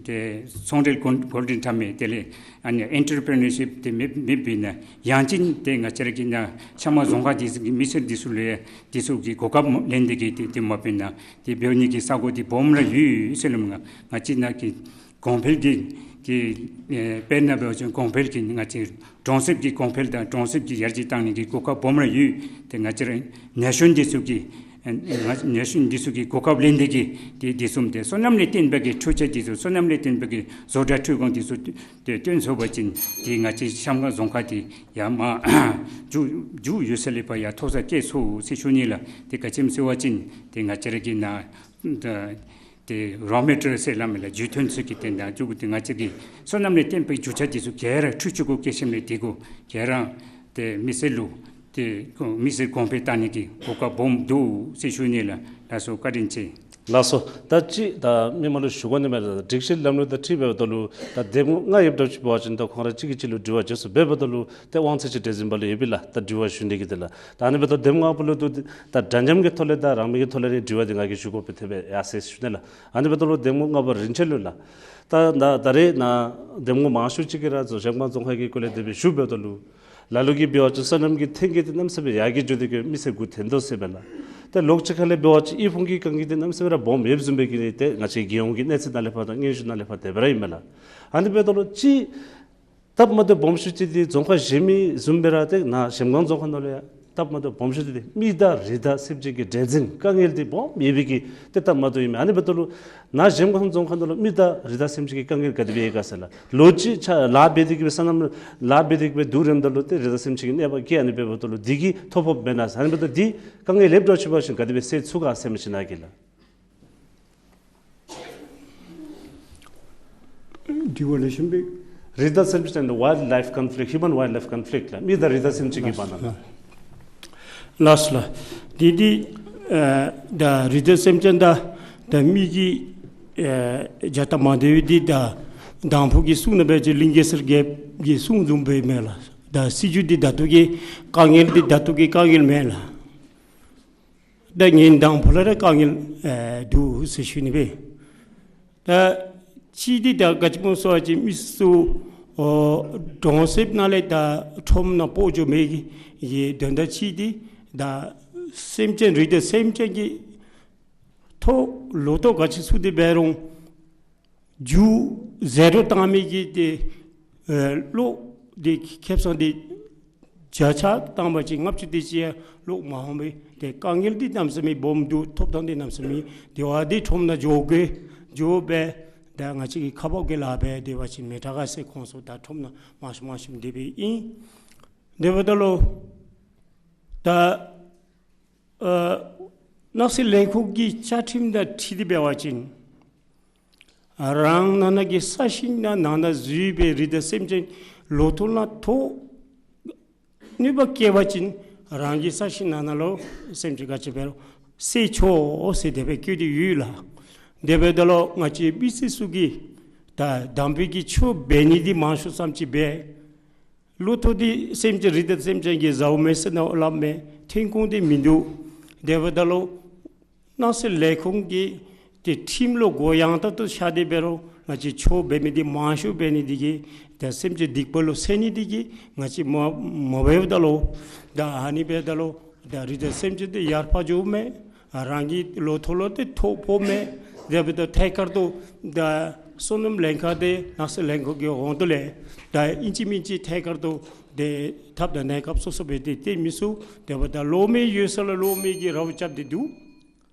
ཏེ་ཚོང་འབྲེལ་འགོ་འགོ་འདྲེན་འཐབ་མི་དེ་ལས་ཨ་ནི་ཨེན་ཊར་པི་རི་ནར་ཤིབ་དེ་མེད་མེད་པས་ན་ཡང་ཅིན་ཏེ་ང་བཅས་ར་གི་ནཱ་ཤམ་བྷ་རྫོང་ཁག་འདི་ཚུ་གི་མི་སེར་འདི་ཚུ་ལུ་ཡང་འདི་ཚུ་གི་གོ་སྐབས་ལེན་ཏེ་གི་ཏེ་དེ་མ་འབད་ན་ཏེ་འབད་ནི་གི་ས་གོ་འདི་སྦོམ་ར་ཡོད་ཟེར་སླབ་མས། ང་བཅས་ནཱ་གི་གོང་འཕེལ་གྱི་གི་ཨེ་དཔེར་ན་འབད་བ་ཅིན་གོང་འཕེལ་གྱི་ང་བཅས་གྲོང་གསེབ་ཀྱི་གོང་འཕེལ་དང་གྲོང་གསེབ་ཀྱི་ཡར་རྒྱས་བཏང་ནི་གི་གོ་སྐབས་སྦོམ་ར་ཡོད། ཏེ་ང་བཅས་ར་ན་གཞོན་འདི་ཚུ་གི་ཨེ་ང་ན་གཞོན་འདི་ཚུ་གི་གོ་སྐབས་ལེན་ཏེ་གི་ཏེ་དེ་བཟུམ་ཏེ་སོ་ནམ་ལས་བརྟེན་པའི་གི་འཕྲུལ་ཆས་འདི་ཚུ་སོ་ནམ་ལས་བརྟེན་པའི་གི་བཟོ་གྲྭ་འཕྲུལ་ཁང་འདི་ཚུ་ཏེ་བཏོན་ཚུགས་པ་ཅིན་ཏེ་ང་བཅས་ཤམ་བྷ་རྫོང་ཁག་འདི་ཡར་མར་འགྱོ་འགྱོ་ཡོད་ས་ལས་ཕར་ཡར་མཐོ་སར་སྐྱེད་ཚུགས་ཟེར་ཞུ་ནི་ལགས། ཏེ་ག་ཅི་སྨོ་ཟེར་བ་ཅིན་ཏེ་ང་བཅས་ར་གི་ནཱ་ཏེ་རོ་མེ་ཊི་རི་ཡལ་ཟེར་སླབ་མས་ལགས། རྒྱུ་མཐུན་ཚུ་གི་ཏེ་ནཱ་འགྱོ་དགོ། ཏེ་ང་བཅས་ཀྱི་སོ་ནམ་ལས་བརྟེན་པའི་རྒྱུ་ཆ་འདི་ཚུ་ག་ར་འཕྲུལ་ཆས་གུ་བསྐྱེད་ཞིནམ་ལས་དེ་གུ་ག་ར་ཏེ་མི་སེར་ལུ་ཏེ་མི་སེར་གོང་འཕེལ་བཏང་ནི་གི་གོ་སྐབས་སྦོམ་འདུག་ཟེར་ཞུ་ནི་ལགས། ལགས་སོ། བཀའ་དྲིན་ཆེ། ལགས་སོ། ད་ཅི་ད་མི་མང་ལུ་ཞུ་དགོ་ནི་མས་ལགས། སྒྲིག་གཞི་ལམ་ལུགས་དང་འཁྲིལ་འབདཝ་ད་ལུ་ད་འདེམས་ངོ་ལྔ་ཡོདཔ་འདྲཝ་ཅིག་འབད་བ་ཅིན་ད་ཁོང་ར་གཅིག་གིས་གཅིག་ལུ་དྲི་བ་བྱེད་ཚུགསཔ་འབདཝ་ད་ལུ་ཏེ་དབང་ཚད་ཅིག་འདྲེས་ཟིན་པ་ལུ་ཡོད་པས་ལགས། ད་དྲི་བ་ཞུ་ནི་གི་དེ་ལགས། ད་ཨ་ནི་འབདཝ་ད་འདེམས་ངོ་ལྔ་པོ་ལུ་ཏེ་ད་འདྲ་མཉམ་གྱི་ཐོག་ལས་དང་རང་མོས་ཀྱི་ཐོག་ལས་ནི་དྲི་བ་འདི་ང་གིས་ཞུ་དགོ་པས། དེ་སྦེ་ཡར་སོ་ཡི་ཟེར་ཞུ་ནི་ལགས། ཨ་ནི་འབདཝ་ད་ལུ་འདེམས་ངོ་ལྔ་པ་རིན་ཆེན་ལུ་ལགས། ད་ད་ད་རེས་ནཱ་འདེམས་ངོ་མང་ཤོས་ཅིག་གིས་ར་གཟིམ་དཔོན་རྫོང་ཁག་གི་སྐོར་ལས་དེ་སྦེ་ཞུ་འབདཝ་ད་ལུ་ལ་ལུ་གིས་འབད་བ་ཅིན་སོ་ནམ་གྱི་ཐོན་སྐྱེད་འདི་གནམ་མེད་ས་མེད་ཡར་རྒྱས་འགྱོ་སྟེ་གི་མི་སེར་མགུ་དོན་དོ་ཟེར་མས་ལགས། ཏེ་ལོགས་ཅིག་ཁ་ལས་འབད་བ་ཅིན་ཨི་ཕོང་གི་དཀའ་ངལ་འདི་གནམ་མེད་ས་མེད་ར་སྦོམ་ཡོདཔ་བཟུམ་སྦེ་གི་ཏེ་ང་བཅས་རྒྱལ་ཡོངས་ཀྱི་གནས་ཚད་ནང་ལས་ཕར་དང་སྙན་ཞུ་ནང་ལས་ཕར་དེ་སྦེ་ར་ཨིན་མས་ལགས། ཨ་ནི་འབདཝ་ད་ལུ་ཅིག་སྟབས་མ་བདེཝ་སྦོམ་ཤོས་ཅིག་འདི་རྫོང་ཁག་གཞན་མི་བཟུམ་སྦེ་ར་ཏེ་ནཱ་གཟིམ་དཔོན་རྫོང་ཁག་ནང་ལུ་ཡང་སྟབས་མ་བདེཝ་སྦོམ་ཤོས་ཅིག་འདི་མི་དང་རི་དྭགས་སེམས་ཅན་གྱི་འདྲེས་འཛིང་དཀའ་ངལ་འདི་སྦོམ་ཡོད་པའི་གི་ཏེ་སྟབས་མ་བདེཝ་ཨིན་མས། ཨ་ནི་འབདཝ་ད་ལུ་ནཱ་གཟིམ་དཔོན་རྫོང་ཁག་ནང་ལུ་མི་དང་རི་དྭགས་སེམས་ཅན་གྱི་དཀའ་ངལ་ག་དེ་སྦེ་ཡོད་ག་ཟེར་ལགས། ལོ་གཅིག་ཆ་ལཱ་འབད་དེ་གི་སྦེ་སོ་ནམ་ལཱ་འབད་དེ་གི་སྦེ་སྡོད་རནམ་ད་ལུ་ཏེ་རི་དྭགས་སེམས་ཅན་གྱི་གནོད་པ་བཀལ། ཨ་ནི་འབདཝ་ད་ལུ་འདི་གིས་ཐོ་ཕོགཔ་མེན་ན་ཟེར། ཨ་ནི་འབདཝ་ད་འདི་དཀའ་ངལ་ཡོདཔ་འདྲཝ་ཅིག་འབད་བ་ཅིན་ག་དེ་སྦེ་སེལ་ཚུགས་ག་ཟེར་མི་ཅིག་ནཱ་གིས་ལགས། དྲི་བ་ལེགས་ཤོམ་སྦེ། རི་དྭགས་སེམས་ཅན་དང་ཝའིལཌ་ལའིཕ་ཀོན་ཕི་ལིཀཊ། ཧིའུ་མཱན་ཝའིལཌ་ལའིཕ་ཀོན་ཕི་ལིཀཊ་ལགས། མི་དང་རི་དྭགས་སེམས་ཅན་གྱི་བར་ན་ལགས། ལགས་སོ་ལགས། འདི་འདི་ཨ་ད་རི་དྭགས་སེམས་ཅན་དང་ད་མི་གི་ཨ་བྱ་སྟབས་མ་བདེཝ་འདི་ད་དང་ཕུ་གིས་གསུངས་ནི་འབད་བ་ཅིན་གླིང་གེ་སར་རྒྱལཔོ་གིས་གསུངས་བཟུམ་སྦེ་མས་ལགས། ད་སྲིད་བྱུས་འདི་ད་ལྟོ་གི་དཀའ་ངལ་འདི་ད་ལྟོ་གི་དཀའ་ངལ་མེན་ལགས། ད་ངན་དང་ཕུ་ལས་ར་དཀའ་ངལ་ཨེ་འདུག་ཟེར་ཞུ་ནི་སྦེ། ད་གཅིག་འདི་ད་ག་ཅི་སྨོ་ཟེར་བ་ཅིན་མི་སེར་ཚུ་ཨོ་གྲོང་གསེབ་ནང་ལས་ད་ཁྲོམ་ནང་སྤོ་འགྱོ་མི་གི་དོན་དག་གཅིག་འདི་ད་སེམས་ཅན་རི་དྭགས་སེམས་ཅན་གྱི་ཐོག་ལོ་ཐོག་ག་ཅི་ཚུ་འདི་འབད་རུང་རྒྱུ་ཟད་འགྲོ་བཏང་མི་གི་ཏེ་ཨེ་གློག་འདི་ཁེབ་ས་འདི་བརྒྱ་ཆ་བཏང་བ་ཅིན་ལྔ་བཅུ་དེ་ཅིག་ཡང་གློག་མ་འོང་པས། ཏེ་དཀའ་ངལ་འདི་གནམ་མེད་ས་མེད་སྦོམ་འདུག། ཐོབ་ཐང་འདི་གནམ་མེད་ས་མེད། དེ་བ་འདི་ཁྲོམ་ནང་འགྱོ་དགོ་འགྱོ་སྦེ་ད་ང་བཅས་ཀྱི་ཁ་འབབ་ཀྱི་ལཱ་འབད་དེ་འབད་བ་ཅིན་མི་དྲག་ག་ཟེར་ཁོང་ཚུ་ད་ཁྲོམ་ནང་མང་ཤོས་མང་ཤོས་དེ་སྦེ་ཨིན། དེ་འབདཝ་ད་ལུ་ད་ཨ་ནགས་ཚལ་ལས་ཁུངས་ཀྱི་བཅའ་ཁྲིམས་དང་འཁྲིལ་ཏེ་འབད་བ་ཅིན་རང་ནང་ན་གི་ས་ཞིང་ནང་ན་བཞུགས་པའི་རི་དྭགས་སེམས་ཅན་ལོ་ཐོག་ལ་ཐོག་གནོད་པ་བཀལ་བ་ཅིན་རང་གི་ས་ཞིང་ནང་ན་ལུ་སེམས་ཅན་ག་ཅི་འབད་རུང་བསད་ཆོག་ཟེར་དེ་སྦེ་བཀོད་དེ་ཡོད་ལགས། དེ་འབདཝ་ད་ལུ་ང་བཅས་མི་སེར་ཚུ་གིས་ད་དམ་པའི་གི་ཆོས་འབད་ནི་འདི་མང་ཤོས་ཙམ་ཅིག་འབད། ལོ་ཐོག་འདི་སེམས་ཅན་རི་དྭགས་སེམས་ཅན་གྱི་བཟའཝ་མས་ཟེར་ནཱ་སླབ་མས། ཐོན་ཁུངས་འདི་མིན་འདུག། དེ་འབདཝ་ད་ལུ་ནགས་ཚལ་ལས་ཁུངས་ཀྱི་ཏེ་ཁྲིམས་ལུ་གུ་ཡངས་ཏོག་ཏོ་བཞག་སྟེ་འབད་རུང་ང་བཅས་ཆོས་འབད་མི་འདི་མང་ཤོས་འབད་ནི་འདི་གིས་ད་སེམས་ཅན་སྡིག་པ་ལུ་སེལ་ནི་འདི་གིས་ང་བཅས་མ་མ་འབདཝ་ད་ལུ་ད་ཨ་ནི་འབདཝ་ད་ལུ་ད་རི་དྭགས་སེམས་ཅན་འདི་ཡར་འཕར་འགྱོཝ་མས། ཨ་རང་གི་ལོ་ཐོག་ལུ་ཏེ་ཐོ་ཕོགཔ་མས། དེ་འབདཝ་ད་ཐད་ཀར་དུ་ད་སོ་ནམ་ལྷན་ཁག་དེ་ནགས་ཚལ་ལྷན་ཁག་གི་འོག་ཏུ་ལས་ད་ཨིན་ཅི་མིན་ཅི་ཐད་ཀར་དུ་དེ་ཐབས་དང་གནས་སྐབས་སོ་སོ་སྦེ་ཏེ་སྟོན་མི་ཚུགས། དེ་འབདཝ་ད་གློག་མེ་ཡོད་ས་ལུ་གློག་མེ་གིས་རཝ་རྐྱབ་སྟེ་འདུག།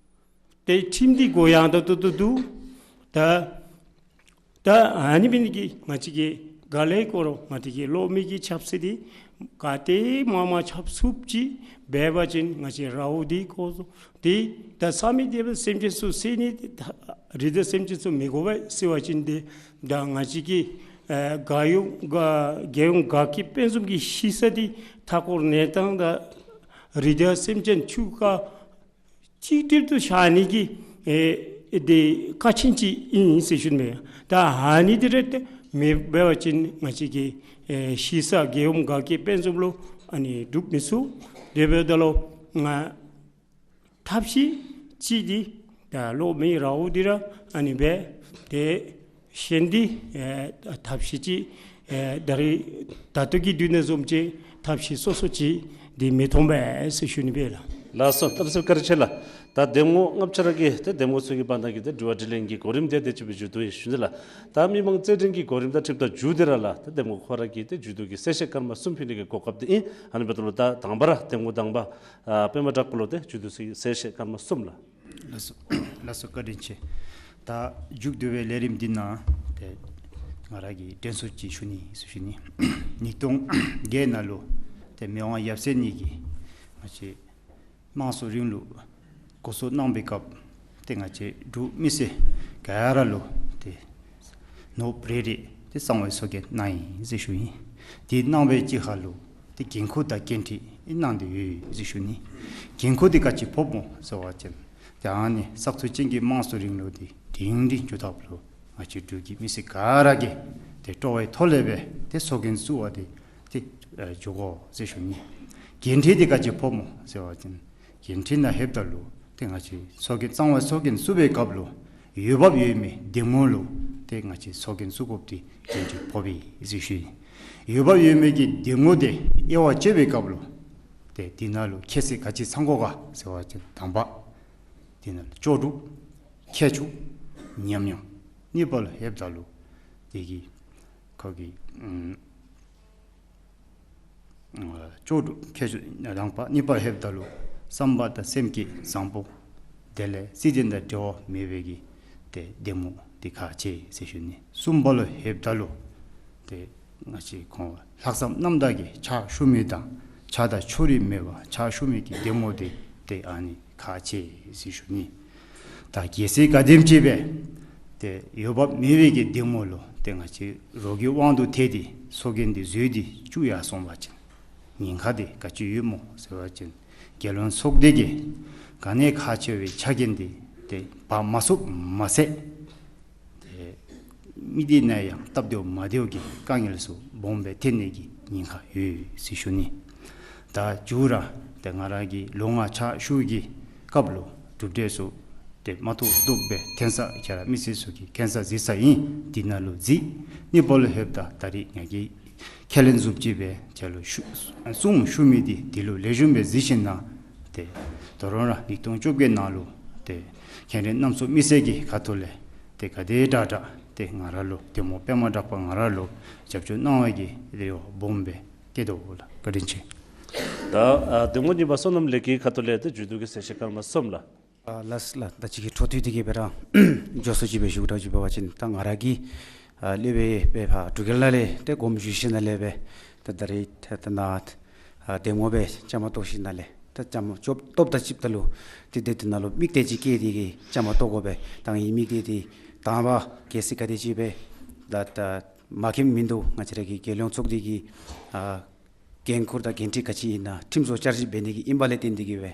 ཏེ་ཁྲིམས་འདི་གུ་ཡངས་ཏོག་ཏོ་འདུག། ད་ད་ཨ་ནི་འབད་ནི་གིས་ང་བཅས་ཀྱིས་ག་ལས་དགོ་རུང་ང་བཅས་ཀྱིས་གློག་མེ་གི་ཆབ་སྲིད་འདི་ག་ཏེ་མང་མང་ཁྱབ་ཚུགསཔ་ཅིག་འབད་བ་ཅིན་ང་བཅས་རཝ་འདི་ཁོ་ཏེ་ད་ས་མེད་དེ་སྦེ་སེམས་ཅན་ཚུ་བསད་ནི་ཏེ་ད་རི་དྭགས་སེམས་ཅན་ཚུ་མི་དགོ་པས་ཟེར་བ་ཅིན་ཏེ་ད་ང་བཅས་ཀྱི་ཨ་རྒྱལ་ཡོངས་རྒྱལ་ཡོངས་དགའ་སྐྱིད་དཔལ་འཛོམས་ཀྱི་ཞིང་ས་འདི་མཐའ་འཁོར་གནས་སྟངས་དང་རི་དྭགས་སེམས་ཅན་ཆུ་རྐ་གཅིག་སྒྲིལ་དུ་བཞག་ནི་གི་ཨེ་ ཨེ་དེ་ཀ་ཆེན་ཅིག་ཨིན་ཟེར་ཞུ་ནི་མས། ད་ཨ་ནི་དེ་ར་ཏེ་མེད་པ་ཅིན་ང་བཅས་ཀྱི་ཨེ་གཞིས་ས་རྒྱལ་ཡུམ་སྒ་སྐྱེ་དཔལ་འཛོམས་ལུ་ཨ་ནི་སྒྲུབ་མི་ཚུགས། དེ་འབདཝ་ད་ལུ་ང་ཐབས་ཤེས་ཅིག་འདི་ད་ལོ་མི་ར་འུ་འདི་ར་ཨ་ནི་སྦེ་ཏེ་གཞན་འདི་ཨེ་ཐབས་ཤེས་ཅིག་ཨེ་ད་རེས་ད་ལྟོ་གི་དུས་ནང་བཟུམ་ཅིག་ཐབས་ཤེས་སོ་སོ་ཅིག་འདི་མི་མཐོང་པས་ཟེར་ཞུ་ནི་སྦེ་ལགས། ལགས་སོ། བཀའ་དྲིན་ཆེ་ལགས། ད་འདེམས་ངོ་ལྔ་བཅུ་ར་གི་ཏེ་འདེམས་ངོ་ཚུ་གི་བར་ན་གི་ཏེ་དྲི་བ་དྲིས་ལན་གྱི་གོ་རིམ་དེ་དེ་ཅིག་སྦེ་མཇུག་བསྡུ་ཡི་ཞུ་ནི་ལགས། ད་མི་མང་རྩེད་འགྲན་གྱི་གོ་རིམ་དང་འཁྲིལཝ་ད་མཇུག་དེ་ར་ལགས་ཏེ་འདེམས་ངོ་ཁོ་ར་གི་ཏེ་མཇུག་བསྡུ་གི་གསལ་བཤད་སྐར་མ་གསུམ་ཕུལ་ནི་གི་གོ་སྐབས་དེ་ཨིན། ཨ་ནི་འབདཝ་ད་ལུ་ད་དང་པ་ར་འདེམས་ངོ་དང་པ་ཨ་པདྨ་གྲགས་པ་ལུ་ཏེ་མཇུག་བསྡུ་གི་གསལ་བཤད་སྐར་མ་གསུམ་ལགས། ལགས་སོ། ལགས་སོ། བཀའ་དྲིན་ཆེ། ད་མཇུག་བསྡུ་བའི་ལས་རིམ་འདི་ནང་ཏེ་ང་ར་གིས་དྲན་གསོ་ཅིག་ཞུ་ནི་ཟེར་ཞུ་ནི། ཉིས་སྟོང་བརྒྱད་ནང་ལུ་ཏེ་མི་དབང་ཡབ་སྲས་གཉིས་ཀྱིས་ང་བཅས་དམངས་གཙོའི་རིང་ལུགས་འགོ་བཙུགས་གནང་བའི་སྐབས་ཏེ་ང་བཅས་འབྲུག་མི་སེར་ག་ར་ལུ་ཏེ་ནོར་བུ་རེ་རེ་ཏེ་གསང་བའི་སྲོག་འགན་གནང་ཡི་ཟེར་ཞུ་ཡི། དེ་གནང་བའི་གཅིག་ཁར་ལུ་ཏེ་འགན་ཁུར་དང་འགན་འཁྲི་གནང་སྟེ་ཡོད་ཟེར་ཞུ་ནི། འགན་ཁུར་དེ་ག་ཅི་ཕོགཔ་སྨོ་ཟེར་བ་ཅིན་ཏེ་ཨ་ནི་བཙག་འཐུ་ཅན་གྱི་དམངས་གཙོའི་རིང་ལུགས་དེ་སྒྲིང་སྒྲིང་འགྱོ་ཐབས་ལུ་ང་བཅས་འབྲུག་གི་མི་སེར་ག་ར་གིས་ཏེ་སྤྲོ་བའི་ཐོག་ལས་སྦེ་ཏེ་སྲོག་འགན་བཙུགས་པ་དེ་ཏེ་ཨ་འགྱོ་དགོ་ཟེར་ཞུ་ནི། འགན་འཁྲི་དེ་ག་ཅི་ཕོགཔ་སྨོ་ཟེར་བ་ཅིན་འགན་འཁྲི་ནང་ལྷོདཔ་ད་ལུ་ཏེ་ང་བཅས་སྲོག་འགན་གཙང་བའི་སྲོག་འགན་བཙུགས་པའི་སྐབས་ལུ་འོས་འབབ་ཡོད་མི་འདེམས་ངོ་ལུ་ཏེ་ང་བཅས་སྲོག་འགན་བཙུགས་དགོཔ་དེ་འགན་འཁྲི་ཕོག་པས་ཟེར་ཞུ་ཡི། འོས་འབབ་ཡོད་མི་གི་འདེམས་ངོ་དེ་དབྱེ་བ་དཔྱད་པའི་སྐབས་ལུ་ཏེ་དེ་ནང་ལུ་ཁྱད་ཚད་ག་ཅི་ཚང་དགོ་ག་ཟེར་བ་ཅིན་དང་པ་དེ་ནང་ལུ་ལྕོགས་གྲུབ། མཁས་མཆོག། ཉམས་མྱོང་། གཉིས་པ་ལུ་ལྷོདཔ་ད་ལུ་དེ་གི་ཁོ་གི་ཨམ་ལྕོགས་གྲུབ་མཁས་མཆོག་དང་པ། གཉིས་པ་ལྷོདཔ་ད་ལུ་བསམ་པ་དང་སེམས་བསྐྱེད་བཟང་པོ། དེ་ལས་སྲིད་དོན་དང་འབྲེལ་བ་མེད་པའི་གི་ཏེ་འདེམས་ངོ་དེ་ཁག་ཆེ་ཟེར་ཞུ་ནི། གསུམ་པ་ལུ་ལྷོདཔ་ད་ལུ་ཏེ་ང་བཅས་ཁོང་ལྷག་བསམ་རྣམ་དག་གིས་ཕྱག་ཞུ་མི་དང་ཕྱག་དང་ཕྱོགས་རིས་མེད་པར་ཕྱག་ཞུ་མི་གི་འདེམས་ངོ་དེ་ཏེ་ཨ་ནི་ཁག་ཆེ་ཟེར་ཞུ་ནི། ད་གལ་སྲིད་ག་དེམ་ཅིག་སྦེ་ཏེ་འོས་འབབ་མེད་པའི་གི་འདེམས་ངོ་ལུ་ཏེ་ང་བཅས་རོགས་ཀྱི་དབང་དུ་ཐལ་ཏེ་སྲོག་འགན་དེ་འཛོལ་ཏེ་བཅུག་ཡར་སོང་བ་ཅིན་ཉེན་ཁ་དེ་ག་ཅི་ཡོད་སྨོ་ཟེར་བ་ཅིན་རྒྱལ་ཡོངས་ཚོགས་སྡེ་གི་ག་ནི་ཁག་ཆེ་བའི་ཆ་རྐྱེན་དེ་ཏེ་འབག་མ་ཚུགསཔ་མ་ཚད་ཏེ་མི་སྡེ་ནང་ཡང་སྟབས་བདེཝ་མ་བདེཝ་གི་དཀའ་ངལ་ཚུ་སྦོམ་སྦེ་ཐོན་ནི་གི་ཉེན་ཁ་ཡོད་ཟེར་ཞུ་ནི། ད་མཇུག་ར་ཏེ་ང་ར་གིས་ལོ་ལྔ་ཕྱག་ཞུ་གི་སྐབས་ལུ་གྲུབ་འབྲས་ཚུ་ཏེ་མ་ཐོབ་ཐོབ་སྦེ་ཐོན་ས་ཁྱེད་ར་མི་སེར་ཚུ་གིས་མཁྱེན་ས་གཟིགས་ས་ཨིན། དེ་ནང་ལུ་གཟིགས། གཉིས་པ་ལུ་ལྷོདཔ་ད་ད་རིས་ང་གིས་ཁས་ལེན་བཟུམ་ཅིག་སྦེ་ཁྱེད་ལུ་ཞུ་གསུང་ཞུ་མི་དེ་དེ་ལུ་ལེགས་ཤོམ་སྦེ་གཟིགས་ཞིནམ་ལས་ཏེ་ད་རུང་ར་ཉིས་སྟོང་བཅོ་བརྒྱད་ནང་ལུ་ཏེ་མཁན་རིན་རྣམ་གསུམ་མི་སེར་གྱི་ཁ་ཐུག་ལས་ཏེ་ག་དེ་དྲག་དྲག་ཏེ་ང་ར་ལུ་འདེམས་ངོ་པདྨ་གྲགས་པ་ང་ར་ལུ་རྒྱབ་སྐྱོར་གནང་བའི་གི་རེ་བ་སྦོམ་སྦེ་བསྐྱེད་དོ་ལགས། བཀའ་དྲིན་ཆེ། ད་ཨ་འདེམས་ངོ་གཉིས་པ་བསོད་ནམས་ལེགས་ཀྱི་ཁ་ཐུག་ལས་ཏེ་མཇུག་བསྡུ་གི་གསལ་བཤད་སྐར་མ་གསུམ་ལགས། ཨ་ལགས་ལགས། ད་ཅི་གི་འཕྲོ་མཐུད་དེ་གི་སྦེ་ར་མགྱོགས་སུ་ཅིག་སྦེ་ཞུ་དགོཔ་ཅིག་འབད་བ་ཅིན་ད་ང་ར་གིས་ཨ་སློབ་དཔོན་སྦེ་ཕར་འབྲུག་རྒྱལ་ནང་ལས་ཏེ་དགོངསམ་ཞུ་ཞིནམ་ལས་སྦེ་ད་ད་རིས་ད་ད་ནཱ་ཨ་འདེམས་ངོ་སྦེ་བཅའ་མར་གཏོགས་ཞིནམ་ལས་ད་བཅའ་མར་གཏོགས་གཏོགསཔ་དང་གཅིག་ཁར་ལུ་ཏེ་དེ་དེ་ནང་ལུ་དམིགས་གཏད་ཅིག་བསྐྱེད་དེ་གི་བཅའ་མར་གཏོགས་དགོ་པས། ད་ངེའི་དམིགས་གཏད་དེ་དང་པ་གལ་སྲིད་ག་དེ་ཅིག་སྦེ་ད་ད་མ་མཁྱེནམ་མིན་འདུག། ང་བཅས་ར་གི་རྒྱལ་ཡོངས་ཚོགས་སྡེ་གི་ཨ་འགན་ཁུར་དང་འགན་འཁྲི་ག་ཅི་ཨིན་ན་ཁྲིམས་བཟོ་བསྐྱར་ཞིབ་འབད་ནི་གི་ཨིན་པ་ལས་བརྟེན་ཏེ་གི་སྦེ་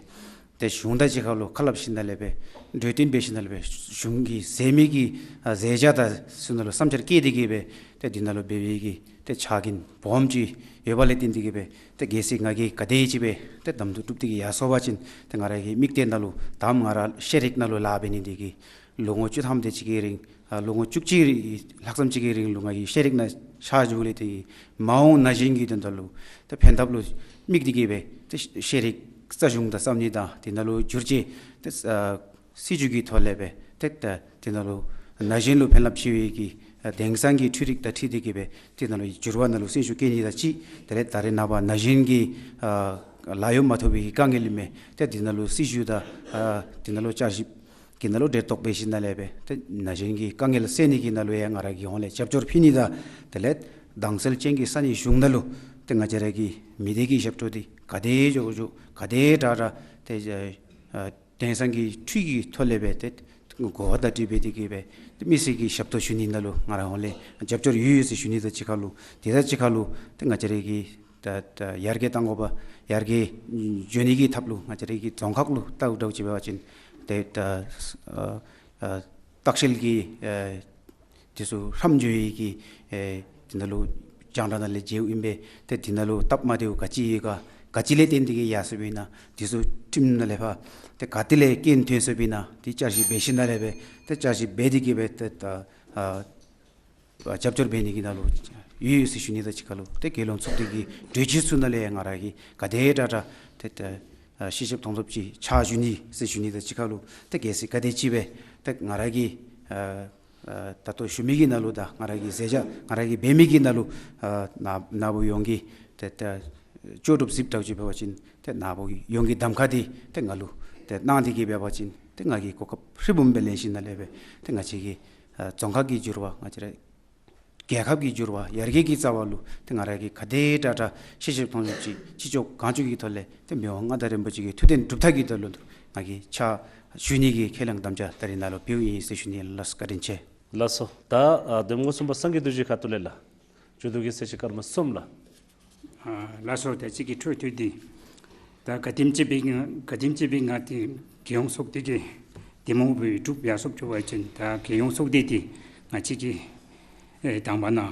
ཏེ་གཞུང་དང་གཅིག་ཁར་ལུ་ཁ་སླབ་ཞིནམ་ལས་སྦེ་གྲོས་བསྟུན་འབད་ཞིནམ་ལས་སྦེ་གཞུང་གིས་མཛད་མི་གི་ཨ་མཛད་བྱ་དང་ཚུ་ནང་ལུ་བསམ་འཆར་བསྐྱེད་དེ་གི་སྦེ་ཏེ་འདི་ནང་ལུ་འབད་བའི་གི་ཏེ་ཕྱག་འགན་སྦོམ་ཅིག་ཡོད་པ་ལས་བརྟེན་ཏེ་གི་སྦེ་ཏེ་གལ་སྲིད་ང་གིས་ག་དེ་ཅིག་སྦེ་ཏེ་གདམ་འཐུ་གྲུབ་སྟེ་གི་ཡར་སོང་པ་ཅིན་ཏེ་ང་ར་གི་དམིགས་གཏད་ནང་ལུ་དང་པ་ང་ར་ཤེས་རིག་ནང་ལུ་ལཱ་འབད་ནི་དེ་གིས་ལོ་ངོ་བཅུ་ཐམ་དེ་ཅིག་གི་རིང་ཨ་ལོ་ངོ་བཅུ་གཅིག་རིང་ལྷག་བསམ་ཅིག་གི་རིང་ལུ་ང་གིས་ཤེས་རིག་ནང་ཕྱག་ཞུ་ལས་ཏེ་མ་འོངས་ན་གཞོན་གྱི་དོན་དག་ལུ་ཏེ་ཕན་ཐབས་ལུ་དམིགས་ཏེ་གི་སྦེ་ཏེ་ཤེས་རིག་རྩ་གཞུང་དང་བསམ་ནི་དང་དེ་ནང་ལུ་བསྒྱུར་བཅོས་ཏེ་ཨ་སྲིད་བྱུས་ཀྱི་ཐོག་ལས་སྦེ་ཏེ་ད་དེ་ནང་ལུ་ན་གཞོན་ལུ་ཕན་རླབས་ཆེ་བའི་གི་ཨ་དེང་སང་གི་འཕྲུལ་རིག་དང་འཁྲིལ་ཏེ་གི་སྦེ་དེ་ནང་ལུ་འགྱུར་བ་ནང་ལུ་སེམས་ཤུགས་བསྐྱེད་ནི་དང་གཅིག། དེ་ལས་ད་རེས་ནངས་པ་ན་གཞོན་གྱི་ཨ་ལཱ་གཡོག་མ་ཐོབ་པའི་དཀའ་ངལ་ལུ་མས། ཏེ་དེ་ནང་ལུ་སྲིད་བྱུས་དང་ཨ་དེ་ནང་ལུ་བསྐྱར་ཞིབ་གི་ནང་ལུ་འབྲེལ་གཏོགས་འབད་ཞིནམ་ལས་སྦེ་ཏེ་ན་གཞོན་གྱི་དཀའ་ངལ་སེལ་ནི་གི་ནང་ལུ་ཡང་ང་ར་གི་ཧོངས་ལས་རྒྱབ་སྐྱོར་ཕུལ་ནི་དང་དེ་ལས་དྭངས་གསལ་ཅན་གྱི་ས་གནས་གཞུང་ནང་ལུ་ཏེ་ང་བཅས་ར་གི་མི་སྡེ་གི་ཞབས་ཏོག་འདི་ག་དེ་མགྱོགས་མགྱོགས་ག་དེ་དྲག་དྲག་ཏེ་ཨ་དེང་སང་གི་འཕྲུལ་གྱི་ཐོག་ལས་སྦེ་ཏེ་གོ་བ་བརྡ་སྤྲོད་འབད་དེ་གི་སྦེ་ཏེ་མི་སེར་གྱི་ཞབས་ཏོག་ཞུ་ནི་ནང་ལུ་ང་ར་ཧོངས་ལས་རྒྱབ་སྐྱོར་ཡོད་ཡོད་ཟེར་ཞུ་ནི་དང་གཅིག་ཁར་ལུ་དེ་དང་གཅིག་ཁར་ལུ་ཏེ་ང་བཅས་ར་གི་ད་ད་ཡར་རྒྱས་གཏང་དགོ་པ་ཡར་རྒྱས་འགྱོ་ནི་གི་ཐབས་ལུ་ང་བཅས་ར་གི་རྫོང་ཁག་ལུ་ལྟཝ་ད་ཅིག་འབད་བ་ཅིན་ཏེ་ད་ཨ་ ཨ་ལྟ་བཤལ་གྱི་ཨ་དེ་ཚུ་ཧྲམ་འགྱོ་ཡི་གི་ཨེ་དེ་ནང་ལུ་རྒྱང་བསྒྲགས་ནང་ལས་མཇལཝ་ཨིན་པས། ཏེ་དེ་ནང་ལུ་སྟབས་མ་བདེཝ་ག་ཅི་ཡོད་ག་ག་ཅི་ལས་བརྟེན་ཏེ་གིས་ཡར་སོཔ་ཨིན་ན། དེ་ཚུ་ཁྲིམས་ནང་ལས་ཕར་ཏེ་ག་ཏེ་ལས་སྐྱོན་ཐོན་སོཔ་ཨིན་ན། དེ་བསྐྱར་ཞིབ་འབད་ཞིནམ་ལས་སྦེ་ཏེ་བསྐྱར་ཞིབ་འབད་དེ་གིས་སྦེ་ཏེ་ད་ཨ་རྒྱབ་སྐྱོར་འབད་ནི་གི་ནང་ལུ་ཡོད་ཟེར་ཞུ་ནི་དང་གཅིག་ཁར་ལུ་ཏེ་རྒྱལ་ཡོངས་ཚོགས་སྡེ་གི་གྲོས་ཆོད་ཚུ་ནང་ལས་ང་ར་གིས་ག་དེ་དྲག་དྲག་ཏེ་ཏེ་ཨ་ཤེས་ཞིབ་དོན་ཚན་ཅིག་ཕྱག་ཞུ་ནི་ཟེར་ཞུ་ནི་དང་གཅིག་ཁར་ལུ་ཏེ་གལ་སྲིད་ག་དེམ་ཅིག་སྦེ་ཏེ་ང་ར་གིས་ཨ་ཨ་ད་ལྟོ་ཞུ་མི་གི་ནང་ལུ་དང་ང་ར་གིས་མཛད་བྱ་ང་ར་གིས་འབད་མི་གི་ནང་ལུ་ཨ་ནཱ་ནཱ་བུ་ཡོངས་ཀྱིས་ཏེ་ཏེ་ལྕོགས་གྲུབ་གཟིགསཔ་འདྲཝ་ཅིག་འབད་བ་ཅིན་ཏེ་ནཱ་བུ་ཡོངས་ཀྱིས་གདམ་ཁ་འདི་ཏེ་ང་ལུ་ཏེ་གནང་སྟེ་གིས་འབད་བ་ཅིན་ཏེ་ང་གིས་གོ་སྐབས་ཧྲིལ་བུམ་སྦེ་ལེན་ཞིནམ་ལས་སྦེ་ཏེ་ང་བཅས་ཀྱི་ཨ་རྫོང་ཁག་གི་འགྱུར་བ་ང་བཅས་ར་རྒྱལ་ཁབ་ཀྱི་འགྱུར་བ་ཡར་རྒྱས་ཀྱི་རྩ་བ་ལུ་ཏེ་ང་ར་གིས་ག་དེ་དྲག་དྲག་ཤེས་ཞིབ་དོན་ཚན་ཅིག་ཅི་ལྕོགས་གང་ལྕོགས་ཀྱི་ཐོག་ལས་ཏེ་མི་དབང་མངའ་བདག་རིན་པོ་ཆེ་གི་ཐུགས་འདུན་སྒྲུབ་ཐབས་ཀྱི་དོན་ལུ་ང་གིས་ཕྱག་ཞུ་ནི་གི་ཁས་བླངས་དམ་བཅའ་ད་རིས་ནཱ་ལུ་ཕུལཝ་ཨིན་ཟེར་ཞུ་ནི་ལགས། བཀའ་དྲིན་ཆེ། ལགས་སོ། ད་ཨ་གདམ་ངོ་གསུམ་པ་སངས་རྒྱས་རྡོ་རྗེ་ཁ་ཐུག་ལས་ལགས། མཇུག་བསྡུ་གི་གསལ་བཤད་སྐར་མ་གསུམ་ལགས། ཨ་ལགས་སོ། ད་ཅི་གི་འཕྲོ་མཐུད་དེ་ད་ག་དེམ་ཅིག་སྦེ་ག་དེམ་ཅིག་སྦེ་ང་འདི་རྒྱལ་ཡོངས་ཚོགས་སྡེ་གི་འདེམས་ངོ་སྦེ་གྲུབ་ཡར་སོཔ་འགྱོ་བ་ཅིན་ད་རྒྱལ་ཡོངས་ཚོགས་སྡེ་འདི་ང་བཅས་ཀྱི་ཨེ་དང་པ་ནཱ་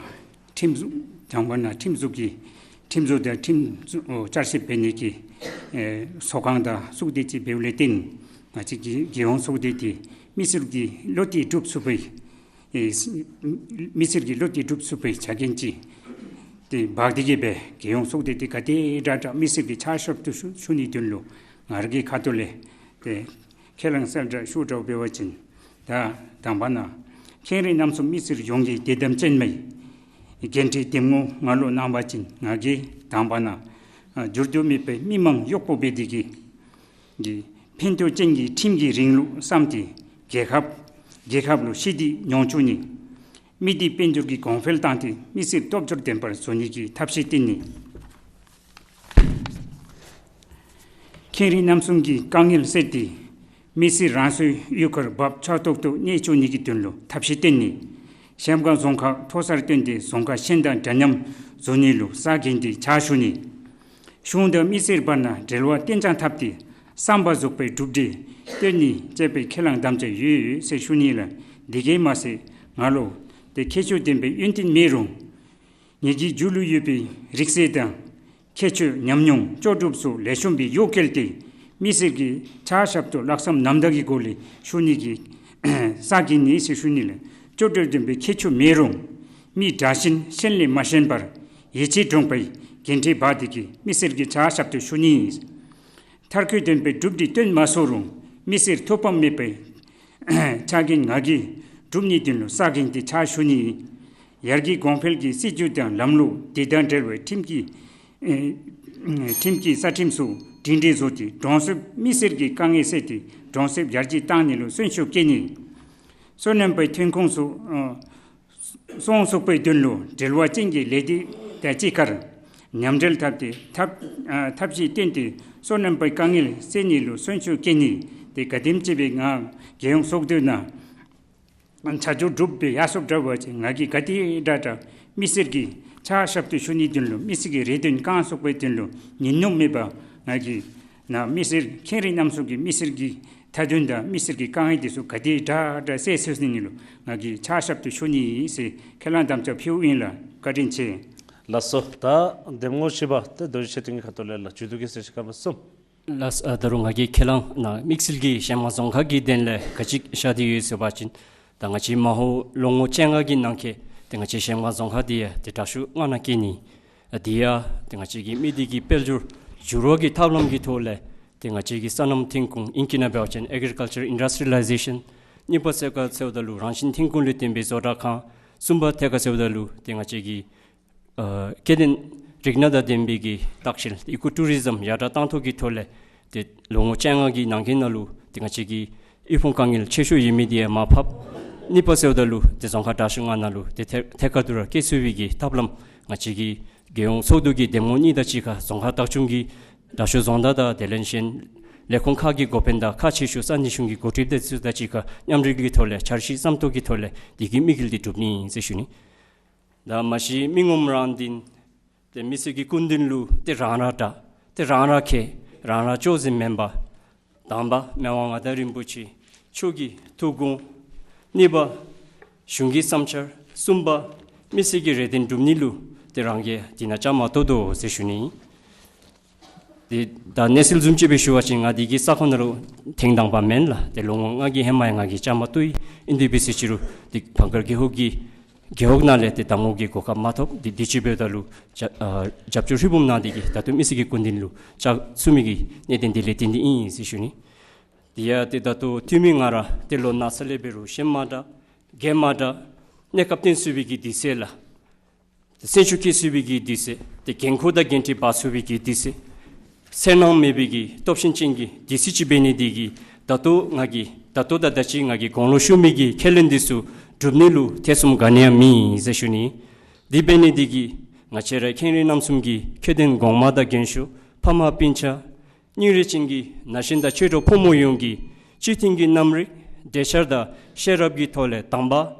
ཁྲིམས་བཟོ་དང་པ་ནཱ་ཁྲིམས་བཟོ་གི་ཁྲིམས་བཟོ་དང་ཁྲིམས་བཟོ་ཨོ་བསྐྱར་ཞིབ་འབད་ནི་གི་ཨེ་ཚོགས་ཁང་དང་ཚོགས་སྡེ་ཅིག་འབདཝ་ལས་བརྟེན་ང་བཅས་ཀྱི་རྒྱལ་ཡོངས་ཚོགས་སྡེ་འདི་མི་སེར་གྱི་བློ་འདི་སྒྲུབ་ཚུགས་པའི་ཨེ་མི་སེར་གྱི་བློ་འདི་སྒྲུབ་ཚུགས་པའི་ཆ་རྐྱེན་ཅིག་འདི་འབག་སྟེ་གིས་སྦེ་རྒྱལ་ཡོངས་ཚོགས་སྡེ་འདི་ག་དེ་དྲག་དྲག་མི་སེར་གྱི་ཕྱག་ཞབས་ཏོག་ཞུ་ཞུ་ནིའི་དོན་ལུ་ང་ར་གི་ཁ་ཐུག་ལས་ཏེ་ཁས་བླངས་གསལ་བསྒྲགས་ཞུ་འདྲཝ་འབད་བ་ཅིན་ད་དང་པ་ནཱ་མཁན་རིགས་རྣམ་གསུམ་མི་སེར་ཡོངས་ཀྱི་བདེ་དམ་ཅན་མའི་འགན་འཁྲི་འདེམས་ངོ་ང་ལུ་གནང་བ་ཅིན་ང་གིས་དང་པ་ནཱ་ཨ་འགྱུར་ལྡོག་མེད་པའི་མི་མང་གཡོགཔོ་འབད་དེ་གིས་གི་ཕན་ཐོགས་ཅན་གྱི་ཁྲིམས་ཀྱི་རིང་ལུགས་བསམ་སྟེ་རྒྱལ་ཁབ་རྒྱལ་ཁབ་ལུ་ཞི་བདེ་ཡོང་བཅུག་ནི། མི་སྡེ་དཔལ་འབྱོར་གྱི་གོང་འཕེལ་བཏང་སྟེ་མི་སེར་སྟོབས་འབྱོར་ལྡན་པར་བཟོ་ནི་གི་ཐབས་ཤེས་བཏོན་ནི། མཁན་རིགས་རྣམ་གསུམ་གྱི་དཀའ་ངལ་སེལ་ཏེ་མི་སེར་རང་སོའི་ཡུལ་ཁར་བབ་ཆགས་ཏོག་ཏོ་གནས་བཅུག་ནི་གི་དོན་ལུ་ཐབས་ཤེས་བཏོན་ནི། གཞལམ་སྒང་རྫོང་ཁག་མཐོ་སར་བཏོན་ཏེ་རྫོང་ཁག་གཞན་དང་འདྲ་མཉམ་བཟོ་ནི་ལུ་ས་འགན་འདི་ཕྱག་ཞུ་ནི། གཞུང་དང་མི་སེར་བར་ན་འབྲེལ་བ་བརྟན་ཅང་འཐབ་སྟེ་བསམ་པ་རྫོགས་པའི་གྲུབ་འབྲས་སྟོན་ནི་ཅེས་པའི་ཁས་བླངས་དམ་བཅའ་ཡོད་ཟེར་ཞུ་ནི་ལགས། འདི་གིས་མ་ཚད་ང་ལུ་ཏེ་ཁྱད་ཆོས་ལྡན་པའི་ཡོན་ཏན་མེད་རུང་ངེ་གི་རྒྱུད་ལུ་ཡོད་པའི་རིག་གསལ་དང་ཁྱད་ཆོས་ཉམས་མྱོང་ལྕོགས་གྲུབ་སོགས་ལེགས་ཤོམ་སྦེ་གཡོག་བཀོལ་ཏེ་མི་སེར་གྱི་ཕྱག་ཞབས་ཏོག་ལྷག་བསམ་རྣམ་དག་གི་སྒོ་ལས་ཞུ་ནི་གི་ས་འགན་ཨིན་ཟེར་ཞུ་ནི་ལགས། ལྕོགས་གྲུབ་ལྡན་པའི་ཁྱད་ཆོས་མེད་རུང་མི་དྲག་ཞན་ཞན་ལས་མ་ཞན་པར་ཡིད་ཆེས་འདྲོངས་པའི་འགན་འཁྲི་འབག་སྟེ་གིས་མི་སེར་གྱི་ཕྱག་ཞབས་ཏོག་ཞུ་ནི་ཨིན། མཐར་འཁྱོལ་ལྡན་པའི་གྲུབ་འབྲས་སྟོན་མ་ཚུགས་རུང་མི་སེར་ཐོགས་ཕམ་མེད་པའི་ཕྱག་འགན་ང་གིས་སྒྲུབ་ནིའི་དོན་ལུ་ས་འགན་འདི་ཕྱག་ཞུ་ནི་ཨིན། ཡར་རྒྱས་གོང་འཕེལ་གྱི་སྲིད་བྱུས་དང་ལམ་ལུགས་དེ་དང་འབྲེལ་བའི་ཁྲིམས་ཀྱི་ཨེ་ཁྲིམས་ཀྱི་རྩ་ཁྲིམས་སོགས་སྒྲིང་སྒྲིང་བཟོ་སྟེ་གྲོང་གསེབ་མི་སེར་གྱི་དཀའ་ངལ་སེལ་ཏེ་གྲོང་གསེབ་ཡར་རྒྱས་བཏང་ནི་ལུ་གསོན་ཤུགས་བསྐྱེད་ནི། སོ་ནམ་པའི་ཐོན་ཁུངས་སུ་ཨ་སོང་ཚུགས་པའི་དོན་ལུ་འབྲེལ་བ་ཅན་གྱི་ལས་སྡེ་དང་གཅིག་ཁར་མཉམ་འབྲེལ་འཐབ་སྟེ་ཐབས་ཨ་ཐབས་ཤེས་བཏོན་ཏེ་སོ་ནམ་པའི་དཀའ་ངལ་སེལ་ནི་ལུ་གསོན་ཤུགས་བསྐྱེད་ནི། ཏེ་ག་དེམ་ཅིག་སྦེ་ང་རྒྱལ་ཡོངས་ཚོགས་འདུ་ནང་ཆ་འཇོག་གྲུབ་སྦེ་ཡར་སོཔ་འདྲ་བ་ཅིན་ང་གིས་ག་དེ་དྲག་དྲག་མི་སེར་གྱི་ཕྱག་ཞབས་ཏོག་ཞུ་ནིའི་དོན་ལུ་མི་སེར་གྱི་རེ་འདུན་བསྐང་ཚུགས་པའི་དོན་ལུ་ཉིན་ནུབ་མེད་པར་ང་གིས་ནཱ་མི་སེར་མཁན་རིགས་རྣམ་གསུམ་གྱི་མི་སེར་གྱི་མཐའ་དོན་དང་མི་སེར་གྱི་དཀའ་ངལ་དེ་ཚུ་ག་དེ་དྲག་དྲག་སེལ་ཚུགས་ནི་ལུ་ང་གིས་ཕྱག་ཞབས་ཏོག་ཞུ་ནི་ཨིན་ཟེར་ཁས་བླངས་དམ་བཅའ་ཕུལཝ་ཨིན་ལགས། བཀའ་དྲིན་ཆེ། ལགས་སོ། ད་འདེམས་ངོ་བཞི་པ་ཏེ་རྡོ་རྗེ་ཆོས་སྒྲོན་གྱི་ཁ་ཐུག་ལས་ལགས། མཇུག་བསྡུ་གི་གསལ་བཤད་སྐར་མ་གསུམ། ལགས། ཨ་ད་རུང་ང་གིས་ཁས་བླངས་ནཱ་དམིགས་བསལ་གྱི་གཞལམ་སྒང་རྫོང་ཁག་གི་དོན་ལས་ག་ཅི་བཞག་སྟེ་ཡོད་ཟེར་བ་ཅིན་ད་ང་བཅས་མ་ཧོ་ལོ་ངོ་བཅོ་ལྔ་གི་ནང་འཁོད་ཏེ་ང་བཅས་གཞལམ་སྒང་རྫོང་ཁག་འདི་ཡང་ཏེ་དྲག་ཤོས་ལྔ་ནང་བཀོད་ནི། ཨ་དེ་ཡང་ཏེ་ང་བཅས་ཀྱི་མི་སྡེ་གི་དཔལ་འབྱོར་འགྱུར་བ་གི་ཐབས་ལམ་གྱི་ཐོག་ལས་ཏེ་ང་བཅས་ཀྱི་སོ་ནམ་ཐོན་ཁུངས་ཨིང་སྐད་ནང་འབད་བ་ཅིན་ཨེག་རི་ཀལ་ཅར་ཨིན་ཌསི་ཊི་རི་ཡ་ལི་ཟེ་ཤཱན། གཉིས་པ་ཟེར་ག་ཟེརཝ་ད་ལུ་རང་བཞིན་ཐོན་ཁུངས་ལས་བརྟེན་པའི་བཟོ་གྲྭ་ཁང་། གསུམ་པ་ཐད་ཁར་ཟེརཝ་ད་ལུ་ཏེ་ང་བཅས་ཀྱི་ཨ་སྐྱེ་ལྡན་རིགས་སྣ་དང་ལྡན་པའི་གི་ལྟ་བཤལ་ཨི་ཀོ་ཊུ་རི་ཛམ་ཡར་དྲག་གཏང་ཐོག་གི་ཐོག་ལས་ཏེ་ལོ་ངོ་བཅོ་ལྔ་གི་ནང་འཁོད་ནང་ལུ་ཏེ་ང་བཅས་ཀྱི་དབུལ་ཕོངས་དཀའ་ངལ་ཆེ་ཤོས་ཡོད་མི་དེ་ཡང་མར་ཕབ། གཉིས་པ་ཟེརཝ་ད་ལུ་ཏེ་རྫོང་ཁག་དྲག་ཤོས་ལྔ་ནང་ལུ་ཏེ་ཐད་ཐད་ཀར་དུ་ར་བཀོད་ཚུགས་པའི་གི་ཐབས་ལམ་ང་བཅས་ཀྱི་རྒྱལ་ཡོངས་ཚོགས་འདུ་གི་འདེམས་ངོ་གཉིས་དང་གཅིག་ཁར་རྫོང་ཁག་བདག་སྐྱོང་གི་དྲག་ཤོས་རྫོང་བདག་དང་དེ་ལས་གཞན་ལས་ཁུངས་ཁག་གི་འགོ་དཔོན་དང་ཁག་ཆེ་ཤོས་ས་གནས་གཞུང་གི་འགོ་ཁྲིདཔ་དེ་ཚུ་དང་གཅིག་ཁར་མཉམ་འབྲེལ་གྱི་ཐོག་ལས་འཆར་གཞི་བརྩམ་ཐོག་གི་ཐོག་ལས་དེ་གི་དམིགས་ཡུལ་དེ་སྒྲུབ་ནི་ཨིན་ཟེར་ཞུ་ནི། ད་མ་གཞི་མི་ངོམ་རང་བདེན། ཏེ་མི་སེར་གྱི་སྐུ་མདུན་ལུ་ཏེ་རང་ར་དྲག་ཏེ་རང་ར་མཁས་རང་ར་ལྕོགས་ཟེར་མེན་པར་དང་པ་མི་དབང་མངའ་བདག་རིན་པོ་ཆེ་མཆོག་གི་ཐུགས་དགོངས་ གཉིས་པ་གཞུང་གི་བསམ་འཆར། གསུམ་པ་མི་སེར་གྱི་རེ་འདུན་སྒྲུབ་ནི་ལུ་ཏེ་རང་གིས་དེ་ནང་བཅའ་མར་གཏོགས་དོ་ཟེར་ཞུ་ནི། ཏེ་ད་གནས་ཚུལ་བཟུམ་ཅིག་སྦེ་ཞུ་བ་ཅིན་ང་འདི་གི་ས་ཁོངས་ནང་ལུ་ཐེངས་དང་པ་མེན་ལགས། ཏེ་ལོ་ངོ་ལྔ་གི་ཧེ་མ་ཡང་ང་གིས་བཅའ་མར་གཏོགས་ཡི། ཨིན་དེ་འབད་ཟེར་ཅི་རུང་ཏེ་བང་སྒར་རྒེད་འོག་གི་རྒེད་འོག་ནང་ལས་ཏེ་གདམ་ངོ་གི་གོ་སྐབས་མ་ཐོབ། ཏེ་དུས་ཅི་འབདཝ་ད་ལུ་རྒྱབ་ཨ་རྒྱབ་སྐྱོར་ཧྲིལ་བུམ་གནང་སྟེ་གིས་ད་ལྟོ་མི་སེར་གྱི་སྐུ་མདུན་ལུ་བཅར་ཚུགས་མི་གི་གནད་དོན་དེ་ལས་བརྟེན་ཏེ་ཨིན་ཟེར་ཞུ་ནི། དེ་ཡང་ཏེ་ད་ལྟོ་འཐུས་མི་ང་ར་ཏེ་ལོ་ན་ཚ་ལས་འབད་རུང་ཤན་མ་དྲག་རྒས་མ་དྲག་གནས་སྐབས་བརྟན་ཚུགས་པའི་གི་དུས་ཚོད་ལགས། ཏེ་སེམས་ཤུགས་བསྐྱེད་ཚུགས་པའི་གི་དུས་ཚོད། ཏེ་འགན་ཁུར་དང་འགན་འཁྲི་འབག་ཚུགས་པའི་གི་དུས་ཚོད། འཚེར་སྣང་མེད་པའི་གི་སྟོབས་ཤུགས་ཅན་གྱི་དུས་ཚོད་ཅིག་འབད་ནི་དེ་གིས་ད་ལྟོ་ང་གིས་ད་ལྟོ་དང་ད་ཅི་ང་གིས་གོང་ལུ་ཞུ་མི་གི་ཁས་ལེན་འདི་ཚུ་སྒྲུབ་ནི་ལུ་ཐེ་ཚོམ་ག་ནི་ཡང་མེད་ཟེར་ཞུ་ནི། དེ་འབད་ནི་དེ་གིས་ང་བཅས་ར་མཁན་རིགས་རྣམ་གསུམ་གྱི་མཁྱེན་ལྡན་གོང་མ་དང་རྒན་ཤོས་ཕ་མ་སྤུན་ཆ་སྙིང་རུས་ཅན་གྱི་ན་གཞོན་དང་ཆོས་གྲོགས་ཕོ་མོ་ཡོངས་ཀྱིས་སྤྱི་མཐུན་གྱི་རྣམ་རིག་འབྲེལ་ཆར་དང་ཤེས་རབ་ཀྱི་ཐོག་ལས་དང་པ་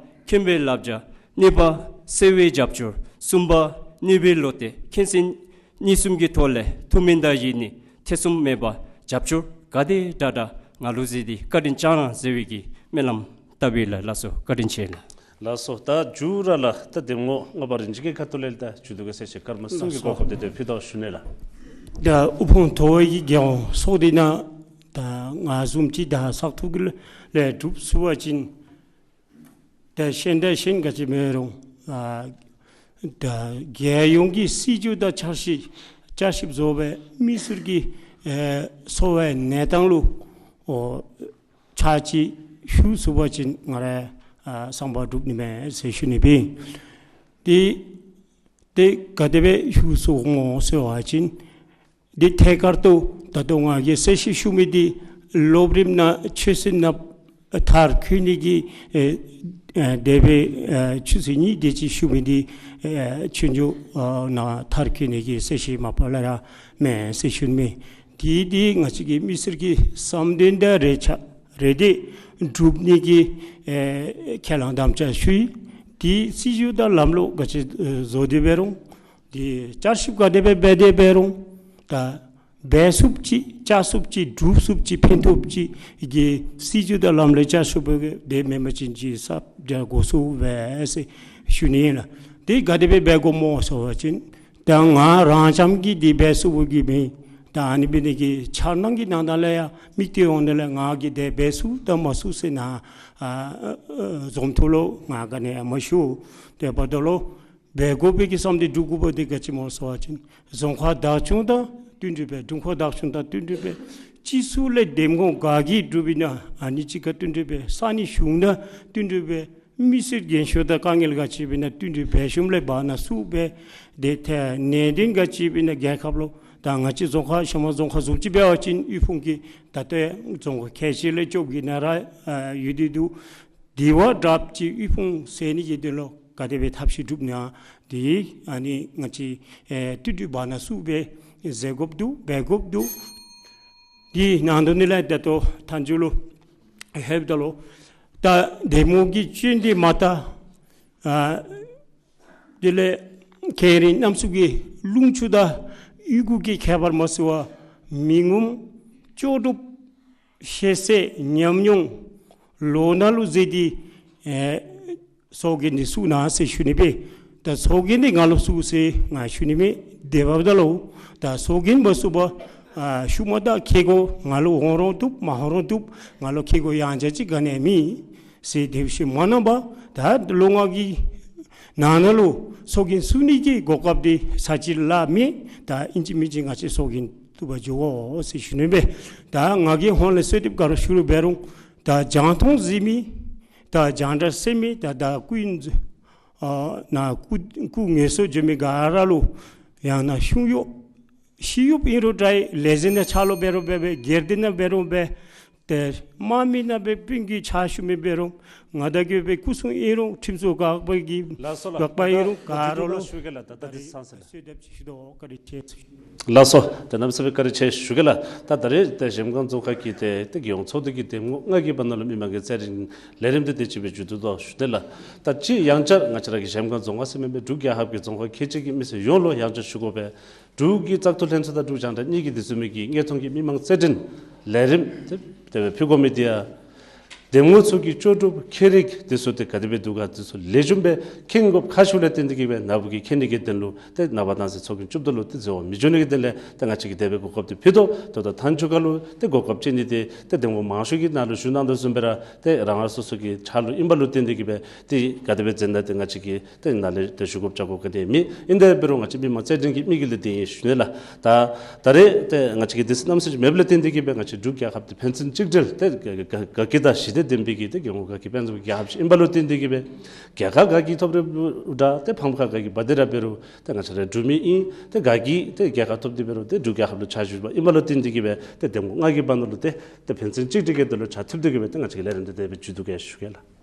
མཁྱེན་པའི་བསླབ་བྱ། གཉིས་པ་བརྩེ་བའི་རྒྱབ་སྐྱོར། གསུམ་པ་ནུས་པའི་བློ་གཏད། མཁྱེན་གསན་གཉིས་གསུམ་གྱི་ཐོག་ལས་ཐུགས་སྨོན་དང་ཡིད་གཉིས་ཐེ་ཚོམ་མེད་པར་རྒྱབ་སྐྱོར་ག་དེ་དྲག་དྲག་ང་ལུ་མཛད་དེ་བཀའ་དྲིན་བསྐྱང་གནང་ཟེར་བའི་གི་སྨོན་ལམ་བཏབ་ཡི་ལགས། ལགས་སོ། བཀའ་དྲིན་ཆེ་ལགས། ལགས་སོ། ད་མཇུག་ར་ལགས་ད་གདམ་ངོ་ལྔ་པ་རིན་ཆེན་གྱི་ཁ་ཐུག་ལས་ད་མཇུག་བསྡུ་གི་གསལ་བཤད་སྐར་མ་གསུམ་གྱི་ལགས་སོ། གོ་སྐབས་དེ་ཏེ་ཕུལ་དོ་ཞུ་ནི་ལགས། ད་དབུ་འཕང་མཐོ་བའི་གི་རྒྱལ་ཡོངས་ཚོགས་སྡེ་ནང་ད་ང་བཟུམ་ཅིག་ད་བཙག་འཐུ་གི་ལས་གྲུབ་ཚུགས་པ་ཅིན་ད་གཞན་དང་གཞན་ག་ཅི་མེད་རུང་ཨ་ད་རྒྱལ་ཡོངས་ཀྱི་སྲིད་བྱུས་དང་འཆར་གཞི་བསྐྱར་ཞིབ་བཟོ་བའི་མི་སེར་གྱི་ཨེ་འཚོ་བའི་གནས་སྟངས་ལུ་ཨོ་ཕྱག་ཕྱིད་ཞུ་ཚུགས་པ་ཅིན་ང་ར་ཨ་བསམ་པ་འགྲུབ་ནི་མས་ཟེར་ཞུ་ནི་སྦེ། དེ་དེ་ག་དེ་སྦེ་ཞུ་ཚུགས་སྨོ་ཟེར་བ་ཅིན་དེ་ཐད་ཀར་དུ་ད་ལྟོ་ང་གིས་གསལ་བཤད་ཞུ་མི་དེ་སློབ་རིམ་ནང་ཆོས་སྲིད་ནང་མཐར་འཁྱོལ་ནི་གི་ཨེ་ཨེ་དེ་སྦེ་ཨེ་ཆོས་སྲིད་གཉིས་དེ་ཅིག་ཞུ་མི་དེ་ཨེ་ཆོས་རྒྱུགས་ཨ་ནང་མཐར་འཁྱོལ་ནི་གི་གསལ་བཤད་མ་པ་ལས་ར་མེན་ཟེར་ཞུ་ནི་མས། དེ་དེ་ང་བཅས་ཀྱི་མི་སེར་གྱི་བསམ་དོན་དང་རེ་ཆ་རེ་འདོད་སྒྲུབ་ནི་གི་ཨེ་ཁས་བླངས་དམ་བཅའ་ཞུ་ཡི། དེ་སྲིད་བྱུས་དང་ལམ་ལུགས་ག་ཅི་ཨེ་བཟོ་སྟེ་འབད་རུང་དེ་བསྐྱར་ཞིབ་ག་དེ་སྦེ་འབད་དེ་འབད་རུང་ད་འབད་ཚུགསཔ་ཅིག་བཅའ་ཚུགསཔ་ཅིག་སྒྲུབ་ཚུགསཔ་ཅིག་ཕན་ཐོགསཔ་ཅིག་གི་སྲིད་བྱུས་དང་ལམ་ལུགས་བསྐྱར་ཞིབ་འབད་དེ་མེན་པ་ཅིན་ཅིག་ས་རྒྱ་འགོ་ཚུགས་པས་ཟེར་ཞུ་ནི་ཨིན་ལགས། དེ་ག་དེ་སྦེ་འབད་དགོཔ་སྨོ་ཟེར་བ་ཅིན་ད་ང་རང་རྐྱངམ་གིས་འདི་འབད་ཚུགས་པའི་གི་མེད། ད་ཨ་ནི་འབད་ནི་གི་འཆར་སྣང་གི་ནང་ན་ལས་ཡང་དམིགས་གཏད་འོང་ནི་ལས་ང་གིས་དེ་འབད་ཚུགས་དང་མ་ཚུགས་ཟེར་ན་ཨ་ཨ་འཛོམས་ཐོག་ལུ་ང་ག་ནི་ཡང་མ་ཞུ། དེ་འབདཝ་ད་ལུ་འབད་དགོ་པའི་གི་བསམ་དོན་སྒྲུབ་དགོཔ་དེ་ག་ཅི་སྨོ་ཟེར་བ་ཅིན་རྫོང་ཁག་བདག་སྐྱོང་དང་བསྟུན་གྲོས་འབད། དྲུང་ཁག་བདག་སྐྱོང་དང་བསྟུན་གྲོས་འབད། སྤྱི་ཚོགས་ལས་འདེམས་ངོ་ག་གིས་གྲུབ་ཨིན་ན་ཨ་ནི་ཅིག་ཁར་བསྟུན་གྲོས་འབད། ས་གནས་གཞུང་དང་བསྟུན་གྲོས་འབད། མི་སེར་རྒན་ཤོས་དང་དཀའ་ངལ་ག་ཅི་ཡོདཔ་ཨིན་ན་བསྟུན་གྲོས་འབད་ཞིནམ་ལས་བར་ན་ཚུད་འབད། དེ་ཐད་ནན་ཏན་ག་ཅི་ཡོདཔ་ཨིན་ན་རྒྱལ་ཁབ་ལུ་ད་ང་བཅས་རྫོང་ཁག་ཤ་མ་རྫོང་ཁག་བཟུམ་ཅིག་འབད་བ་ཅིན་དབུལ་ཕོངས་ཀྱི་ད་ལྟོ་རྫོང་ཁག་ཁལ་གཅིག་ལས་བཅོ་བརྒྱད་ནང་ར་ཨ་ཡོད་དེ་འདུག། དེ་བ་དྲགཔ་ཅིག་དབུལ་ཕོངས་སེལ་ནི་གི་དོན་ལུ་ག་དེ་སྦེ་ཐབས་ཤེས་སྒྲུབ་ནི་ཨ་དེ་ཨ་ནི་ང་བཅས་ཨེ་བསྟུན་གྲོས་བར་ན་ཚུད་འབད་མཛད་དགོཔ་འདུག། འབད་དགོཔ་འདུག། དེ་ནང་དོན་ནི་ལས་ད་ལྟོ་མཐའ་མཇུག་ལུ་ལྷོདཔ་ད་ལུ་ད་གདམ་ངོ་གི་སྐྱོན་དེ་མ་དག་ཨ་དེ་ལས་མཁན་རིགས་རྣམ་གསུམ་གྱི་ལུང་ཕྱོགས་དང་ཡུལ་གུ་གི་ཁྱད་པར་མ་ཚུད་པར་མི་ངོམ་ལྕོགས་གྲུབ་ཤེས་ཚད་ཉམས་མྱོང་ལོ་ན་ལུ་ཟེར་ཏེ་ཨེ་ཚོགས་རྒྱན་འདི་བཙུགས་གནང་ཟེར་ཞུ་ནི་སྦེ། ད་ཚོགས་རྒྱན་འདི་ང་ལུ་བཙུགས་ཟེར་ང་ཞུ་ནི་མེད། དེ་འབདཝ་ད་ལུ་ད་ཚོགས་རྒྱན་མ་བཙུགས་པར་ཨ་ཤུལ་མ་ད་ཁེ་གོ་ང་ལུ་འོང་རུང་བཏུབ་མ་འོང་རུང་བཏུབ། ང་ལུ་ཁེ་གོ་ཡང་ཆ་ཅིག་ག་ནི་ཡང་མེད་ཟེར་དེ་བཞིན་མ་གནང་པར་ད་ལོ་ལྔ་གི་ནང་ན་ལུ་ཚོགས་རྒྱན་བཙུགས་ནི་གི་གོ་སྐབས་འདི་ཚར་གཅིག་ལུ་མེད། ད་ཨིན་ཅི་མིན་ཅི་ང་བཅས་ཚོགས་རྒྱན་བཙུགས་པར་འགྱོ་དགོ་ཟེར་ཞུ་ནི་སྦེ། ད་ང་གིས་ཧོང་ལས་གསོལ་འདེབས་ག་ར་ཞུ་རུང་འབད་རུང་ད་རྒྱང་མཐོང་གཟིགས་མི་ད་རྒྱང་བསྒྲགས་གསན་མི་ད་ད་སྐུ་ཨིན་ཨ་ནཱ་སྐུ་སྐུ་ངལ་གསོ་འགྱོ་མི་ག་ར་ལུ་ཡང་ན་གཞུང་གཡོག་ཕྱི་གཡོགཔ་ཨིན་རུང་འདྲ་ལས་འཛིན་ནང་ཕྱག་ལཱ་འབད་རུང་འབད་འབད་སྒེར་སྡེ་ནང་འབད་རུང་འབད་ཏེ་དམག་མི་ནང་འབད་སྤུན་གྱི་ཕྱག་ཞུ་མི་འབད་རུང་ང་བདག་གི་འབད་སྐུ་སྲུང་ཨིན་རུང་ཁྲིམས་སྲུང་འགག་པ་གི་ལགས་སོ་ལགས། འགག་པ་ཨིན་རུང་ག་ར་ལུ་ཞུ་གེ་ལགས། ད་ད་འདི་ཚང་ཟེར་ལགས། གསོལ་འདེབས་ཞུ་དོ། བཀའ་དྲིན་ཆེ། ལགས་སོ། ད་གནམ་མེད་ས་མེད་བཀའ་དྲིན་ཆེ་ཞུ་གེ་ལགས། ད་ད་རེས་ཏེ་གཞལམ་སྒང་རྫོང་ཁག་གི་ཏེ་ཏེ་རྒྱལ་ཡོངས་ཚོགས་སྡེ་གི་གདམ་ངོ་ལྔ་གི་བར་ན་ལུ་མི་མང་གི་རྩེད་རིགས་ལས་རིམ་འདི་དེ་ཅིག་སྦེ་མཇུག་བསྡུ་དོ་ཞུ་ནི་ལགས། ད་ཅི་ཡང་བསྐྱར་ང་བཅས་ར་གི་གཞལམ་སྒང་རྫོང་ཁག་ཟེར་མེན་པར་འབྲུག་རྒྱལ་ཁབ་ཀྱི་རྫོང་ཁག་ཁལ་གཅིག་གི་མི་སེར་ཡོངས་ལུ་ཡང་བསྐྱར་ཞུ་དགོ་པས། འབྲུག་གི་བཙག་འཐུ་ལྷན་ཚོགས་དང་འབྲུག་རྒྱང་བསྒྲགས་གཉིས་ཀྱིས་འདི་བཟུམ་མའི་གི་དངོས་མཐོང་གི་མི་མང་རྩེད་འགྲན་ལས་རིམ་དེ་དེ་སྦེ་ཕུལ་དགོ་མི་འདི་ཡང་ འདེམས་ངོ་ཚོགས་ཀྱི་ལྕོགས་གྲུབ་ཁྱད་རིག་དེ་ཚུ་ཏེ་ག་དེ་སྦེ་འདུག་ག་དེ་ཚུ་ལེགས་ཤོམ་སྦེ་མཁྱེན་དགོཔ་ཁག་ཆེཝ་ལས་བརྟེན་ཏེ་གིས་སྦེ་ནཱ་བུ་གིས་མཁྱེན་ནི་གི་དོན་ལུ་ཏེ་ནངས་པ་གནངས་ཚེ་ཚོགས་རྒྱན་བཙུགསཔ་ད་ལུ་ཏེ་འཛོལ་བ་མི་འབྱུང་ནི་གི་དོན་ལས་ཏེ་ང་བཅས་ཀྱིས་དེ་སྦེ་གོ་སྐབས་དེ་ཕུལ་དོ། ད་ལྟོ་མཐའ་མཇུག་ཁ་ལུ་ཏེ་གོ་སྐབས་ཅིག་ནི་ཏེ་ཏེ་འདེམས་ངོ་མང་ཤོས་ཀྱིས་ནཱ་ལུ་ཞུ་གནང་དོ་བཟུམ་སྦེ་ར་ཏེ་རང་རང་སོ་སོ་གི་ཕྱག་ལུ་ཨིན་པ་ལུ་བརྟེན་ཏེ་གིས་སྦེ་ཏེ་ག་དེ་སྦེ་མཛད་ན་ཏེ་ང་བཅས་ཀྱིས་ཏེ་ནཱ་ལས་ཏེ་ཞུ་དགོཔ་བཅར་དགོཔ་ག་ནི་མེད། ཨིན་དེ་འབད་རུང་ང་བཅས་མི་མང་རྩོད་འགྲན་གྱི་དམིགས་ཡུལ་ལུ་དེ་ཨིན་ཞུ་ནི་ལགས། ད་ད་རེས་ཏེ་ང་བཅས་ཀྱིས་དུས་ཚོད་གནམ་མེད་ས་མེད་མེདཔ་ལས་བརྟེན་ཏེ་གིས་སྦེ་ང་བཅས་འབྲུག་རྒྱལ་ཁབ་འདི་ཕན་ཚུན་གཅིག་སྒྲིལ་ཏེ་དགའ་དགའ་དགའ་སྐྱིད་དང་ཞི་བདེ་ལྡན་པའི་གི་ཏེ་རྒྱལ་ཁབ་དགའ་སྐྱིད་དཔལ་འཛོམས་ཀྱི་རྒྱལ་ཁབ་ཅིག་ཨིན་པ་ལུ་བརྟེན་ཏེ་གིས་སྦེ་རྒྱལ་ཁ་དགའ་སྐྱིད་ཐོབ་རེ་འདྲ་ཏེ་ཕམ་ཁ་དགའ་སྐྱིད་འབད་དེ་ར་འབད་རུང་ཏེ་ང་བཅས་ར་འབྲུག་མི་ཨིན། ཏེ་དགའ་སྐྱིད་ཏེ་རྒྱལ་ཁ་ཐོབ་སྟེ་འབད་རུང་ཏེ་འབྲུག་རྒྱལ་ཁབ་ལུ་ཕྱག་ཞུ་བ་ཨིན་པ་ལུ་བརྟེན་ཏེ་གིས་སྦེ་ཏེ་འདེམས་ངོ་ལྔ་གི་བར་ན་ལུ་ཏེ་ཏེ་ཕན་ཚུན་གཅིག་སྒྲིལ་གྱི་དོན་ལུ་བྱ་ཐུབ་སྟེ་གིས་སྦེ་ཏེ་ང་བཅས་ཀྱིས་ལས་རིམ་འདི་དེ་སྦེ་མཇུག་བསྡུ་གེ་ཞུ་གེ་ལགས།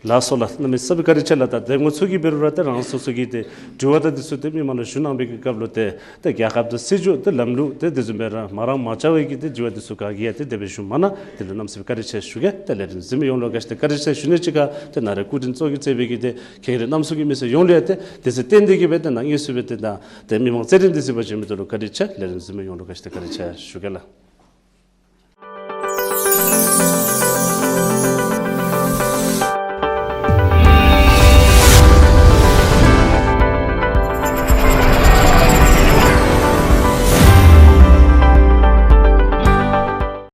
ལགས་སོ་ལགས། གནམ་མེད་ས་མེད་བཀའ་དྲིན་ཆེ་ལགས། ད་འདེམས་ངོ་ཚུ་གིས་འབད་རུང་ར་ཏེ་རང་སོ་སོ་གི་ཏེ་དྲི་བ་དང་དེ་ཚུ་ཏེ་མི་མང་ལུ་ཞུ་གནང་བའི་གི་སྐབས་ལུ་ཏེ་ཏེ་རྒྱལ་ཁབ་དང་སྲིད་བྱུས་ཏེ་ལམ་ལུགས་ཏེ་དེ་བཟུམ་སྦེ་ར་མ་རང་མ་བྱ་བའི་གི་ཏེ་དྲི་བ་དེ་ཚུ་ག་གིས་ཡང་ཏེ་དེ་སྦེ་ཞུ་མ་གནང་། དེ་ལུ་གནམ་མེད་ས་མེད་བཀའ་དྲིན་ཆེ་ཞུ་གེ། ཏེ་ལས་རིམ་གཟིགས་མི་ཡོངས་ལུ་ག་ཅི་ཏེ་བཀའ་དྲིན་ཆེ་ཞུ་ནི་གཅིག་ཁར་ཏེ་ནཱ་རེ་སྐུ་མགྲོན་གཙོ་གིས་གཙོས་པའི་གི་ཏེ་ཁེ་རེ་རྣམ་གསུམ་གྱི་མི་སེར་ཡོངས་ལུ་ཡང་ཏེ་དུས་ཚོད་བཏོན་ཏེ་གིས་སྦེ་ཏེ་ནཱ་དངོས་སུ་སྦེ་ཏེ་ད་ཏེ་མི་མང་རྩོད་འགྲན་འདི་གཟིགས་པར་བྱོན་མི་དེ་ལུ་བཀའ་དྲིན་ཆེ། ལས་རིམ་གཟིགས་མི་ཡོངས་ལུ་ག་ཅི་ཏེ་བཀའ་དྲིན་ཆེ་ཞུ་གེ་ལགས།